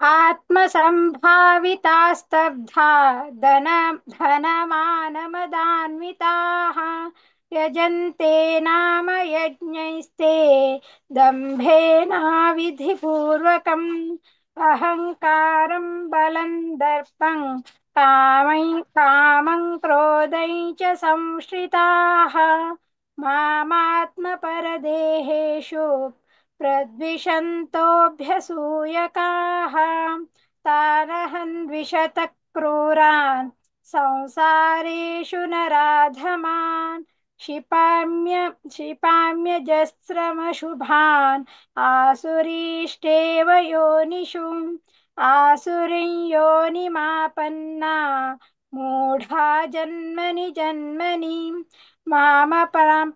आत्मसम्भावितास्तब्धा धनमानमदान्विताः यजन्ते नाम यज्ञैस्ते दम्भेनाविधिपूर्वकम् अहङ्कारं बलं दर्पं कामं क्रोधं च संश्रिताः मामात्मसमालभ्य परदेहेषु प्रद्विषन्तोऽभ्यसूयकाः तानहन् द्विषतः क्रूरान् संसारेषु नराधमान् क्षिपाम्यजस्रमशुभान् आसुरीष्टेव योनिषु आसुरीं योनिमापन्ना मूढा जन्मनि जन्मनि मामपरां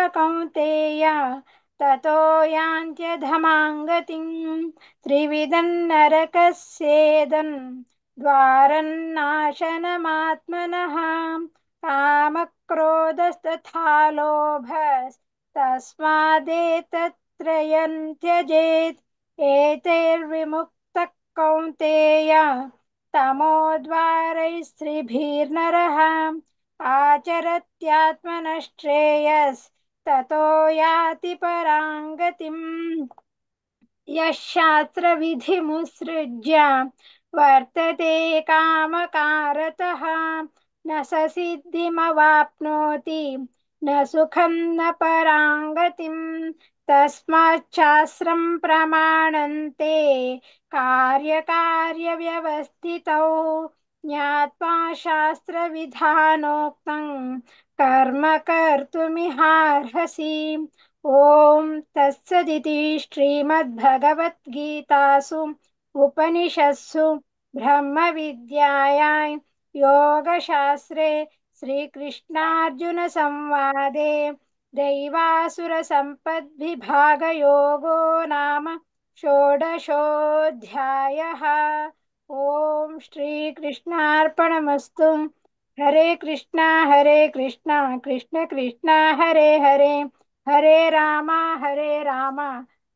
कौन्तेय ततो यान्त्यधमां गतिं त्रिविधं नरकस्येदं द्वारं नाशनमात्मनः कामक्रोधस्तथा लोभस्तस्मादेतत्त्रयं त्यजेत् एतैर्विमुक्तः कौन्तेय तमोद्वारैस्त्रिभिर्नरः आचरत्यात्मनश्रेयस्ततो याति परां गतिम्। यः शास्त्रविधिमुत्सृज्य वर्तते कामकारतः न स सिद्धिमवाप्नोति न सुखं न परां गतिं। तस्माच्छास्त्रं प्रमाणन्ते कार्यकार्यव्यवस्थितौ ज्ञात्वा शास्त्रविधानोक्तं कर्म कर्तुमिहार्हसि। ॐ तत्सदिति श्रीमद्भगवद्गीतासु उपनिषत्सु ब्रह्मविद्यायां योगशास्त्रे श्रीकृष्णार्जुनसंवादे दैवासुरसम्पद्विभागयोगो नाम षोडशोऽध्यायः। ॐ श्रीकृष्णार्पणमस्तु। हरे कृष्णा कृष्ण कृष्ण हरे हरे, हरे राम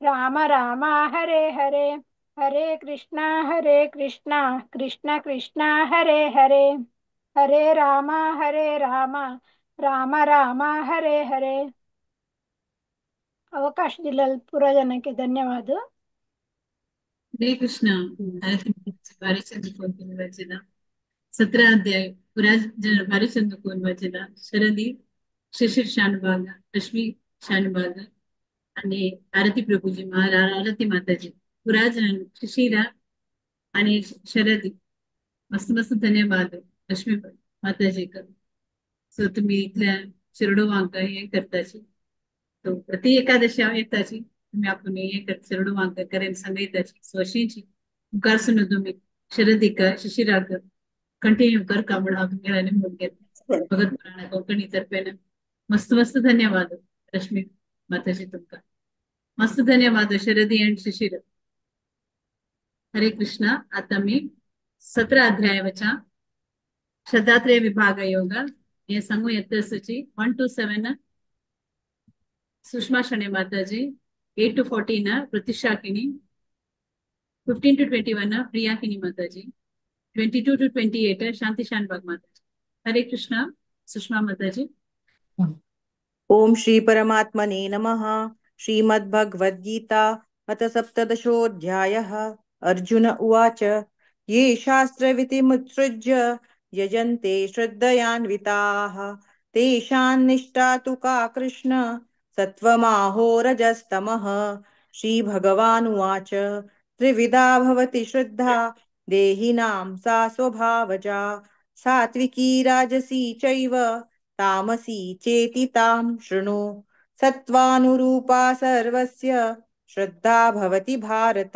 राम राम हरे हरे, हरे कृष्णा कृष्ण कृष्ण हरे हरे, हरे राम राम राम हरे हरे। ಅವಕಾಶ दिलेल्या पुरा ಜನಕ್ಕೆ ಧನ್ಯವಾದ. हरे कृष्ण. भारी चंद कोण वाचना 17 अध्याय पुरा भारी चंद कोण वाचना शरदी शिशिर शानबाग रश्मी शानबाग आणि आरती प्रभूजी महाराज आरती माताजी पुरा जण शिशिरा आणि शरदी मस्त मस्त धन्यवाद रश्मी माताजी का. सो तुम्ही इथल्या शिरडो वांक हे करताची तो प्रति एकादशी हांव येताची तुम्ही आपण हे कर शिरडो वांक करेन सांगयताची. सो अशीची मुखार सुनो तुम्ही शरदीक शिशिराक कंटिन्यू कर का म्हणून हांव तुमगेल्यानी म्हणून घेता भगत पुराणा कोंकणी तर्फेन मस्त मस्त धन्यवाद रश्मी माताजी तुमका मस्त धन्यवाद शरदी अँड शिशिर. हरे कृष्ण. आता मी 17 अध्यायाच्या श्रद्धात्रय विभाग योग हे सांगू येत सूची 1 to 7 Sushma Shane Mataji, 8 to 14 Pratishakini, 15 to 21 Priyakini Mataji, 22 to 28 Shanti Shanbhag Mataji. Hare Krishna. Sushma Mataji. Om Shri परमात्मने नमः. श्रीमद्भगवद्गीता अथ सप्तदशोऽध्यायः. अर्जुन उवाच, ये शास्त्रविधिमुत्सृज्य यजन्ते श्रद्धयान्विताः तेषां निष्ठा तु का कृष्ण सत्त्वमाहो रजस्तमः. श्रीभगवानुवाच, त्रिविधा भवति श्रद्धा देहिनां सा स्वभावजा, सात्विकी राजसी चैव तामसी चेति तां शृणु. सत्त्वानुरूपा सर्वस्य श्रद्धा भवति भारत,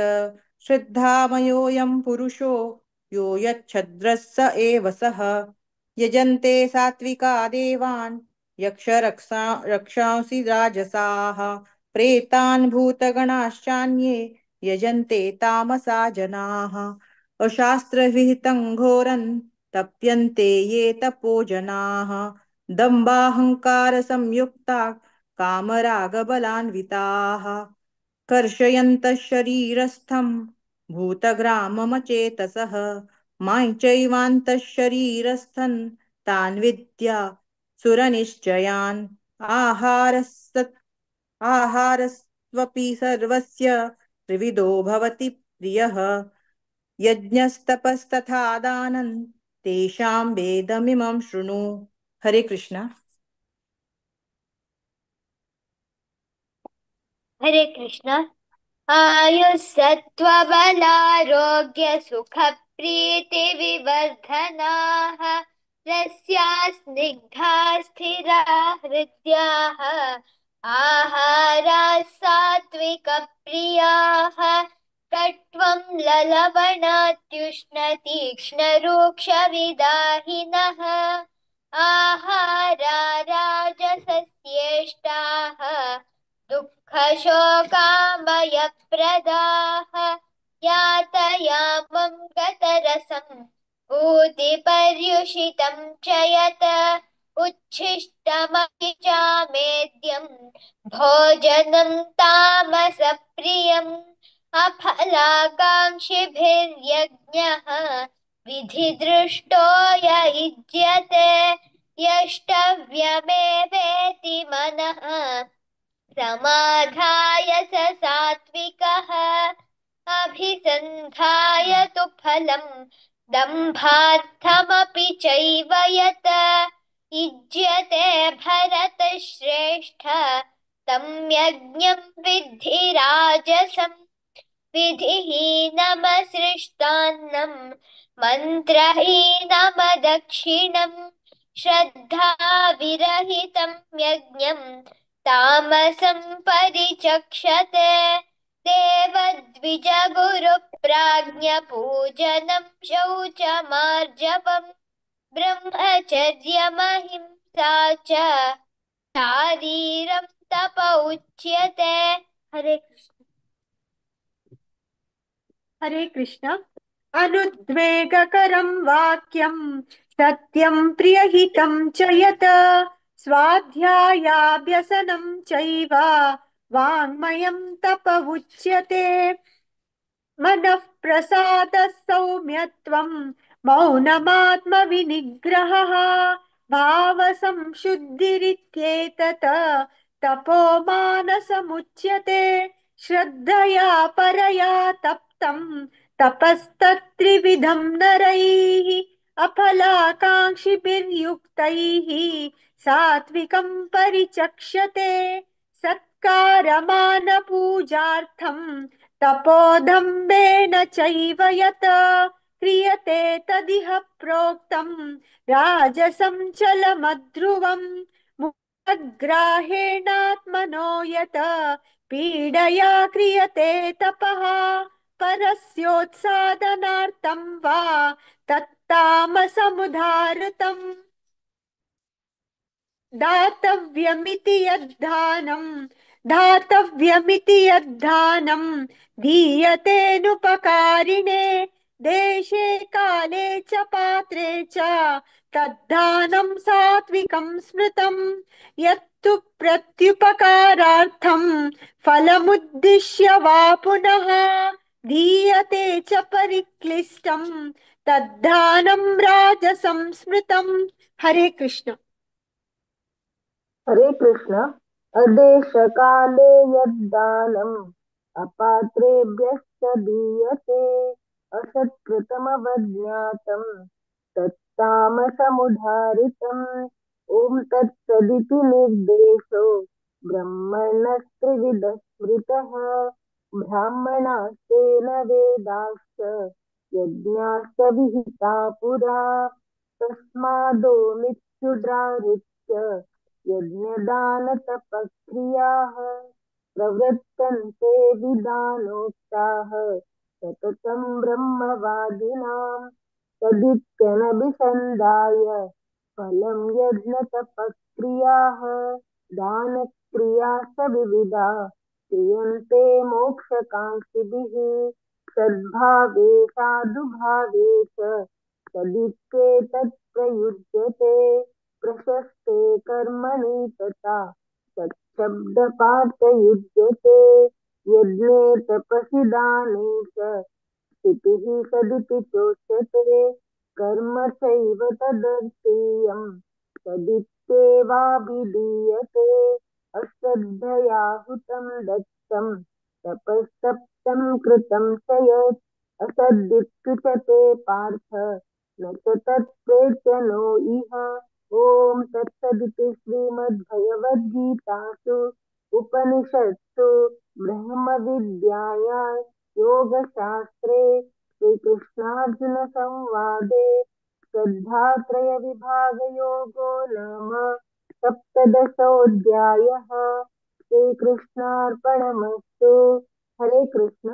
श्रद्धामयोऽयं पुरुषो यो यच्छद्रः स एव सः. यजन्ते सात्विका देवान् यक्षरक्षा रक्षांसि राजसाः, प्रेतान् भूतगणाश्चान्ये यजन्ते तामसा जनाः. अशास्त्रविहितं घोरं तप्यन्ते ये तपो जनाः, दम्भाहङ्कारसंयुक्ता कामरागबलान्विताः. कर्षयन्तः शरीरस्थं भूतग्राममचेतसः, मां चैवान्तः शरीरस्थं तान् विद्या सुरनिश्चयान्. आहारस्त्वपि सर्वस्य त्रिविधो भवति प्रियः, यज्ञस्तपस्तथा दानं तेषां वेदमिमं शृणु. हरे कृष्ण. हरे कृष्ण। आयुस्सत्त्वबलारोग्यसुखप्रीतिविवर्धनाः रस्या स्निग्धा स्थिरा हृद्याः आहाराः सात्विकप्रियाः कट्वं ललवणात्युष्णतीक्ष्णरूक्षविदाहिनः आहारा राजसस्येष्टाः दुःखशोकामयप्रदाः यातयामं गतरसं भूतिपर्युषितं च यत् उच्छिष्टमपि चामेद्यं भोजनं तामसप्रियम् अफलाकाङ्क्षिभिर्यज्ञः विधिदृष्टो य युज्यते यष्टव्यमेवेति मनः समाधाय स सात्विकः अभिसन्धाय तु फलं दम्भार्थमपि चैव यत् युज्यते भरतश्रेष्ठ तं यज्ञं विद्धि राजसम् विधिहीनमसृष्टान्नं मन्त्रहीनमदक्षिणं श्रद्धाविरहितं यज्ञं तामसं परिचक्षते। देवद्विजगुरुप्राज्ञपूजनं शौचमार्जवं ब्रह्मचर्यमहिंसा च शारीरं तप उच्यते। हरे कृष्ण। हरे कृष्ण। अनुद्वेगकरं वाक्यं सत्यं प्रियहितं च यत् स्वाध्यायाभ्यसनं चैव वाङ्मयं तप उच्यते। मनः प्रसादः सौम्यत्वं मौनमात्मविनिग्रहः भावसंशुद्धिरित्येतत् तपो मानसमुच्यते। श्रद्धया परया तप्तं तपस्तत्त्रिविधं नरैः अफलाकाङ्क्षिभिर्युक्तैः सात्विकं परिचक्षते। सत्कारमानपूजार्थं तपोदम्भेन चैव यत् क्रियते तदिह प्रोक्तं राजसं चलमध्रुवम् मुखग्राहेणात्मनो यत् पीडया क्रियते तपः परस्योत्सादनार्थं वा तत्तामसमुदाहृतम्। दातव्यमिति यद्दानं दातव्यमिति यद्दानं दीयतेऽनुपकारिणे देशे काले च पात्रे च तद्दानं सात्विकं स्मृतं। यत्तु प्रत्युपकारार्थं फलमुद्दिश्य वा पुनः दीयते च परिक्लिष्टं तद्दानं राजसं स्मृतं। हरे कृष्ण। हरे कृष्ण। अदेशकाले यद्दानम् अपात्रेभ्यश्च दीयते असत्कृतमवज्ञातं तत्तामसमुदाहृतम्। ॐ तत्सदिति निर्देशो ब्रह्मणस्त्रिविधः स्मृतः। ब्राह्मणास्तेन वेदाश्च यज्ञाश्च विहिता पुरा। तस्मादो मित्युदाहृत्य यज्ञदानतपक्रियाः प्रवृत्तन्ते विधानोक्ताः सततं ब्रह्मवादिनां। तदित्यनभिसन्धाय फलं यज्ञतपक्रियाः दानक्रिया स विविधा क्रियन्ते मोक्षकाङ्क्षिभिः। सद्भावे साधुभावे च तदित्येतत् प्रयुज्यते। प्रशस्ते कर्मणि तथा तच्छब्दपार्थयुज्यते। यज्ञे तपसि दाने च स्थितिः सदिति चोच्यते। कर्म चैव तदर्थीयं तदित्येवाभिधीयते। अश्रद्धया हुतं दत्तं तपस्तप्तं कृतं च यत् असद्दित्युच्यते पार्थ न च तत्प्रेत्य नो इह। ॐ तत्सदिति श्रीमद्भगवद्गीतासु उपनिषत्सु ब्रह्मविद्यायां योगशास्त्रे श्रीकृष्णार्जुनसंवादे श्रद्धात्रयविभागयोगो नाम सप्तदशोऽध्यायः। श्रीकृष्णार्पणमस्तु। हरे कृष्ण।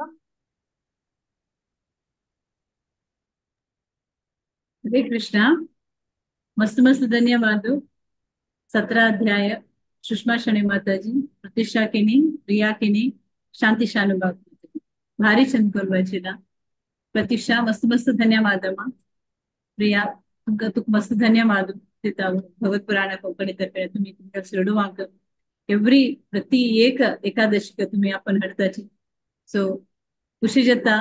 हरे कृष्ण। मस्त मस्त धन्यवाद। 17 अध्याय सुषमा शनि माताजी, प्रतिष्ठा केनी, प्रिया केनी, शांती शानुभाग भारी चंद करून प्रतिष्ठा मस्त मस्त धन्यवाद मा। प्रिया तुमका तुक मस्त धन्यवाद। भगवत पुराण कोंकणी तर्फे तुम्ही तुमच्या चेडवांक एव्हरी प्रति एक एकादशी तुम्ही आपण हडताची सो खुशी जाता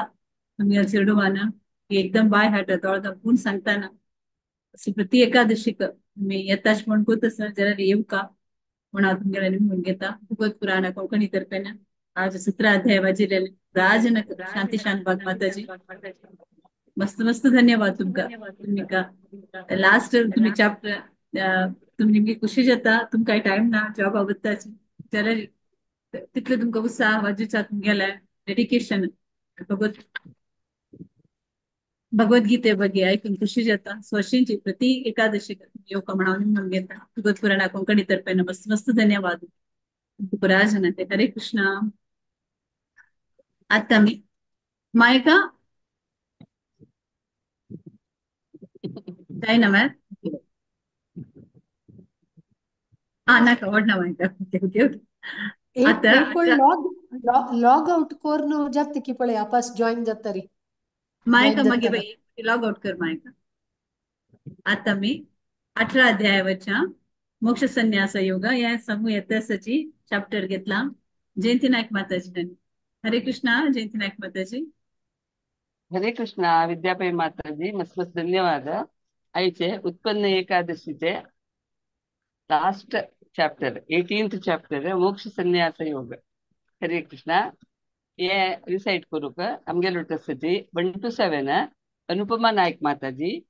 तुमच्या चेडवाना एकदम बाय हार्ट तोळदा पूर्ण सांगताना अशी प्रति एकादशीक तुम्ही येताच म्हण कोत जरा येऊ का म्हणून हांव तुमगेल्या म्हणून घेता। भगवत पुराण कोंकणी तर्फेन आज 17 अध्याय वाजिल्ले राजनक शांती शानबाग माताजी मस्त मस्त धन्यवाद तुमका। तुमका लास्ट तुम्ही चॅप्टर तुम्ही निमकी खुशी जाता तुमकां टायम ना जॉब आवडताची जाल्यार तितले तुमकां उत्साह वाजूचा तुमगेले डेडिकेशन भगवत भगवद्गीते ಬಗ್ಗೆ ऐकून खुशी जाता। स्वशींची प्रति एकादशी येवका म्हणून म्हणून घेता। भगवत पुराणा कोंकणी तर्फे मस्त मस्त धन्यवाद। राजन हरे कृष्ण। आता मी मायका जायना मॅम हा नाका व्हडना मायका ओके ओके ओके आता एक लॉग लॉग आउट करून जाता की पळय आपस जॉईन जाता रे मायका मागीर बाई लॉग आउट कर मायका। आता मी 18 अध्यायावरच्या मोक्ष संन्यास योग या समूह यत्यासाची चॅप्टर घेतला जयंती नाईक माताजी। हरे कृष्णा जयंती नाईक माताजी। हरे कृष्णा विद्यापै माताजी मस्त मस्त धन्यवाद। आईचे उत्पन्न एकादशीचे लास्ट चॅप्टर 18th chapter मोक्ष संन्यास योग। हरे कृष्णा। ये रिसाइट करूक आमगे लोटसाची 1 to 7 Anupama Naik Mataji,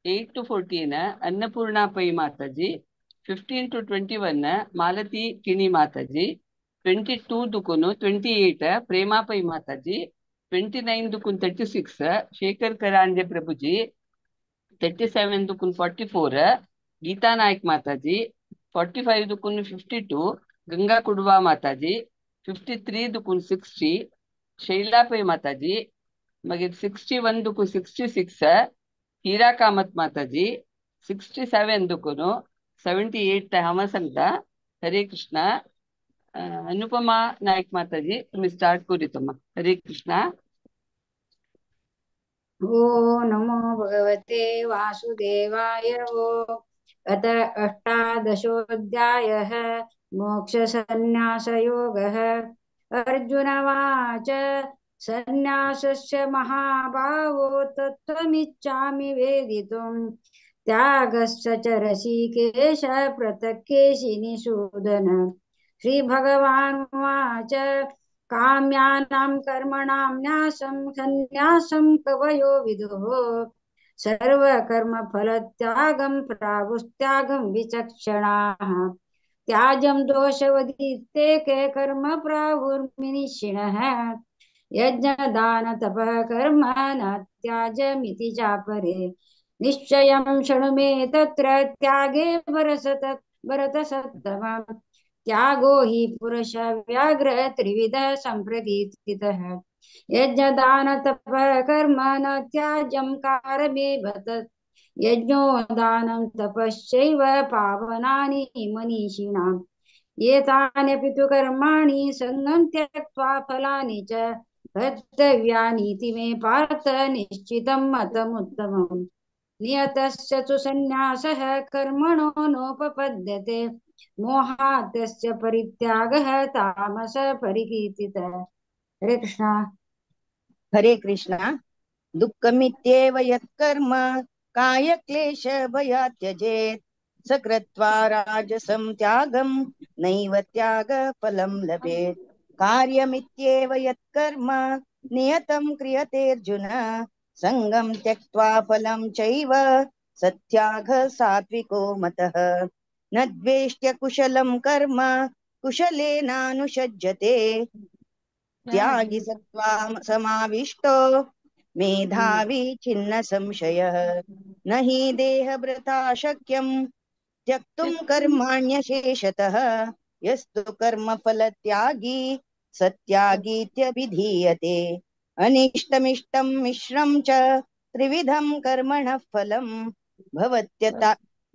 8 to 14 Annapurna Pai Mataji, 15 to 21 Malati Kini Mataji, 22 Dukun 28 Prema Pai Mataji, 29 Dukun 36 Shekhar Karanje Prabhuji, 37 Dukun 44 Gita Naik माताजी, 45 दुकून 52 गंगा कुडवा माताजी, 53 दुकून 60 शैला पै माताजी, मगीर 61 दुकून 66 हीरा कामत माताजी, 67 दुकून 78 हांव सांगता। हरे कृष्णा। अनुपमा नायक माताजी तुम्ही स्टार्ट करूया तुम्हा। हरे कृष्णा। ओम नमो भगवते वासुदेवाय। अथ अष्टादशोऽध्यायः मोक्षसंन्यासयोगः। अर्जुनवाच संन्यासस्य महाभावो तत्त्वमिच्छामि वेदितुं त्यागस्य च ऋषिकेश पृथक् केशिनिषूदन। श्रीभगवानुवाच काम्यानां कर्मणां न्यासं सन्न्यासं कवयो विदुः सर्वकर्मफलत्यागं प्राहुस्त्यागं विचक्षणाः त्याज्यं दोषवदिते के कर्म प्राहुर्मिनिषिणः यज्ञदानतपः कर्म न त्याज्यमिति चापरे निश्चयं शृणु मे तत्र त्यागे भरतसत्तमम् त्यागो हि पुरुष व्याघ्र त्रिविधः सम्प्रकीर्तितः यज्ञदानतपः कर्म न त्याज्यं कारमेव तत् यज्ञो दानं तपश्चैव पावनानि मनीषिणाम् एतान्यपि तु कर्माणि सङ्गं त्यक्त्वा फलानि च कर्तव्यानीति मे पार्थ निश्चितं मतमुत्तमम् नियतस्य तु सन्न्यासः कर्मणो नोपपद्यते मोहात् परित्यागः तामस परिकीर्तितः। हरे कृष्णा। हरे कृष्णा। दुःखमित्येव यत्कर्म कायक्लेश भयात् त्यजेत् स कृत्वा राजसं त्यागं नैव त्याग फलं लभेत्। कार्यमित्येव यत्कर्म नियतं क्रियतेऽर्जुन सङ्गं त्यक्त्वा फलं चैव सत्याग सात्विको मतः। न द्वेष्ट्य कुशलं कर्म कुशलेनानुषज्यते। त्यागी सत्त्वा समाविष्टो मेधावी छिन्न संशयः। न हि देहभृता शक्यं त्यक्तुं कर्माण्यशेषतः। यस्तु कर्मफलत्यागी सत्यागीत्यभिधीयते। अनिष्टमिष्टं मिश्रं च त्रिविधं कर्मणः फलं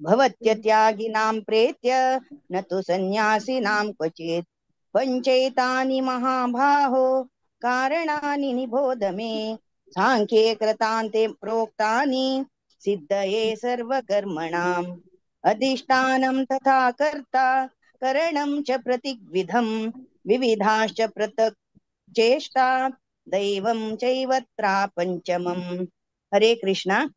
भवत्यत्यागिनां प्रेत्य न तु सन्न्यासिनां क्वचित्। पञ्चैतानि महाबाहो कारणानि निबोध मे। सांख्ये कृतान्ते प्रोक्तानि सिद्धये सर्वकर्मणाम्। अधिष्ठानं तथा कर्ता करणं च प्रतिविधं विविधाश्च पृथक् चेष्टा दैवं चैवत्रा पञ्चमम्। हरे कृष्णा।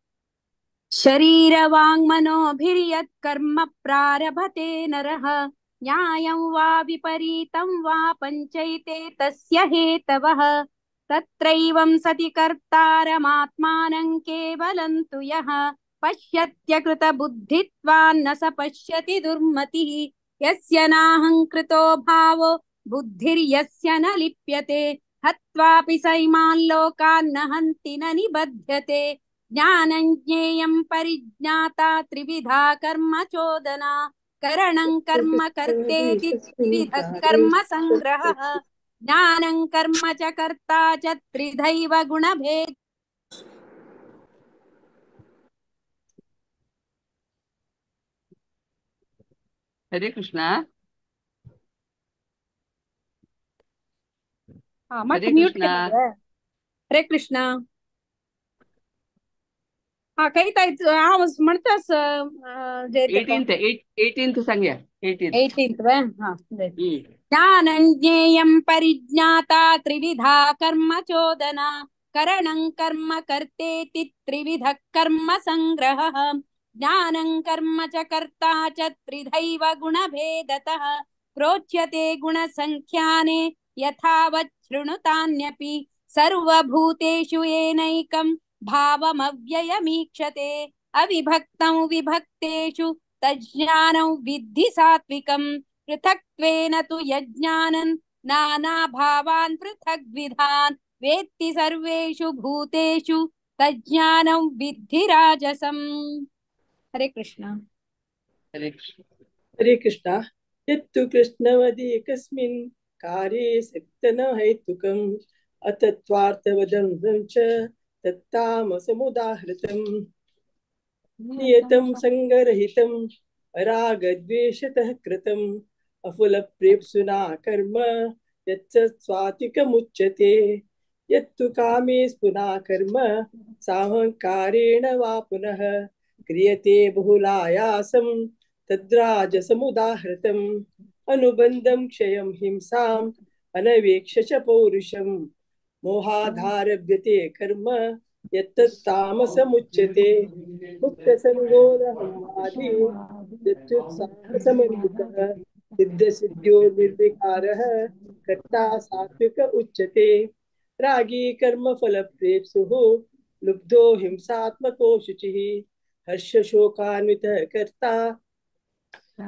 शरीरवाङ्मनोभिर्यत् कर्म प्रारभते नरः न्यायं वा विपरीतं वा पञ्चैते तस्य हेतवः। तत्रैवं सति कर्तारमात्मानं केवलं तु यः पश्यत्यकृतबुद्धित्वान्न स पश्यति दुर्मतिः। यस्य नाहङ्कृतो भावो बुद्धिर्यस्य न लिप्यते। हत्वापि स इमान् लोकान् न हन्ति न निबध्यते। ज्ञानं ज्ञेयं परिज्ञाता त्रिविधा कर्म चोदना। करणं कर्म कर्तेति त्रिविधः कर्म संग्रहः। ज्ञानं कर्म च कर्ता च त्रिधैव गुणभेद। हरे कृष्णा। हा हरे म्यूट कृष्णा। केलं. हरे कृष्णा. हा कैतायत हा म्हणतास जयते. 18th 18th सांग्या 18th. 18th वे हा. ज्ञानं ज्ञेयं परिज्ञाता त्रिविधा कर्म चोदना। करणं कर्म कर्तेति त्रिविधः कर्म संग्रहः। ज्ञानं कर्म च कर्ता च त्रिधैव गुणभेदतः। प्रोच्यते गुणसंख्याने यथावत् शृणुतान्यपि। सर्वभूतेषु येनैकं भावमव्ययमीक्षते। अविभक्तं विभक्तेषु तज्ज्ञानं विद्धि सात्विकं। पृथक्त्वेन तु यज्ञानं नानाभावान् पृथग्विधान्। वेत्ति सर्वेषु भूतेषु तज्ज्ञानं विद्धि राजसम्। हरे कृष्णा. हरे कृष्ण. हरे कृष्णा. यत्तु कृष्णवदेकस्मिन् कार्ये सक्तन हेतुकम् अतत्त्वार्थवदं च तत्तामसमुदाहृतम्। नियतं सङ्गरहितं रागद्वेषतः कृतम् अफलप्रेप्सुना कर्म यच्च स्वातिकमुच्यते। यत्तु कामे स्पुना कर्म साहङ्कारेण वा पुनः क्रियते बहुलायासं तद्राजसमुदाहृतम्। अनुबन्धं क्षयं हिंसाम् अनवेक्ष्य च पौरुषं मोहाधारभ्यते कर्म यत्तत्तामसमुच्यते। मुक्तसङ्गोऽहंवादी यत्युत्साहसमन्वितः सिद्धसिद्ध्यो निर्विकारः कर्ता सात्विक उच्यते। रागी कर्मफलप्रेप्सुः लुब्धो हिंसात्मको शुचिः हर्षशोकान्वितः कर्ता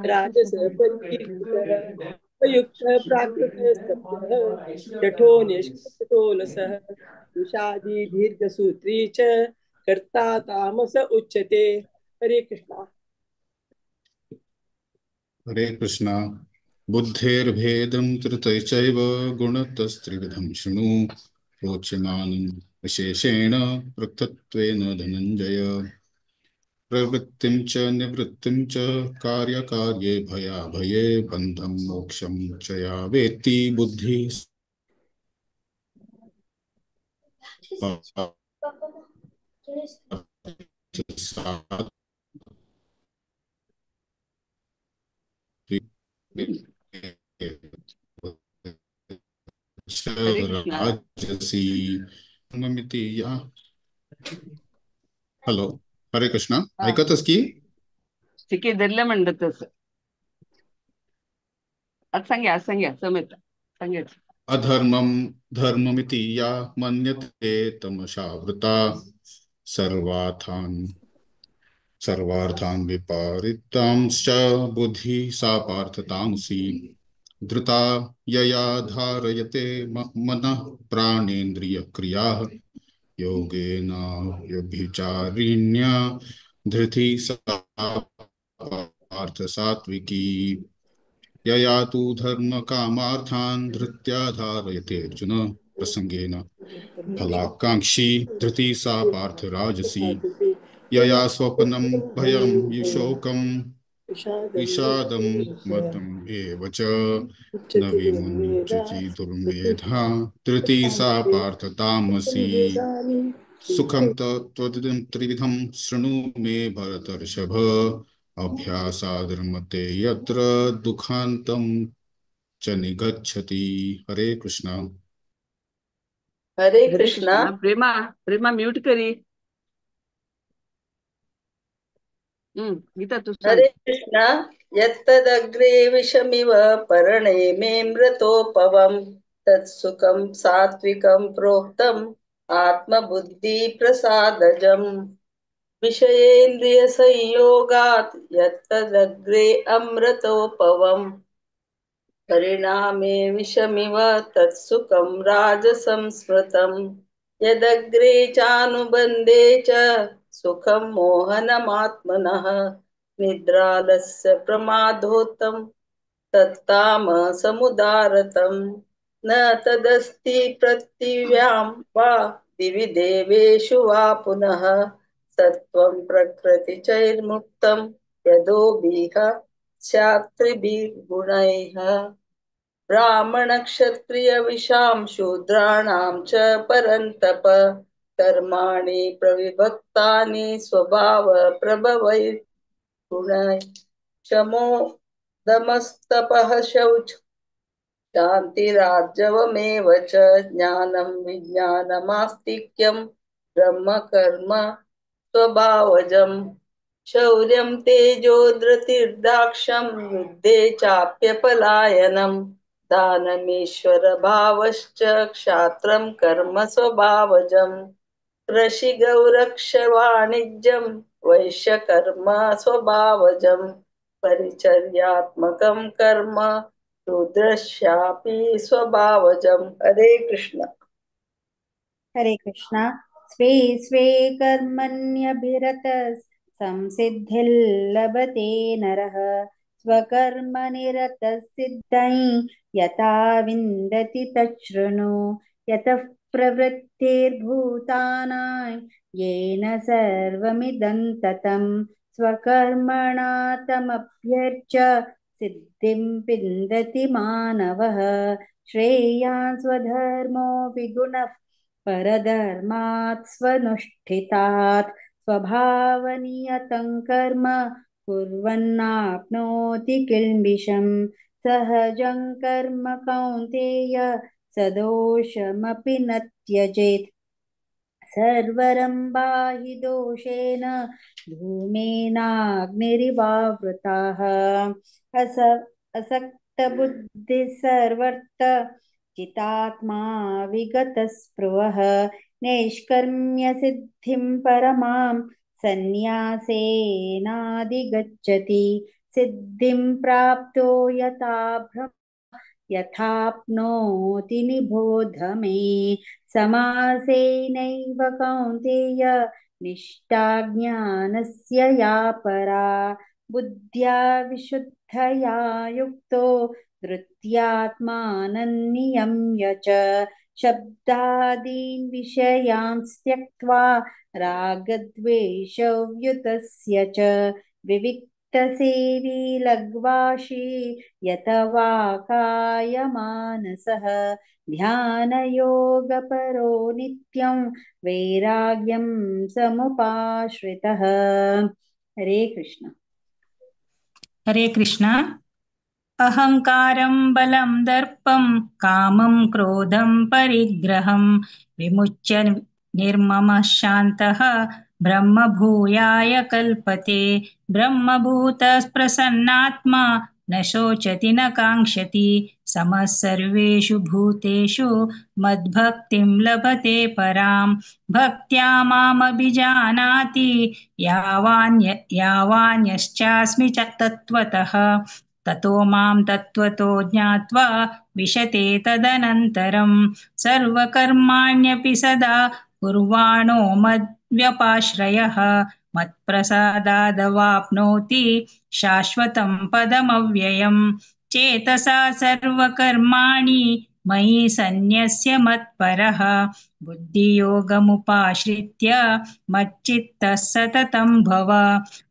राजसः परिकीर्तितः अयुक्तः प्राकृतः स्तब्धः जठो निष्कृतोलसः विषादी दीर्घसूत्री च कर्ता तामस उच्यते। हरे कृष्णा. हरे कृष्णा. बुद्धेर्भेदं त्रितैचैव गुणतस्त्रिविधं शृणु। प्रोच्यमानं विशेषेण पृथक्त्वेन धनञ्जय। प्रवृत्तिं च निवृत्तिं च कार्यकार्ये भयाभये बन्धं मोक्षं च या वेत्ति बुद्धिः हरे कृष्णा. राजसी मिति या. हॅलो. हरे कृष्णा. हा ऐकतस की? ठीक आहे, धरलं म्हणलं तसं. आज सांग्या, आज सांग्या समेत सांगायचं. अधर्मं धर्ममिति या मन्यते तमसावृता सर्वार्थान् सर्वार्थान् विपरीतांश्च बुद्धि सा पार्थ तामसी। धृता यया धारयते मनः प्राणेन्द्रियक्रियाः योगेनाव्यभिचारिण्या धृति सा पार्थ सात्विकी। यया तु धर्मकामार्थान् धृत्या धारयते अर्जुन प्रसंगेन फलाकांक्षी धृति सा पार्थ राजसी। यया स्वप्नं भयं शोकं विषादं मतम् एव च न विमुञ्चति दुर्मेधा धृति सा पार्थ तामसी। सुखं तत्त्वदिदं त्रिविधं शृणु मे भरतर्षभ अभ्यासादर्मते यत्र दुःखान्तं च निगच्छति। हरे कृष्णा। हरे हरे कृष्णा। कृष्णा। प्रेमा, प्रेमा म्यूट करी। गीता तू सांग। हरे कृष्णा। यत्तदग्रे विषमिव परणे मे मृतोपवं तत्सुखं सात्विकं प्रोक्तम् आत्मबुद्धि प्रसादजम्। विषयेन्द्रिय संयोगात् यत्तदग्रे अमृतोपवं परिणामे विषमिव तत्सुखं राजसंस्मृतम्। यदग्रे चानुबन्धे च सुखं मोहनमात्मनः निद्रालस्य प्रमादोत्तं तत्तामसमुदारतं। न तदस्ति पृथिव्यां वा दिवि देवेषु वा पुनः सत्त्वं प्रकृतिचैर्मुक्तं यदोभिः स्यात्त्रिभिर्गुणैः। ब्राह्मणक्षत्रियविषां शूद्राणां च परन्तप कर्माणि प्रविभक्तानि स्वभाव प्रभवैर्गुणैः। शमो दमस्तपः शौच शान्तिरार्जवमेव च ज्ञानं विज्ञानमास्तिक्यं ब्रह्म कर्म स्वभावजं। शौर्यं तेजो धृतिर्दाक्ष्यं युद्धे चाप्यपलायनं दानमीश्वर भावश्च क्षात्रं कर्म स्वभावजं। कृषि गौरक्ष वाणिज्यं वैश्यकर्म स्वभावजं। परिचर्यात्मकं कर्म शूद्रस्यापि स्वभावजं। हरे कृष्ण। हरे कृष्णा। स्वे स्वे कर्मण्यभिरतः संसिद्धिर्लभते नरः स्वकर्मनिरतः सिद्धं यथा विन्दति तच्छृणु। यतः प्रवृत्तिर्भूतानां येन सर्वमिदं ततं स्वकर्मणा तमभ्यर्च्य सिद्धिं विन्दति मानवः। श्रेयान् स्वधर्मो विगुणः परधर्मात् स्वनुष्ठितात् स्वभावनियतं कर्म कुर्वन्नाप्नोति किल्बिषं। सहजं कर्म कौन्तेय सदोषमपि न त्यजेत्। सर्वरम्भा हि दोषेण धूमेनाग्निरिवावृताः। असक्तबुद्धिः सर्वर्थ जितात्मा विगतस्पृहः। नैष्कर्म्यसिद्धिं परमां सन्न्यासेनाधिगच्छति। सिद्धिं प्राप्तो यथा ब्रह्म यथाप्नोति निबोध मे। समासेनैव कौन्तेय निष्ठा ज्ञानस्य या परा। बुद्ध्या विशुद्धया युक्तो धृत्यात्मानं नियम्य च शब्दादीन् विषयान् त्यक्त्वा रागद्वेषव्युतस्य च विविक्तसेवी लघ्वाशी यत वा कायमानसः। ध्यानयोगपरो नित्यं वैराग्यं समुपाश्रितः। हरे कृष्ण। हरे कृष्ण। अहंकारं बलं दर्पं कामं क्रोधं परिग्रहं विमुच्य निर्ममः शान्तः ब्रह्मभूयाय कल्पते। ब्रह्मभूतः प्रसन्नात्मा न शोचति न काङ्क्षति समः सर्वेषु भूतेषु मद्भक्तिं लभते परां। भक्त्या मामभिजानाति यावान्यश्चास्मि च तत्त्वतः। ततो मां तत्त्वतो ज्ञात्वा विशते तदनन्तरं सर्वकर्माण्यपि सदा कुर्वाणो मद्व्यपाश्रयः मत्प्रसादादवाप्नोति शाश्वतं पदमव्ययम्। चेतसा सर्वकर्माणि मयि सन्न्यस्य मत्परः बुद्धियोगमुपाश्रित्य मच्चित्तः सततं भव।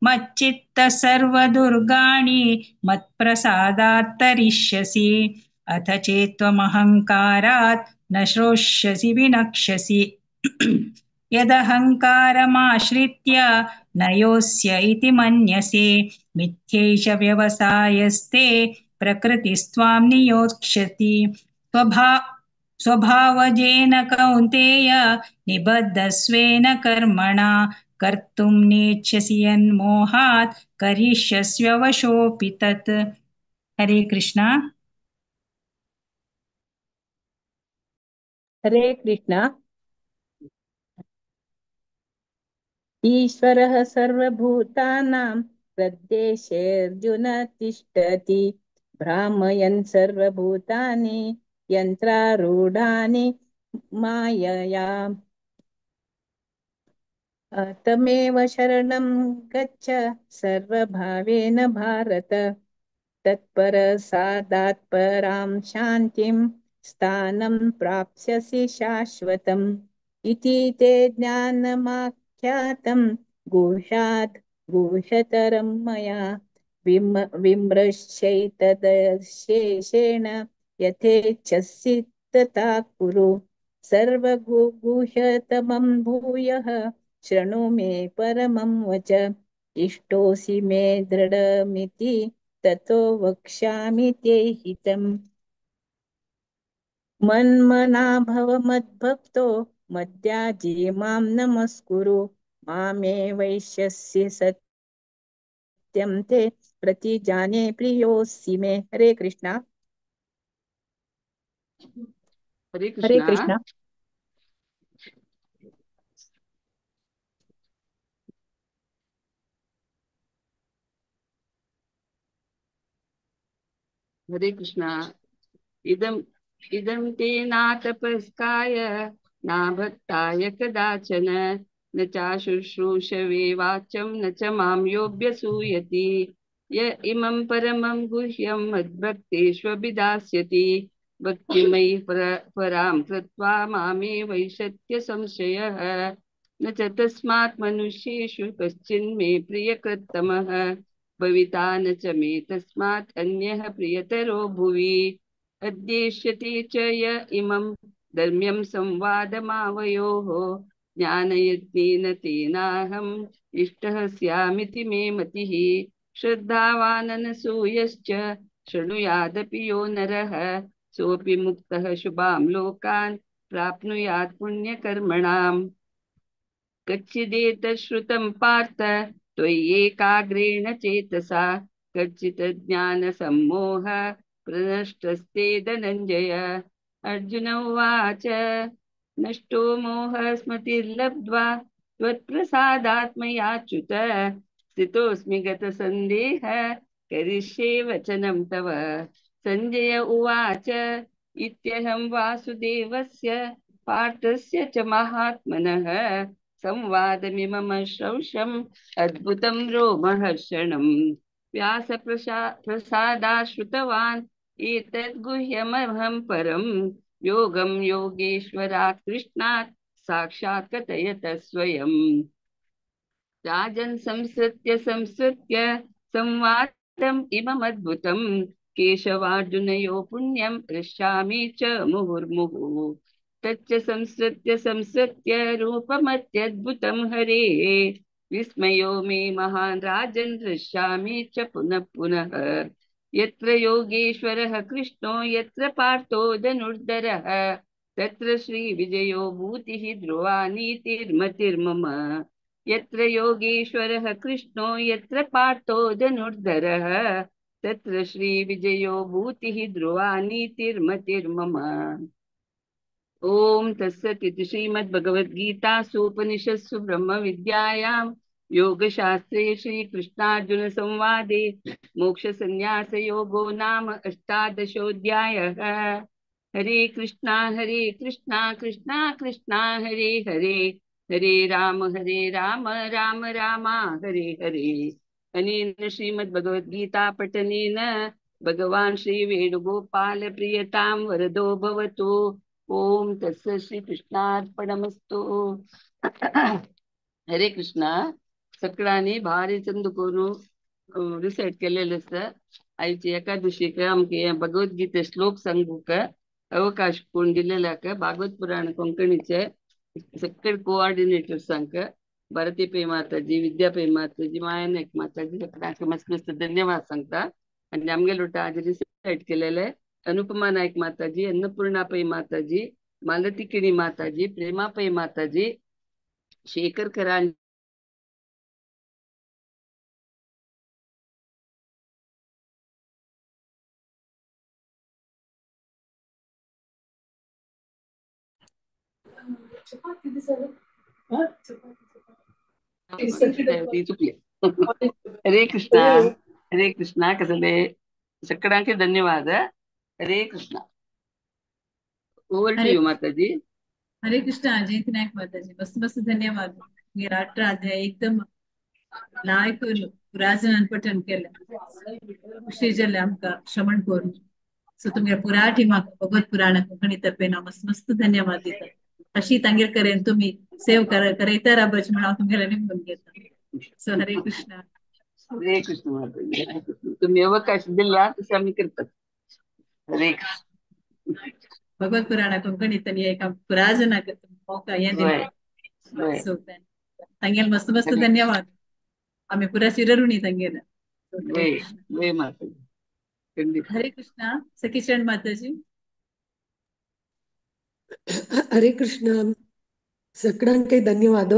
मच्चित्तः सर्वदुर्गाणि मत्प्रसादात् तरिष्यसि। अथ चेत्त्वमहङ्कारात् न श्रोष्यसि विनक्ष्यसि। यदहङ्कारमाश्रित्य नयोस्य इति मन्यसे मिथ्यैष व्यवसायस्ते प्रकृतिस्त्वां नियोक्ष्यति। स्वभावजेन कौन्तेय निबद्धस्वेन कर्मणा कर्तुं नेच्छसि यन्मोहात् करिष्यस्यवशोऽपि तत्। हरे कृष्णा। हरे कृष्णा। ईश्वरः सर्वभूतानां हृद्देशेऽर्जुन तिष्ठति भ्रामयन् सर्वभूतानि यन्त्रारूढानि मायया। तमेव शरणं गच्छ सर्वभावेन भारत तत्परसादात् परां शान्तिं स्थानं प्राप्स्यसि शाश्वतम्। इति ते ज्ञानमाख्यातं गुह्यात् गुह्यतरं मया विमृश्यैतदशेषेण यथेच्छसि तथा कुरु। सर्वगुह्यतमं भूयः शृणु मे परमं वच इष्टोऽसि मे दृढमिति ततो वक्ष्यामि ते हितम्। मन्मना भव मद्भक्तो मद्याजी मां नमस्कुरु मामे वैश्यसि सत्यं ते प्रतिजाने प्रियोऽसि मे। हरे कृष्णा। हरे हरे कृष्णा। कृष्णा। हरे कृष्णा। इदं इदं ते नातपस्काय नाभक्ताय कदाचन न चाशुश्रूषवे वाचं न च मां योऽभ्यसूयति। य इमं परमं गुह्यं मद्भक्तेष्वभिधास्यति भक्तिमयि परां कृत्वा मामे वैशत्य संशयः। न च तस्मात् मनुष्येषु कश्चिन्मे प्रियकृत्तमः भविता न च मे तस्मात् अन्यः प्रियतरो भुवि। अद्येष्यति च य इमं धर्म्यं संवादमावयोः ज्ञानयज्ञेन तेनाहम् इष्टः स्यामिति मे मतिः। श्रद्धावाननसूयश्च शृणुयादपि यो नरः सोऽपि मुक्तः शुभां लोकान् प्राप्नुयात् पुण्यकर्मणाम्। कच्चिदेतश्रुतं पार्थ त्वय्येकाग्रेण चेतसा कच्चित् ज्ञानसम्मोह प्रनष्टस्ते धनञ्जय। अर्जुन उवाच नष्टो मोहः स्मृतिर्लब्ध्वा त्वत्प्रसादात्मयाच्युत स्थितोऽस्मि गतसन्देह करिष्ये वचनं तव। सञ्जय उवाच इत्यहं वासुदेवस्य पार्थस्य च महात्मनः संवादमिमम श्रौषम् अद्भुतं रोमहर्षणम्। व्यासप्रसादाश्रुतवान् एतद्गुह्यमहं परं योगं योगेश्वरात् कृष्णात् साक्षात् कथयत स्वयं। राजन् संसृत्य संसृत्य संवादम् इममद्भुतं केशवार्जुनयो पुण्यं हृष्यामि च मुहुर्मुहुः। तच्च संसृत्य संसृत्य रूपमत्यद्भुतं हरेः विस्मयो मे महान् राजन् हृष्यामि च पुनः पुनः। यत्र योगेश्वरः कृष्णो यत्र पार्थो धनुर्धरः तत्र श्रीविजयो भूतिः ध्रुवा नीतिर्मतिर्मम। यत्र योगेश्वरः कृष्णो यत्र पार्थो धनुर्धरः तत्र श्रीविजयो भूतिः ध्रुवा नीतिर्मतिर्मम। ॐ तत्सत् इति श्रीमद्भगवद्गीतासूपनिषत्सु ब्रह्मविद्यायां योगशास्त्रे श्रीकृष्णार्जुनसंवादे मोक्षसंन्यासयोगो नाम अष्टादशोऽध्यायः। हरे कृष्णा कृष्णा कृष्णा हरे हरे, हरे राम राम राम हरे हरे। अनेन श्रीमद्भगवद्गीता पठनेन भगवान श्री वेणुगोपाल प्रियतां वरदो भवतु। ओम तत्सत् श्री कृष्णार्पणमस्तु। हरे कृष्णा। सगळ्यांनी भारी चंद करून रिसाइट केलेलं आसता। आयचे एकादशीक आमकां भगवद्गीते श्लोक सांगूंक अवकाश कोण दिलेल्याक भागवत पुराण कोंकणीचे सगळे कोऑर्डिनेटर्सांक भारती पै माताजी, विद्या पै माताजी, माया नायक माताजी सगळ्यांक मस्त मस्त धन्यवाद सांगता। आनी आमगेले वटा आज रिसाइट केलेले अनुपमा नायक माताजी, अन्नपूर्णा पै माताजी, मालती किणी माताजी, प्रेमा पै माताजी, शेखर करान चुकले। हरे कृष्णा, हरे कृष्णा। कसले सगळ्यांके धन्यवाद। Hare Krishna. Over to you Mataji. Hare Krishna. Jayanti Nayak Mataji मस्त मस्त धन्यवाद। 18 अध्याय एकदम लायक पुराजन पठन केलें, खुशी जालें आमकां श्रवण करून। सो तुमगे पुरा टिमाक भगवत पुराण कोंकणी तर्फे हांव मस्त मस्त धन्यवाद दिता। अशी तांगेर करेन तुमी सेव करयता राबच म्हण हांव तुमगेले निमून घेता। सो हरे कृष्णा. हरे कृष्ण माताजी, तुम्ही अवकाश दिला तसे आम्ही करतात। हरे कृष्ण. भगवत पुराण कोंकणींतली एक पुराजनाक मौका हें दिला। सो तांगेले मस्त मस्त धन्यवाद। आम्ही पुरा चिरऋणी तांगेले। हरे कृष्णा. सखीचरण माताजी. हरे कृष्ण. सगळ्यांके धन्यवाद.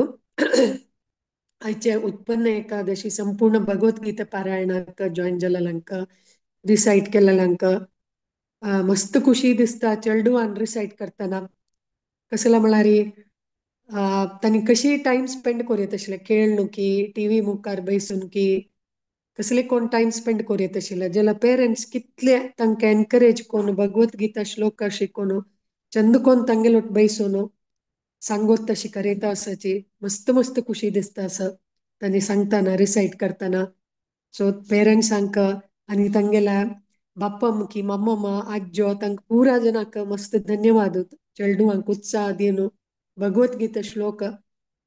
आयचे उत्पन्न एकादशी संपूर्ण भगवद्गीता पारायणाक जॉईन जाल्ल्यांक, रिसाइट केल्ल्यांक मस्त खुशी दिसता। चेडवान रिसाइट करतना कसला म्हळ्यार तांणी कशी टायम स्पेंड करूं येता आशिल्लें, खेळ न्हू की टीव्ही मुखार बसून की कसले कोण टायम स्पेंड करूं येता आशिल्लें। जाल्यार पेरंट्स कितले तांकां एनकरेज करून भगवद्गीता श्लोक शिकोवन चंद कोण तांगेलो बैसून सांगोत तशी करयता आसाची मस्त मस्त खुशी दिसता आसा तांणी सांगतना रिसाइट करतना। सो पेरंट्सांक आनी तांगेल्या बाप्पा की मम्मा आज्जो तांकां पुरा जनाक मस्त धन्यवाद। चेडवांक उत्साह दिवन भगवद्गीता श्लोक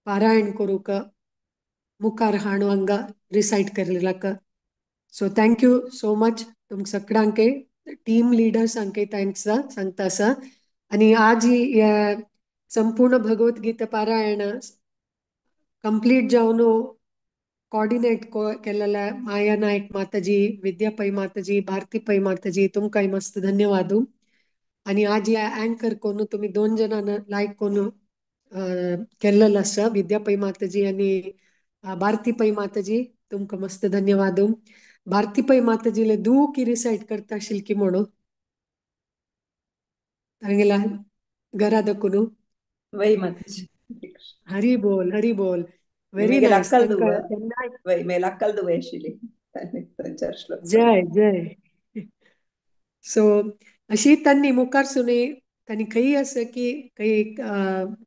पारायण करूंक मुखार हाणू हांगा recite केल्ल्याक। So thank you so much तुमकां सगळ्यांक, टीम लिडर्सांकय thanks सांगता आसा। आनी आज संपूर्ण भगवद्गीता पारायण कंप्लीट जावन कोऑर्डिनेट केलेल्या माया नायक माताजी, विद्या पै माताजी, भारती पै माताजी तुमकांय मस्त धन्यवाद। आनी आज ह्या अँकर कोण तुमी दोन जणांना लायक कोण केल्लेलो आसा, विद्या पै माताजी आनी भारती पै माताजी तुमकां मस्त धन्यवाद। भारती पै माताजीले दू की रिसाइट करता आशिल्ली की म्हणून तांगेल्या घरा दकून. वही माताजी. हरी बोल, हरी बोल. व्हेरी मेला नायस. अक्कल दुवे वही मेला अक्कल दुवे आशिल्ली चार श्लोक. जय जय. सो अशी तांणी मुखार सुनी तांणी खंय आसा की खंय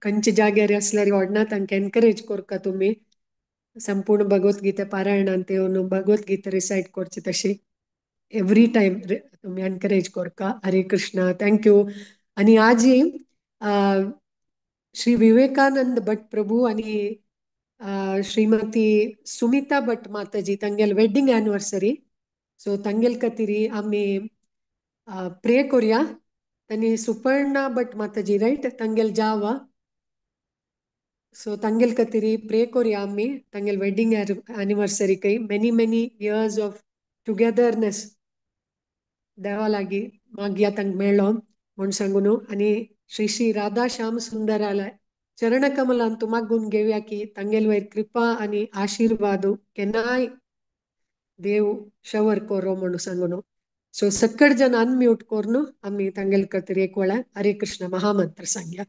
खंयच्या जाग्यार आसल्यार व्हडना तांकां एनकरेज करका तुमी संपूर्ण भगवद्गीता पारायणान येवन भगवद्गीता रिसाइट करची तशी एवरी टायम तुमी एनकरेज करका। हरे कृष्णा. Thank you. आनी आजी श्री विवेकानंद भट प्रभू आनी श्रीमती सुमिता भट माताजी तांगेल वेडिंग एनिवर्सरी। सो तांगेल खातीर आमी प्रे करूया। तांणी सुपर्णा भट माताजी रायट तांगेल जावा। सो तांगेल खातीर प्रे करूया आमी तांगेल वेडिंग एनिवर्सरी कय many many years of togetherness देवा लागीं मागया तांकां मेळ्ळो म्हूण सांगून। आनी श्री श्री राधा श्याम सुंदराला चरणकमलान तुमागून घेवया की तांगेल वयर कृपा आनी आशिर्वाद केन्नाय देव शवर करो म्हणून सांगून। सो सकड जण अनम्यूट करून आमी तांगेल खातीर एक वेळा हरे कृष्ण महामंत्र सांगया।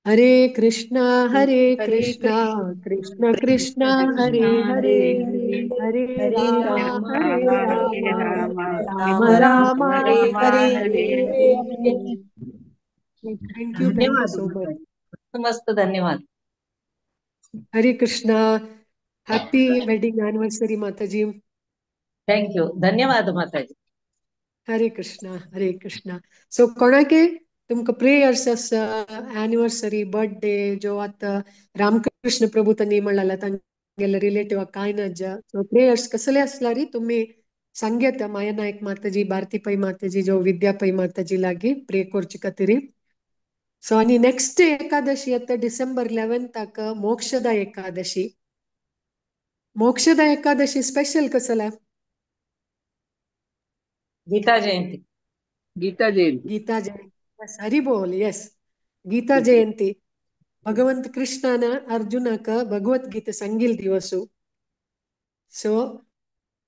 हरे कृष्णा हरे कृष्णा कृष्ण कृष्ण हरे हरे, हरे राम हरे Ram Ram Ram Hare Hare. Thank you, thank you so much. मस्त, धन्यवाद. Hare Krishna. Happy wedding anniversary Mataji. Thank you, धन्यवाद माताजी. हरे कृष्णा हरे कृष्णा. सो कोणाके तुमकां प्रेयर्स आसा, एनिवर्सरी, बर्थडे जो आतां रामकृष्ण प्रभू तांणी म्हणला तांगेले रिलेटिव्ह कांय ना, सो प्रेयर्स कसले आसल्यार तुमी सांगयता माया नायक माताजी, भारती पै माताजी, जो विद्या पै माताजी लागी प्रे करचे खातीर. सो आनी नेक्स्ट एकादशी आतां डिसेंबर 11 मोक्षदा एकादशी. मोक्षदा एकादशी स्पेशल कसला? गीता जयंती. गीता जयंती. गीता जयंती, हरी बोल. यस, गीता जयंती. भगवंत कृष्णान अर्जुनाक भगवद्गीता सांगिल दिवसू. सो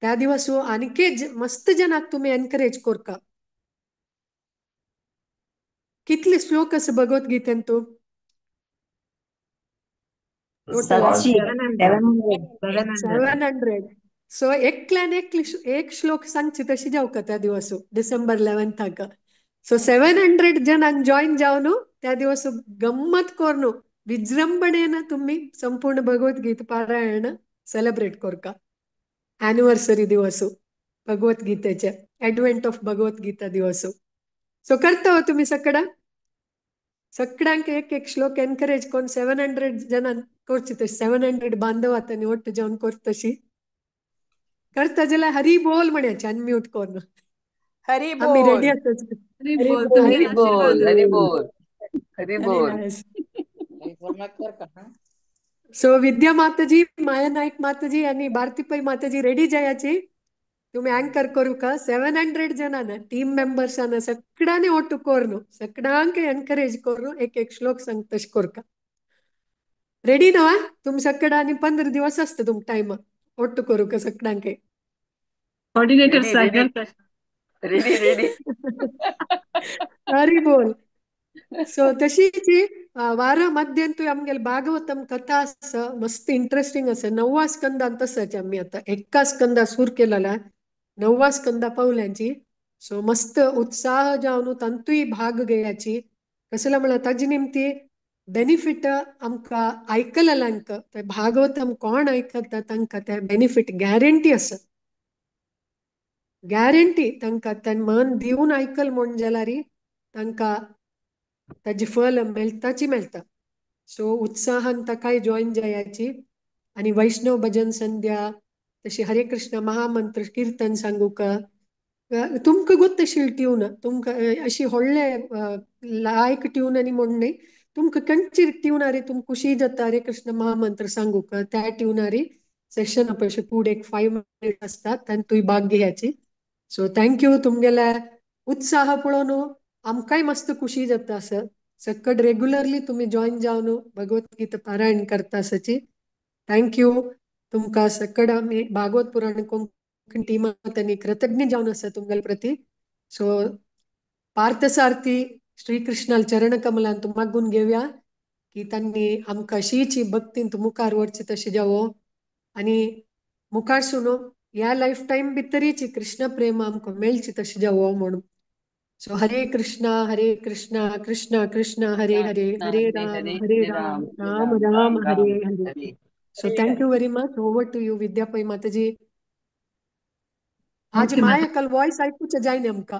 त्या दिवसू आणखी मस्त जनाक तुम्ही एनकरेज करका. कितले श्लोक आसा भगवद्गीतेन तू? 700. सो एकल्यान एक श्लोक सांगची तशी जावका त्या दिवसू डिसेंबर 11. सो 700 जणांक जॉईन जावन त्या दिवस गम्मत करून विजृंभणेन तुम्ही संपूर्ण भगवद्गीता पारायण सेलिब्रेट करका. एनिवर्सरी दिवसू भगवद्गीतेचे, ऍडव्हेंट ऑफ भगवद्गीता दिवसू. सो करता हो तुम्ही सगळा सगळ्यांक एक एक श्लोक एनकरेज करून 700 जणांक करची तशी, 700 बांधव आतां ಒಟ್ಟು जावन करतशी करता जाल्यार हरी बोल म्हण्याचे अनम्यूट करून. हरी आमी बोल. रेडी आसा. हरी बोल. हरी बोल हरी बोल हरी बोल. सो विद्या माताजी, माया नायक माताजी आणि भारती पै माताजी रेडी जायाची. तुम्ही अँकर करू का 700 जणांना, टीम मेंबर्सांना सगळ्यांनी ಒಟ್ಟು करून सगळ्यांक एनकरेज करून एक एक श्लोक सांगतश करका. रेडी ना तुम सगळं? आणि 15 दिवस असतं तुम टाइम ಒಟ್ಟು करू का सगळ्यांक. कोऑर्डिनेटर रेडी रेडी सागर. Ready ready. हरी बोल. सो तशीच वार मध्यंतू आमगेले भागवतम कथा आसा, मस्त इंटरेस्टिंग आसा. 9वा स्कंदान तसच आमी आतां एका स्कंदा सूर केलेला, 9वा स्कंदा पावल्यांची. सो मस्त उत्साह जावन तांतूय भाग घेयाची. कसला म्हळ्यार ताजी निमती बेनिफिट आमकां आयकलेल्यांक, ते भागवतम कोण आयकता तांकां ते बेनिफिट गॅरंटी आसा. गॅरंटी तांकां ते मन दिवन आयकल म्हूण जाल्यार तांकां ताजी फल मेळटाची मेळटा. सो उत्साहान ताकाय जॉईन जायाची. आनी वैष्णव भजन संध्या, तशी हरे कृष्ण महामंत्र कीर्तन सांगूका तुमकां गोत्तशील ट्यून, तुमकां अशी व्हडले लायक ट्यून आनी म्हूण न्ही, तुमकां खंयची ट्यूनारी तुमकां खुशी जाता हरे कृष्ण महामंत्र सांगूका त्या ट्यूनारी सेशन पळय फुडें एक 5 मिनट आसता तातूंत भाग घेयाची. सो thank you, तुमगेल्या उत्साह पळोवन आमकांय मस्त खुशी जाता. असं सकट रेग्युलरली तुम्ही जॉईन जावन भगवद्गीता पारायण करता आसाची. Thank you तुमकां सकट आमी भागवत पुराण कोंकणी टिमा तांणी कृतज्ञ जावन आसा तुमगेले प्रती. सो पार्थसारथी श्रीकृष्णाल चरण कमलान मागून घेवया की तांणी आमकां अशीची भक्तीन मुखार व्हरची तशें जावो आनी मुखार सुनो ह्या लायफ टायम भितरीची कृष्ण प्रेम आमकां मेळची तशें जावो म्हणून. So Hare Krishna Hare Krishna Krishna Krishna Hare Hare, Hare Ram Hare Ram Ram Ram Hare Hare. So thank you very much. Over to you Vidya Pai Mataji. आज ओके माया माता. कल वॉइस आयकूचे जायना आमकां.